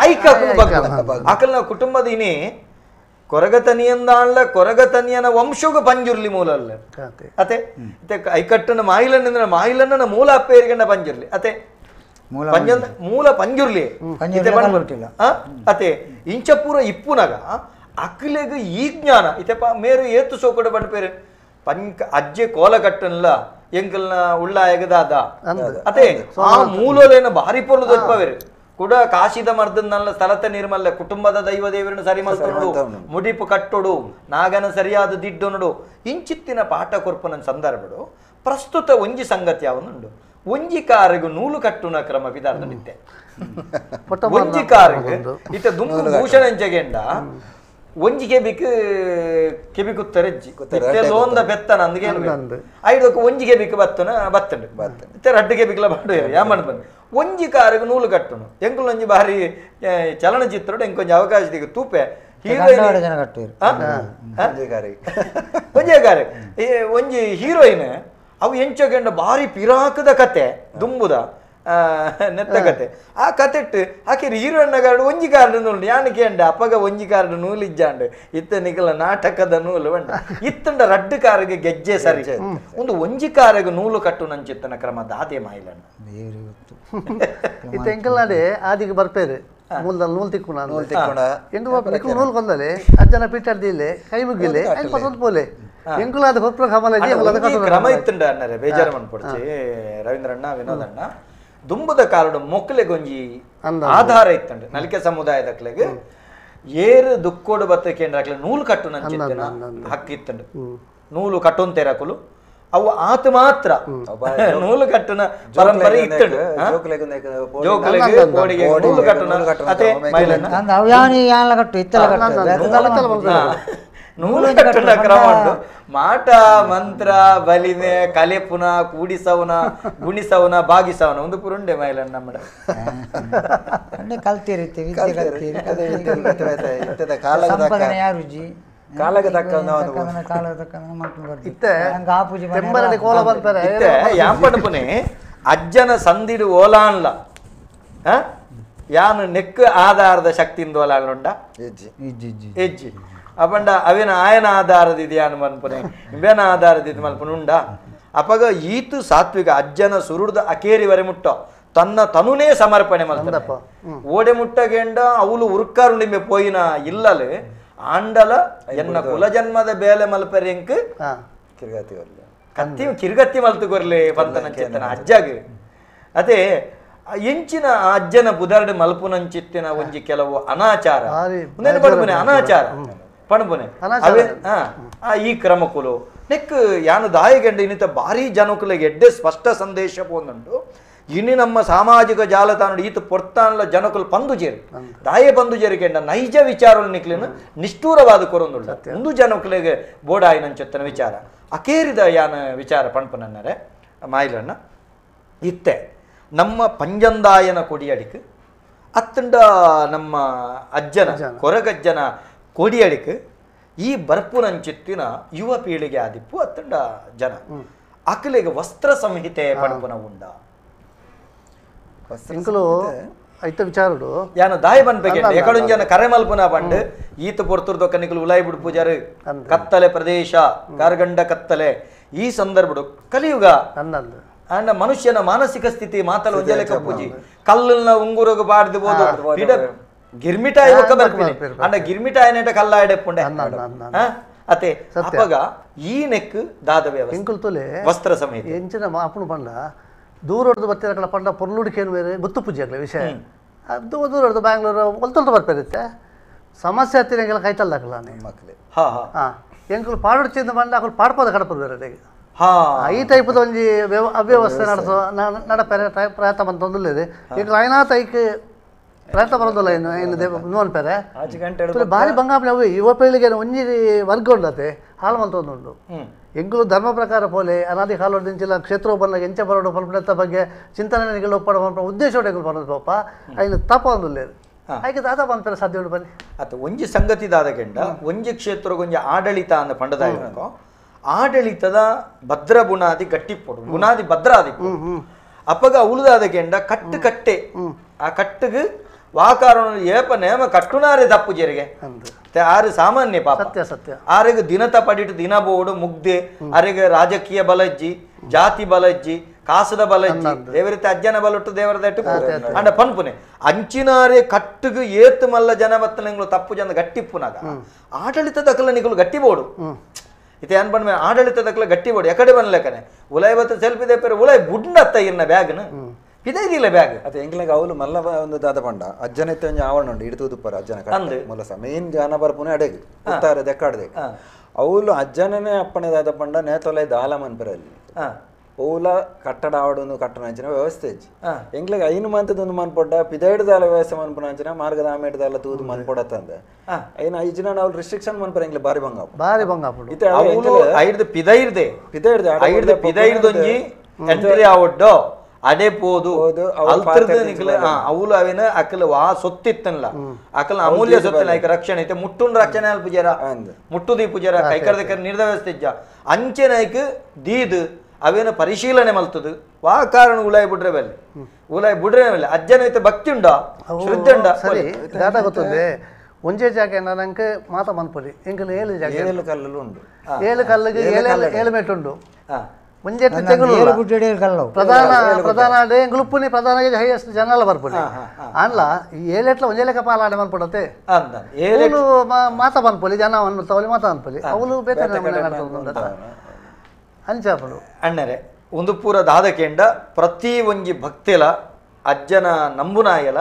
ಐಕ್ ಅಕುಲು ಬಗ್ಗ ಅಕಲ್ನ ಕುಟುಂಬದ ಇನಿ ಕೊರಗತನಿಯಂದಾಣ್ಲ ಕೊರಗತನಿಯನ ವಂಶಗ ಪಂಜುರ್ಲಿ ಮೂಲಲ್ಲ ಅತೆ ಐಕಟ್ಟನ ಮಾಯಿಲನ್ನ ಮಾಯಿಲನ್ನ ಮೂಲ ಅಪ್ಪೇರಿಗಂಡ ಪಂಜುರ್ಲಿ ಅತೆ ಮೂಲ ಪಂಜುರ್ಲಿ ಅತೆ ಇಂಚಪೂರ ಇಪ್ಪುನಗ ಅಕ್ಲೆಗ್ ಈ ಜ್ಞಾನ ಇತೆಪ ಮೇರು ಏತು ಸೋಕುಡ ಪಂಡ್ಪೇರು ಪಂಕ ಅಜ್ಜೆ ಕೋಲಕಟ್ಟನ್ಲ ಎಂಕಲ್ನ ಉಳ್ಳಾಯಗದಾದ ಅತೆ ಆ ಮೂಲೋಲೇನ ಭಾರಿ ಪೊರ್ಲು ದೊಡ್ಪವೇರು ಕೂಡ ಕಾಶಿದ ಮರ್ದನ್ನಲ್ಲ ಸ್ಥಳತ ನಿರ್ಮಲ್ಲ ಕುಟುಂಬದ ದೈವ ದೇವರನ್ನು ಸರಿ ಮಲ್ತೊಡು ಮುಡಿಪು ಕಟ್ಟೊಡು ನಾಗನ ಸರಿಯಾದ ದಿಡ್ಡೊನಡು ಇಂಚಿತ್ತಿನ ಪಾಠ ಕೊರ್ಪುನ ಸಂದರ್ಭಡು ಪ್ರಸ್ತುತ ಒಂಜಿ ಸಂಗತಿ ಯಾವನುಂಡು ಒಂಜಿ ಕಾರಿಗು ನೂಲು ಕಟ್ಟುನ ಕ್ರಮ ವಿಧಾನದಿತ್ತೆ ಒಂಜಿ ಕಾರಿಗು ಇತ್ತ ದುಂಬು ಭೂಷಣ ಎಂಚಗೆಂಡ ಒಂಜಿ ಕೆಬಿಕ್ ಕೆಬಿ ಕುತ್ತರೆಜ್ಜಿ ಲೋಂದ ಬೆತ್ತನ ಅಂದ್ಗೆ ಐದಕ್ಕೆ ಒಂಜಿ ಕೆಬಿಕ್ ಬತ್ತನ ಬತ್ತಂಡು ಇತ್ತೆ ರಡ್ಡು ಕೆಬಿಕ್ಲ ಬಾಡುವೆರು ಯಾಮನ್ ಬಂದು ಒಂಜಿ ಕಾರಿಗೆ ನೂಲು ಕಟ್ಟುನು ಎಂಕುಲು ಒಂಜಿ ಬಾರಿ ಚಲನಚಿತ್ರಡು ಎಂಕೊಂಜಿ ಅವಕಾಶ ದಿಗ ತೂಪೆ ಹೀರೋಯಿನ್ ಒಂಜೇ ಕಾರೆ ಒಂಜಿ ಹೀರೋಯಿನ್ ಅವು ಎಂಚಗೆಂಡ ಬಾರಿ ಪಿರಾಕದ ಕತೆ ದುಂಬುದ ನೆತ್ತ ಕತೆ ಆ ಕತೆಟ್ಟು ಆಕೆ ಹೀರೋಯಿನ ಕಾರ್ಡ್ ಒಂಜಿ ಕಾರ್ಡ್ ನೂಲು ಯಾನ್ ಕೇಂಡ ಅಪ್ಪಗ ಒಂಜಿ ಕಾರ್ಡ್ ನೂಲು ಇಜ್ಜಾಂಡು ಇತ್ತ ನಿಕಲ ನಾಟಕದ ನೂಲು ಬಂಡ ಇತ್ತಂಡ ರಡ್ಡು ಕಾರಿಗೆ ಗೆಜ್ಜೆ ಸರಿ ಒಂದು ಒಂಜಿ ಕಾರಿಗೆ ನೂಲು ಕಟ್ಟು ನಂಚಿತ್ತನ ಕ್ರಮ ದಾದೆ ಮಾಯಿಲಣ್ಣ ಇತ್ತ ಎಂಕಲ್ನಾಡೆ ಆದಿಗೆ ಬರ್ಪೇರು ಮೂಲದಲ್ಲಿ ನೂಲು ತಿಕ್ಕುಣ ಎಂಟು ನಿಕ್ಕುಲು ನೂಲು ಕೊಂದಲೆ ಅಜ್ಜನ ಪೀಟಾಡ್ದಿಲ್ಲೆ ಕೈ ಮುಗ್ಗಿಲೆ ಪಸಂದ್ ಪೋಲೆ ಎಂಕುಲಾದ ಕೊಪ್ರ ಕ್ರಮ ಇತ್ತಂಡ ಅಣ್ಣರೇ ಬೇಜಾರು ಮನ್ಪೊಡ್ಚಿ ರವೀಂದ್ರಣ್ಣ ವಿನೋದಣ್ಣ ದುಂಬುದ ಕಾಲಡು ಮೊಕ್ಕಲೆಗೊಂಜಿ ಆಧಾರ ಇತ್ತಂಡು ನಲಿಕೆ ಸಮುದಾಯದಕ್ಲೆಗ್ ಏರು ದುಕ್ಕೋಡು ಬತ್ತ ಕೇಂದ್ರ ನೂಲು ಕಟ್ಟು ನಂಚಿತ್ತನ ಹಕ್ಕಿತ್ತಂಡು ನೂಲು ಕಟ್ಟೊಂತೇರಕುಲು ಅವು ಆತ ಮಾತ್ರ ನೂಲು ಕಟ್ಟುನ ಪರಂಪರೆ ಇತ್ತಂಡು ಜೋಕುಲೆಗ್ ಕೋಡಿಗೆ ನೂಲು ಕಟ್ಟುನ ಅತೆ ಮೈಲಣ್ಣ ನೂಲು ಕಟ್ಟುನ ಕ್ರಮ ಉಂಟು. ಮಾಟ ಮಂತ್ರ ಬಲಿಮೆ ಕಲೆಪುನ ಕೂಡಿಸವನ ಗುಣಿಸವನ ಬಾಗಿಸವನ ಒಂದು ಪುರುಂಡೆ ಮೈಲಣ್ಣ ನಮ್ಮ ಯಾಂಪಣಪುನೆ ಅಜ್ಜನ ಸಂದಿಡು ಓಲಾನ್ಲ ಯಾನು ನೆಕ್ ಆಧಾರದ ಶಕ್ತಿಯಿಂದ ಓಲಾನ್ಲುಂಡ ಎಜ್ಜಿ ಅಪಂಡ ಅವೇನ ಆಯನ ಆಧಾರದ ಇದೆಯಾನು ಮನ್ಪುನೆ ಇಂಬೇನ ಆಧಾರದ ಇದು ಮನ್ಪುನೆ ಉಂಡ ಅಪಗ ಈತು ಸಾತ್ವಿಕ ಅಜ್ಜನ ಸುರುಡ್ದ ಅಕೇರಿವರೆ ಮುಟ್ಟ ತನ್ನ ತನುನೇ ಸಮರ್ಪಣೆ ಮಲ್ತಪ್ಪ ಓಡೆ ಮುಟ್ಟಗೆಂಡ ಅವಳು ಉರ್ಕಾರುಂಡಿಂಬೆ ಪೋಯಿನ ಇಲ್ಲಲು ಆಂಡಲ ಎನ್ನ ಕುಲಜನ್ಮದ ಬೇಲೆ ಮಲ್ಪೆರೆಂಕ್ ಕತ್ತಿ ಕಿರ್ಗತ್ತಿ ಮಲ್ತು ಕೊರ್ಲೆ ಪಂತನಂಚಿತ್ತನ ಅಜ್ಜಾಗ ಅದೇ ಎಂಚಿನ ಅಜ್ಜನ ಬುದರ್ಡ್ ಮಲ್ಪುನಂಚಿತ್ತಿನ ಒಂಜಿ ಕೆಲವು ಅನಾಚಾರ ಪಣಪುನೆ ಅನಾಚಾರ ಪಣಪುನೆ ಅವೇ ಈ ಕ್ರಮಕುಲು ನೆಕ್ ಯಾನು ದಾಯಿಗಂಡ ಇನ್ನಿತ ಭಾರಿ ಜನಕುಲೆಗೆ ಎಡ್ಡೆ ಸ್ಪಷ್ಟ ಸಂದೇಶ ಪೋಂದುಂಡು. ಇನ್ನು ನಮ್ಮ ಸಾಮಾಜಿಕ ಜಾಲತಾಣ ಈತ ಪೊರ್ತಾನ್ಲ ಜನಕುಲು ಪಂದು ಜೇರು ದಾಯೆ ಪಂದು ಜೇರಿಕೆಂಡ ನೈಜ ವಿಚಾರ ನಿಕ್ಲಿನ ನಿಷ್ಠೂರವಾದ ಕೊರೊಂದುಂಡು ಒಂದು ಜನಕುಲೆಗೆ ಬೋಡಾಯಿನಂಚೊತ್ತನ ವಿಚಾರ ಅಕೇರಿದ ಯಾನ ವಿಚಾರ ಪಣಪನನ್ನರೆ ಮಾಯಿಲಣ್ಣ ಇತ್ತೆ ನಮ್ಮ ಪಂಜಂದಾಯನ ಕೊಡಿಯಡಿಕ್ ಅತ್ತಂಡ ನಮ್ಮ ಅಜ್ಜನ ಕೊರಗಜ್ಜನ ಕೊಡಿಯಡಿಕ್ ಈ ಬರ್ಪುನಂಚಿತ್ತಿನ ಯುವ ಪೀಳಿಗೆ ಆದಿಪ್ಪು ಅತ್ತಂಡ ಜನ ಅಕಲೆಗೆ ವಸ್ತ್ರ ಸಂಹಿತೆ ಪಣಪುನ ಉಂಡ ಐತ ವಿಚಾರಡು ಯಾನು ದಾಯಿ ಬನ್ಬೇಕೆ ಎಕಡೊಂಜನ ಕರೆ ಮಲ್ಪುನ ಪಂಡು ಈತ ಪೊರ್ತುರ್ದೊಕ್ಕ ನಿಕುಲು ಉಲಾಯಿ ಬಿಡು ಪೂಜಾರು ಕತ್ತಲೆ ಪ್ರದೇಶ ಕಾರ್ಗಂಡ ಕತ್ತಲೆ ಈ ಸಂದರ್ಭಡು ಕಲಿಯುಗ ಅಂಡ ಮನುಷ್ಯನ ಮಾನಸಿಕ ಸ್ಥಿತಿ ಮಾತಲ ಒಂಜಲೆ ಕಪ್ಪುಜಿ ಕಲ್ಲನ್ನ ಉಂಗುರಗು ಬಾಡ್ದು ಗಿರ್ಮಿಟಾಯಿ ಒಕ್ಕ ಬರ್ಪಿನಿ ಅಂಡ ಗಿರ್ಮಿಟಾಯಿನೇಟ ಕಲ್ಲಾಯಡೆಪ್ಪುಂಡೆ ಅತೆ ಅಪಗ ಈ ನೆಕ್ ದಾದ ವ್ಯವಸ್ಥೆ ವಸ್ತ್ರ ಸಂಹಿತೆ ಎಂಚಿನ ಅಪ್ಪನು ಪಂಡ ದೂರೊಡ್ದು ಬರ್ತಿರಕಲ ಪಂಡ ಪೊರ್ಲುಡಿಕೇನು ಬೇರೆ ಗೊತ್ತು ಪೂಜೆ ಆಗಲಿ ವಿಷಯ ಅದು ದೂರೊಡ್ದು ಬ್ಯಾಂಗ್ಳೂರು ಒಲ್ತೊಲ್ತು ಬರ್ಪೇರಿತ್ತೆ ಸಮಸ್ಯೆ ಹತ್ತಿರ ಎಂಗೆಲ್ಲ ಕೈತಲ್ದಾಕಲ್ಲ ಮಕ್ಕಳು ಹಾ ಹಾ ಎಂಕುಲು ಪಾಡೊಡ್ಚಿಂದ ಪಂಡ ಅಕುಲು ಪಾಡ್ಪದ ಕಡಪದ ಬೇರೆ ಈ ಟೈಪದ ಒಂಜಿ ಅವ್ಯವಸ್ಥೆ ನಡೆಸೋ ನಡಪೆರೆ ಪ್ರಯತ್ನ ಬಂತೊಂದುಲ್ಲೇದು ಈಗ ಐನಾತ ಐಕ್ ಪ್ರಯತ್ನ ಬರೋದಿಲ್ಲ ಇನ್ನು ಇನ್ನು ದೇವ ಅನ್ಪೇರೆ ಭಾರಿ ಬಂಗಾಪನೆ ಅವು ಯುವ ಪೀಳಿಗೆ ಒಂಜಿ ವರ್ಗ ಉಂಡತೆ ಹಾಳು ಮಂತೊಂದುಂಡು ಎಂಕುಲು ಧರ್ಮ ಪ್ರಕಾರ ಪೋಲೆ ಅನಾದಿ ಕಾಲೋದಿಂಚಿಲ್ಲ ಕ್ಷೇತ್ರ ಬಂದಾಗ ಎಂಚ ಬರೋಡು ಪಲ್ಪನೆತ್ತ ಬಗ್ಗೆ ಚಿಂತನೆ ಒಪ್ಪಡ ಉದ್ದೇಶ ಎಂಕುಲು ಬರೋದು ಪಾಪ ಐನು ತಪ ಒಂದುಲ್ಲೇದು ಆಯ್ಕೆ ದಾದ ಬಂದ್ಪೇರೆ ಸಾಧ್ಯ ಉಂಡು ಬನ್ನಿ ಅತ್ತ ಒಂಜಿ ಸಂಗತಿ ದಾದಗೆಂಡ ಒಂಜಿ ಕ್ಷೇತ್ರಗೊಂಜಿ ಆಡಳಿತ ಅಂದ ಪಂಡದಾಯ ಆಡಳಿತದ ಭದ್ರ ಬುನಾದಿ ಗಟ್ಟಿಪೊಡು ಬುನಾದಿ ಭದ್ರಾದಿ ಅಪ್ಪಗ ಉಳುದಾದಗೆಂಡ ಕಟ್ಟು ಕಟ್ಟೆ ಆ ಕಟ್ಟಿಗೆ ವಾಕಾರಣ ಏಪ ನೇಮ ಕಟ್ಟುನಾರೆ ತಪ್ಪು ಜರಿಗೆ ಆರು ಸಾಮಾನ್ಯ ಪಾಪ ಸತ್ಯ ಸತ್ಯ ಆರೆಗೆ ದಿನತ ಪಡಿಟ್ಟು ದಿನ ಬೋಡು ಮುಗ್ದೆ ಆರೆಗೆ ರಾಜಕೀಯ ಬಲಜ್ಜಿ ಜಾತಿ ಬಲಜ್ಜಿ ಕಾಸದ ಬಲಜ್ಜಿ ದೇವರಿತ ಅಜ್ಜನ ಬಲೊಟ್ಟು ದೇವರ ದಟ್ಟು ಅಂಡ ಪನ್ಪುನೆ ಅಂಚಿನಾರೆ ಕಟ್ಟುಗು ಏತು ಮಲ್ಲ ಜನ ಬತ್ತನೆಗಳು ತಪ್ಪು ಜನ ಗಟ್ಟಿಪ್ಪುನಾಗ ಆಡಳಿತದ ಅಕಲ ನಿಕಲು ಗಟ್ಟಿ ಬೋಡು ಇತ್ತೆ ಏನ್ ಪಂಡ ಆಡಳಿತದಕ್ಲ ಗಟ್ಟಿ ಬೋಡು ಎಕಡೆ ಬನ್ಲೆಕನೆ ಉಲಾಯ್ ಬತ್ತ ಸೆಲ್ಫಿ ದೇಪೇರೆ ಉಲಾಯ್ ಬುಡ್ನತ್ತ ಇನ್ನ ಬ್ಯಾಗ್ನ ಇದೇ ಬ್ಯಾಗ್ ಅದೇ ಎಂಕ್ಲೆಗ್ ಅವಲು ಮಲ್ಲ ಒಂದು ದಾದ ಪಂಡ ಅಜ್ಜನ ಇತ್ತೆ ಒಂಜಿ ಆವರಣ ಉಂಡು ಇಡ್ತು ತುಪ್ಪರ ಅಜ್ಜನ ಕಟ್ಟೆ ಮೂಲ ಸಹ ಮೇನ್ ಜನ ಬರ್ಪುನೆ ಅಡೆಗ್ ಉತ್ತಾರೆ ದೆಕ್ಕಾಡ್ದೆ ಅವಲು ಅಜ್ಜನನೇ ಅಪ್ಪಣೆ ದಾದ ಪಂಡ ನೇತೊಲೆ ದಾಲ ಮನ್ಪೆರೆ ಅಲ್ಲಿ ಓಲ ಕಟ್ಟಡ ಆವಡೊಂದು ಕಟ್ಟಣ ವ್ಯವಸ್ಥೆ ಇಜ್ಜಿ ಎಂಕ್ಲೆಗ್ ಐನು ಮಂತದೊಂದು ಮನ್ಪೊಡ್ಡ ಪಿದೈಡ್ದಾಲ ವ್ಯವಸ್ಥೆ ಮನ್ಪುನ ಮಾರ್ಗದ ಆಮೇಟದಾಲ ತೂದು ಮನ್ಪೊಡತ್ತಂದೆ ಐನ ಐಜಿನ ನಾವು ರಿಸ್ಟ್ರಿಕ್ಷನ್ ಮನ್ಪರ ಎಂಕ್ಲೆ ಬಾರಿ ಬಂಗ ಬಾರಿ ಬಂಗ ಆಪುಂಡು ಇತ್ತೆ ಅವುಲು ಐಡ್ದು ಪಿದೈರ್ದೆ ಪಿದೈಡ್ದೆ ಐಡ್ದು ಪಿದೈರ್ದೊಂಜಿ ಎಂಟ್ರಿ ಆವಡ್ಡೋ ಅಡೆ ಪೋದು ಅಲ್ತರ್ದು ನಿಕ್ಲೆ ಅವುಲು ಅವೇನ ಅಕಲ್ ವಾ ಸೊತ್ತಿತ್ತನ್ಲ ಅಕಲ್ ಅಮೂಲ್ಯ ಸೊತ್ತಿನ ಐಕ ರಕ್ಷಣೆ ಐತೆ ಮುಟ್ಟುನ್ ರಕ್ಷಣೆ ಅಲ್ಪ ಪೂಜಾರ ಮುಟ್ಟು ದೀ ಪೂಜಾರ ಕೈಕರ್ದ ಕರ್ ನೀರ್ದ ವ್ಯವಸ್ಥೆ ಇಜ್ಜ ಅಂಚೆನ ಐಕ್ ದೀದ್ ಅವೇನ ಪರಿಶೀಲನೆ ಮಲ್ತದು ವಾ ಕಾರಣ ಉಲಾಯಿ ಬಿಡ್ರೆ ಬೆಲೆ ಉಲಾಯಿ ಬಿಡ್ರೆ ಬೆಲೆ ಅಜ್ಜನ ಐತೆ ಭಕ್ತಿ ಉಂಡ ಶ್ರದ್ಧೆ ಉಂಡ ಸರಿ ದಾದ ಗೊತ್ತುಂದೆ ಒಂಜೇ ಜಾಗ ನಂಗೆ ಮಾತ ಮನ್ಪೊಲಿ ಎಂಕಲ್ ಏಳು ಜಾಗ ಏಳು ಕಲ್ಲುಲು ಉಂಡು ಏಳು ಕಲ್ಲಿಗೆ ಏಳು ಏಳು ಮೆಟ್ಟು ಉಂಡು ಒಂಜೆ ಪ್ರಧಾನ ಪ್ರಧಾನ ಎಂಗ್ಲುಪ್ಪುನಿ ಪ್ರಧಾನ ಹೈಯೆಸ್ಟ್ ಜನಲ ಬರ್ಪುನಿ ಅನ್ಲ ಈ ಏಳೆಟ್ಲ ಒಂಜೇ ಲೆಕ್ಕ ಪಾಲಾಡೆ ಮನ್ಪಡತೆ ಏಳು ಮಾತ ಮನ್ಪೊಲಿ ಜನ ತವಲಿ ಮಾತ ಅನ್ಪೊಲಿ ಅವಳು ಬೇತೆ ಅಂಚಾಪುಡು ಅಣ್ಣರೆ ಒಂದು ಪೂರ ದಾದಕೆಂಡ ಪ್ರತಿ ಒಂಜಿ ಭಕ್ತಿಲ ಅಜ್ಜನ ನಂಬುನಾಯಲ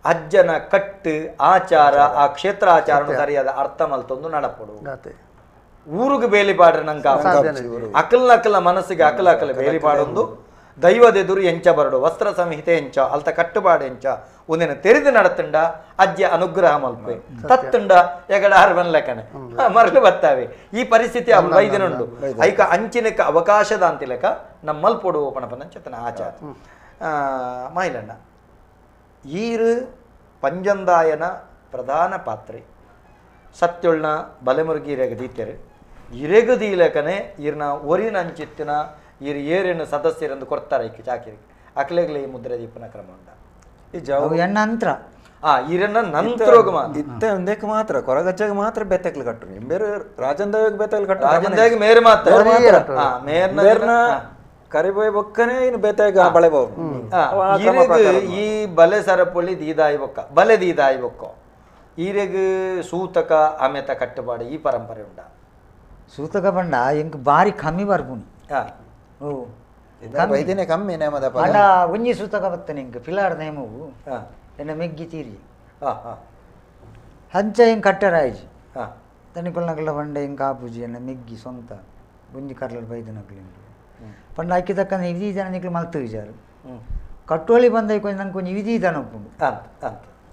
ಅಜ್ಜನ ಕಟ್ಟು ಆಚಾರ ಆ ಕ್ಷೇತ್ರ ಆಚಾರ ಸರಿಯಾದ ಅರ್ಥ ಮಲ್ತೊಂದು ನಡಪಡು ಊರಿಗೆ ಬೇಲಿ ಪಾಡ್ರೆ ನಂಗೆ ಅಕಲ್ನ ಅಕಲ ಮನಸ್ಸಿಗೆ ಅಕಲ ಅಕಲ ಬೇಲಿ ಪಾಡೊಂದು ದೈವದೆದುರು ಎಂಚ ಬರಡು ವಸ್ತ್ರ ಸಂಹಿತೆ ಎಂಚ ಅಲ್ತ ಕಟ್ಟುಪಾಡು ಎಂಚ ಒಂದಿನ ತೆರೆದು ನಡತುಂಡ ಅಜ್ಜ ಅನುಗ್ರಹ ಮಲ್ಪೆ ತತ್ತುಂಡ ಎಗಡ ಆರು ಲೆಕ್ಕನೆ ಮರಳು ಬತ್ತಾವೆ ಈ ಪರಿಸ್ಥಿತಿ ವೈದ್ಯನುಂಡು ಐಕ ಅಂಚಿನಕ್ಕೆ ಅವಕಾಶದ ಅಂತಿಲೆಕ್ಕ ನಮ್ಮಲ್ಪೊಡು ಪಣಪನ ಚೇತನ ಆಚಾರ ಮಹಿಳಣ್ಣ ಈರು ಪಂಜಂದಾಯನ ಪ್ರಧಾನ ಪಾತ್ರೆ ಸತ್ಯೊಳ್ನ ಬಲೆಮುರುಗಿ ಇರೆಗದೀತ್ಯರು ಇರೆಗದೀಲಕನೆ ಈರ್ನ ಒರಿನ ಅಂಚಿತ್ತಿನ ಈರು ಏರಿನ ಸದಸ್ಯರೆಂದು ಕೊಡ್ತಾರೆ ಈಕೆ ಚಾಕಿರಿಗೆ ಅಕ್ಲೆಗ್ಲೆ ಈ ಮುದ್ರೆ ದೀಪನ ಕ್ರಮ ಉಂಡ ಈ ಜಾವು ಎಣ್ಣ ಅಂತ್ರ ಆ ಈರನ್ನ ನಂತರ ಇತ್ತೆ ಒಂದೇಕ್ ಮಾತ್ರ ಕೊರಗಜ್ಜಗೆ ಮಾತ್ರ ಬೆತ್ತಕ್ಲು ಕಟ್ಟು ಬೇರೆ ರಾಜಂದವಾಗ ಬೆತ್ತಕ್ಲು ಕಟ್ಟು ರಾಜಂದಾಗ ಮೇರೆ ಮಾತ್ರ ಮೇರ್ನ ಕರಿಬೋಯ್ ಬೊಕ್ಕನೆ ಇನ್ನು ಬೆತ್ತಾಗ ಬಳೆ ಬಾವು ಈ ಬಲೆ ಸರಪೊಳಿ ದೀದಾಯಿ ಬೊಕ್ಕ ಬಲೆ ದೀದಾಯಿ ಬೊಕ್ಕ ಈರೆಗ್ ಸೂತಕ ಆಮೇತ ಕಟ್ಟುಪಾಡು ಈ ಪರಂಪರೆ ಉಂಡ ಸೂತಕ ಬಂಡ ಎಂಕ್ ಬಾರಿ ಕಮ್ಮಿ ಬರ್ಪುನಿ ಓ ವೈದ್ಯನೇ ಕಮ್ಮಿ ನೇಮದ ಅಲ್ಲ ಒಂಜಿ ಸೂತಕ ಬತ್ತನೆ ಎಂಕ್ ಪಿಲಾರ್ ನೇಮವು ಎನ್ನ ಮೆಗ್ಗಿ ತೀರಿ ಹಂಚ ಎಂಕ್ ಕಟ್ಟರಾಯ್ಜಿ ತನಿಕೊಲ್ನಕಲ ಬಂಡ ಎಂಕ್ ಆಪುಜಿ ಎನ್ನ ಮೆಗ್ಗಿ ಸ್ವಂತ ಒಂಜಿ ಕರ್ಲಡ್ ಬೈದನಕಲು ಪಂಡ ಅಕ್ಕಿ ತಕ್ಕಂದ ವಿಧಿ ಜನ ನಿಕ್ಲು ಮಲ್ತು ವಿಚಾರ ಕಟ್ಟೋಳಿ ಬಂದ ಕೊಂಚ ನಂಗೆ ಕೊಂಚ ವಿಧಿ ದನ ಉಪ್ಪುಂಡು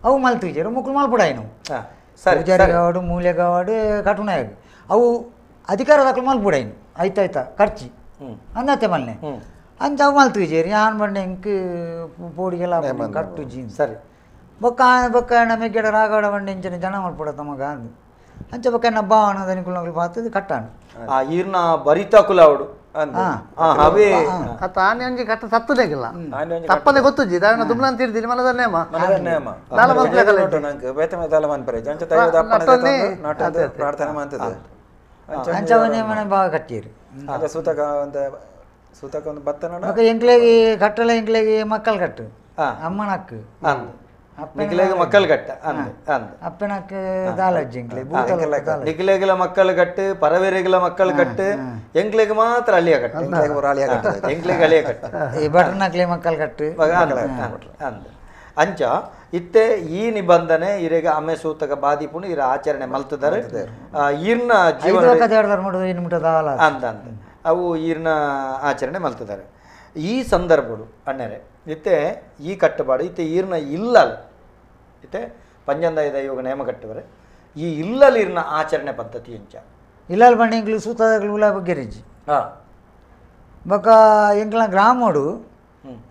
ಅವು ಮಲ್ತು ವಿಚಾರ ಮುಕ್ಕಳು ಮಲ್ಪುಡಾಯಿನವು ಪೂಜಾರಿ ಕಾವಾಡು ಮೂಲೆ ಕಾವಾಡು ಕಟುನಾಯಕ ಅವು ಅಧಿಕಾರದಕ್ಕಲು ಮಲ್ಪುಡಾಯಿನು ಆಯ್ತಾಯ್ತಾ ಖರ್ಚಿ ಅಂದತ್ತೆ ಮಲ್ನೆ ಅಂಚ ಅವು ಮಲ್ತು ವಿಚಾರಿ ಯಾನ್ ಬಂಡೆ ಎಂಕ್ ಪೋಡಿಗೆಲ್ಲ ಕಟ್ಟು ಜೀನ್ ಸರಿ ಬೊಕ್ಕ ಬೊಕ್ಕ ನಮಗೆ ಗಿಡ ರಾಗಡ ಬಂಡೆ ಇಂಚಿನ ಜನ ಮಲ್ಪುಡ ತಮಗ ಅಂದು ಅಂಚ ಬೊಕ್ಕ ನನ್ನ ಬಾವನ ದನಿಕುಲ್ ಪಾತದು ಕಟ್ಟಾನು ಆ ಈರ್ನ ಬರಿತಾಕುಲ ಅವಡು ಅವೇ ತಾನೇ ಒಂಜಿ ಕಟ್ಟ ತತ್ತುನೇಗಿಲ್ಲ ತಪ್ಪದೆ ಗೊತ್ತುಜ್ಜಿ ದಾನ ದುಮ್ಲನ್ ತೀರ್ದಿನಿ ಮನದ ನೇಮ ನೇಮ ಪ್ರಾರ್ಥನೆ ಮಾಡ್ತದೆ ಅಂಚವನೇ ಬಾವ ಕಟ್ಟಿರು ಸೂತಕ ಒಂದು ಸೂತಕ ಒಂದು ಬತ್ತನ ಎಂಕ್ಲೆಗೆ ಕಟ್ಟಲ ಎಂಕ್ಲೆಗೆ ಮಕ್ಕಳು ಕಟ್ಟು ಅಮ್ಮನಕ್ಕು ನಿಕ್ಲೆಗ್ ಮಕ್ಕಳು ಕಟ್ಟ ಅಪ್ಪನಕ್ಕೆ ದಾಲಜ್ಜಿ ಎಂಕ್ಲೆ ನಿಕ್ಲೆಗ್ಲ ಮಕ್ಕಳು ಕಟ್ಟು ಪರವೇರೆಗ್ಲ ಮಕ್ಕಳು ಕಟ್ಟು ಎಂಕ್ಲೆಗ್ ಮಾತ್ರ ಅಳಿಯ ಕಟ್ಟು ಎಂಕ್ಲೆಗ್ ಅಳಿಯ ಕಟ್ಟು ಈ ಬಟರ್ನಕ್ಲೆ ಮಕ್ಕಳು ಕಟ್ಟು ಅಂಚ ಇತ್ತೆ ಈ ನಿಬಂಧನೆ ಇರೆಗ ಅಮೆ ಸೂತಕ ಬಾದಿಪುಣು ಇರ ಆಚರಣೆ ಮಲ್ತದಾರೆ ಈರ್ನ ಜೀವನ ಅಂದ ಅಂದ ಅವು ಈರ್ನ ಆಚರಣೆ ಮಲ್ತದಾರೆ ಈ ಸಂದರ್ಭಡು ಅಣ್ಣರೆ ಇತ್ತೆ ಈ ಕಟ್ಟುಪಾಡು ಇತ್ತೆ ಈರ್ನ ಇಲ್ಲಲ್ ಇತ್ತೆ ಪಂಜಂದಾಯದ ಯೋಗ ನೇಮ ಕಟ್ಟುವರೆ ಈ ಇಲ್ಲಲ್ ಈರ್ನ ಆಚರಣೆ ಪದ್ಧತಿ ಎಂಚ ಇಲ್ಲಲ್ ಬಂಡೆ ಎಂಕ್ಲು ಸೂತದಾಗಲು ಉಲ ಬಗ್ಗೆರಿಜ್ಜಿ ಬೊಕ್ಕ ಎಂಕ್ಲ ಗ್ರಾಮೋಡು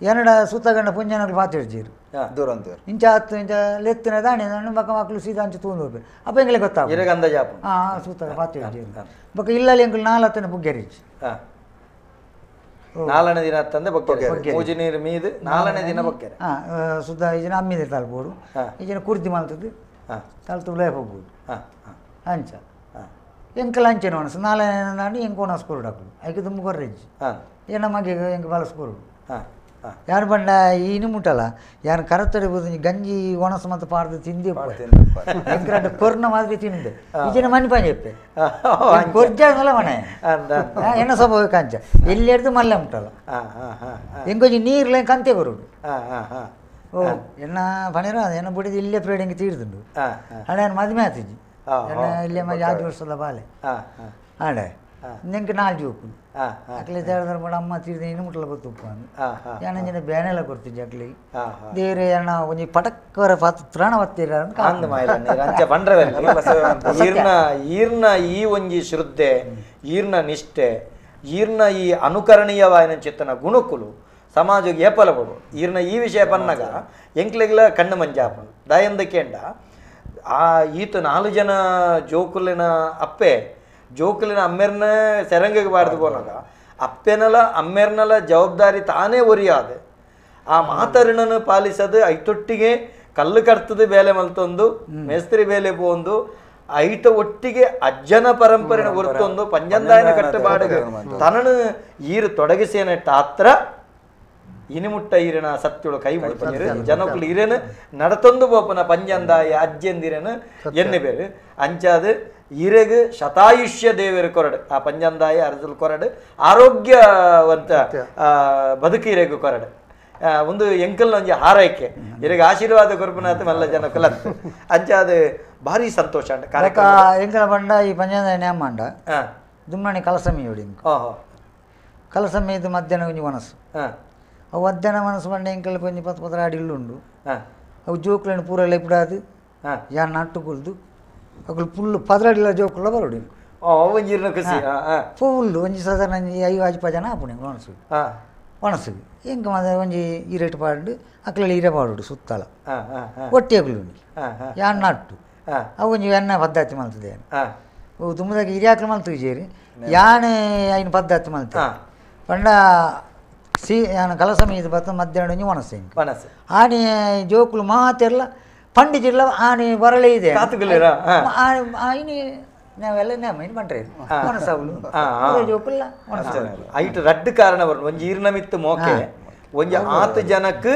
ಎನ್ನಡ ಸೂತಗಂಡ ಪುಂಜನಗಳು ಪಾತಿಡ್ಜೀರು ದೂರ ಅಂತ ಇಂಚ ಹತ್ತು ಇಂಚ ಲೆತ್ತಿನ ದಾಣಿ ಬೊಕ್ಕ ಮಕ್ಕಳು ಸೀದಾ ಅಂಚು ತೂಂದು ಹೋಗ್ಬೇಕು ಅಪ್ಪ ಎಂಗ್ಲೆ ಗೊತ್ತಾಗ ಹಾಂ ಸೂತಗ ಪಾತಿಡ್ಜೀರು ಬೊಕ್ಕ ಇಲ್ಲಲ್ಲಿ ಎಂಕ್ಲು ನಾಲ್ಕತ್ತನ ಬುಗ್ಗೆರಿಜ್ಜಿ ನಾಲ್ನೇ ದಿನ ತಂದೆ ಬೊಕ್ಕೆರೆ ಮೂಜಿ ನೀರು ಮೀದು ನಾಲ್ನೇ ದಿನ ಬೊಕ್ಕೆರೆ ಹಾಂ ಸುದ್ದ ಈಜಿನ ಅಮ್ಮಿದೆ ತಲ್ಪೋಡು ಈಜಿನ ಕುರ್ದಿ ಮಲ್ತದ್ದು ತಲ್ತು ಉಲೇ ಹೋಗ್ಬೋದು ಅಂಚ ಎಂಕಲ ಅಂಚೆನ ಒಣಸು ನಾಲ್ನೇ ನಾಡಿ ಎಂಕ ಒಣಸ್ ಕೊರಡು ಐಕೆ ತುಂಬ ಕೊರ್ರೆಜ್ಜಿ ಏನ ಮಗೆ ಎಂಕ ಬಳಸ್ಕೊರಡು ಯಾರು ಬಂಡ ಈನು ಮುಟ್ಟಲ್ಲ ಯಾರು ಕರತಡೆ ಬೋದು ಗಂಜಿ ಒಣಸು ಮತ್ತು ಪಾಡ್ದು ತಿಂದಿ ಎಂಕರಂಡ ಕೊರ್ನ ಮಾದರಿ ತಿಂದೆ ಈಜಿನ ಮನಿ చెప్పೆ ಕೊರ್ಜಾಗಲ್ಲ ಮನೆ ಎಣ್ಣ ಸ್ವಭಾವ ಕಾಂಚ ಎಲ್ಲಿ ಹಿಡ್ದು ಮಲ್ಲೆ ಮುಟ್ಟಲ್ಲ ಎಂಕೊಂಚ ನೀರ್ಲೆ ಕಂತೆ ಬರುಡು ಓ ಎಣ್ಣ ಪಣಿರ ಎಣ್ಣ ಬುಡಿದು ಇಲ್ಲೇ ಪ್ರೇಡ್ ಎಂಗೆ ತೀರ್ದುಂಡು ಹಳೆ ಮದುವೆ ಆತಿಜ್ಜಿ ಎಣ್ಣ ಇಲ್ಲೇ ಮ ಯಾಜ್ ವರ್ಷದ ಬಾಲೆ ಆಡೆ ನಿಂಗೆ ನಾಲ್ಕು ಜೋಕು ಅಕ್ಲೆ ದೇವರ ಬಡ ಅಮ್ಮ ತೀರ್ದ ಇನ್ನು ಮುಟ್ಲ ಬತ್ತುಪ್ಪ ಯಾನಂಜಿನ ಬೇನೆಲ್ಲ ಕೊಡ್ತಿದ್ದೆ ಅಕ್ಲಿ ದೇವ್ರೆ ಅಣ್ಣ ಒಂಜಿ ಪಟಕ್ಕವರ ಪಾತ್ರ ತ್ರಾಣ ಬತ್ತೀರ ಈರ್ನ ಈರ್ನ ಈ ಒಂಜಿ ಶ್ರದ್ಧೆ ಈರ್ನ ನಿಷ್ಠೆ ಈರ್ನ ಈ ಅನುಕರಣೀಯವಾಯಿನ ಚಿತ್ತನ ಗುಣಕುಲು ಸಮಾಜಕ್ಕೆ ಏಪಲ ಕೊಡು ಈರ್ನ ಈ ವಿಷಯ ಪನ್ನಾಗ ಎಂಕ್ಲೆಗ್ಲ ಕಣ್ಣು ಮಂಜಾಪನು ದಾಯಂದ ಕೇಂಡ ಆ ಈತ 4 ಜನ ಜೋಕುಲಿನ ಅಪ್ಪೆ ಜೋಕುಲಿನ ಅಮ್ಮೆರ್ನ ಸೆರಂಗಿಗೆ ಬಾರ್ದು ಪೋನಾಗ ಅಪ್ಪೆನಲ ಅಮ್ಮೆರ್ನಲ ಜವಾಬ್ದಾರಿ ತಾನೇ ಒರಿಯಾದೆ ಆ ಮಾತರಿಣನು ಪಾಲಿಸದು ಐತೊಟ್ಟಿಗೆ ಕಲ್ಲು ಕರ್ತದ ಬೇಲೆ ಮಲ್ತೊಂದು ಮೇಸ್ತ್ರಿ ಬೇಲೆ ಪೋಂದು ಐತ ಒಟ್ಟಿಗೆ ಅಜ್ಜನ ಪರಂಪರೆನ ಹೊರತೊಂದು ಪಂಜಂದಾಯನ ಕಟ್ಟುಪಾಡುಗೆ ತನನು ಈರು ತೊಡಗಿಸೇನ ಆತ್ರ ಇನಿಮುಟ್ಟ ಈರಿನ ಸತ್ಯುಳು ಕೈ ಮುಡ್ಪಂದಿರು ಜನಕ್ಕಳು ಈರೇನು ನಡತೊಂದು ಬೋಪನ ಪಂಜಂದಾಯ ಅಜ್ಜಂದಿರೇನು ಎಣ್ಣೆ ಬೇರು ಅಂಚಾದ ಈರೆಗ್ ಶತಾಯುಷ್ಯ ದೇವರು ಕೊರಡು ಆ ಪಂಜಂದಾಯ ಅರಸಲು ಕೊರಡು ಆರೋಗ್ಯವಂತ ಬದುಕು ಈರೆಗು ಕೊರಡು ಒಂದು ಎಂಕಲ್ನ ಒಂಜಿ ಹಾರೈಕೆ ಇರೆಗ್ ಆಶೀರ್ವಾದ ಕೊರ್ಪುನಾತ ಮಲ್ಲ ಜನಕ್ಕಲ ಅಂಚಾದ ಭಾರಿ ಸಂತೋಷ ಅಂಡ ಕಾರ್ಯಕ್ರಮ ಎಂಕಲ ಬಂಡ ಈ ಪಂಜಂದಾಯ ನ್ಯಾಮಾಂಡ ದುಮ್ಮಣಿ ಕಲಸಮಿ ಯೋಡಿ ಕಲಸಮಿ ಇದು ಮಧ್ಯಾಹ್ನ ಒಂಜಿ ಮನಸ್ಸು ಅವು ಮಧ್ಯಾಹ್ನ ಮನಸ್ಸು ಬಂಡ ಎಂಕಲ್ ಒಂಜಿ 10 ಪತ್ರ ಅಡಿ ಉಂಡು ಅವು ಜೋಕುలను ಪೂರ ಲೆಪ್ಡಾದು ಯಾನ್ ನಟ್ಟು ಕುಲ್ದು ಅಕುಲು ಪುಲ್ಲು 10 ಅಡಿಲ ಜೋಕುಲ ಬರೋಡು ಫುಲ್ಲು ಒಂಜಿ ಸಾಧಾರಣ ಒಂಜಿ 50 ಜನ ಆಪುಣೆ ಒಣಸು ಒಣಸು ಎಂಕ ಮಾತ್ರ ಒಂಜಿ ಈರೇಟು ಪಾಡು ಅಕ್ಲೆಲ್ಲ ಈರೆ ಪಾಡೋಡು ಸುತ್ತಲ ಒಟ್ಟಿ ಅಕುಲು ಯಾನ್ ನಟ್ಟು ಅವು ಒಂಜಿ ಎನ್ನ ಪದ್ಧತಿ ಮಲ್ತದೆ ತುಂಬದಾಗ ಹಿರಿಯಾಕ್ಲು ಮಲ್ತು ಸೇರಿ ಯಾನೆ ಐನು ಪದ್ಧತಿ ಮಲ್ತ ಪಂಡ ಸಿ ಯಾನು ಕಲಸಮಿ ಇದು ಬತ್ತ ಮಧ್ಯಾಹ್ನ ಒಂಜಿ ಒಣಸು ಒಣಸು ಆನೆ ಜೋಕುಲು ಮಾತೆಲ್ಲ ಪಂಡಿತಿರ್ಲ ಆನೆ ಬರಲೇ ಇದೆ ಆಯ್ನಿ ನಾವೆಲ್ಲ ನೇಮ ಇನ್ನು ಪಂಡ್ರೆ ಒಣಸವಳು ಜೋಕುಲ್ಲ ಒಣಸು ಐಟ್ ರಡ್ಡು ಕಾರಣ ಬರೋಣ ಒಂಜಿ ಈರ್ನಮಿತ್ತು ಮೋಕೆ ಒಂಜಿ ಆತು ಜನಕ್ಕೆ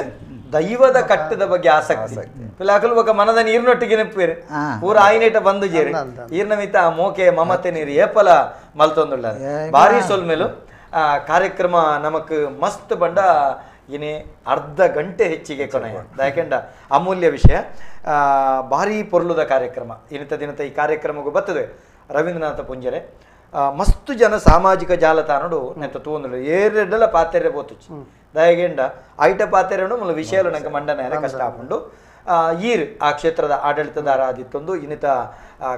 ದೈವದ ಕಟ್ಟದ ಬಗ್ಗೆ ಆಸಕ್ತಿ ಪಿಲಾಕಲು ಬೊಕ ಮನದ ನೀರಿನೊಟ್ಟಿಗೆ ನೆಪ್ಪೇರು ಪೂರ ಆಯಿನೇಟ ಬಂದು ಜೇರು ಈರ್ನಮಿತ್ತ ಆ ಮೋಕೆ ಮಮತೆ ನೀರು ಏಪಲ ಮಲ್ತೊಂದುಳ್ಳ ಭಾರಿ ಸೊಲ್ಮೇಲು ಆ ಕಾರ್ಯಕ್ರಮ ನಮಕ್ ಮಸ್ತ್ ಬಂಡ ಇನೇ ಅರ್ಧ ಗಂಟೆ ಹೆಚ್ಚಿಗೆ ಕೊನೆಯ ಯಾಕೆಂಡ ಅಮೂಲ್ಯ ವಿಷಯ ಭಾರಿ ಪೊರ್ಲುದ ಕಾರ್ಯಕ್ರಮ ಇನ್ನಿತ ದಿನತ ಈ ಕಾರ್ಯಕ್ರಮಕ್ಕೂ ಬರ್ತದೆ ರವೀಂದ್ರನಾಥ ಪುಂಜರೆ ಮಸ್ತು ಜನ ಸಾಮಾಜಿಕ ಜಾಲತಾಣಡು ನೆತ್ತ ತೂಂದುಳ್ಳು ಏರೆಡ್ಡಲ ಪಾತೆರೆ ಪೋತುಚಿ ದಯಗೆಂಡ ಐಟ ಪಾತೆರೆನು ಮುಲ್ಲ ವಿಷಯಲು ನಂಗೆ ಮಂಡನೆ ಕಷ್ಟ ಆಪುಂಡು ಈರ್ ಆ ಕ್ಷೇತ್ರದ ಆಡಳಿತದಾರ ಆದಿತ್ತೊಂದು ಇನ್ನಿತ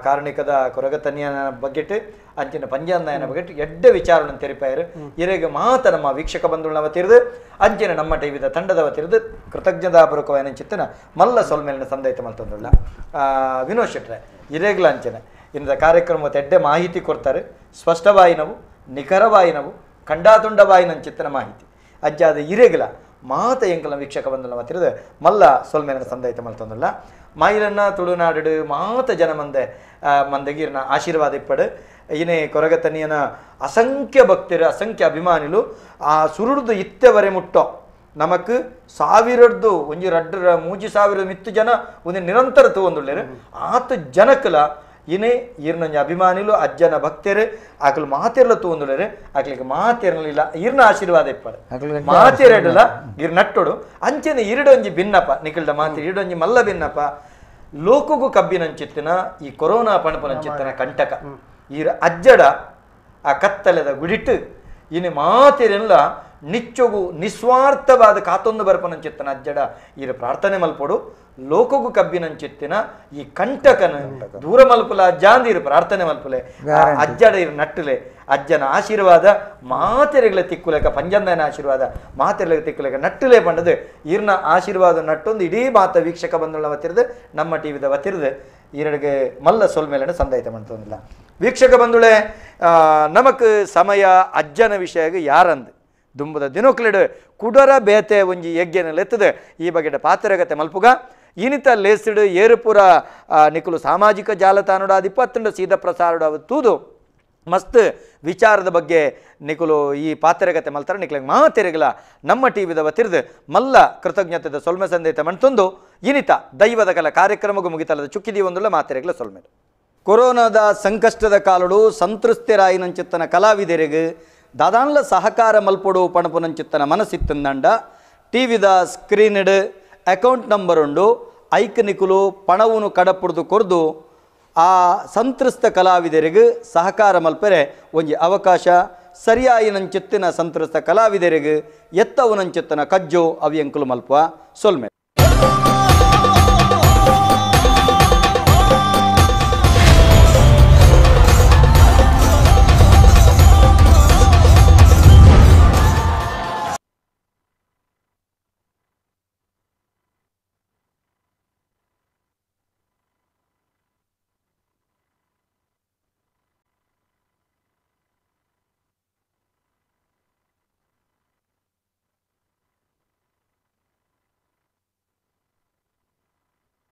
ಕಾರಣಿಕದ ಕೊರಗತನಿಯನ ಬಗ್ಗೆಟ್ ಅಂಚಿನ ಪಂಜಾಂದಾಯನ ಬಗ್ಗೆಟ್ ಎಡ್ಡೆ ವಿಚಾರಣೆ ತೆರಿಪಾಯರು ಇರೆಗೆ ಮಾತ ನಮ್ಮ ವೀಕ್ಷಕ ಬಂಧುಗಳವ ತಿರಿದು ಅಂಚಿನ ನಮ್ಮ ಟಿವಿದ ತಂಡದವ ತಿರಿದು ಕೃತಜ್ಞತಾಪೂರ್ವಕವಾದ ಚಿತ್ತನ ಮಲ್ಲ ಸೊಲ್ಮೇಲಿನ ಸಂದೈತ ಮಲ್ತೊಂದುಳ್ಳ ವಿನೋದ್ ಶೆಟ್ರೆ ಇರೆಗ್ಲ ಅಂಚನೆ ಇಂದ ಕಾರ್ಯಕ್ರಮ ಎಡ್ಡೆ ಮಾಹಿತಿ ಕೊಡ್ತಾರೆ ಸ್ಪಷ್ಟವಾಯಿನವು ನಿಖರವಾಯಿನವು ಖಂಡಾತುಂಡವಾಯಿನ ಚಿತ್ತನ ಮಾಹಿತಿ ಅಜ್ಜಾದ ಇರೆಗ್ಲ ಮಾತ ಎಂಕಲ ವೀಕ್ಷಕ ಬಂಧುಲ ತಿರಿದು ಮಲ್ಲ ಸೊಲ್ಮೇಲಿನ ಸಂದೈತ ಮಲ್ತೊಂದುಳ್ಳ ಮಾಯಿರನ್ನ ತುಳುನಾಡು ಮಾತ ಜನ ಮಂದೆ ಮಂದಗಿರ್ನ ಆಶೀರ್ವಾದ ಇಪ್ಪಡು ಇನೇ ಕೊರಗತನಿಯನ ಅಸಂಖ್ಯ ಭಕ್ತರು ಅಸಂಖ್ಯ ಅಭಿಮಾನಿಲು ಆ ಸುರುಡ್ದು ಇತ್ತೆವರೆ ಮುಟ್ಟೋ ನಮಕ್ ಸಾವಿರದ್ದು ಒಂಜಿ ರಡ್ಡು 3 ಸಾವಿರ ಮಿತ್ತು ಜನ ಒಂದು ನಿರಂತರ ತೂವೊಂದುಳ್ಳೇರು ಆತ ಜನಕ್ಕಲ ಇನೇ ಈರ್ನೊಂಜಿ ಅಭಿಮಾನಿಲು ಅಜ್ಜನ ಭಕ್ತರು ಆಕಲು ಮಾತೆರ್ಲ ತೂವೊಂದುಳ್ಳೇರು ಆಕಲಿಗೆ ಮಾತೆರ್ಲಿಲ್ಲ ಈರ್ನ ಆಶೀರ್ವಾದ ಇಪ್ಪಡು ಮಾತೆರಡಲ ಇರ್ ನಟ್ಟೋಡು ಅಂಚನೆ ಇರಡೊಂಜಿ ಭಿನ್ನಪ ನಿಖಿಲ್ದ ಮಾತೆ ಇರಡೊಂಜಿ ಮಲ್ಲ ಭಿನ್ನಪ ಲೋಕಗೂ ಕಬ್ಬಿನಂಚಿತ್ತಿನ ಈ ಕೊರೋನಾ ಪಣಪನಂಚಿತ್ತಿನ ಕಂಟಕ ಈರ ಅಜ್ಜಡ ಆ ಕತ್ತಲೆದ ಗುಡಿಟ್ಟು ಇನ್ನು ಮಾತೆರೆಲ್ಲ ನಿಚ್ಚೊಗು ನಿಸ್ವಾರ್ಥವಾದ ಕಾತೊಂದು ಬರ್ಪನಂಚಿತ್ತನ ಅಜ್ಜಡ ಈರ ಪ್ರಾರ್ಥನೆ ಮಲ್ಪೊಡು ಲೋಕಗೂ ಕಬ್ಬಿನಂಚಿತ್ತಿನ ಈ ಕಂಟಕನ ದೂರ ಮಲ್ಪುಲ ಅಜ್ಜಾಂದಿರು ಪ್ರಾರ್ಥನೆ ಮಲ್ಪುಲೆ ಅಜ್ಜಡ ಇರು ನಟ್ಟುಲೆ ಅಜ್ಜನ ಆಶೀರ್ವಾದ ಮಾತೆರೆಗಳ ತಿಕ್ಕುಲೆಕ ಪಂಜಂದನ ಆಶೀರ್ವಾದ ಮಾತೆರೆಗಳ ತಿಕ್ಕುಲೆಕ ನಟ್ಟುಲೆ ಪಂಡದು ಈರ್ನ ಆಶೀರ್ವಾದ ನಟ್ಟೊಂದು ಇಡೀ ಮಾತ ವೀಕ್ಷಕ ಬಂಧುಗಳ ವತಿರ್ದು ನಮ್ಮ ಟಿವಿದ ವತಿರ್ದು ಈರಡಿಗೆ ಮಲ್ಲ ಸೊಲ್ಮೇಲನ್ನು ಸಂದಾಯಿತ ಮಾಡ್ತೊಂದಿಲ್ಲ ವೀಕ್ಷಕ ಬಂಧುಳೆ ನಮಕ್ ಸಮಯ ಅಜ್ಜನ ವಿಷಯ ಯಾರಂದು ದುಂಬದ ದಿನೋಕ್ಲಿಡು ಕುಡರ ಬೇತೆ ಒಂಜಿ ಯಜ್ಞನೆಲೆತ್ತದೆ ಈ ಬಗೆಡ ಪಾತ್ರಗತೆ ಮಲ್ಪುಗ ಇನಿತ ಲೇಸಿಡು ಏರುಪುರ ನಿಕುಲು ಸಾಮಾಜಿಕ ಜಾಲತಾಣಡು ಅದು 22 ಸೀದ ಪ್ರಸಾರಡು ಅವು ತೂದು ಮಸ್ತ್ ವಿಚಾರದ ಬಗ್ಗೆ ನಿಕುಲು ಈ ಪಾತ್ರಗತೆ ಮಲ್ತಾರೆ ನಿಕ್ಲಿಗೆ ಮಾತೆರೆಗಲ ನಮ್ಮ ಟಿವಿದ ವತಿರ್ದು ಮಲ್ಲ ಕೃತಜ್ಞತೆದ ಸೊಲ್ಮೆ ಸಂದೇತ ಮಣ್ತೊಂದು ಇನಿತ ದೈವದ ಕಲ ಕಾರ್ಯಕ್ರಮಗೂ ಮುಗಿತಲದ ಚುಕ್ಕಿದಿ ಒಂದುಲ್ಲ ಮಾತೆರೆಗಲ ಸೊಲ್ಮೆ ಕೊರೋನಾದ ಸಂಕಷ್ಟದ ಕಾಲಡು ಸಂತೃಪ್ತರಾಯಿನಂಚಿತ್ತನ ಕಲಾವಿದರಿಗೆ ದಾದಾನ್ಲ ಸಹಕಾರ ಮಲ್ಪೊಡು ಪಣಪುನಂಚಿತ್ತನ ಮನಸ್ಸಿತ್ತಂದಂಡ ಟಿವಿದ ಸ್ಕ್ರೀನ್ಡ್ ಅಕೌಂಟ್ ನಂಬರ್ ಉಂಡು ಐಕ್ ನಿಕುಲು ಪಣವನ್ನು ಕಡಪುಡ್ದು ಕೊರ್ದು ಆ ಸಂತ್ರಸ್ತ ಕಲಾವಿದರಿಗೆ ಸಹಕಾರ ಮಲ್ಪೆರೆ ಒಂಜಿ ಅವಕಾಶ ಸರಿಯಾಯಿನಂಚಿತ್ತಿನ ಸಂತ್ರಸ್ತ ಕಲಾವಿದರಿಗೆ ಎತ್ತವನಂಚಿತ್ತಿನ ಕಜ್ಜೋ ಅವಿಯಂಕುಲು ಮಲ್ಪ ಸೊಲ್ಮೆ.